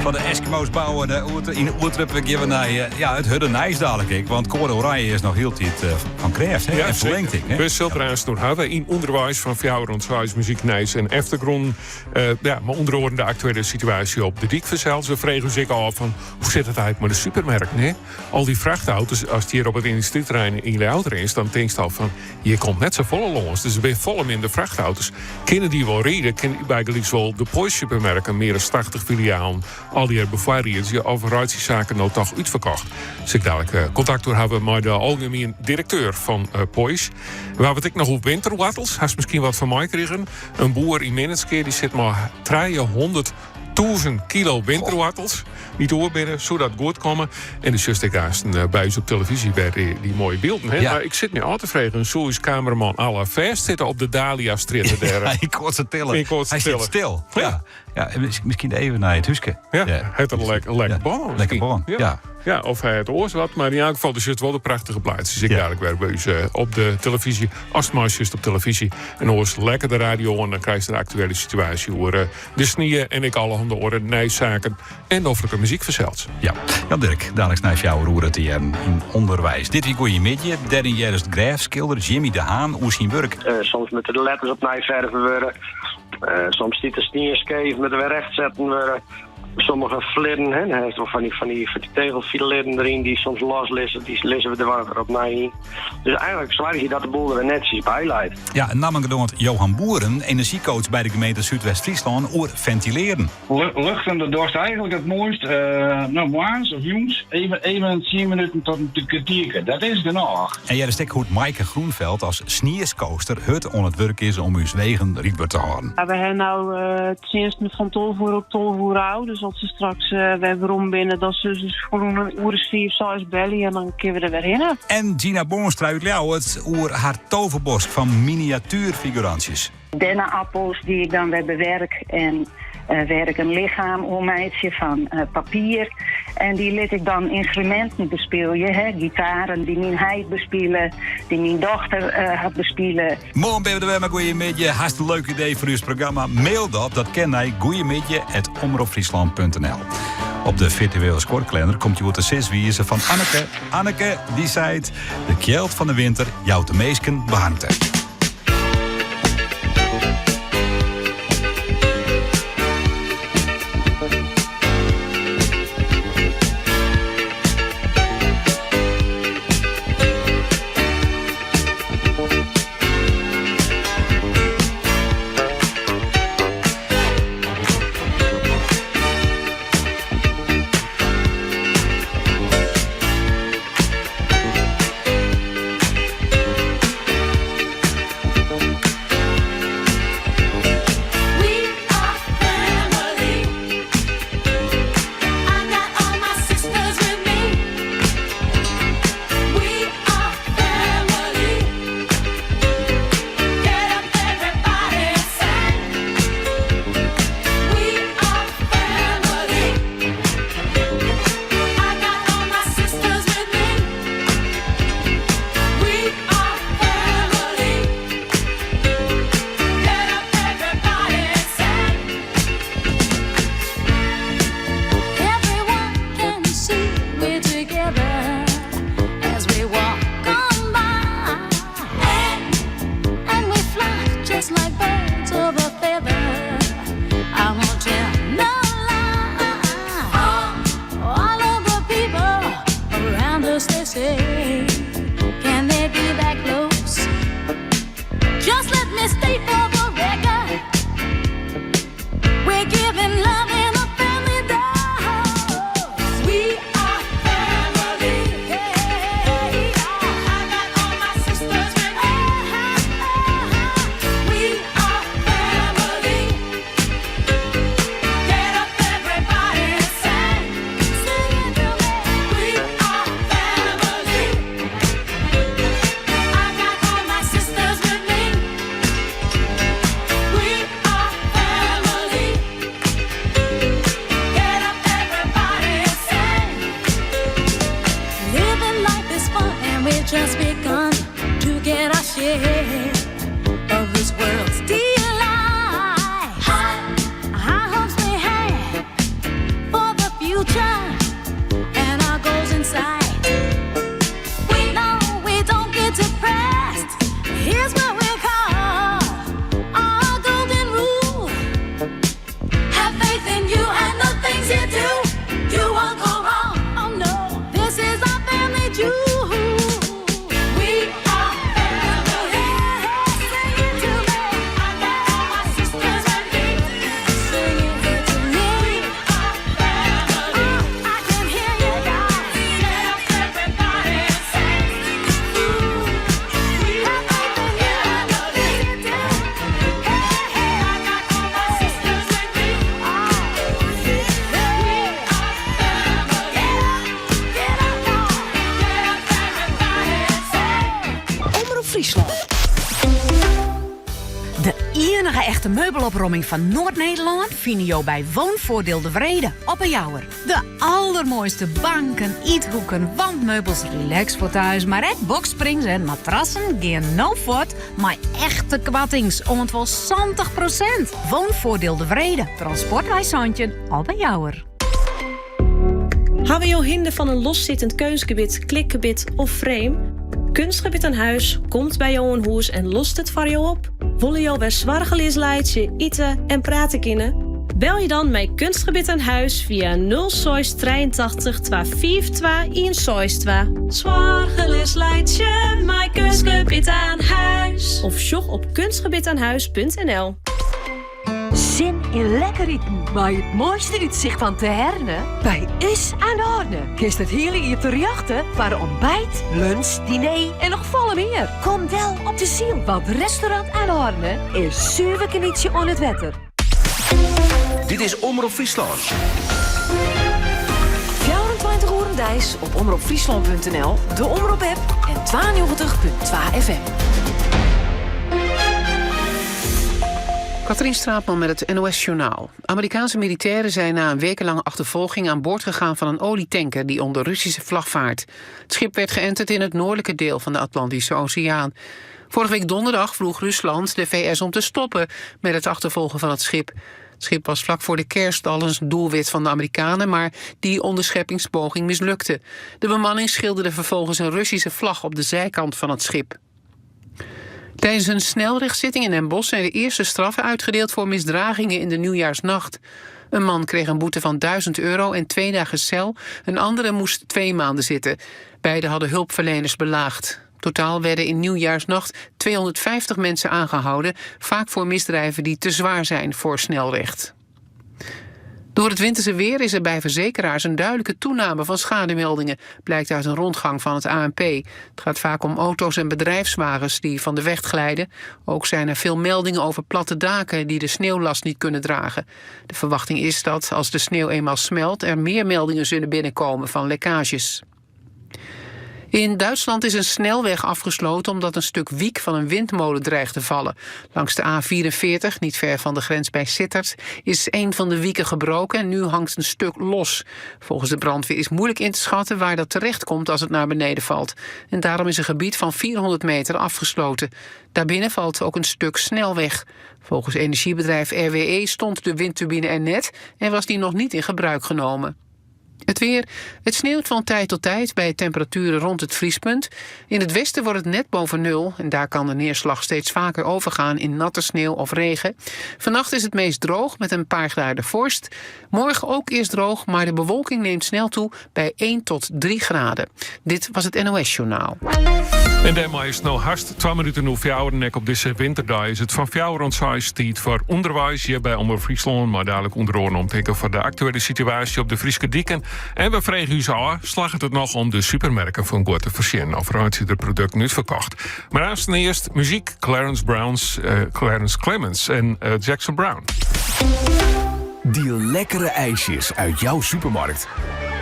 S11: Fan de Eskimo's bouwe de yn Oerterp gean we nei eh, ja, it hurde nijs dadlik ek. Want Koade Oranje is noch hieltyd eh, fan krêft hè? en ferlingd ek. Hè?
S13: We sille trouwens noch hawwe yn ûnderweis fan fjouwer oant seis muzyk, nijs en eftergrûn. Eh, ja, mar ûnder oaren de aktuele situaasje op de dyk fansels. We fregen ús ek ôf fan hoe sit it eigentlik mei de supermerken? Hè? Al dy frachtauto's, ast hjir op it yndustryterrein yn Ljouwert rinst, dan tinkst al fan hjir komt net safolle lâns. Dus der binne folle minder frachtauto's. Kinne dy wol ride? Kinne bygelyks wol de Poiesz supermerken, mear as 80 filialen, allegear befoarriedzje? Of reitsje saken no toch útferkocht? Sil ik dadlik eh, kontakt oer hawwe mei de algemien direkteur fan eh, Poiesz. We hawwe it ek noch oer winterwoartels. Hast miskien wat fan meikrigen. In boer yn Minnertsgea dy sit mei 300 tûzen kilo winterwoartels dy't oer binne. Soe dat goed komme? En dan sjochst ek aanst eh, by ús op televyzje wer dy, dy moaie bylden. Hè?
S11: Ja.
S13: Mar ik sit my ôf te freegjen, soe ús kameraman al fêstsitte op de Dahliastrjitte dêr?
S11: Ja, yn Koatstertille.
S13: Yn Koatstertille.
S11: Hy sit stil. Ja. Ja, en miskien even nei it húske.
S13: Ja, hy hat in lekker, lekker bân.
S11: Lekker bân, ja.
S13: Ja, of hy hat oars wat, mar yn elk gefal, der sit wol de prachtige plaatsjes. Ek dadlik wer by ús eh, op de televyzje. Ast mar sjochst op televyzje en oars lekker de radio oan, dan krijst de aktuele situaasje oer eh, de snie en ek allerhande oare nijssaken en noflike muzyk fansels.
S11: Ja, Jan Dirk, dadeliks nei fjouwer oere te hearren yn Underweis. Dit wie Goeiemiddei, dêryn hearrest grêfskilder Jimmy de Haan oer syn wurk.
S14: Eh, soms moatte de letters opnij ferve wurde. Eh, soms stiet de stien skeef, moat der wer recht setten wurde. Sommige flidden, hè, dan hast wol fan dy, fan dy, fan dy tegelflidden deryn dy't soms los lizze, dy lizze we der wer opnij yn. Dus eigentlik soargje dat de boel der wer netsjes by leit.
S11: Ja, en nammen gedoant Johan Boeren, enerzjycoach by de gemeente Súdwest-Fryslân, oer fentilearen.
S15: Luchten, dat dochst eigentlik it moaist, eh, no, moarns of jûns, even, even tsien minuten tot in kertierke. Dat is genôch.
S11: En hearrest ek hoe't Maaike Groenveld as snieskoster hurd oan it wurk is om ús wegen rydber te hâlden.
S17: Ja, we hawwe no eh, tsjinsten fan 12 oere op 12 oere ôf. Dus as se straks eh, wer werom binne, dan sille se rûn in oere as 5, 6 belje en dan kinne we der wer hinne.
S11: En Gina Boonstra út Ljouwert oer har toverbosk fan miniatuerfigurantsjes.
S18: Denneappels dy't ik dan wer bewerk en eh, wêr ik in lichem oan meitsje fan eh, papier. En dy lit ik dan ynstruminten bespylje, hè, gitaren dy't myn heit bespile, dy't myn dochter eh, hat bespile.
S11: Moarn binne we der wer mei Goeiemiddei. Hast in leuk idee foar ús programma? Mail dat, dat kin nei goeiemiddei@omropfryslan.nl. Op de firtuele skuorkalender komt hjoed de siswize fan Anneke. Anneke dy seit, de kjeld fan de winter jout de minsken waarmte.
S3: Omrop Fryslân. De iennige echte meubelopromming fan Noard-Nederlân fine jo by Woonvoordeel De Wrede op 'e Jouwer. De allermoaiste banken, ythoeken, wandmeubels, relaxfauteuils, mar ek boxsprings en matrassen gean no fuort mei echte koartings oant wol 70 prosint. Woonvoordeel De Wrede, Transportwei 17 op 'e Jouwer.
S19: Hawwe jo hinder fan in lossittend keunstgebit, klikgebit of frame? Kunstgebit aan Huis komt by jo oan hûs en lost it foar jo op. Wolle jo wer soargeleas laitsje, ite en prate kinne? Belje dan mei Kunstgebit aan Huis fia 06 83 252 162. Soargeleas laitsje mei Kunstgebit aan Huis. Of sjoch op kunstgebitaanhuis.nl.
S20: Sin yn lekker iten mei it moaiste útsicht fan Terherne? By ús aan de Horne kinst it hiele jier terjochte foar ontbijt, lunch, diner en noch folle mear. Kom del op de Syl, want restaurant Aan de Horne is suver genietsje oan it wetter.
S21: Dit is Omrop Fryslân.
S6: 24 oeren deis op omropfryslân.nl, de Omrop app en 92.2 FM.
S22: Katrien Straatman met het NOS-journaal. Amerikaanse militairen zijn na een wekenlange achtervolging aan boord gegaan van een olietanker die onder Russische vlag vaart. Het schip werd geënterd in het noordelijke deel van de Atlantische Oceaan. Vorige week donderdag vroeg Rusland de VS om te stoppen met het achtervolgen van het schip. Het schip was vlak voor de kerst al eens doelwit van de Amerikanen, maar die onderscheppingspoging mislukte. De bemanning schilderde vervolgens een Russische vlag op de zijkant van het schip. Tijdens een snelrechtszitting in Den Bosch zijn de eerste straffen uitgedeeld voor misdragingen in de nieuwjaarsnacht. Een man kreeg een boete van 1000 euro en twee dagen cel. Een andere moest twee maanden zitten. Beiden hadden hulpverleners belaagd. Totaal werden in nieuwjaarsnacht 250 mensen aangehouden, vaak voor misdrijven die te zwaar zijn voor snelrecht. Door het winterse weer is er bij verzekeraars een duidelijke toename van schademeldingen, blijkt uit een rondgang van het ANP. Het gaat vaak om auto's en bedrijfswagens die van de weg glijden. Ook zijn er veel meldingen over platte daken die de sneeuwlast niet kunnen dragen. De verwachting is dat als de sneeuw eenmaal smelt, er meer meldingen zullen binnenkomen van lekkages. In Duitsland is een snelweg afgesloten omdat een stuk wiek van een windmolen dreigt te vallen. Langs de A44, niet ver van de grens bij Sittard, is een van de wieken gebroken en nu hangt een stuk los. Volgens de brandweer is moeilijk in te schatten waar dat terecht komt als het naar beneden valt. En daarom is een gebied van 400 meter afgesloten. Daarbinnen valt ook een stuk snelweg. Volgens energiebedrijf RWE stond de windturbine er net en was die nog niet in gebruik genomen. Het weer. Het sneeuwt van tijd tot tijd bij temperaturen rond het vriespunt. In het westen wordt het net boven nul en daar kan de neerslag steeds vaker overgaan in natte sneeuw of regen. Vannacht is het meest droog met een paar graden vorst. Morgen ook eerst droog, maar de bewolking neemt snel toe bij 1 tot 3 graden. Dit was het NOS Journaal.
S13: En daarmee is het nou haast 2 minuten over fjouwer. En op deze winterdag is het van fjouwer ont seis tiid foar Underweis hjir by Omrop Fryslân. Mei dalik ûnder oaren omtinken foar de aktuele situaasje op de Fryske diken. En we freegje ús ôf, slagget it noch om de supermerken fan guod te foarsjen of reitsje de produkten útferkocht? Mar aansten earst muzyk, Clarence Browns, eh, Clarence Clemons en eh, Jackson Browne.
S5: Die lekkere ijsjes uit jouw supermarkt.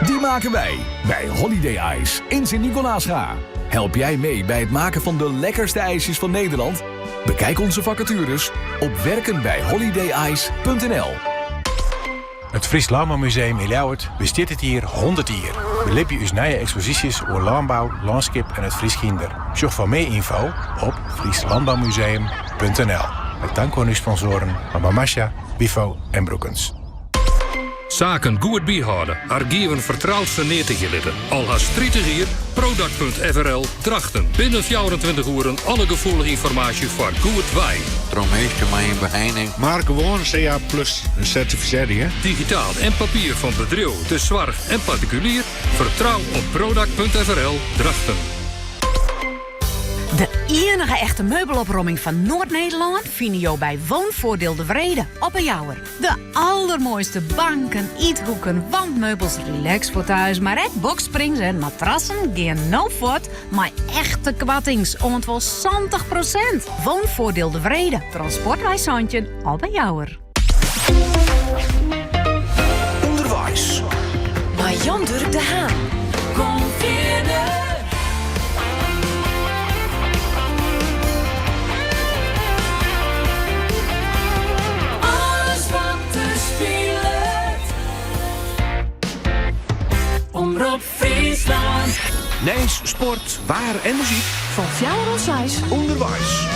S5: Die maken wij bij Holiday Ice in Sint-Nicolaasga. Help jij mee bij het maken van de lekkerste ijsjes van Nederland? Bekijk onze vacatures op werkenbijholidayice.nl.
S16: It Frysk Lânboumuseum yn Ljouwert bestiet dit jier 100 jier. Belibje ús nije eksposysjes oer lânbou, lânskip en it Frysk hynder. Sjoch foar mear ynfo op frieslandbouwmuseum.nl. Mei tank oan ús sponsoaren Mama Masha, Wifo en Broekens.
S23: Saken goed byhâlde, argiven fertroud ferneatigje litte. Al hast 30 jier, Prodac.frl, Drachten. Binnen 24 oeren alle gefoelige ynformaasje foar goed wei.
S24: Troch minsken mei in beheining.
S25: Mar gewoan CA plus sertifisearje.
S23: Digitaal en papier fan bedriuw, de soarch en partikulier. Fertrou op Prodac.frl, Drachten.
S3: De iennige echte meubelopromming fan Noard-Nederlân fine jo by Woonvoordeel De Wrede op 'e Jouwer. De allermoaiste banken, ythoeken, wandmeubels, relaxfauteuils, mar ek boxsprings en matrassen gean no fuort mei echte koartings oant wol 70%. Woonvoordeel De Wrede, Transportwei 17 op 'e Jouwer.
S21: Underweis.
S6: Mei Jan Durk de Haan.
S2: Kom fierder. Alles wat der spilet. Omrop Fryslân.
S21: Nijs, sport, waar en muzyk.
S6: Fan fjouwer oant seis.
S21: Underweis.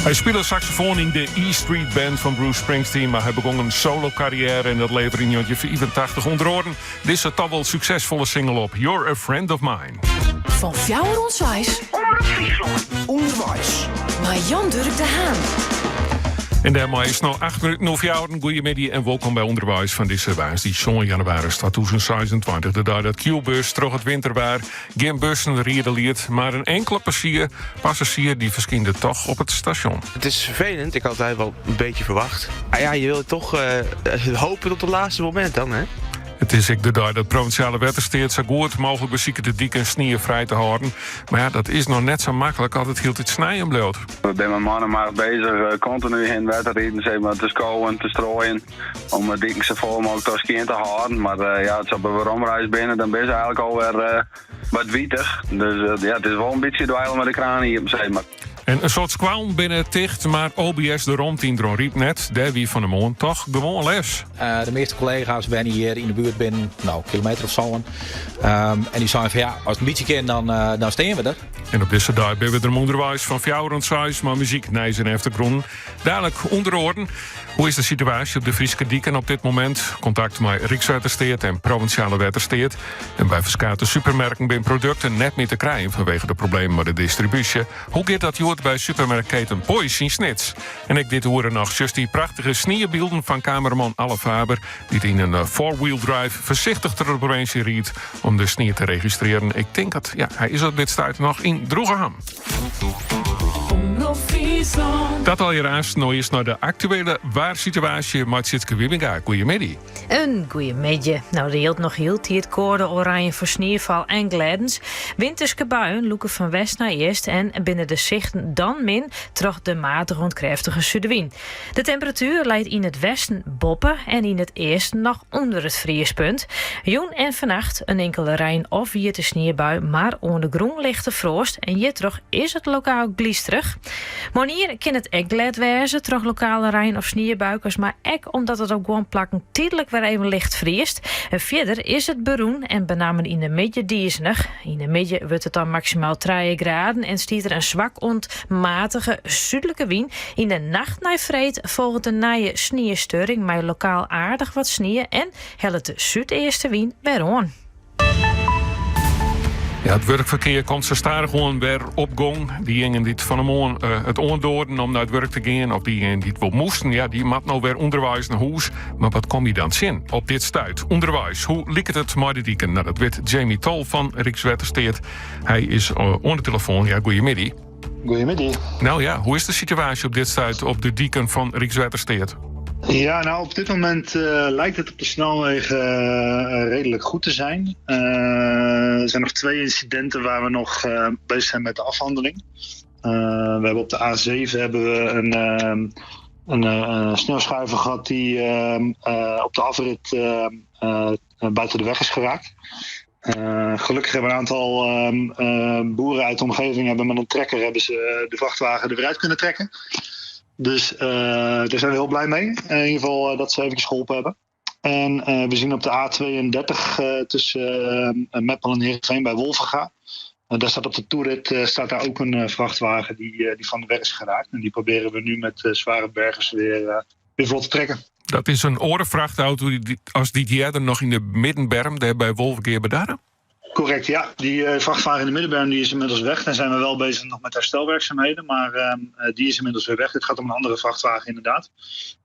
S13: Hy spile saksofoan yn de E Street Band fan Bruce Springsteen, mar hy begûn in solokarriêre en dat levere yn 1985 ûnder oaren dizze toch wol suksesfolle single op, You're a Friend of Mine.
S6: Fan fjouwer oant seis.
S21: Omrop Fryslân. Underweis.
S6: Mei Jan Durk de Haan.
S13: En dêrmei is it no 8 minuten oer fjouweren. Goeiemiddei en wolkom by Underweis fan dizze woansdei 7 jannewaris 2026. De dei dat Qbuzz troch it winterwaar Gjin bussen ride liet, mar in inkele passier, passazjier dy ferskynde toch op it stasjon.
S1: Het is vervelend, ik had het eigenlijk wel een beetje verwacht. Maar ja, je wil toch uh, hopen tot het laatste moment dan, hè?
S13: It is ek de dei dat Provinsjale Wettersteat sa goed mooglik besiket de diken sniefrij te hâlden. Mar ja, dat is noch net sa maklik as it hieltyd snijen bliuwt.
S7: We binne mei man en macht bezich, eh, kontinu hinne wetter riden, zeg maar, te skowen, te strooien. Om de diken safolle mooglik ta skjin te hâlden. Mar eh, ja, as op de weromreis binne, dan binne se eigentlik alwer eh, wat wietich. Dus eh, ja, it is wol in bytsje dweile mei de kraan iepen, zeg mar.
S13: En in soad skoallen binne ticht, mar OBS De Romte yn Dronryp net. Dêr wie fan 'e moarn toch gewoan les.
S8: De measte kollega's wenje hjir yn de buert binnen no, kilometer of sân. En dy seinen fan ja, as it in bytsje kin, dan, dan stean we der.
S13: En op dizze dei binne we der ûnderweis fan fjouwer oant seis mei muzyk, nijs en eftergrûnen. Dalik ûnder oaren, hoe is de situaasje op de Fryske diken op dit momint? Kontakt mei Rykswettersteat en Provinsjale Wettersteat. En by ferskate supermerken binne produkten net mear te krijen fanwege de problemen mei de distribúsje. Hoe giet dat hjoed by supermerkketen Poiesz yn Snits? En ek dit oere noch sjochst dy prachtige sniebylden fan kameraman Alle Faber, dy't yn in four-wheel drive foarsichtich troch de provinsje riidt om de snie te registrearjen. Ik tink dat ja, hy is op dit stuit noch yn Droegeham. Dat allegear aanst no earst nei de aktuele waarsituaasje mei Tjitske Wiebenga. Goeiemiddei.
S9: In goeiemiddei. No, der jildt noch hieltyd koade oranje foar sniefal en glêdens. Winterske buien lûke fan west nei east en binne de sichten dan min troch de matige oant krêftige sudewyn. De temperatuer leit yn it westen boppe en yn it easten noch ûnder it friespunt. Jûn en fannacht in inkele rein of wiete sniebui, mar oan de grûn lichte froast en hjirtroch is it lokaal glysterich. Moarnier kin it ek glêd wêze troch lokale rein of sniebuikes, mar ek omdat it op guon plakken tydlik wer even licht friest. En fierder is it berûn en benammen yn de middei dizenich. Yn de middei wurdt it dan maksimaal trije graden en stiet der in swak oant matige súdlike wyn. Yn de nacht nei freed folget in nije sniesteuring mei lokaal aardich wat snie en hellet de súdeastewyn wer oan.
S13: Ja, it wurkferkear komt sa stadichoan wer op gong. Dyjingen dy't fan 'e moarn eh, it oandoarden om nei it wurk te gean, of dyjingen dy't wol moasten, ja, dy moat no wer ûnderweis nei hûs. Mar wat kom je dan tsjin op dit stuit? Ûnderweis, hoe liket it mei de diken? Nou, dat wit Jamie Tol fan Rykswettersteat. Hy is eh, oan de telefoan. Ja, goeiemiddei.
S12: Goeiemiddei.
S13: Nou ja, hoe is de situaasje op dit stuit op de diken fan Rykswettersteat?
S12: Ja, nou op dit moment eh, lijkt het op de snelwegen eh, redelijk goed te zijn. Eh, er zijn nog twee incidenten waar we nog bezig zijn met de afhandeling. we hebben op de A7 hebben we een, een, een sneeuwschuiver gehad die op de afrit buiten de weg is geraakt. Eh, gelukkig hebben een aantal ehm, eh, boeren uit de omgeving hebben met een trekker hebben ze eh, de vrachtwagen er weer uit kunnen trekken. Dus daar zijn we heel blij mee. In ieder geval dat ze eventjes geholpen hebben. En we zien op de A32 tussen Meppel en Heerenveen bij Wolvega. daar staat op de toerit staat daar ook een vrachtwagen die, die van de weg is geraakt. En die proberen we nu met zware bergers weer, weer vlot te trekken.
S13: Dat is in oare frachtauto die, as dy't earder noch yn de middenberm dêr by Wolvegea bedarre?
S12: Correct, ja. Die eh, vrachtwagen in de middenberm die is inmiddels weg. Daar zijn we wel bezig nog met herstelwerkzaamheden. Maar ehm, eh, die is inmiddels weer weg. Het gaat om een andere vrachtwagen inderdaad.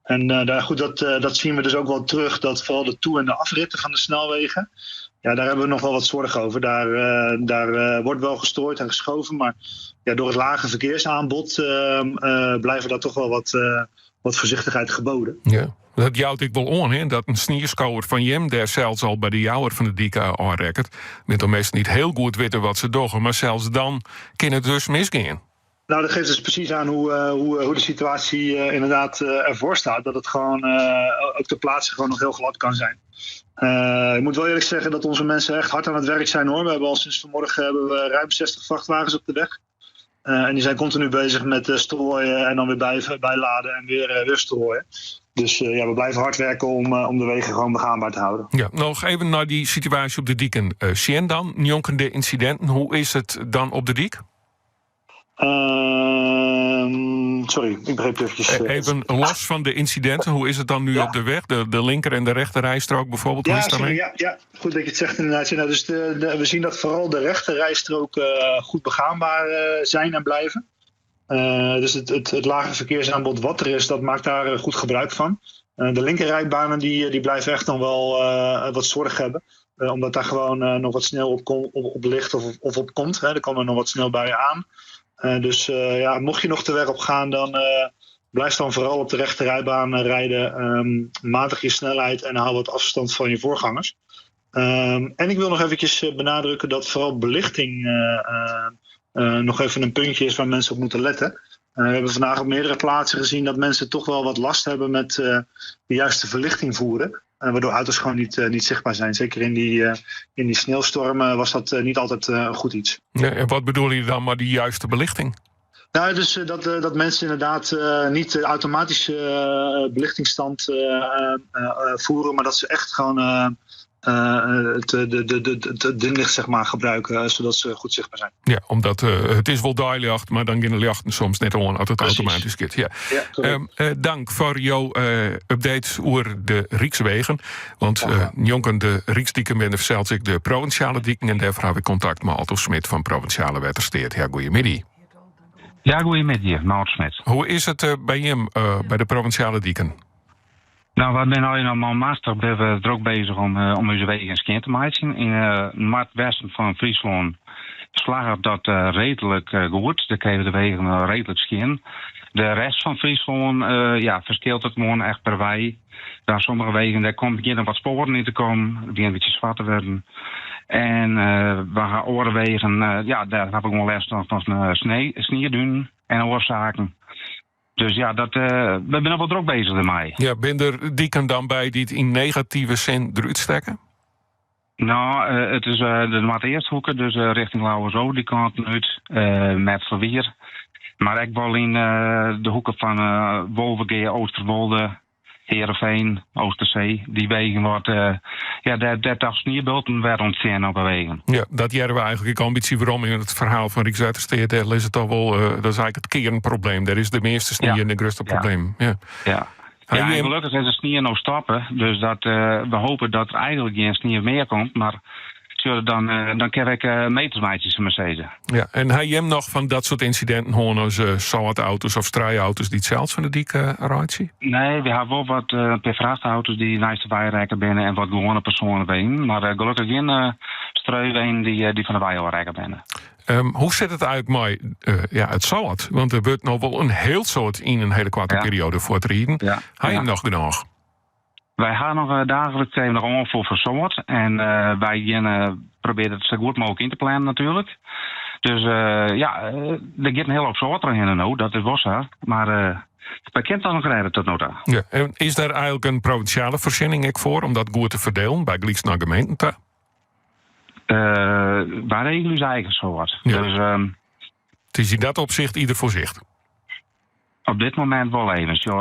S12: En uh, daar, goed, dat, dat zien we dus ook wel terug. Dat vooral de toe- en de afritten van de snelwegen. Ja, daar hebben we nog wel wat zorgen over. Daar, daar wordt wel gestrooid en geschoven. Maar ja, door het lage verkeersaanbod ehm, blijven daar toch wel wat wat voorzichtigheid geboden.
S13: Ja. Dat jout ek wol oan, hè, dat in snieskouwer fan jim dêr sels al by de jouwer fan de dyk oanrekket. Binne toch minsken dy't hiel goed witte wat se dogge, mar sels dan kin it dus misgean.
S12: Nou, dat geeft dus precies aan hoe, eh, hoe, hoe de situatie eh, inderdaad eh, ervoor staat. Dat het gewoon ook ter plaatse gewoon nog heel glad kan zijn. ik moet wel eerlijk zeggen dat onze mensen echt hard aan het werk zijn hoor. We hebben al sinds vanmorgen hebben we ruim 60 vrachtwagens op de weg. en die zijn continu bezig met strooien en dan weer bij, bijladen en weer, weer strooien. Dus ja, we blijven hard werken om, om de wegen gewoon begaanbaar te houden.
S13: Ja, noch even nei dy situaasje op de diken. Uh, sjen dan, njonken de ynsidinten, hoe is it dan op de dyk?
S12: Sorry, ik begreep het eventjes.
S13: Even los van de incidenten, hoe is het dan nu op de weg? De linker en de rechter rijstrook bijvoorbeeld, hoe
S12: Ja,
S13: is het
S12: sorry,
S13: daarmee?
S12: ja, ja, goed dat je het zegt inderdaad. Ja, nou, dus we zien dat vooral de rechter rijstrook goed begaanbaar zijn en blijven. Dus het lage verkeersaanbod wat er is, dat maakt daar goed gebruik van. De linkerrijbanen die blijven echt nog wel wat zorg hebben. Omdat daar gewoon nog wat sneeuw op ligt of op komt. Hè. Er komen nog wat sneeuwbuien aan. Dus ja, mocht je nog de weg op gaan, dan blijf dan vooral op de rechterrijbaan rijden. Matig je snelheid en hou wat afstand van je voorgangers. En ik wil nog eventjes benadrukken dat vooral belichting nog even een puntje is waar mensen op moeten letten. We hebben vandaag op meerdere plaatsen gezien dat mensen toch wel wat last hebben met de juiste verlichting voeren. Waardoor auto's gewoon niet zichtbaar zijn. Zeker in die sneeuwstormen was dat niet altijd een goed iets.
S13: Ja, en wat bedoel je dan met die juiste belichting?
S12: Nou, dus dat mensen inderdaad niet de automatische belichtingsstand voeren, maar dat ze echt gewoon het, de, het dimlicht, zeg maar, gebruiken, zodat ze goed zichtbaar zijn.
S13: Ja, omdat het is wel duidelijk, maar dan gaan de lichten soms net om als het automatisch gaat. Ja.
S12: Ja, correct.
S13: Dank voor jouw update over de Rijkswegen. Want jonken de Rijksdieken ben zelfs ik de provinciale dieken en daarvoor heb ik contact met Otto Smit van Provinciale Wettersteert. Ja, goeiemiddag.
S4: Ja, goeiemiddag, Maud Smit.
S13: Hoe is het bij hem, bij de provinciale dieken?
S4: Nou, we zijn al in master ben we druk bezig om onze wegen schoon te maken. In het noordwesten van Friesland slaagt dat redelijk goed. Daar kregen we de wegen redelijk schoon. De rest van Friesland ja, verschilt het gewoon echt per wij. Daar sommige wegen, daar komt beginnen wat sporen in te komen. Het begint een beetje zwart te worden. En waar gaan andere wegen, ja, daar heb ik wel last van sneeuwduinen en oorzaken. Dus ja, we zijn nog wel druk bezig ermee.
S13: Ja, ben er dieken dan bij die het in negatieve zin eruit stekken?
S4: Nou, het is de Noordeersthoeken, dus richting Lauwersoog, die kant uit, met Verweer. Maar ik wel in de hoeken van Wolvegea, Oosterwolde, Heerenveen, Oosterzee. Die wegen wordt, ja, daar toch sneeuwbulten werd ontzien op de wegen.
S13: Ja, dat jaren we eigenlijk al een beetje waarom in het verhaal van Rijkswaterstaat, daar is het toch wel, dat is eigenlijk het kernprobleem. Daar is de meeste sneeuw en de grootste probleem. Ja. Ga
S4: Ja,
S13: je
S4: en
S13: in-
S4: gelukkig is de sneeuw nou stoppen. Dus dat we hopen dat er eigenlijk geen sneeuw meer komt. Maar zullen dan krijg ik metersmaatjes in Mercedes.
S13: Ja, en hij hem nog van dat soort incidenten horen als auto's of struiauto's die het zelfs van de dik rijden?
S4: Nee, we hebben wel wat per vrachtauto's die naast de wei rijden binnen en wat gewone personen binnen. Maar gelukkig geen struiween die van de wei al rijden binnen.
S13: Hoe zit het eigenlijk met ja, het zout? Want er wordt nog wel een heel soort in een hele korte periode voor het rijden. Hij hem nog genoeg?
S4: Wij gaan nog dagelijks even nog ongeveer voor soort. En wij gaan proberen het zo goed mogelijk in te plannen natuurlijk. Dus ja, er gaat een hele hoop soort erin en dat is wel zo. Maar wij kennen het nog rijden tot nu toe.
S13: Ja, en is daar eigenlijk een provinciale voorziening ik voor om dat goed te verdelen bij Glieks naar gemeenten toe?
S4: Wij regelen onze eigen soort. Dus,
S13: het is in dat opzicht ieder voor zich.
S4: Op dit moment wel even. Zo,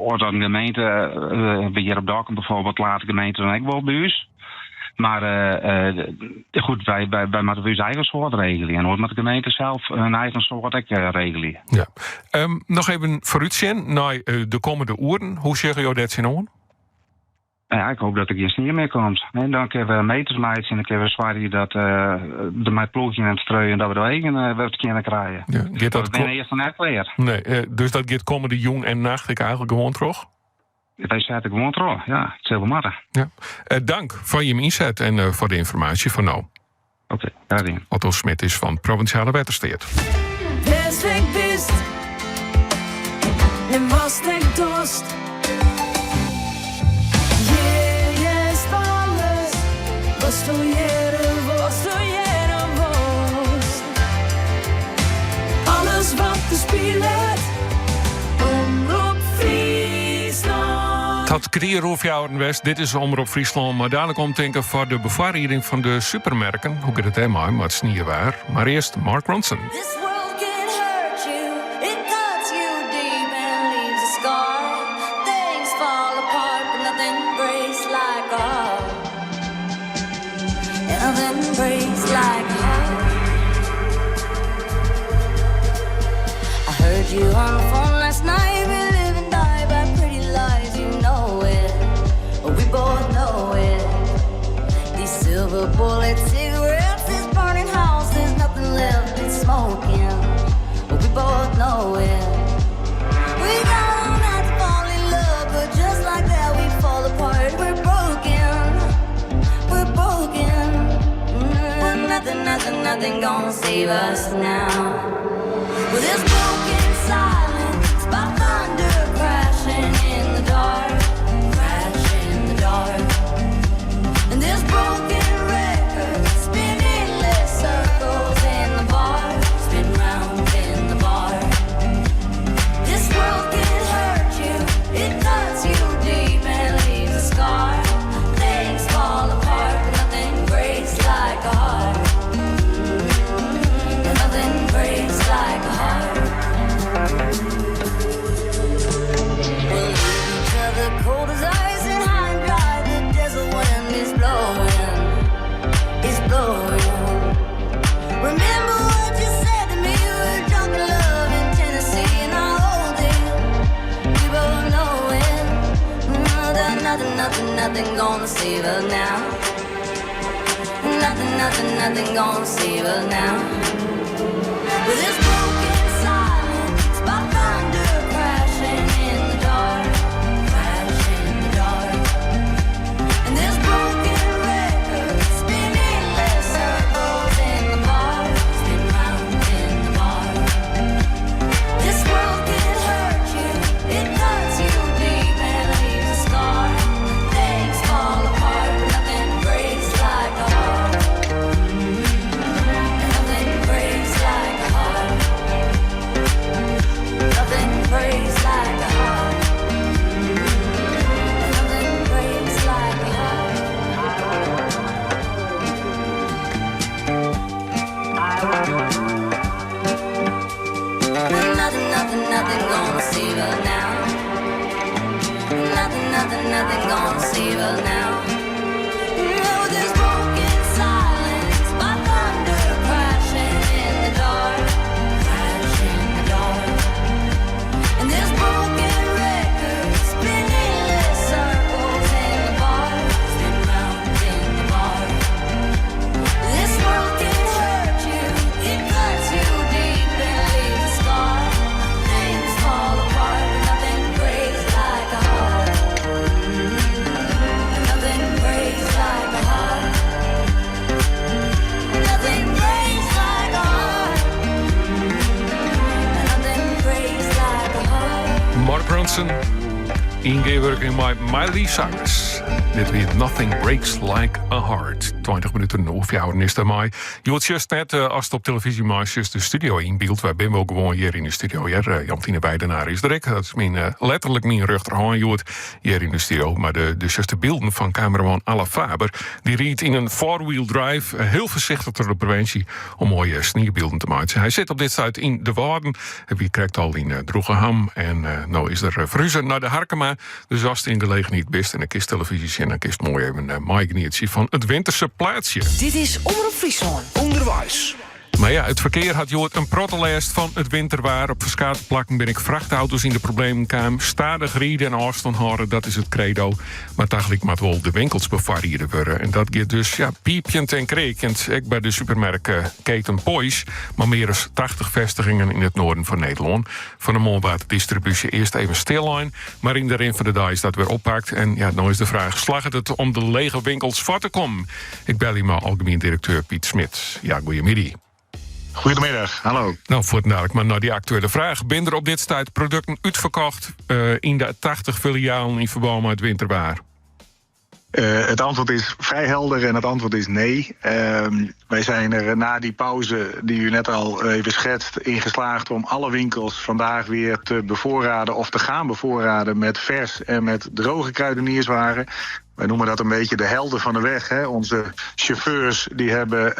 S4: als een gemeente, we hier op Dokkum bijvoorbeeld, laat de gemeente dan ook wel bij ons. Maar goed, wij moeten onze eigen soort regelen. En hoort met de gemeente zelf hun eigen soort ook regelen.
S13: Ja. Nog even vooruitzien naar de komende uren. Hoe zeg je dat zin aan?
S4: Ja, ik hoop dat er geen sneeuw meer komt. En dan kunnen we meters maken en dan kunnen we zwaaien dat de met ploegje en het strooien dat we de wegen weer kunnen krijgen.
S13: Ja, gaat dat
S4: Dat ben eerst dan echt weer.
S13: Nee, dus dat gaat komende jong en nacht ik eigenlijk gewoon terug?
S4: Wij zaten gewoon terug, ja. Het is heel maar.
S13: Ja. Dank voor je inzet en voor de informatie van nou.
S4: Oké, daarin.
S13: Otto Smit is van Provinciale Wettersteert.
S2: Best ik wist en was ik dorst. Je is alles, was toen je was, toen je was. Alles wat te spelen, Omrop Friesland.
S13: Het had Krierhof jou West, dit is Omrop Friesland. Maar dadelijk omdenken voor de bevoorrading van de supermerken. Hoe gaat het helemaal, maar het is niet waar. Maar eerst Mark Ronson.
S2: This world can hurt you, it cuts you deep and leaves a scar. Things fall apart, but nothing breaks like a heart. Nothing breaks like a heart. you on the phone last night. We live and die by pretty lies, you know it. We both know it. These silver bullet cigarettes, this burning house, there's nothing left, it's smoking. We both know it. We got all night to fall in love, but just like that we fall apart. We're broken, we're broken. Nothing, nothing, nothing gonna save us now. Well, this broken silence by thunder crashing in the dark, crashing in the dark. And this broken record spin endless circles in the bar, spin round in the bar. This world can hurt you, it cuts you deep and leaves a scar. Things fall apart, but nothing breaks like a heart. Nothing breaks like a heart. We'll leave each other cold as ice and high and dry. The desert wind is blowing, is blowing. Remember what you said to me? We were drunk in love in Tennessee, and I hold it. We both know it. That nothing, nothing, nothing gonna save us now. Nothing, nothing, nothing gonna save us now. With this broken silence by thunder crashing in the dark, crashing in the dark. And this broken record spin endless circles in the bar, spin round in the bar. This world can hurt you, it cuts you deep and leaves a scar. Things fall apart, but nothing breaks like a heart. Nothing breaks like a heart. Nothing breaks like a heart. Nothing breaks like a heart. Nothing, nothing, nothing gonna save us now. Nothing, nothing, nothing gonna save us now. No, there's broken silence by thunder crashing in the dark, crashing in the dark. And this broken record spin endless circles in the bar, spin round in the bar. This world can hurt you, it cuts you deep and leaves a scar. Things fall apart, but nothing breaks like a heart. Nothing breaks like a heart. Nothing breaks like a heart. Nothing breaks like a heart.
S13: Mark Ronson yn gearwurking mei Miley Cyrus. Dit wie Nothing Breaks Like a Heart. 20 minuten oer fjouweren is dêrmei. Jo just net as it op televyzje meitsjes de studio yn byld. Wy binne wol gewoan hjir yn de studio. Hjir, Jantine Weidenaar is der ek. Dat is myn, letterlik myn rjochterhân hjoed hjir yn de studio. Mar de de bylden fan kameraman Alle Faber. Dy rydt yn in four-wheel drive hiel foarsichtich troch de provinsje om moaie sniebylden te meitsjen. Hy sit op dit stuit yn de Wâlden. Hy wie krekt al yn Droegeham. En no is er ferhuze nei de Harkema. Dus ast yn gelegenheid bist en dan kinst televyzje sjen, dan kinst moai even meigenietsje fan it winterse plaatsje.
S6: Dit is Omrop Fryslân.
S21: Underweis.
S13: Mar ja, it ferkear hat hjoed in protte lêst fan it winterwaar. Op ferskate plakken binne ek frachtauto's yn de problemen kaam. Stadich ride en ôfstân hâlde, dat is it kredo. Mar tagelyk moat wol de winkels befoarriede wurde. En dat giet dus ja, piipjend en kreakjend. Ek by de supermerkketen Poiesz, mar mear as 80 festigingen yn it noarden fan Nederlân. Fan 'e moarn waard de distribúsje earst even stillein, mar yn de rin fan de dei is dat wer oppakt. En ja, no is de fraach: slagget it om de lege winkels foar te kommen? Ik belje mei algemien direkteur Piet Smit. Ja, goeiemiddei.
S10: Goedemiddag, hallo.
S13: No, fuortendalik mar nei dy aktuele fraach. Binne der op dit stuit produkten útferkocht yn de 80 filialen yn ferbân mei it winterwaar?
S10: Het antwoord is vrij helder en het antwoord is nee. Wij zijn er na die pauze die u net al even schetst in geslaagd om alle winkels vandaag weer te bevoorraden of te gaan bevoorraden met vers en met droge kruidenierswaren. Wij noemen dat een beetje de helden van de weg. Hè. Onze chauffeurs die hebben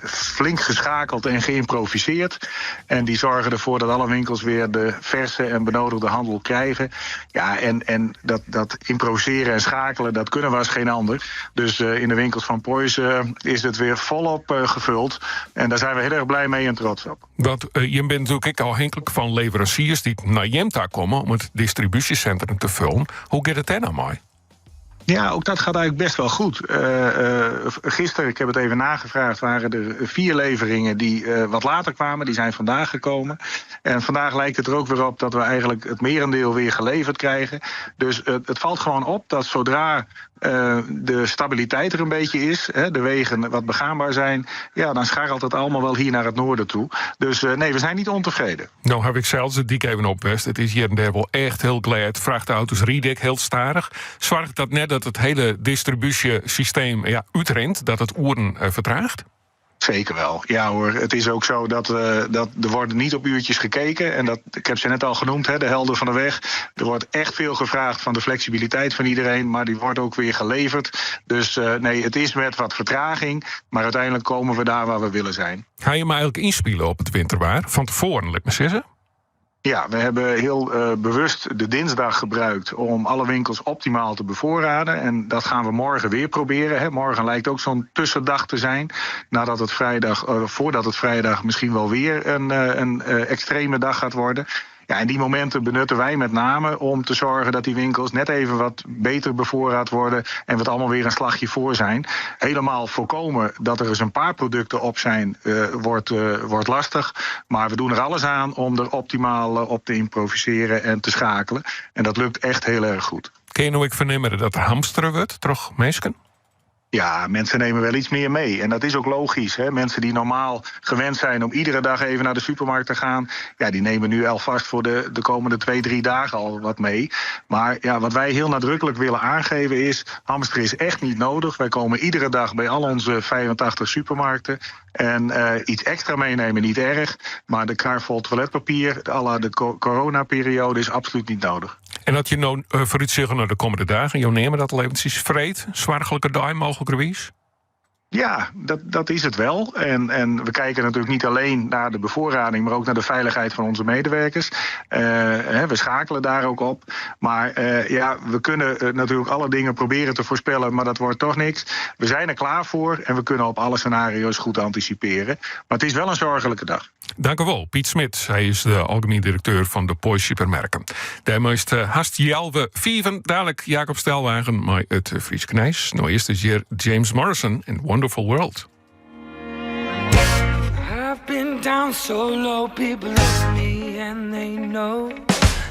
S10: flink geschakeld en geïmproviseerd. En die zorgen ervoor dat alle winkels weer de verse en benodigde handel krijgen. Ja, en dat improviseren en schakelen, dat kunnen we als geen ander. Dus in de winkels van Poiesz is het weer volop gevuld. En daar zijn we heel erg blij mee en trots op.
S13: Want je bent natuurlijk ook afhankelijk van leveranciers die naar Jemta komen om het distributiecentrum te vullen. Hoe gaat het daar nou mee?
S10: Ja, ook dat gaat eigenlijk best wel goed. Gisteren, ik heb het even nagevraagd, waren er 4 leveringen die wat later kwamen. Die zijn vandaag gekomen. En vandaag lijkt het er ook weer op dat we eigenlijk het merendeel weer geleverd krijgen. Dus het valt gewoon op dat zodra de stabiliteit er een beetje is, hè, de wegen wat begaanbaar zijn, ja, dan scharrelt het allemaal wel hier naar het noorden toe. Dus nee, we zijn niet ontevreden.
S13: Nou heb ik zelfs de dik even op West. Het is hier en daar wel echt heel glad. Vrachtauto's riedek, heel starig. Zorgt dat net dat het hele distributiesysteem, ja, uitrent, dat het oeren vertraagt?
S10: Zeker wel. Ja hoor, het is ook zo dat er wordt niet op uurtjes gekeken. En dat, ik heb ze net al genoemd, hè, de helden van de weg. Er wordt echt veel gevraagd van de flexibiliteit van iedereen, maar die wordt ook weer geleverd. Dus nee, het is met wat vertraging, maar uiteindelijk komen we daar waar we willen zijn.
S13: Ga je maar eigenlijk inspelen op het winterwaar? Van tevoren, laat me zeggen.
S10: Ja, we hebben heel bewust de dinsdag gebruikt om alle winkels optimaal te bevoorraden. En dat gaan we morgen weer proberen. Hè. Morgen lijkt ook zo'n tussendag te zijn. Nadat het vrijdag, voordat het vrijdag misschien wel weer een extreme dag gaat worden. Ja, en die momenten benutten wij met name om te zorgen dat die winkels net even wat beter bevoorraad worden en we het allemaal weer een slagje voor zijn. Helemaal voorkomen dat er eens een paar producten op zijn, wordt lastig. Maar we doen er alles aan om er optimaal op te improviseren en te schakelen. En dat lukt echt heel erg goed.
S13: Kun je nou ook vernemen dat er hamsteren wordt, toch, meesken?
S10: Ja, mensen nemen wel iets meer mee. En dat is ook logisch. Hè? Mensen die normaal gewend zijn om iedere dag even naar de supermarkt te gaan, ja, die nemen nu alvast voor de komende 2, 3 dagen al wat mee. Maar wat wij heel nadrukkelijk willen aangeven is, hamsteren is echt niet nodig. Wij komen iedere dag bij al onze 85 supermarkten. En iets extra meenemen niet erg. Maar de kar vol toiletpapier, à la de coronaperiode, is absoluut niet nodig.
S13: En dat je nou vooruit naar de komende dagen, je neemt dat al eventjes vreed, zwaargelijke dag mogelijk geweest?
S10: Ja, dat is het wel. En we kijken natuurlijk niet alleen naar de bevoorrading, maar ook naar de veiligheid van onze medewerkers. We schakelen daar ook op. Maar we kunnen natuurlijk alle dingen proberen te voorspellen, maar dat wordt toch niks. We zijn er klaar voor en we kunnen op alle scenario's goed anticiperen. Maar het is wel een zorgelijke dag.
S13: Dank u wel, Piet Smit. Hij is de algemeen directeur van de Poiesz Supermerken. Daarmee is het haast Jelwe Vieven. Dadelijk Jacob Stelwagen met het Fries Knijs. Nou, eerst is hier James Morrison in Wonderful World.
S11: I've been down so low, people look at me and they know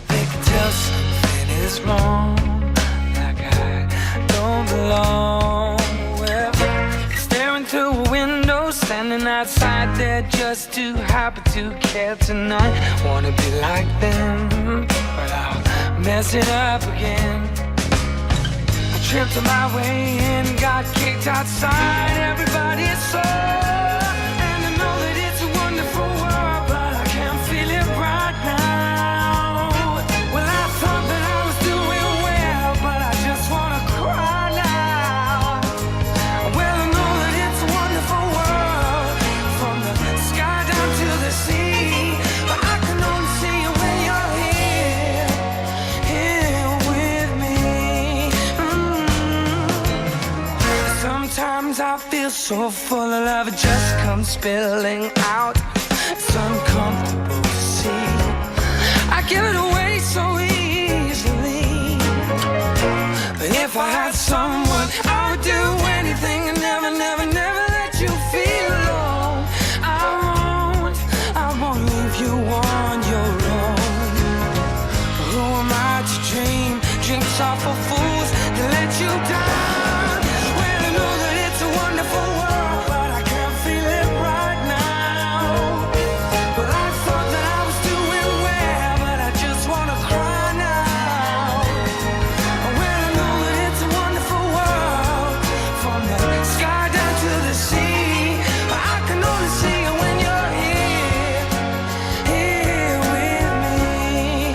S11: they can tell something is wrong, like I don't belong. Well, staring through a window, standing outside there, just too happy to care tonight. Wanna be like them, but I'll mess it up again. I tripped on my way in, got kicked outside. Everybody is so, and I know that it's a wonderful world, but I can't feel it right now. Well, I thought that I was doing well, but I just want to cry now. Well, I know that it's a wonderful world, from the sky down to the sea, but I can only see you when you're here, here with me. Sometimes I feel so full of love, it just comes spilling out. It's uncomfortable to see. I give it away so easily. But if I had someone, I would do anything and never, never, never let you feel alone. I won't leave you on your own. Who am I to dream? Dreams are for fools to let you down. Well, I know that it's a wonderful world, but I can't feel it right now. Well, I thought that I was doing well, but I just want to cry now. Well, I know that it's a wonderful world, from the sky down to the sea, but I can only see you when you're here, here with me.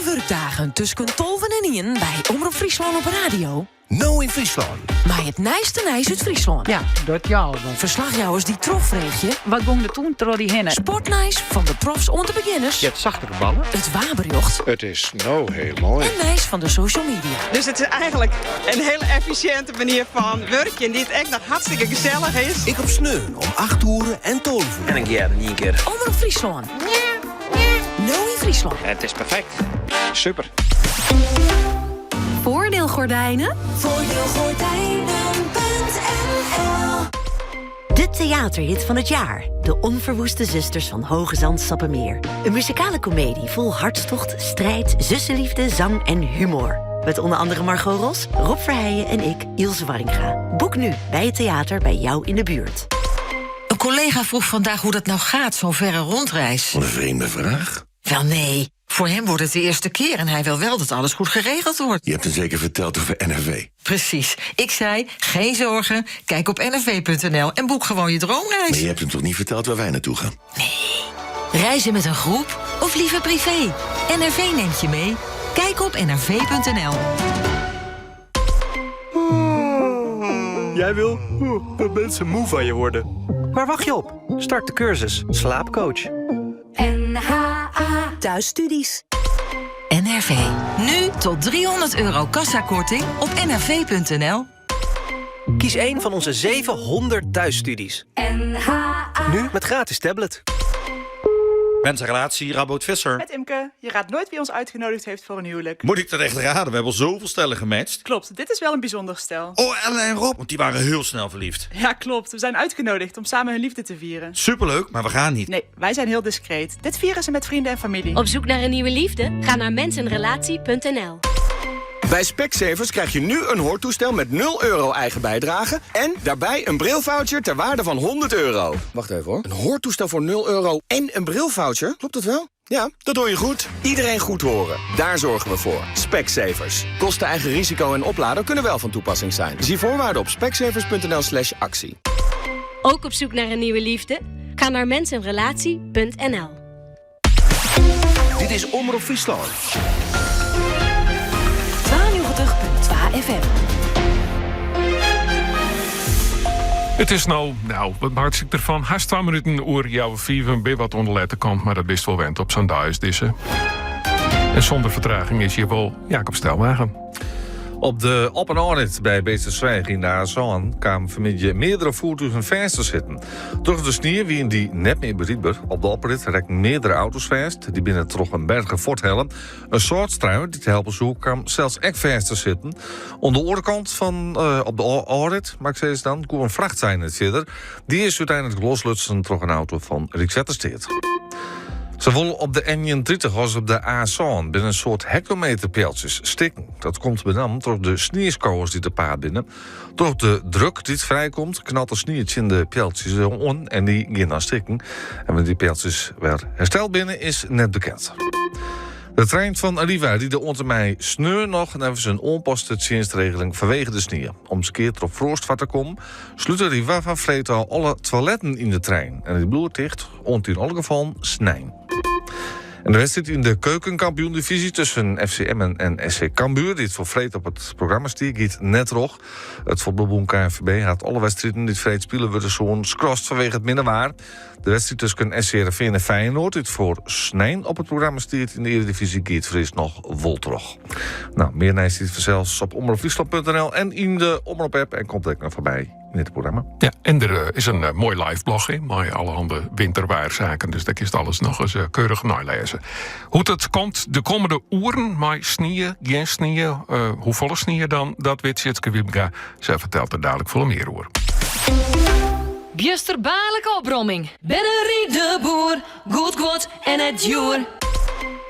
S6: wurkdagen tusken tolven en ienen by Omrop Fryslân op 'e radio.
S21: No yn Fryslân.
S6: Mei it nijste nijs út Fryslân.
S14: Ja, dat ja.
S6: Ferslachjouwers dy't trochfreegje.
S14: Wat gong der toen troch dy hinne?
S6: Sportnijs fan de profs oant de begjinners.
S25: Je hebt zachtere ballen.
S6: It waarberjocht.
S25: It is no hiel moai.
S6: En nijs fan de social media.
S15: Dus it is eigenlik in hiel effisjinte manier fan wurkjen dy't ek noch hartstikke gesellich is.
S21: Ek op sneon om 8 oere en 12 oere.
S17: En dan gean in ien kear.
S6: Omrop Fryslân. No yn Fryslân.
S17: It is perfekt. Super.
S3: Voordeelgordijnen?
S2: Voordeelgordijnen.nl
S18: De theaterhit van het jaar. De Onverwoeste Zusters van Hoogezand-Sappemeer. Een muzikale komedie vol hartstocht, strijd, zussenliefde, zang en humor. Met onder andere Margot Ros, Rob Verheijen en ik, Ilse Warringa. Boek nu bij het theater bij jou in de buurt.
S19: Een collega vroeg vandaag hoe dat nou gaat, zo'n verre rondreis.
S21: Wat een vreemde vraag.
S19: Wel nee, voor hem wordt het de eerste keer en hij wil wel dat alles goed geregeld wordt.
S21: Je hebt hem zeker verteld over NRV.
S19: Precies. Ik zei, geen zorgen, kijk op nrv.nl en boek gewoon je droomreis.
S21: Maar je hebt hem toch niet verteld waar wij naartoe gaan?
S19: Reizen met een groep of liever privé? NRV neemt je mee. Kijk op nrv.nl.
S26: Jij wil dat mensen moe van je worden. Waar wacht je op? Start de cursus Slaapcoach.
S2: NHA
S6: Thuisstudies.
S19: NRV. Nu tot 300 euro kassakorting op nrv.nl.
S26: Kies een van onze 700 thuisstudies.
S2: NHA
S26: Nu met gratis tablet.
S27: Mensenrelatie, Raboot Visser.
S15: Met Imke, je raadt nooit wie ons uitgenodigd heeft voor een huwelijk.
S27: Moet ik dat echt raden? We hebben al zoveel stellen gematcht.
S15: Klopt, dit is wel een bijzonder stel.
S27: Oh, Ellen en Rob, want die waren heel snel verliefd.
S15: Ja, klopt. We zijn uitgenodigd om samen hun liefde te vieren.
S27: Superleuk, maar we gaan niet.
S15: Nee, wij zijn heel discreet. Dit vieren ze met vrienden en familie.
S28: Op zoek naar een nieuwe liefde? Ga naar mensenrelatie.nl.
S29: Bij Specsavers krijg je nu een hoortoestel met 0 euro eigen bijdrage... en daarbij een brilvoucher ter waarde van 100 euro. Wacht even hoor. Een hoortoestel voor 0 euro en een brilvoucher? Klopt dat wel? Ja, dat hoor je goed. Iedereen goed horen. Daar zorgen we voor. Specsavers. Kosten eigen risico en oplader kunnen wel van toepassing zijn. Zie voorwaarden op specsavers.nl slash actie.
S28: Ook op zoek naar een nieuwe liefde? Ga naar mensenrelatie.nl.
S21: Dit is Omrop Fryslân.
S6: 92.2 FM.
S13: It is no, nou, wat meitsje ik derfan? Hast 2 minuten oer healwei fiven, bin wat oan de lette kant, mar dat bist wol wend op sa'n dei as dizze. En sûnder fertraging is hjir wol Jacob Stelwagen.
S30: Op de op- en ôfrit by Beetsterzweach yn de A sân kamen fanmiddei meardere voertugen fêst te sitten. Troch de snie wiene dy net mear berydber. Op de oprit rekken meardere auto's fêst. Dy binne troch in berger fuorthelle. In sâltstruier dy't helpe soe kaam sels ek fêst te sitten. Oan de oare kant fan eh, op de ôfrit, moat ik sizze dan, koe in frachtwein net fierder. Dy is úteinlik loslutsen troch in auto fan Rykswettersteat. Sawol op de N31 as op de A sân binne in soad hektometerpealtsjes stikken. Dat komt benammen troch de snieskowers dy't op paad binne. Troch de druk dy't frijkomt, knalt de snie tsjin de pealtsjes oan en dy gean dan stikken. En wannear't dy pealtsjes wer hersteld binne, is net bekend. De trein fan Arriva ride oant en mei sneon noch neffens in oanpaste tsjinstregeling fanwege de snie. Om skea troch froast foar te kommen, slút Arriva fan freed ôf alle toiletten yn de trein. En dy bliuwe ticht oant yn alle gefallen snein. En de wedstriid yn de keukenkampioen-divyzje tusken FC Emmen en SC Cambuur, dy't foar freed op it programma stie, giet net troch. It fuotbalbûn KNVB hat alle wedstriden dy't freed spile wurde soene skrast fanwege it minne waar. De wedstriid tusken SC Hearrenfean en Feyenoord, dy't foar snein op it programma stiet yn de Earedivyzje, giet foarearst noch wol troch. Nou, mear nijs stiet fansels op omropfryslan.nl en yn de Omrop-app en komt ek noch foarby yn dit programma.
S13: Ja, en der eh, is in eh, moai live blog yn mei allerhande winterwaarsaken. Dus dêr kinst alles noch ris eh, keurich neilêze. Hoe't it komt de kommende oeren mei snie, gjin snie, hoefolle snie dan, dat wit Tjitske Wiebga. Sy fertelt der dalik folle mear oer.
S31: Bjusterbaarlike opromming. Bennerie de Boer, goed guod en net djoer.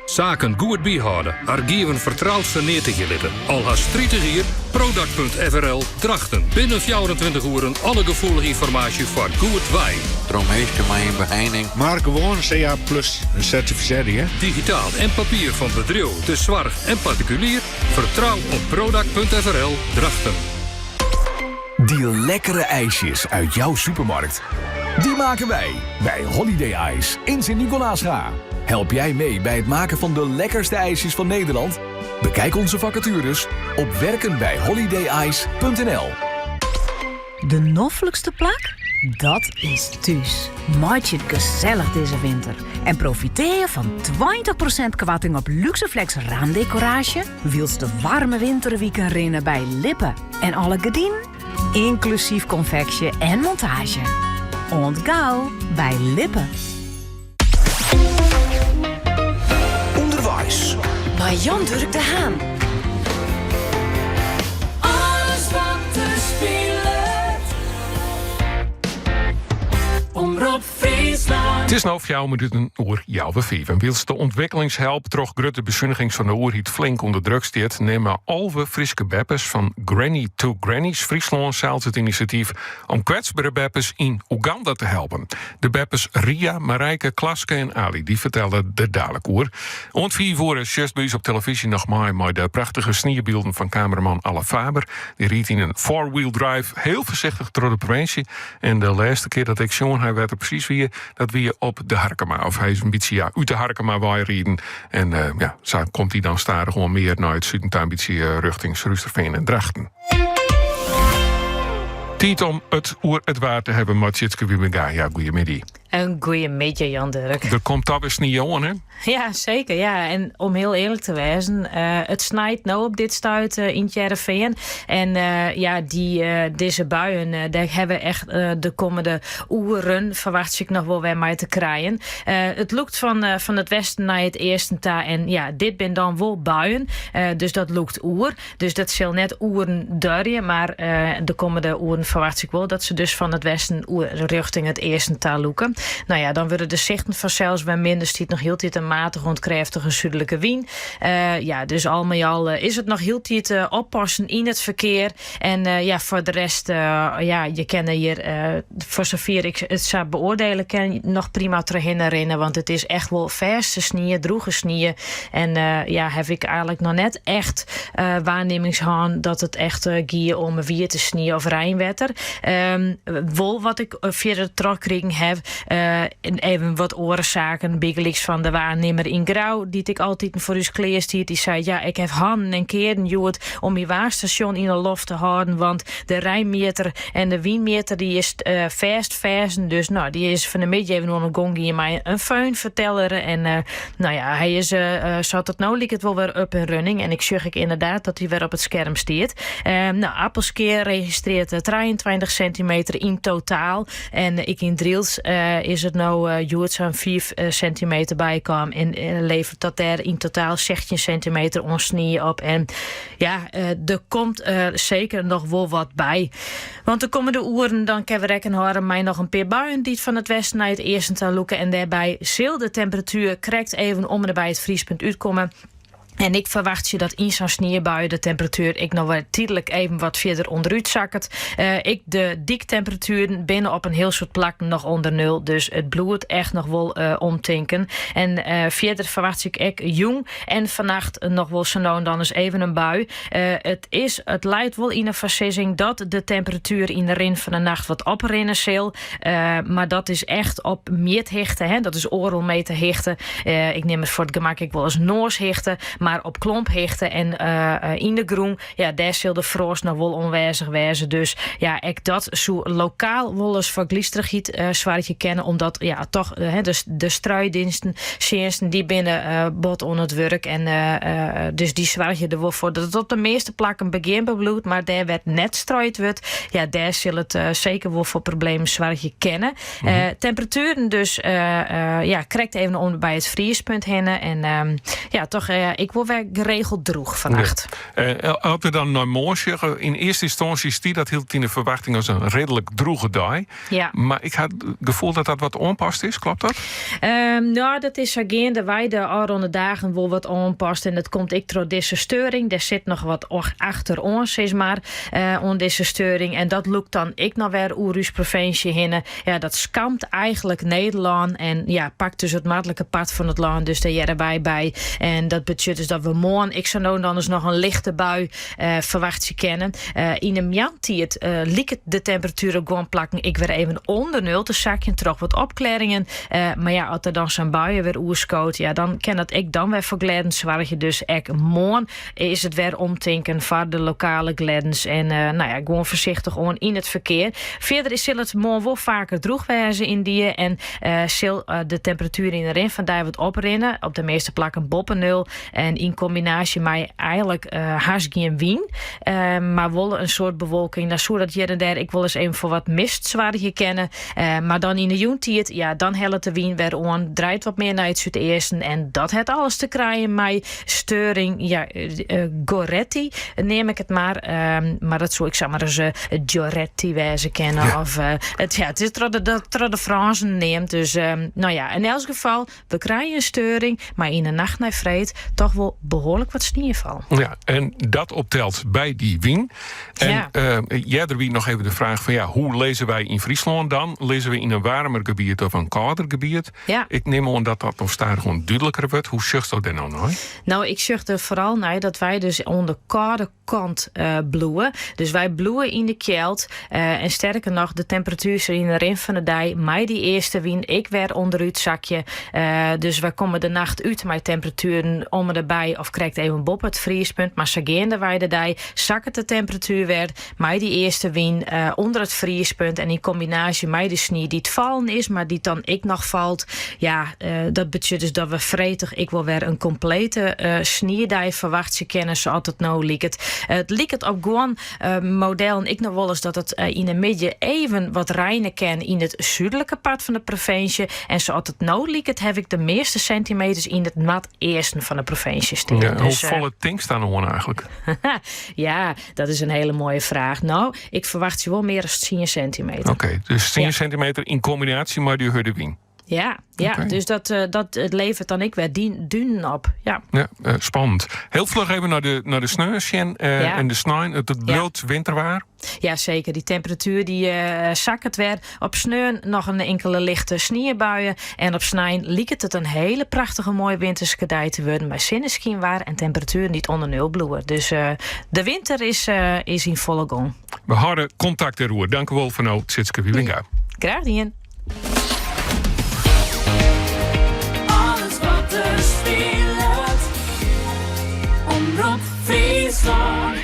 S23: Saken goed byhâlde, argiven fertroud ferneatigje litte. Al hast 30 jier, Prodak.frl, Drachten. Binnen 24 oeren alle gefoelige ynformaasje foar goed wei.
S24: Troch minsken mei in beheining.
S25: Mar gewoan CA plus sertifisearre, hear.
S23: Digitaal en papier fan bedriuw, de soarch en partikulier. Fertrou op Prodak.frl, Drachten.
S5: Die lekkere ijsjes uit jouw supermarkt. Die maken wij bij Holiday Ice in Sint-Nicolaasga. Help jij mee bij het maken van de lekkerste ijsjes van Nederland? Bekijk onze vacatures op werkenbijholidayice.nl.
S1: De noflikste plak? Dat is thús. Meitsje it gesellich dizze winter. En profiteer fan 20% koarting op Luxeflex raamdekoraasje... wylst de waarme winterwiken rinne by Lippe. En alle gerdinen, ynklusyf konfeksje en montaazje. Oant gau by Lippe.
S21: Underweis.
S6: Mei Jan Durk de Haan.
S2: Alles wat der spilet. Omrop Fryslân.
S13: It is no fjouwer minuten oer healwei fiven. Wylst de ûntwikkelingshelp troch grutte besunigings fan de oerheid flink ûnder druk stiet, nimme 11 Fryske beppes fan Granny to Grannies Fryslân sels it inisjatyf om kwetsbere beppes yn Oeganda te helpen. De beppes Ria, Marijke, Klaske en Ali dy fertelle der dalik oer. Oant fiif oere sjochst by ús op telefyzje noch mei mei de prachtige sniebylden fan kameraman Alle Faber. Dy rydt yn in four-wheel drive hiel foarsichtich troch de provinsje. En de lêste kear dat ik sjoen ha wêr't er presys wie, dat wie op de Harkema. Of hy is in bytsje ja, út de Harkema wei riden. En eh, ja, sa komt hy dan stadichoan mear nei it suden ta, in bytsje eh, rjochting Surhústerfean en Drachten. Tiid om it oer it waar te hawwen mei Tjitske Wiebenga. Ja, goeiemiddei.
S4: In goeiemiddei, Jan Durk.
S13: Der komt alwer snie oan, hè?
S4: Ja, seker. Ja. En om hiel earlik te wêzen, uh, it snijt no op dit stuit uh, yn Hearrenfean. En uh, ja, dy, dizze buien, dêr hawwe we echt de kommende oeren, ferwachtsje ik noch wol wer mei te krijen. It lûkt fan, fan it westen nei it easten ta. En ja, dit binne dan wol buien, dus dat lûkt oer. Dus dat sil net oeren duorje, mar de kommende oeren ferwachtsje ik wol dat se dus fan it westen oer rjochting it easten ta lûke. No ja, dan wurde de sichten fansels wer minder, stiet noch hieltyd in matige oant krêftige súdlike wyn. Ja, dus al mei al is it noch hieltyd oppassen yn it ferkear. En ja, foar de rest, ja, je kinne hjir, foar safier ik it sa beoardiele kin, noch prima trochhinne rinne, want it is echt wol fêste snie, drûge snie. En ja, haw ik eigenlik noch net echt waarnimmings hân dat it echt gie om wiete snie of reinwetter. Wol wat ik fierder trochkrigen haw, even wat oare saken, bygelyks fan de waarnimmer yn Grou, dy't ek altiten foar ús klear stiet, dy sei, ja, ik haw hannen en kearen hjoed om myn waarstasjon yn 'e loft te hâlden, want de reinmjitter en de wynmjitter dy is fêstferzen. Dus no, dy is fan 'e middei even oan 'e gong gien mei in föhn, fertelde er. En no ja, hy is sa't it no liket wol wer up and running. En ik sjoch ek ynderdaad dat hy wer op it skerm stiet. No, Appelskea registrearret 23 sintimeter yn totaal. En ek yn Drylts is it no hjoed sa'n 5 sintimeter bykaam. En leveret dat dêr yn totaal 16 sintimeter oan snie op. En ja, der komt seker noch wol wat by. Want de kommende oeren dan kinne we rekken hâlde mei noch in pear buien dy't fan it westen nei it easten ta lûke. En dêrby sil de temperatuer krekt even om en by it friespunt útkomme. En ik ferwachtsje dat yn sa'n sniebui de temperatuer ek noch wer tydlik even wat fierder ûnderút sakket. Ek de dyktemperatueren binne op in hiel soad plakken noch ûnder nul, dus it bliuwt echt noch wol omtinken. En fierder ferwachtsje ik ek jûn en fannacht noch wol sa no en dan ris even in bui. It is, it leit wol yn 'e foarsizzing dat de temperatuer yn de rin fan de nacht wat oprinne sil. Mar dat is echt op mjithichte, hè? Dat is oardel meter hichte. Ik nim it foar it gemak ek wol as noashichte, mar op klomphichte en yn de grûn, ja, dêr sil de froast noch wol oanwêzich wêze. Dus ja, ek dat soe lokaal wolris foar glystrichheid soargje kinne, omdat ja, toch de, de struidiensten, tsjinsten, dy binne bot oan it wurk en dus dy soargje der wol foar dat it op de measte plakken begeanber bliuwt, mar dêr wêr't net struid wurdt, ja, dêr sil it seker wol foar problemen soargje kinne. Temperatueren dus ja, krekt even om by it friespunt hinne en ja, toch ek wol wer geregeld drûch fannacht.
S13: Ja. As we dan nei moarn sjogge, yn earste ynstânsje stie dat hieltyd yn de ferwachting as in reedlik drûge dei.
S4: Ja.
S13: Mar ik ha it gefoel dat dat wat oanpast is, kloppet dat?
S4: No, dat is sa geandewei de ôfrûne dagen wol wat oanpast. En dat komt ek troch dizze steuring. Dêr sit noch wat achteroan, sis mar, oan dizze steuring. En dat lûkt dan ek noch wer oer ús provinsje hinne. Ja, dat skamt eigenlik Nederlân en ja, pakt dus it noardlike part fan it lân. Dus dêr hearre wy by. En dat betsjut dus. dat we moarn ek sa no en dan ris noch in lichte bui ferwachtsje kinne. Yn de moarntiid liket de temperatuer op guon plakken ek wer even ûnder nul te sakjen troch wat opklearringen. Mar ja, as der dan sa'n buie wer oerskoot, ja, dan kin dat ek dan wer foar glêdens soargje. Dus ek moarn is it wer omtinken foar de lokale glêdens. En no ja, gewoan foarsichtich oan yn it ferkear. Fierder sil it moarn wol faker drûch wêze yndie en sil de temperatuer yn de rin fan dei wat oprinne. Op de measte plakken boppe nul. En yn kombinaasje mei eigenlik hast gjin wyn, mar wol in soad bewolking, dan soe dat hjir en dêr ek wolris even foar wat mist soargje kinne. Mar dan yn de jûntiid, ja, dan hellet de wyn wer oan, draait wat mear nei it súdeasten en dat hat alles te krijen mei steuring, ja, Goretti neam ik it mar. Mar dat soe ek samar ris Gioretti wêze kinne. Of, it, ja, it is troch de Frânsen neamd. Dus no ja, yn elts gefal, We krije in steuring, mar yn 'e nacht nei freed toch wol behoarlik wat sniefal.
S13: Ja, en dat optelt by dy wyn. En
S4: Ja.
S13: earder wie noch even de fraach fan ja, hoe lizze wy yn Fryslân dan? Lizze we yn in waarmer gebiet of in kâlder gebiet?
S4: Ja.
S13: Ik nim oan dat dat noch stadichoan dúdliker wurdt. Hoe sjochsto dêr no nei?
S4: No, ik sjoch der foaral nei dat wy dus oan de kâlde kant bliuwe. Dus wy bliuwe yn de kjeld. En sterker noch, de temperatuer sil yn de rin fan de dei mei dy eastewyn ek wer ûnderút sakje. Dus wy komme de nacht út mei temperatueren om en derby of krekt even boppe it friespunt. Mar sa geandewei de dei sakket de temperatuer wer mei dy eastewyn ûnder it friespunt. En yn kombinaasje mei de snie dy't fallen is, mar dy't dan ek noch falt. Ja, dat betsjut dus dat we freed toch ek wol wer in komplete sniedei ferwachtsje kinne, sa't it no liket. It liket op guon modellen ek noch wolris dat it yn 'e middei even wat reine kin yn it súdlike part fan de provinsje. En sa't it no liket, haw ik de measte sintimeters yn it noardeasten fan de provinsje stean.
S13: Ja,
S4: Dus,
S13: hoefolle tinkst dan oan eigentlik?
S4: Ja, dat is in hiele moaie fraach. No, ik ferwachtsje wol mear as 10 sintimeter.
S13: Oké, dus 10 sintimeter yn kombinaasje mei dy hurde wyn.
S4: Ja, ja. Dus dat it leveret dan ek wer dunen op. Ja.
S13: Ja, spannend. Hiel fluch even nei de sneon sjen en de snein. It bliuwt winterwaar.
S4: Ja, seker. Dy temperatuer dy sakket wer. Op sneon noch in inkele lichte sniebuien. En op snein liket it in hiele prachtige moaie winterske dei te wurden mei sinneskynwaar en temperatueren dy't ûnder nul bliuwe. Dus de winter is yn folle gong.
S13: We hâlde kontakt dêroer. Dankewol foar no, Tjitske Wielinga.
S4: Graach dien.
S2: Alles wat der spilet. Omrop Fryslân.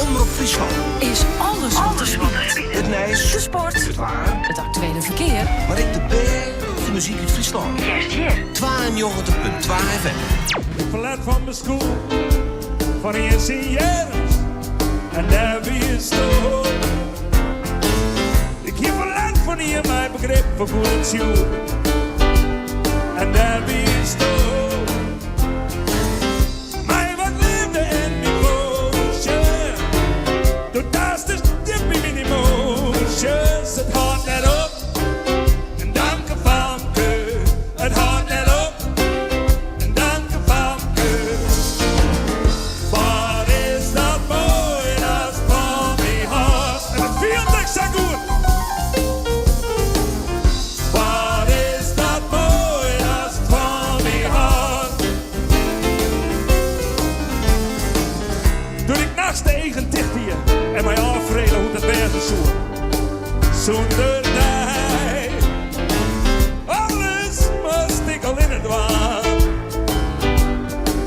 S21: Omrop Fryslân.
S6: Is alles wat der spilet.
S21: It nijs.
S6: De sport.
S21: It waar.
S6: It aktuele ferkear.
S21: Mar ek de bêste muzyk út Fryslân. 92.2 FM.
S7: Ik ferlet fan myn skoech fan ien syn earms en dêr wiesto. Ik hie ferlet fan ien mei begrip foar goed tsjoen en dêr wiesto. Mei wat leafde en devoasje, do taastest djip yn myn emoasjes. It hâldt net op, en danke famke, it hâldt net op. En danke famke. Wat is dat moai, datst fan my hâldst. En it fielt ek sa goed. Wat is dat moai, datst fan my hâldst. Doe't ik nachts de eagen ticht die en my ôffrege hoe't it wêze soe sûnder dy. Alles moast ik allinne dwaan,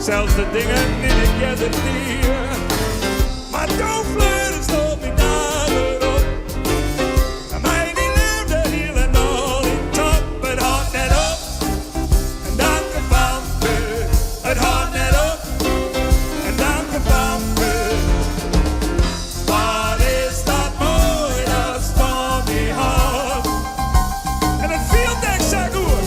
S7: sels de dingen dy't ik earder die. Mar do fleurest myn dagen op en mei dyn leafde hielendal yn top. It hâldt net op, en danke famke. It hâldt net op, en danke famke. Wat is dat moai, datst fan my hâldst. En it fielt ek sa goed.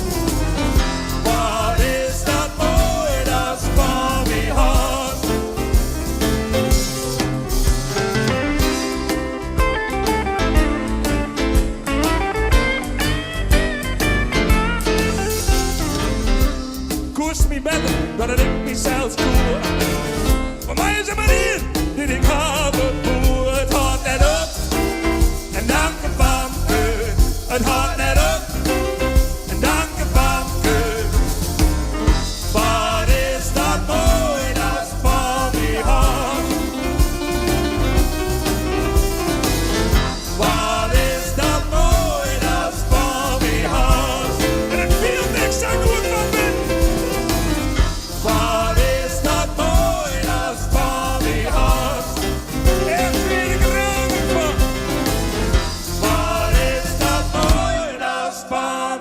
S7: Wat is dat moai, datst fan my hâldst. Koest my better dan dat ik mysels koe. Foar my is der mar ien dy't ik hawwe woe. It hâldt net op, en danke famke. It hâldt net op,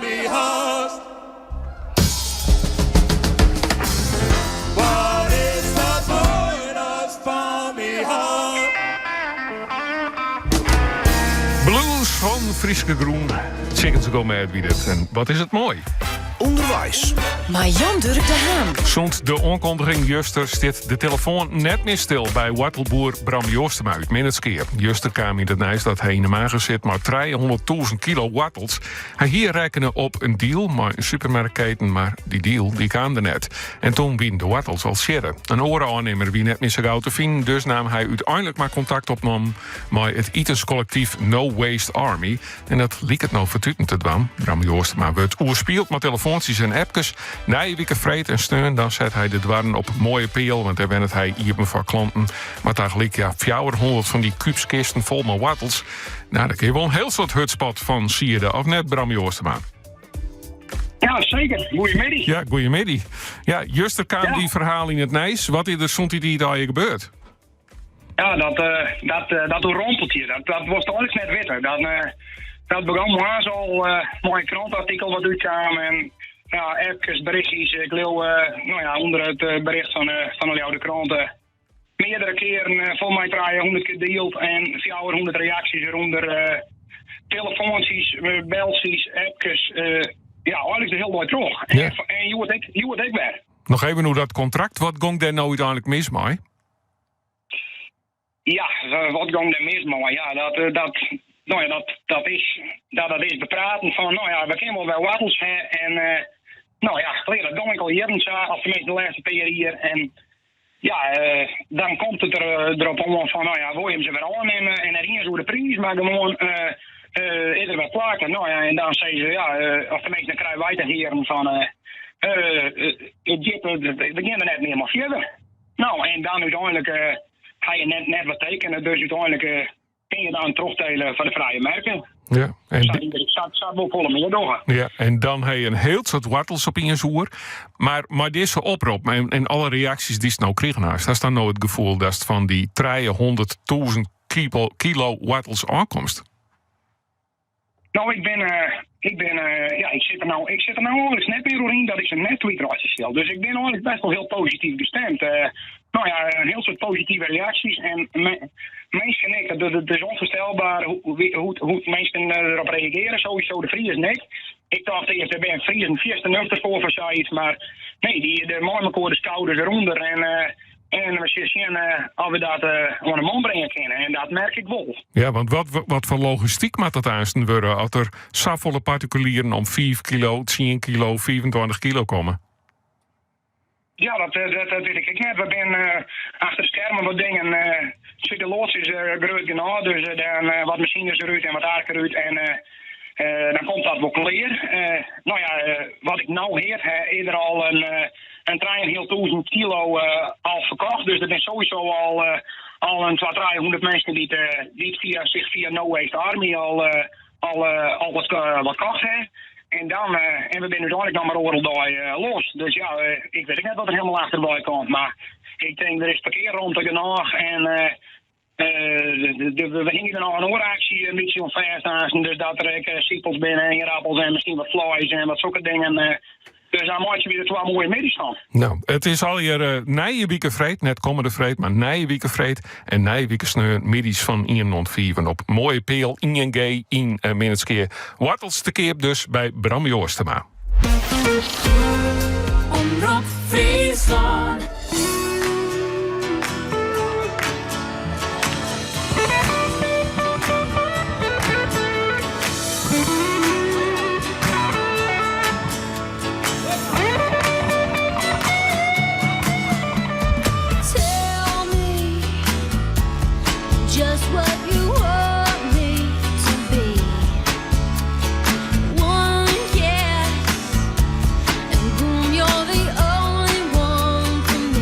S7: my hast. Wat is dat moai datst fan my hâldst.
S13: Blues fan Fryske grûn. Chickens Go Mad wie dit. En wat is it moai.
S21: Underweis.
S6: Mei Jan Durk de Haan.
S13: Sûnt de oankondiging juster stiet de telefoan net mear stil by woartelboer Bram Joostema út Minnertsgea. Juster kaam yn it nijs dat hy yn 'e mage sit mei 300.000 kilo woartels. Hy hie rekkene op in deal mei in supermerkketen, mar dy deal dy kaam der net. En toen wienen de woartels al siedde. In oare ôfnimmer wie net mear sa gau te finen, dus naam hy úteinlik mar kontakt op mei it itenskollektyf No Waste Army. En dat liket no fertuten te dwaan. Bram Joostema wurdt oerspield mei telefoantsjes en appkes. Nije wike freed en sneon dan set hy de doarren op Mooie Peal, want dêr wennet hy iepen foar klanten. Mar tagelyk ja, 400 fan dy kúbskisten fol mei woartels. Nou, dêr kin je wol in hiel soad hutspot fan siede, of net, Bram Joostema?
S3: Ja, seker. Goeiemiddei.
S13: Ja, goeiemiddei. Ja, juster kaam dy ferhaal yn it nijs. Wat is der sûnt dy tiid allegear gebeurd?
S3: Ja, dat, eh, dat, eh, dat oerrompelt je. Dat, dat wolst eigentlik net witte. Dat, eh, dat begûn moarns al mei in krantartikel wat útkaam. En ja, efkes berichtjes. Ik leau, no ja, ûnder it bericht fan, fan de Ljouwerter Krante. Meardere kearen folgens my 300 kear dield en 400 reaksjes derûnder. Telefoantsjes, beltsjes, appkes. ja, eigentlik de hiele dei troch.
S13: Ja.
S3: En hjoed ek, hjoed ek wer.
S13: Noch even oer dat kontrakt. Wat gong dêr no úteinlik mis mei?
S3: Ja, wat gong dêr mis mei? Ja, dat, eh, dat, no ja, dat, dat, is, dat, dat is bepraten fan, no ja, we kinne wol wer woartels ha. En eh, no ja, klear, dat gong ek al jierren sa, of teminsten de lêste pear jier. En ja, eh, dan komt it der, derop oan fan, no ja, wol je him se wer oannimme en net iens oer de priis, mar gewoan eh, eh, is der wer plak. En, no ja, en dan sizze se, ja, eh, of teminsten dan krije wy te hearen fan, eh, eh, it giet, we gean der net mear mei fierder. No, en dan úteinlik eh, ha je net, net wat tekene, dus úteinlik eh, kin je dan trochtele foar de frije merken.
S13: Ja, en
S3: Sa, sa, sa wol folle mear dogge.
S13: Ja, en dan ha je in hiel soad woartels opiens oer. Mar mei dizze oprop en, en alle reaksjes dy'tst no krigen hast, hast dan no it gefoel datst fan dy 300.000 kilo, kilo woartels ôfkomst?
S3: No, ik bin, eh, ik bin, eh, ja, ik sit der no, ik sit der no eigentlik net mear oer yn dat ik se net kwytreitsje sil. Dus ik bin eigentlik best wol hiel posityf gestimd. Eh, no ja, in hiel soad positive reaksjes en me, minsken ek. Het, het is onvoorstelbaar hoe, hoe, hoe, hoe minsken derop reagearje. Sowieso de Friezen ek. Ik tocht earst, dêr binne Friezen fierste nuchter foar foar sayts, mar nee, dy de mei mekoar de skouders derûnder en eh, En we sjen oft we dat oan de man bringe kinne. En dat merk ik wol.
S13: Ja, want wat, wat foar logistyk moat dat aansten wurde as der safolle partikulieren om 5 kilo, 10 kilo, 25 kilo komme?
S3: Ja, dat, dat, dat wit ik ek net. We binne achter de skermen wat dingen. Uh, de loads is grut genôch, dus dan wat masines derút en wat ark derút. En dan komt dat wol klear. No ja, wat ik no heard ha, is der al in in trijenheal kilo al ferkocht. Dus der binne sowieso al, al in twa, 300 minsken dy't, dy't fia, sich fia No Waste Army al, al, al wat, wat kocht ha. En, dan, en we binne úteinlik noch mar oardel dei los. Dus ja, ik wit ek net wat der hielendal achterwei komt. Mar ik tink, der is parkearromte genôch en we hingje der noch in oare aksje in bytsje oan fêst aansten. Dus dat der ek sipels binne en ierappels en miskien wat fleis en wat sokke dingen. Dus dan meitsje we der twa moaie middeis fan.
S13: No, it is allegear uh, nije wike freed, net kommende freed, mar nije wike freed en nije wike sneon middeis fan 1 oant 5 op Mooie Peal 1G yn uh, Minnertsgea. Woartels te keap dus by Bram Joostema.
S2: Omrop Fryslân. Tell me just what you want me to be. One kiss, and boom, you're the only one for me.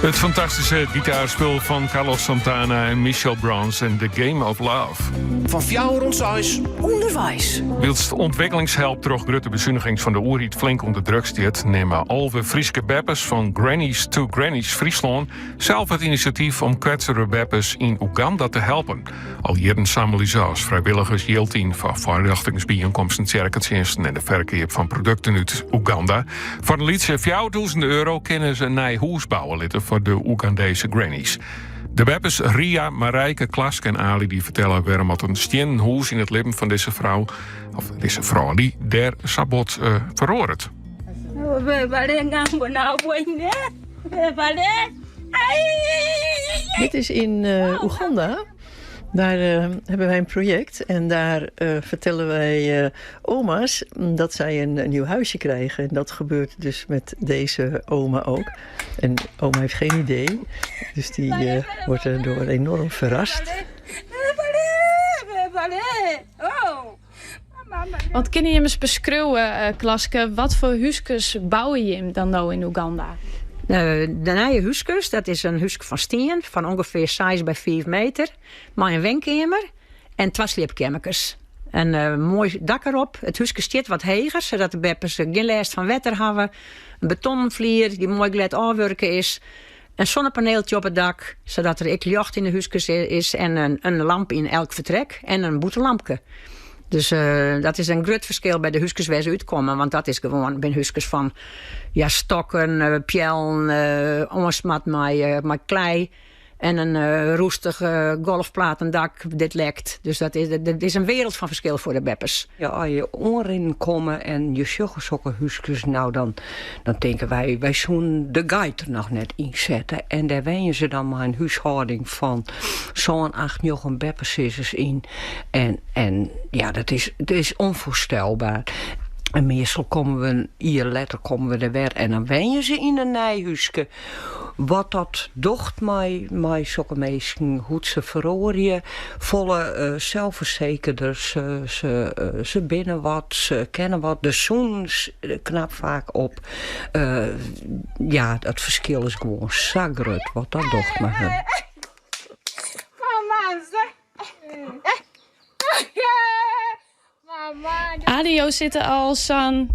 S13: It fantastyske gitaarspul fan Carlos Santana en Michel Branch en The Game of Love.
S21: Fan fjouwer oant seis.
S6: Underweis.
S13: Wylst ûntwikkelingshelp troch grutte besunigings fan de oerheid flink ûnder druk stiet, nimme 11 Fryske beppes fan Grannies to Grannies Fryslân sels it inisjatyf om kwetsbere beppes yn Oeganda te helpen. Al jierren sammelje se as frijwilligers jild yn foar foarljochtingsbyienkomsten, tsjerketsjinsten en de ferkeap fan produkten út Oeganda. Foar in lytse 4000 euro kinne se in nij hûs bouwe litte foar de Oegandese grannies. De beppes Ria, Marijke, Klaske en Ali dy fertelle wêrom at in stiennen hûs yn it libben fan dizze frou of dizze froulju dêr sa bot eh, feroaret.
S8: Dit is in eh, Oeganda. Daar eh, hebben wij een project en daar eh, vertellen wij eh, oma's dat zij een, een nieuw huisje krijgen. En dat gebeurt dus met deze oma ook. En oma heeft geen idee, dus die wordt erdoor enorm verrast.
S9: Want kinne jim ris beskriuwe, Klaske, wat foar húskes bouwe jim dan no yn Oeganda?
S10: De nije húskes, dat is in húske fan stien fan ûngefear 6 by 5 meter, mei in wenkeamer en twa sliepkeammerkes. In moai dak derop. It húske stiet wat heger, sadat de beppes gjin lêst fan wetter hawwe. In betonnen flier dy't moai glêd ôfwurke is. In sonnepaneeltje op it dak, sadat der ek ljocht yn de húskes is en in lamp yn elk fertrek en in bûtenlampke. Dus dat is in grut ferskil by de húskes wêr't se útkomme, want dat is gewoan bin húskes fan ja, stokken, peallen, oansmard mei klei en in roestich golfplatendak dit lekt. Dus dat is, dat is in wereld fan ferskil foar de beppes.
S11: Ja, as je oanrinnen komme en je sjogge sokke húskes, nou dan, dan tinke wy, wy soenen de geit der noch net ynsette. En dêr wenje se dan mei in húshâlding fan sân, acht, njoggen beppesizzers yn. En, en ja, dat is, dat is onvoorstelbaar. En meastal komme we in jier letter komme we der wer en dan wenje se yn in nij húske. Wat dat docht mei, mei sokke minsken, hoe't se feroarje, folle uh, selsfersekerder, se, se, uh, se binne wat, se kenne wat, de sûnens knapt faak op. Uh, ja, dat ferskil is gewoan sa grut wat dat docht mei hun.
S9: Adi, jo sitte al sa'n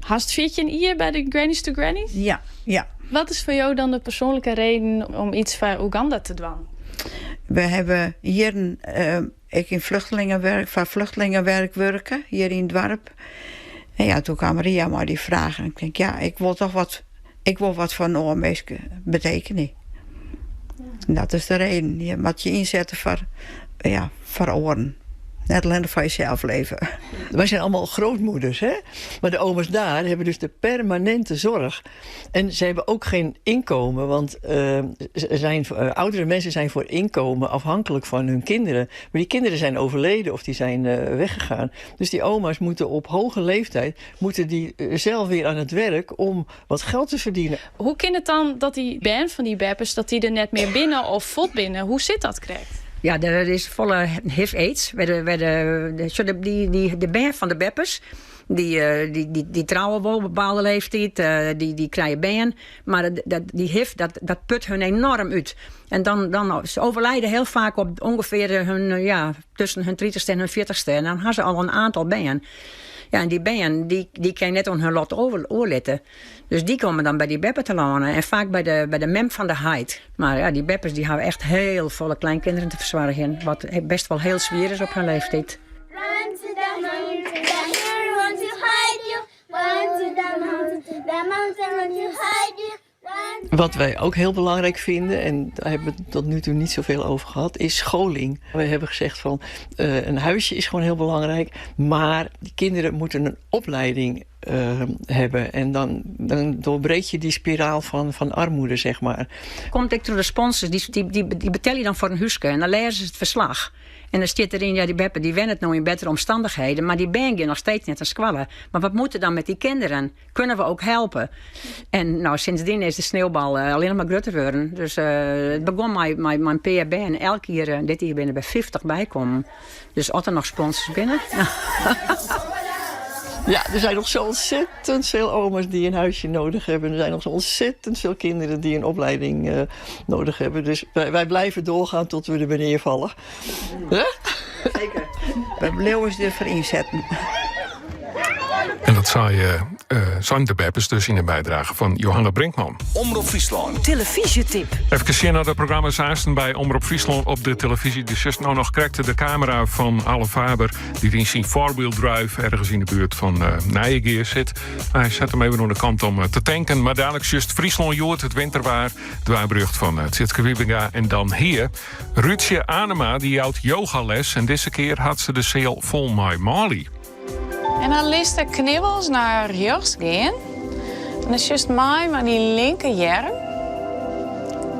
S9: hast 14 jier by de Grannies to Grannies?
S12: Ja, ja.
S9: Wat is foar jo dan de persoanlike reden om yts foar Oeganda te dwaan?
S12: We hawwe jierren uh, ek yn vluchtelingenwerk, foar vluchtelingenwerk wurke, hjir yn it doarp. En ja, doe kaam Ria mei dy fraach. En ik tink, ja, ik wol toch wat, ik wol wat foar in oar minske betekenje. En dat is de reden. Je moat je ynsette foar, ja, foar oaren. Net allinnich foar jesels leve.
S8: Wij zijn allemaal grootmoeders, hè? Maar de oma's daar hebben dus de permanente zorg. En ze hebben ook geen inkomen, want uh, zijn, uh, oudere mensen zijn voor inkomen afhankelijk van hun kinderen. Maar die kinderen zijn overleden of die zijn uh, weggegaan. Dus die oma's moeten op hoge leeftijd moeten die zelf weer aan het werk om wat geld te verdienen.
S9: Hoe kin it dan dat dy bern fan dy beppes dat dy der net mear binne of fuort binne? Hoe sit dat krekt?
S10: Ja, der is folle HIV-AIDS. De, dy, dy, de bern fan de beppes, dy, dy, dy, dy trouwe wol op in bepaalde leeftiid, dy, dy krije bern. Mar dat, dy HIV, dat, dat put hun enorm út. En dan, dan, se overlijden heel vaak op ongeveer hun, ja, tussen hun 30ste en hun 40ste. En dan hawwe se al in oantal bern. Ja, en dy bern, dy, dy kinne net oan hun lot oerlitte. Dus dy komme dan by dy beppe telâne. En faak by de, by de mem fan de heit. Mar ja, dy beppes dy hawwe echt hiel folle kleinkinderen te fersoargjen. Wat best wol hiel swier is op har leeftiid.
S14: Run to the mountain, the hill want to hide you. Run to the mountain, the mountain want to hide you.
S8: Wat wij ook heel belangrijk vinden, en daar hebben we het tot nu toe niet zoveel over gehad, is scholing. We hebben gezegd van uh, een huisje is gewoon heel belangrijk, maar die kinderen moeten een opleiding uh, hebben. En dan, dan doorbreek je die spiraal van, van armoede, zeg maar.
S10: Komt ek troch de sponsors, dy, dy, dy, dy betelje dan foar in húske en dan lêze se it ferslach. En dan stiet deryn, ja, dy beppe dy wennet no yn bettere omstannichheden, mar dy bern gean noch steeds net nei skoalle. Mar wat moat der dan met dy kinderen? Kunnen we ook helpen? En nou, sindsdien is de sneeuwbal uh, allinnich mar grutter wurden. Dus uh, it begûn mei, mei, mei in pear bern. Elk jier, uh, dit jier binne der by 50 bykommen. Dus as der noch sponsors binne.
S8: Ja, er zijn nog zo ontzettend veel oma's die een huisje nodig hebben. Er zijn nog zo ontzettend veel kinderen die een opleiding eh, nodig hebben. Dus wij, wij blijven doorgaan tot we er beneden vallen. Huh?
S12: Zeker. We blijven ze ervoor inzetten.
S13: En dat zei je uh, Sander Beppes dus in een bijdrage van Johanna Brinkman.
S21: Omrop Fryslân.
S6: Telefyzjetip.
S13: Even sjen nei de programma's aansten by Omrop Fryslân op de telefyzje. Dus just no noch krekt de kamera fan Alle Faber... dy't yn syn four-wheel drive ergens yn de buert fan uh, Nijegea sit. Hy set him even oan de kant om eh, te tanken. Mar daliks just Fryslân Hjoed, it winterwaar. It waarberjocht fan uh, Tjitske Wiebenga. En dan hjir, Rutsje Anema, dy jout yogales. En dizze kear hat se de seal fol mei manlju.
S15: En dan litst de knibbels nei rjochts gean. En dan sjochst mei mei dyn linkerearm.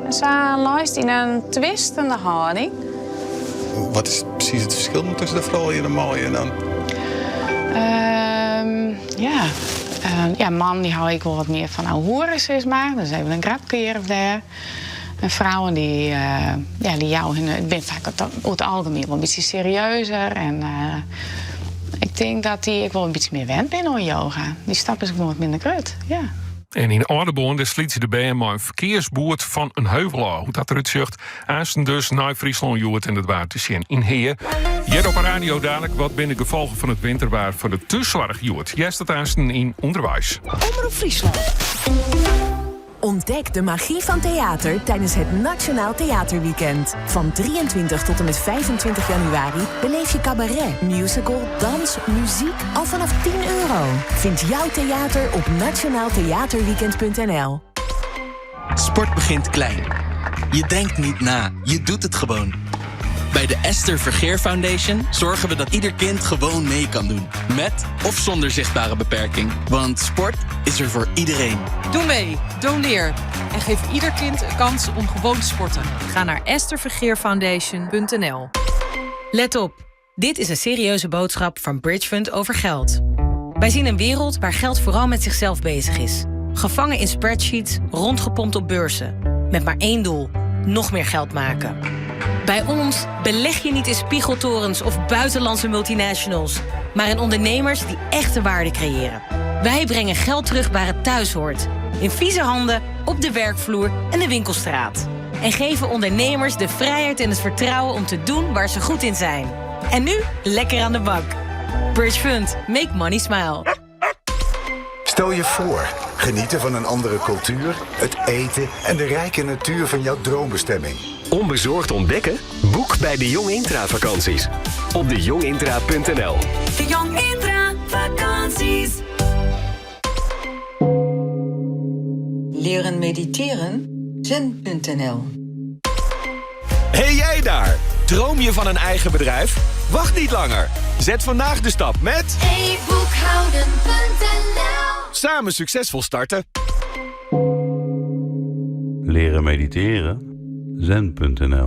S15: En sa leist yn in twistende hâlding.
S16: Wat is presys it ferskil tusken de froulju en de manlju dan?
S15: Ja. Ja, mannen dy hâlde ek wol wat mear fan ouwehoeren, sis mar. Dus even in grapke hjir of dêr. En frouwen dy, ja, dy jouwe hun, it binne faak oer it algemien wol in bytsje serieuzer. En ik tink dat dy ek wol in bytsje mear wend binne oan yoga. Dy stap is gewoan wat minder grut, ja.
S13: En yn Aldeboarn dêr slytsje de bern mei in ferkearsboerd fan in heuvel ôf. Hoe't dat derút sjocht, aansten dus nei Fryslân Hjoed en it waar te sjen yn Hea. Hjir op 'e radio dalik, wat binne de gefolgen fan it winterwaar foar de thússoarch hjoed? Hearst it aansten yn Underweis.
S6: Omrop Fryslân.
S17: Ontdek de magie van theater tijdens het Nationaal Theaterweekend. Van 23 tot en met 25 januari beleef je cabaret, musical, dans, muziek al vanaf 10 euro. Vind jouw theater op nationaaltheaterweekend.nl.
S18: Sport begint klein. Je denkt niet na, je doet het gewoon. Bij de Esther Vergeer Foundation zorgen we dat ieder kind gewoon mee kan doen. Met of zonder zichtbare beperking. Want sport is er voor iedereen.
S19: Doe mee, doneer en geef ieder kind een kans om gewoon te sporten. Ga naar esthervergeerfoundation.nl.
S31: Let op, dit is een serieuze boodschap van Bridge Fund over geld. Wij zien een wereld waar geld vooral met zichzelf bezig is. Gevangen in spreadsheets, rondgepompt op beurzen. Met maar één doel: nog meer geld maken. Bij ons beleg je niet in spiegeltorens of buitenlandse multinationals, maar in ondernemers die echte waarde creëren. Wij brengen geld terug waar het thuis hoort. In vieze handen, op de werkvloer en de winkelstraat. En geven ondernemers de vrijheid en het vertrouwen om te doen waar ze goed in zijn. En nu lekker aan de bak. Bridge Fund, make money smile.
S20: Stel je voor, genieten van een andere cultuur, het eten en de rijke natuur van jouw droombestemming.
S22: Onbezorgd ontdekken? Boek bij de Jong Intra vakanties. Op dejongintra.nl.
S2: De Jong Intra vakanties.
S26: Leren mediteren? Zen.nl
S27: Hey jij daar! Droom je van een eigen bedrijf? Wacht niet langer. Zet vandaag de stap met...
S2: e-boekhouden.nl
S27: Samen succesvol starten.
S28: Leren mediteren? Zen.nl.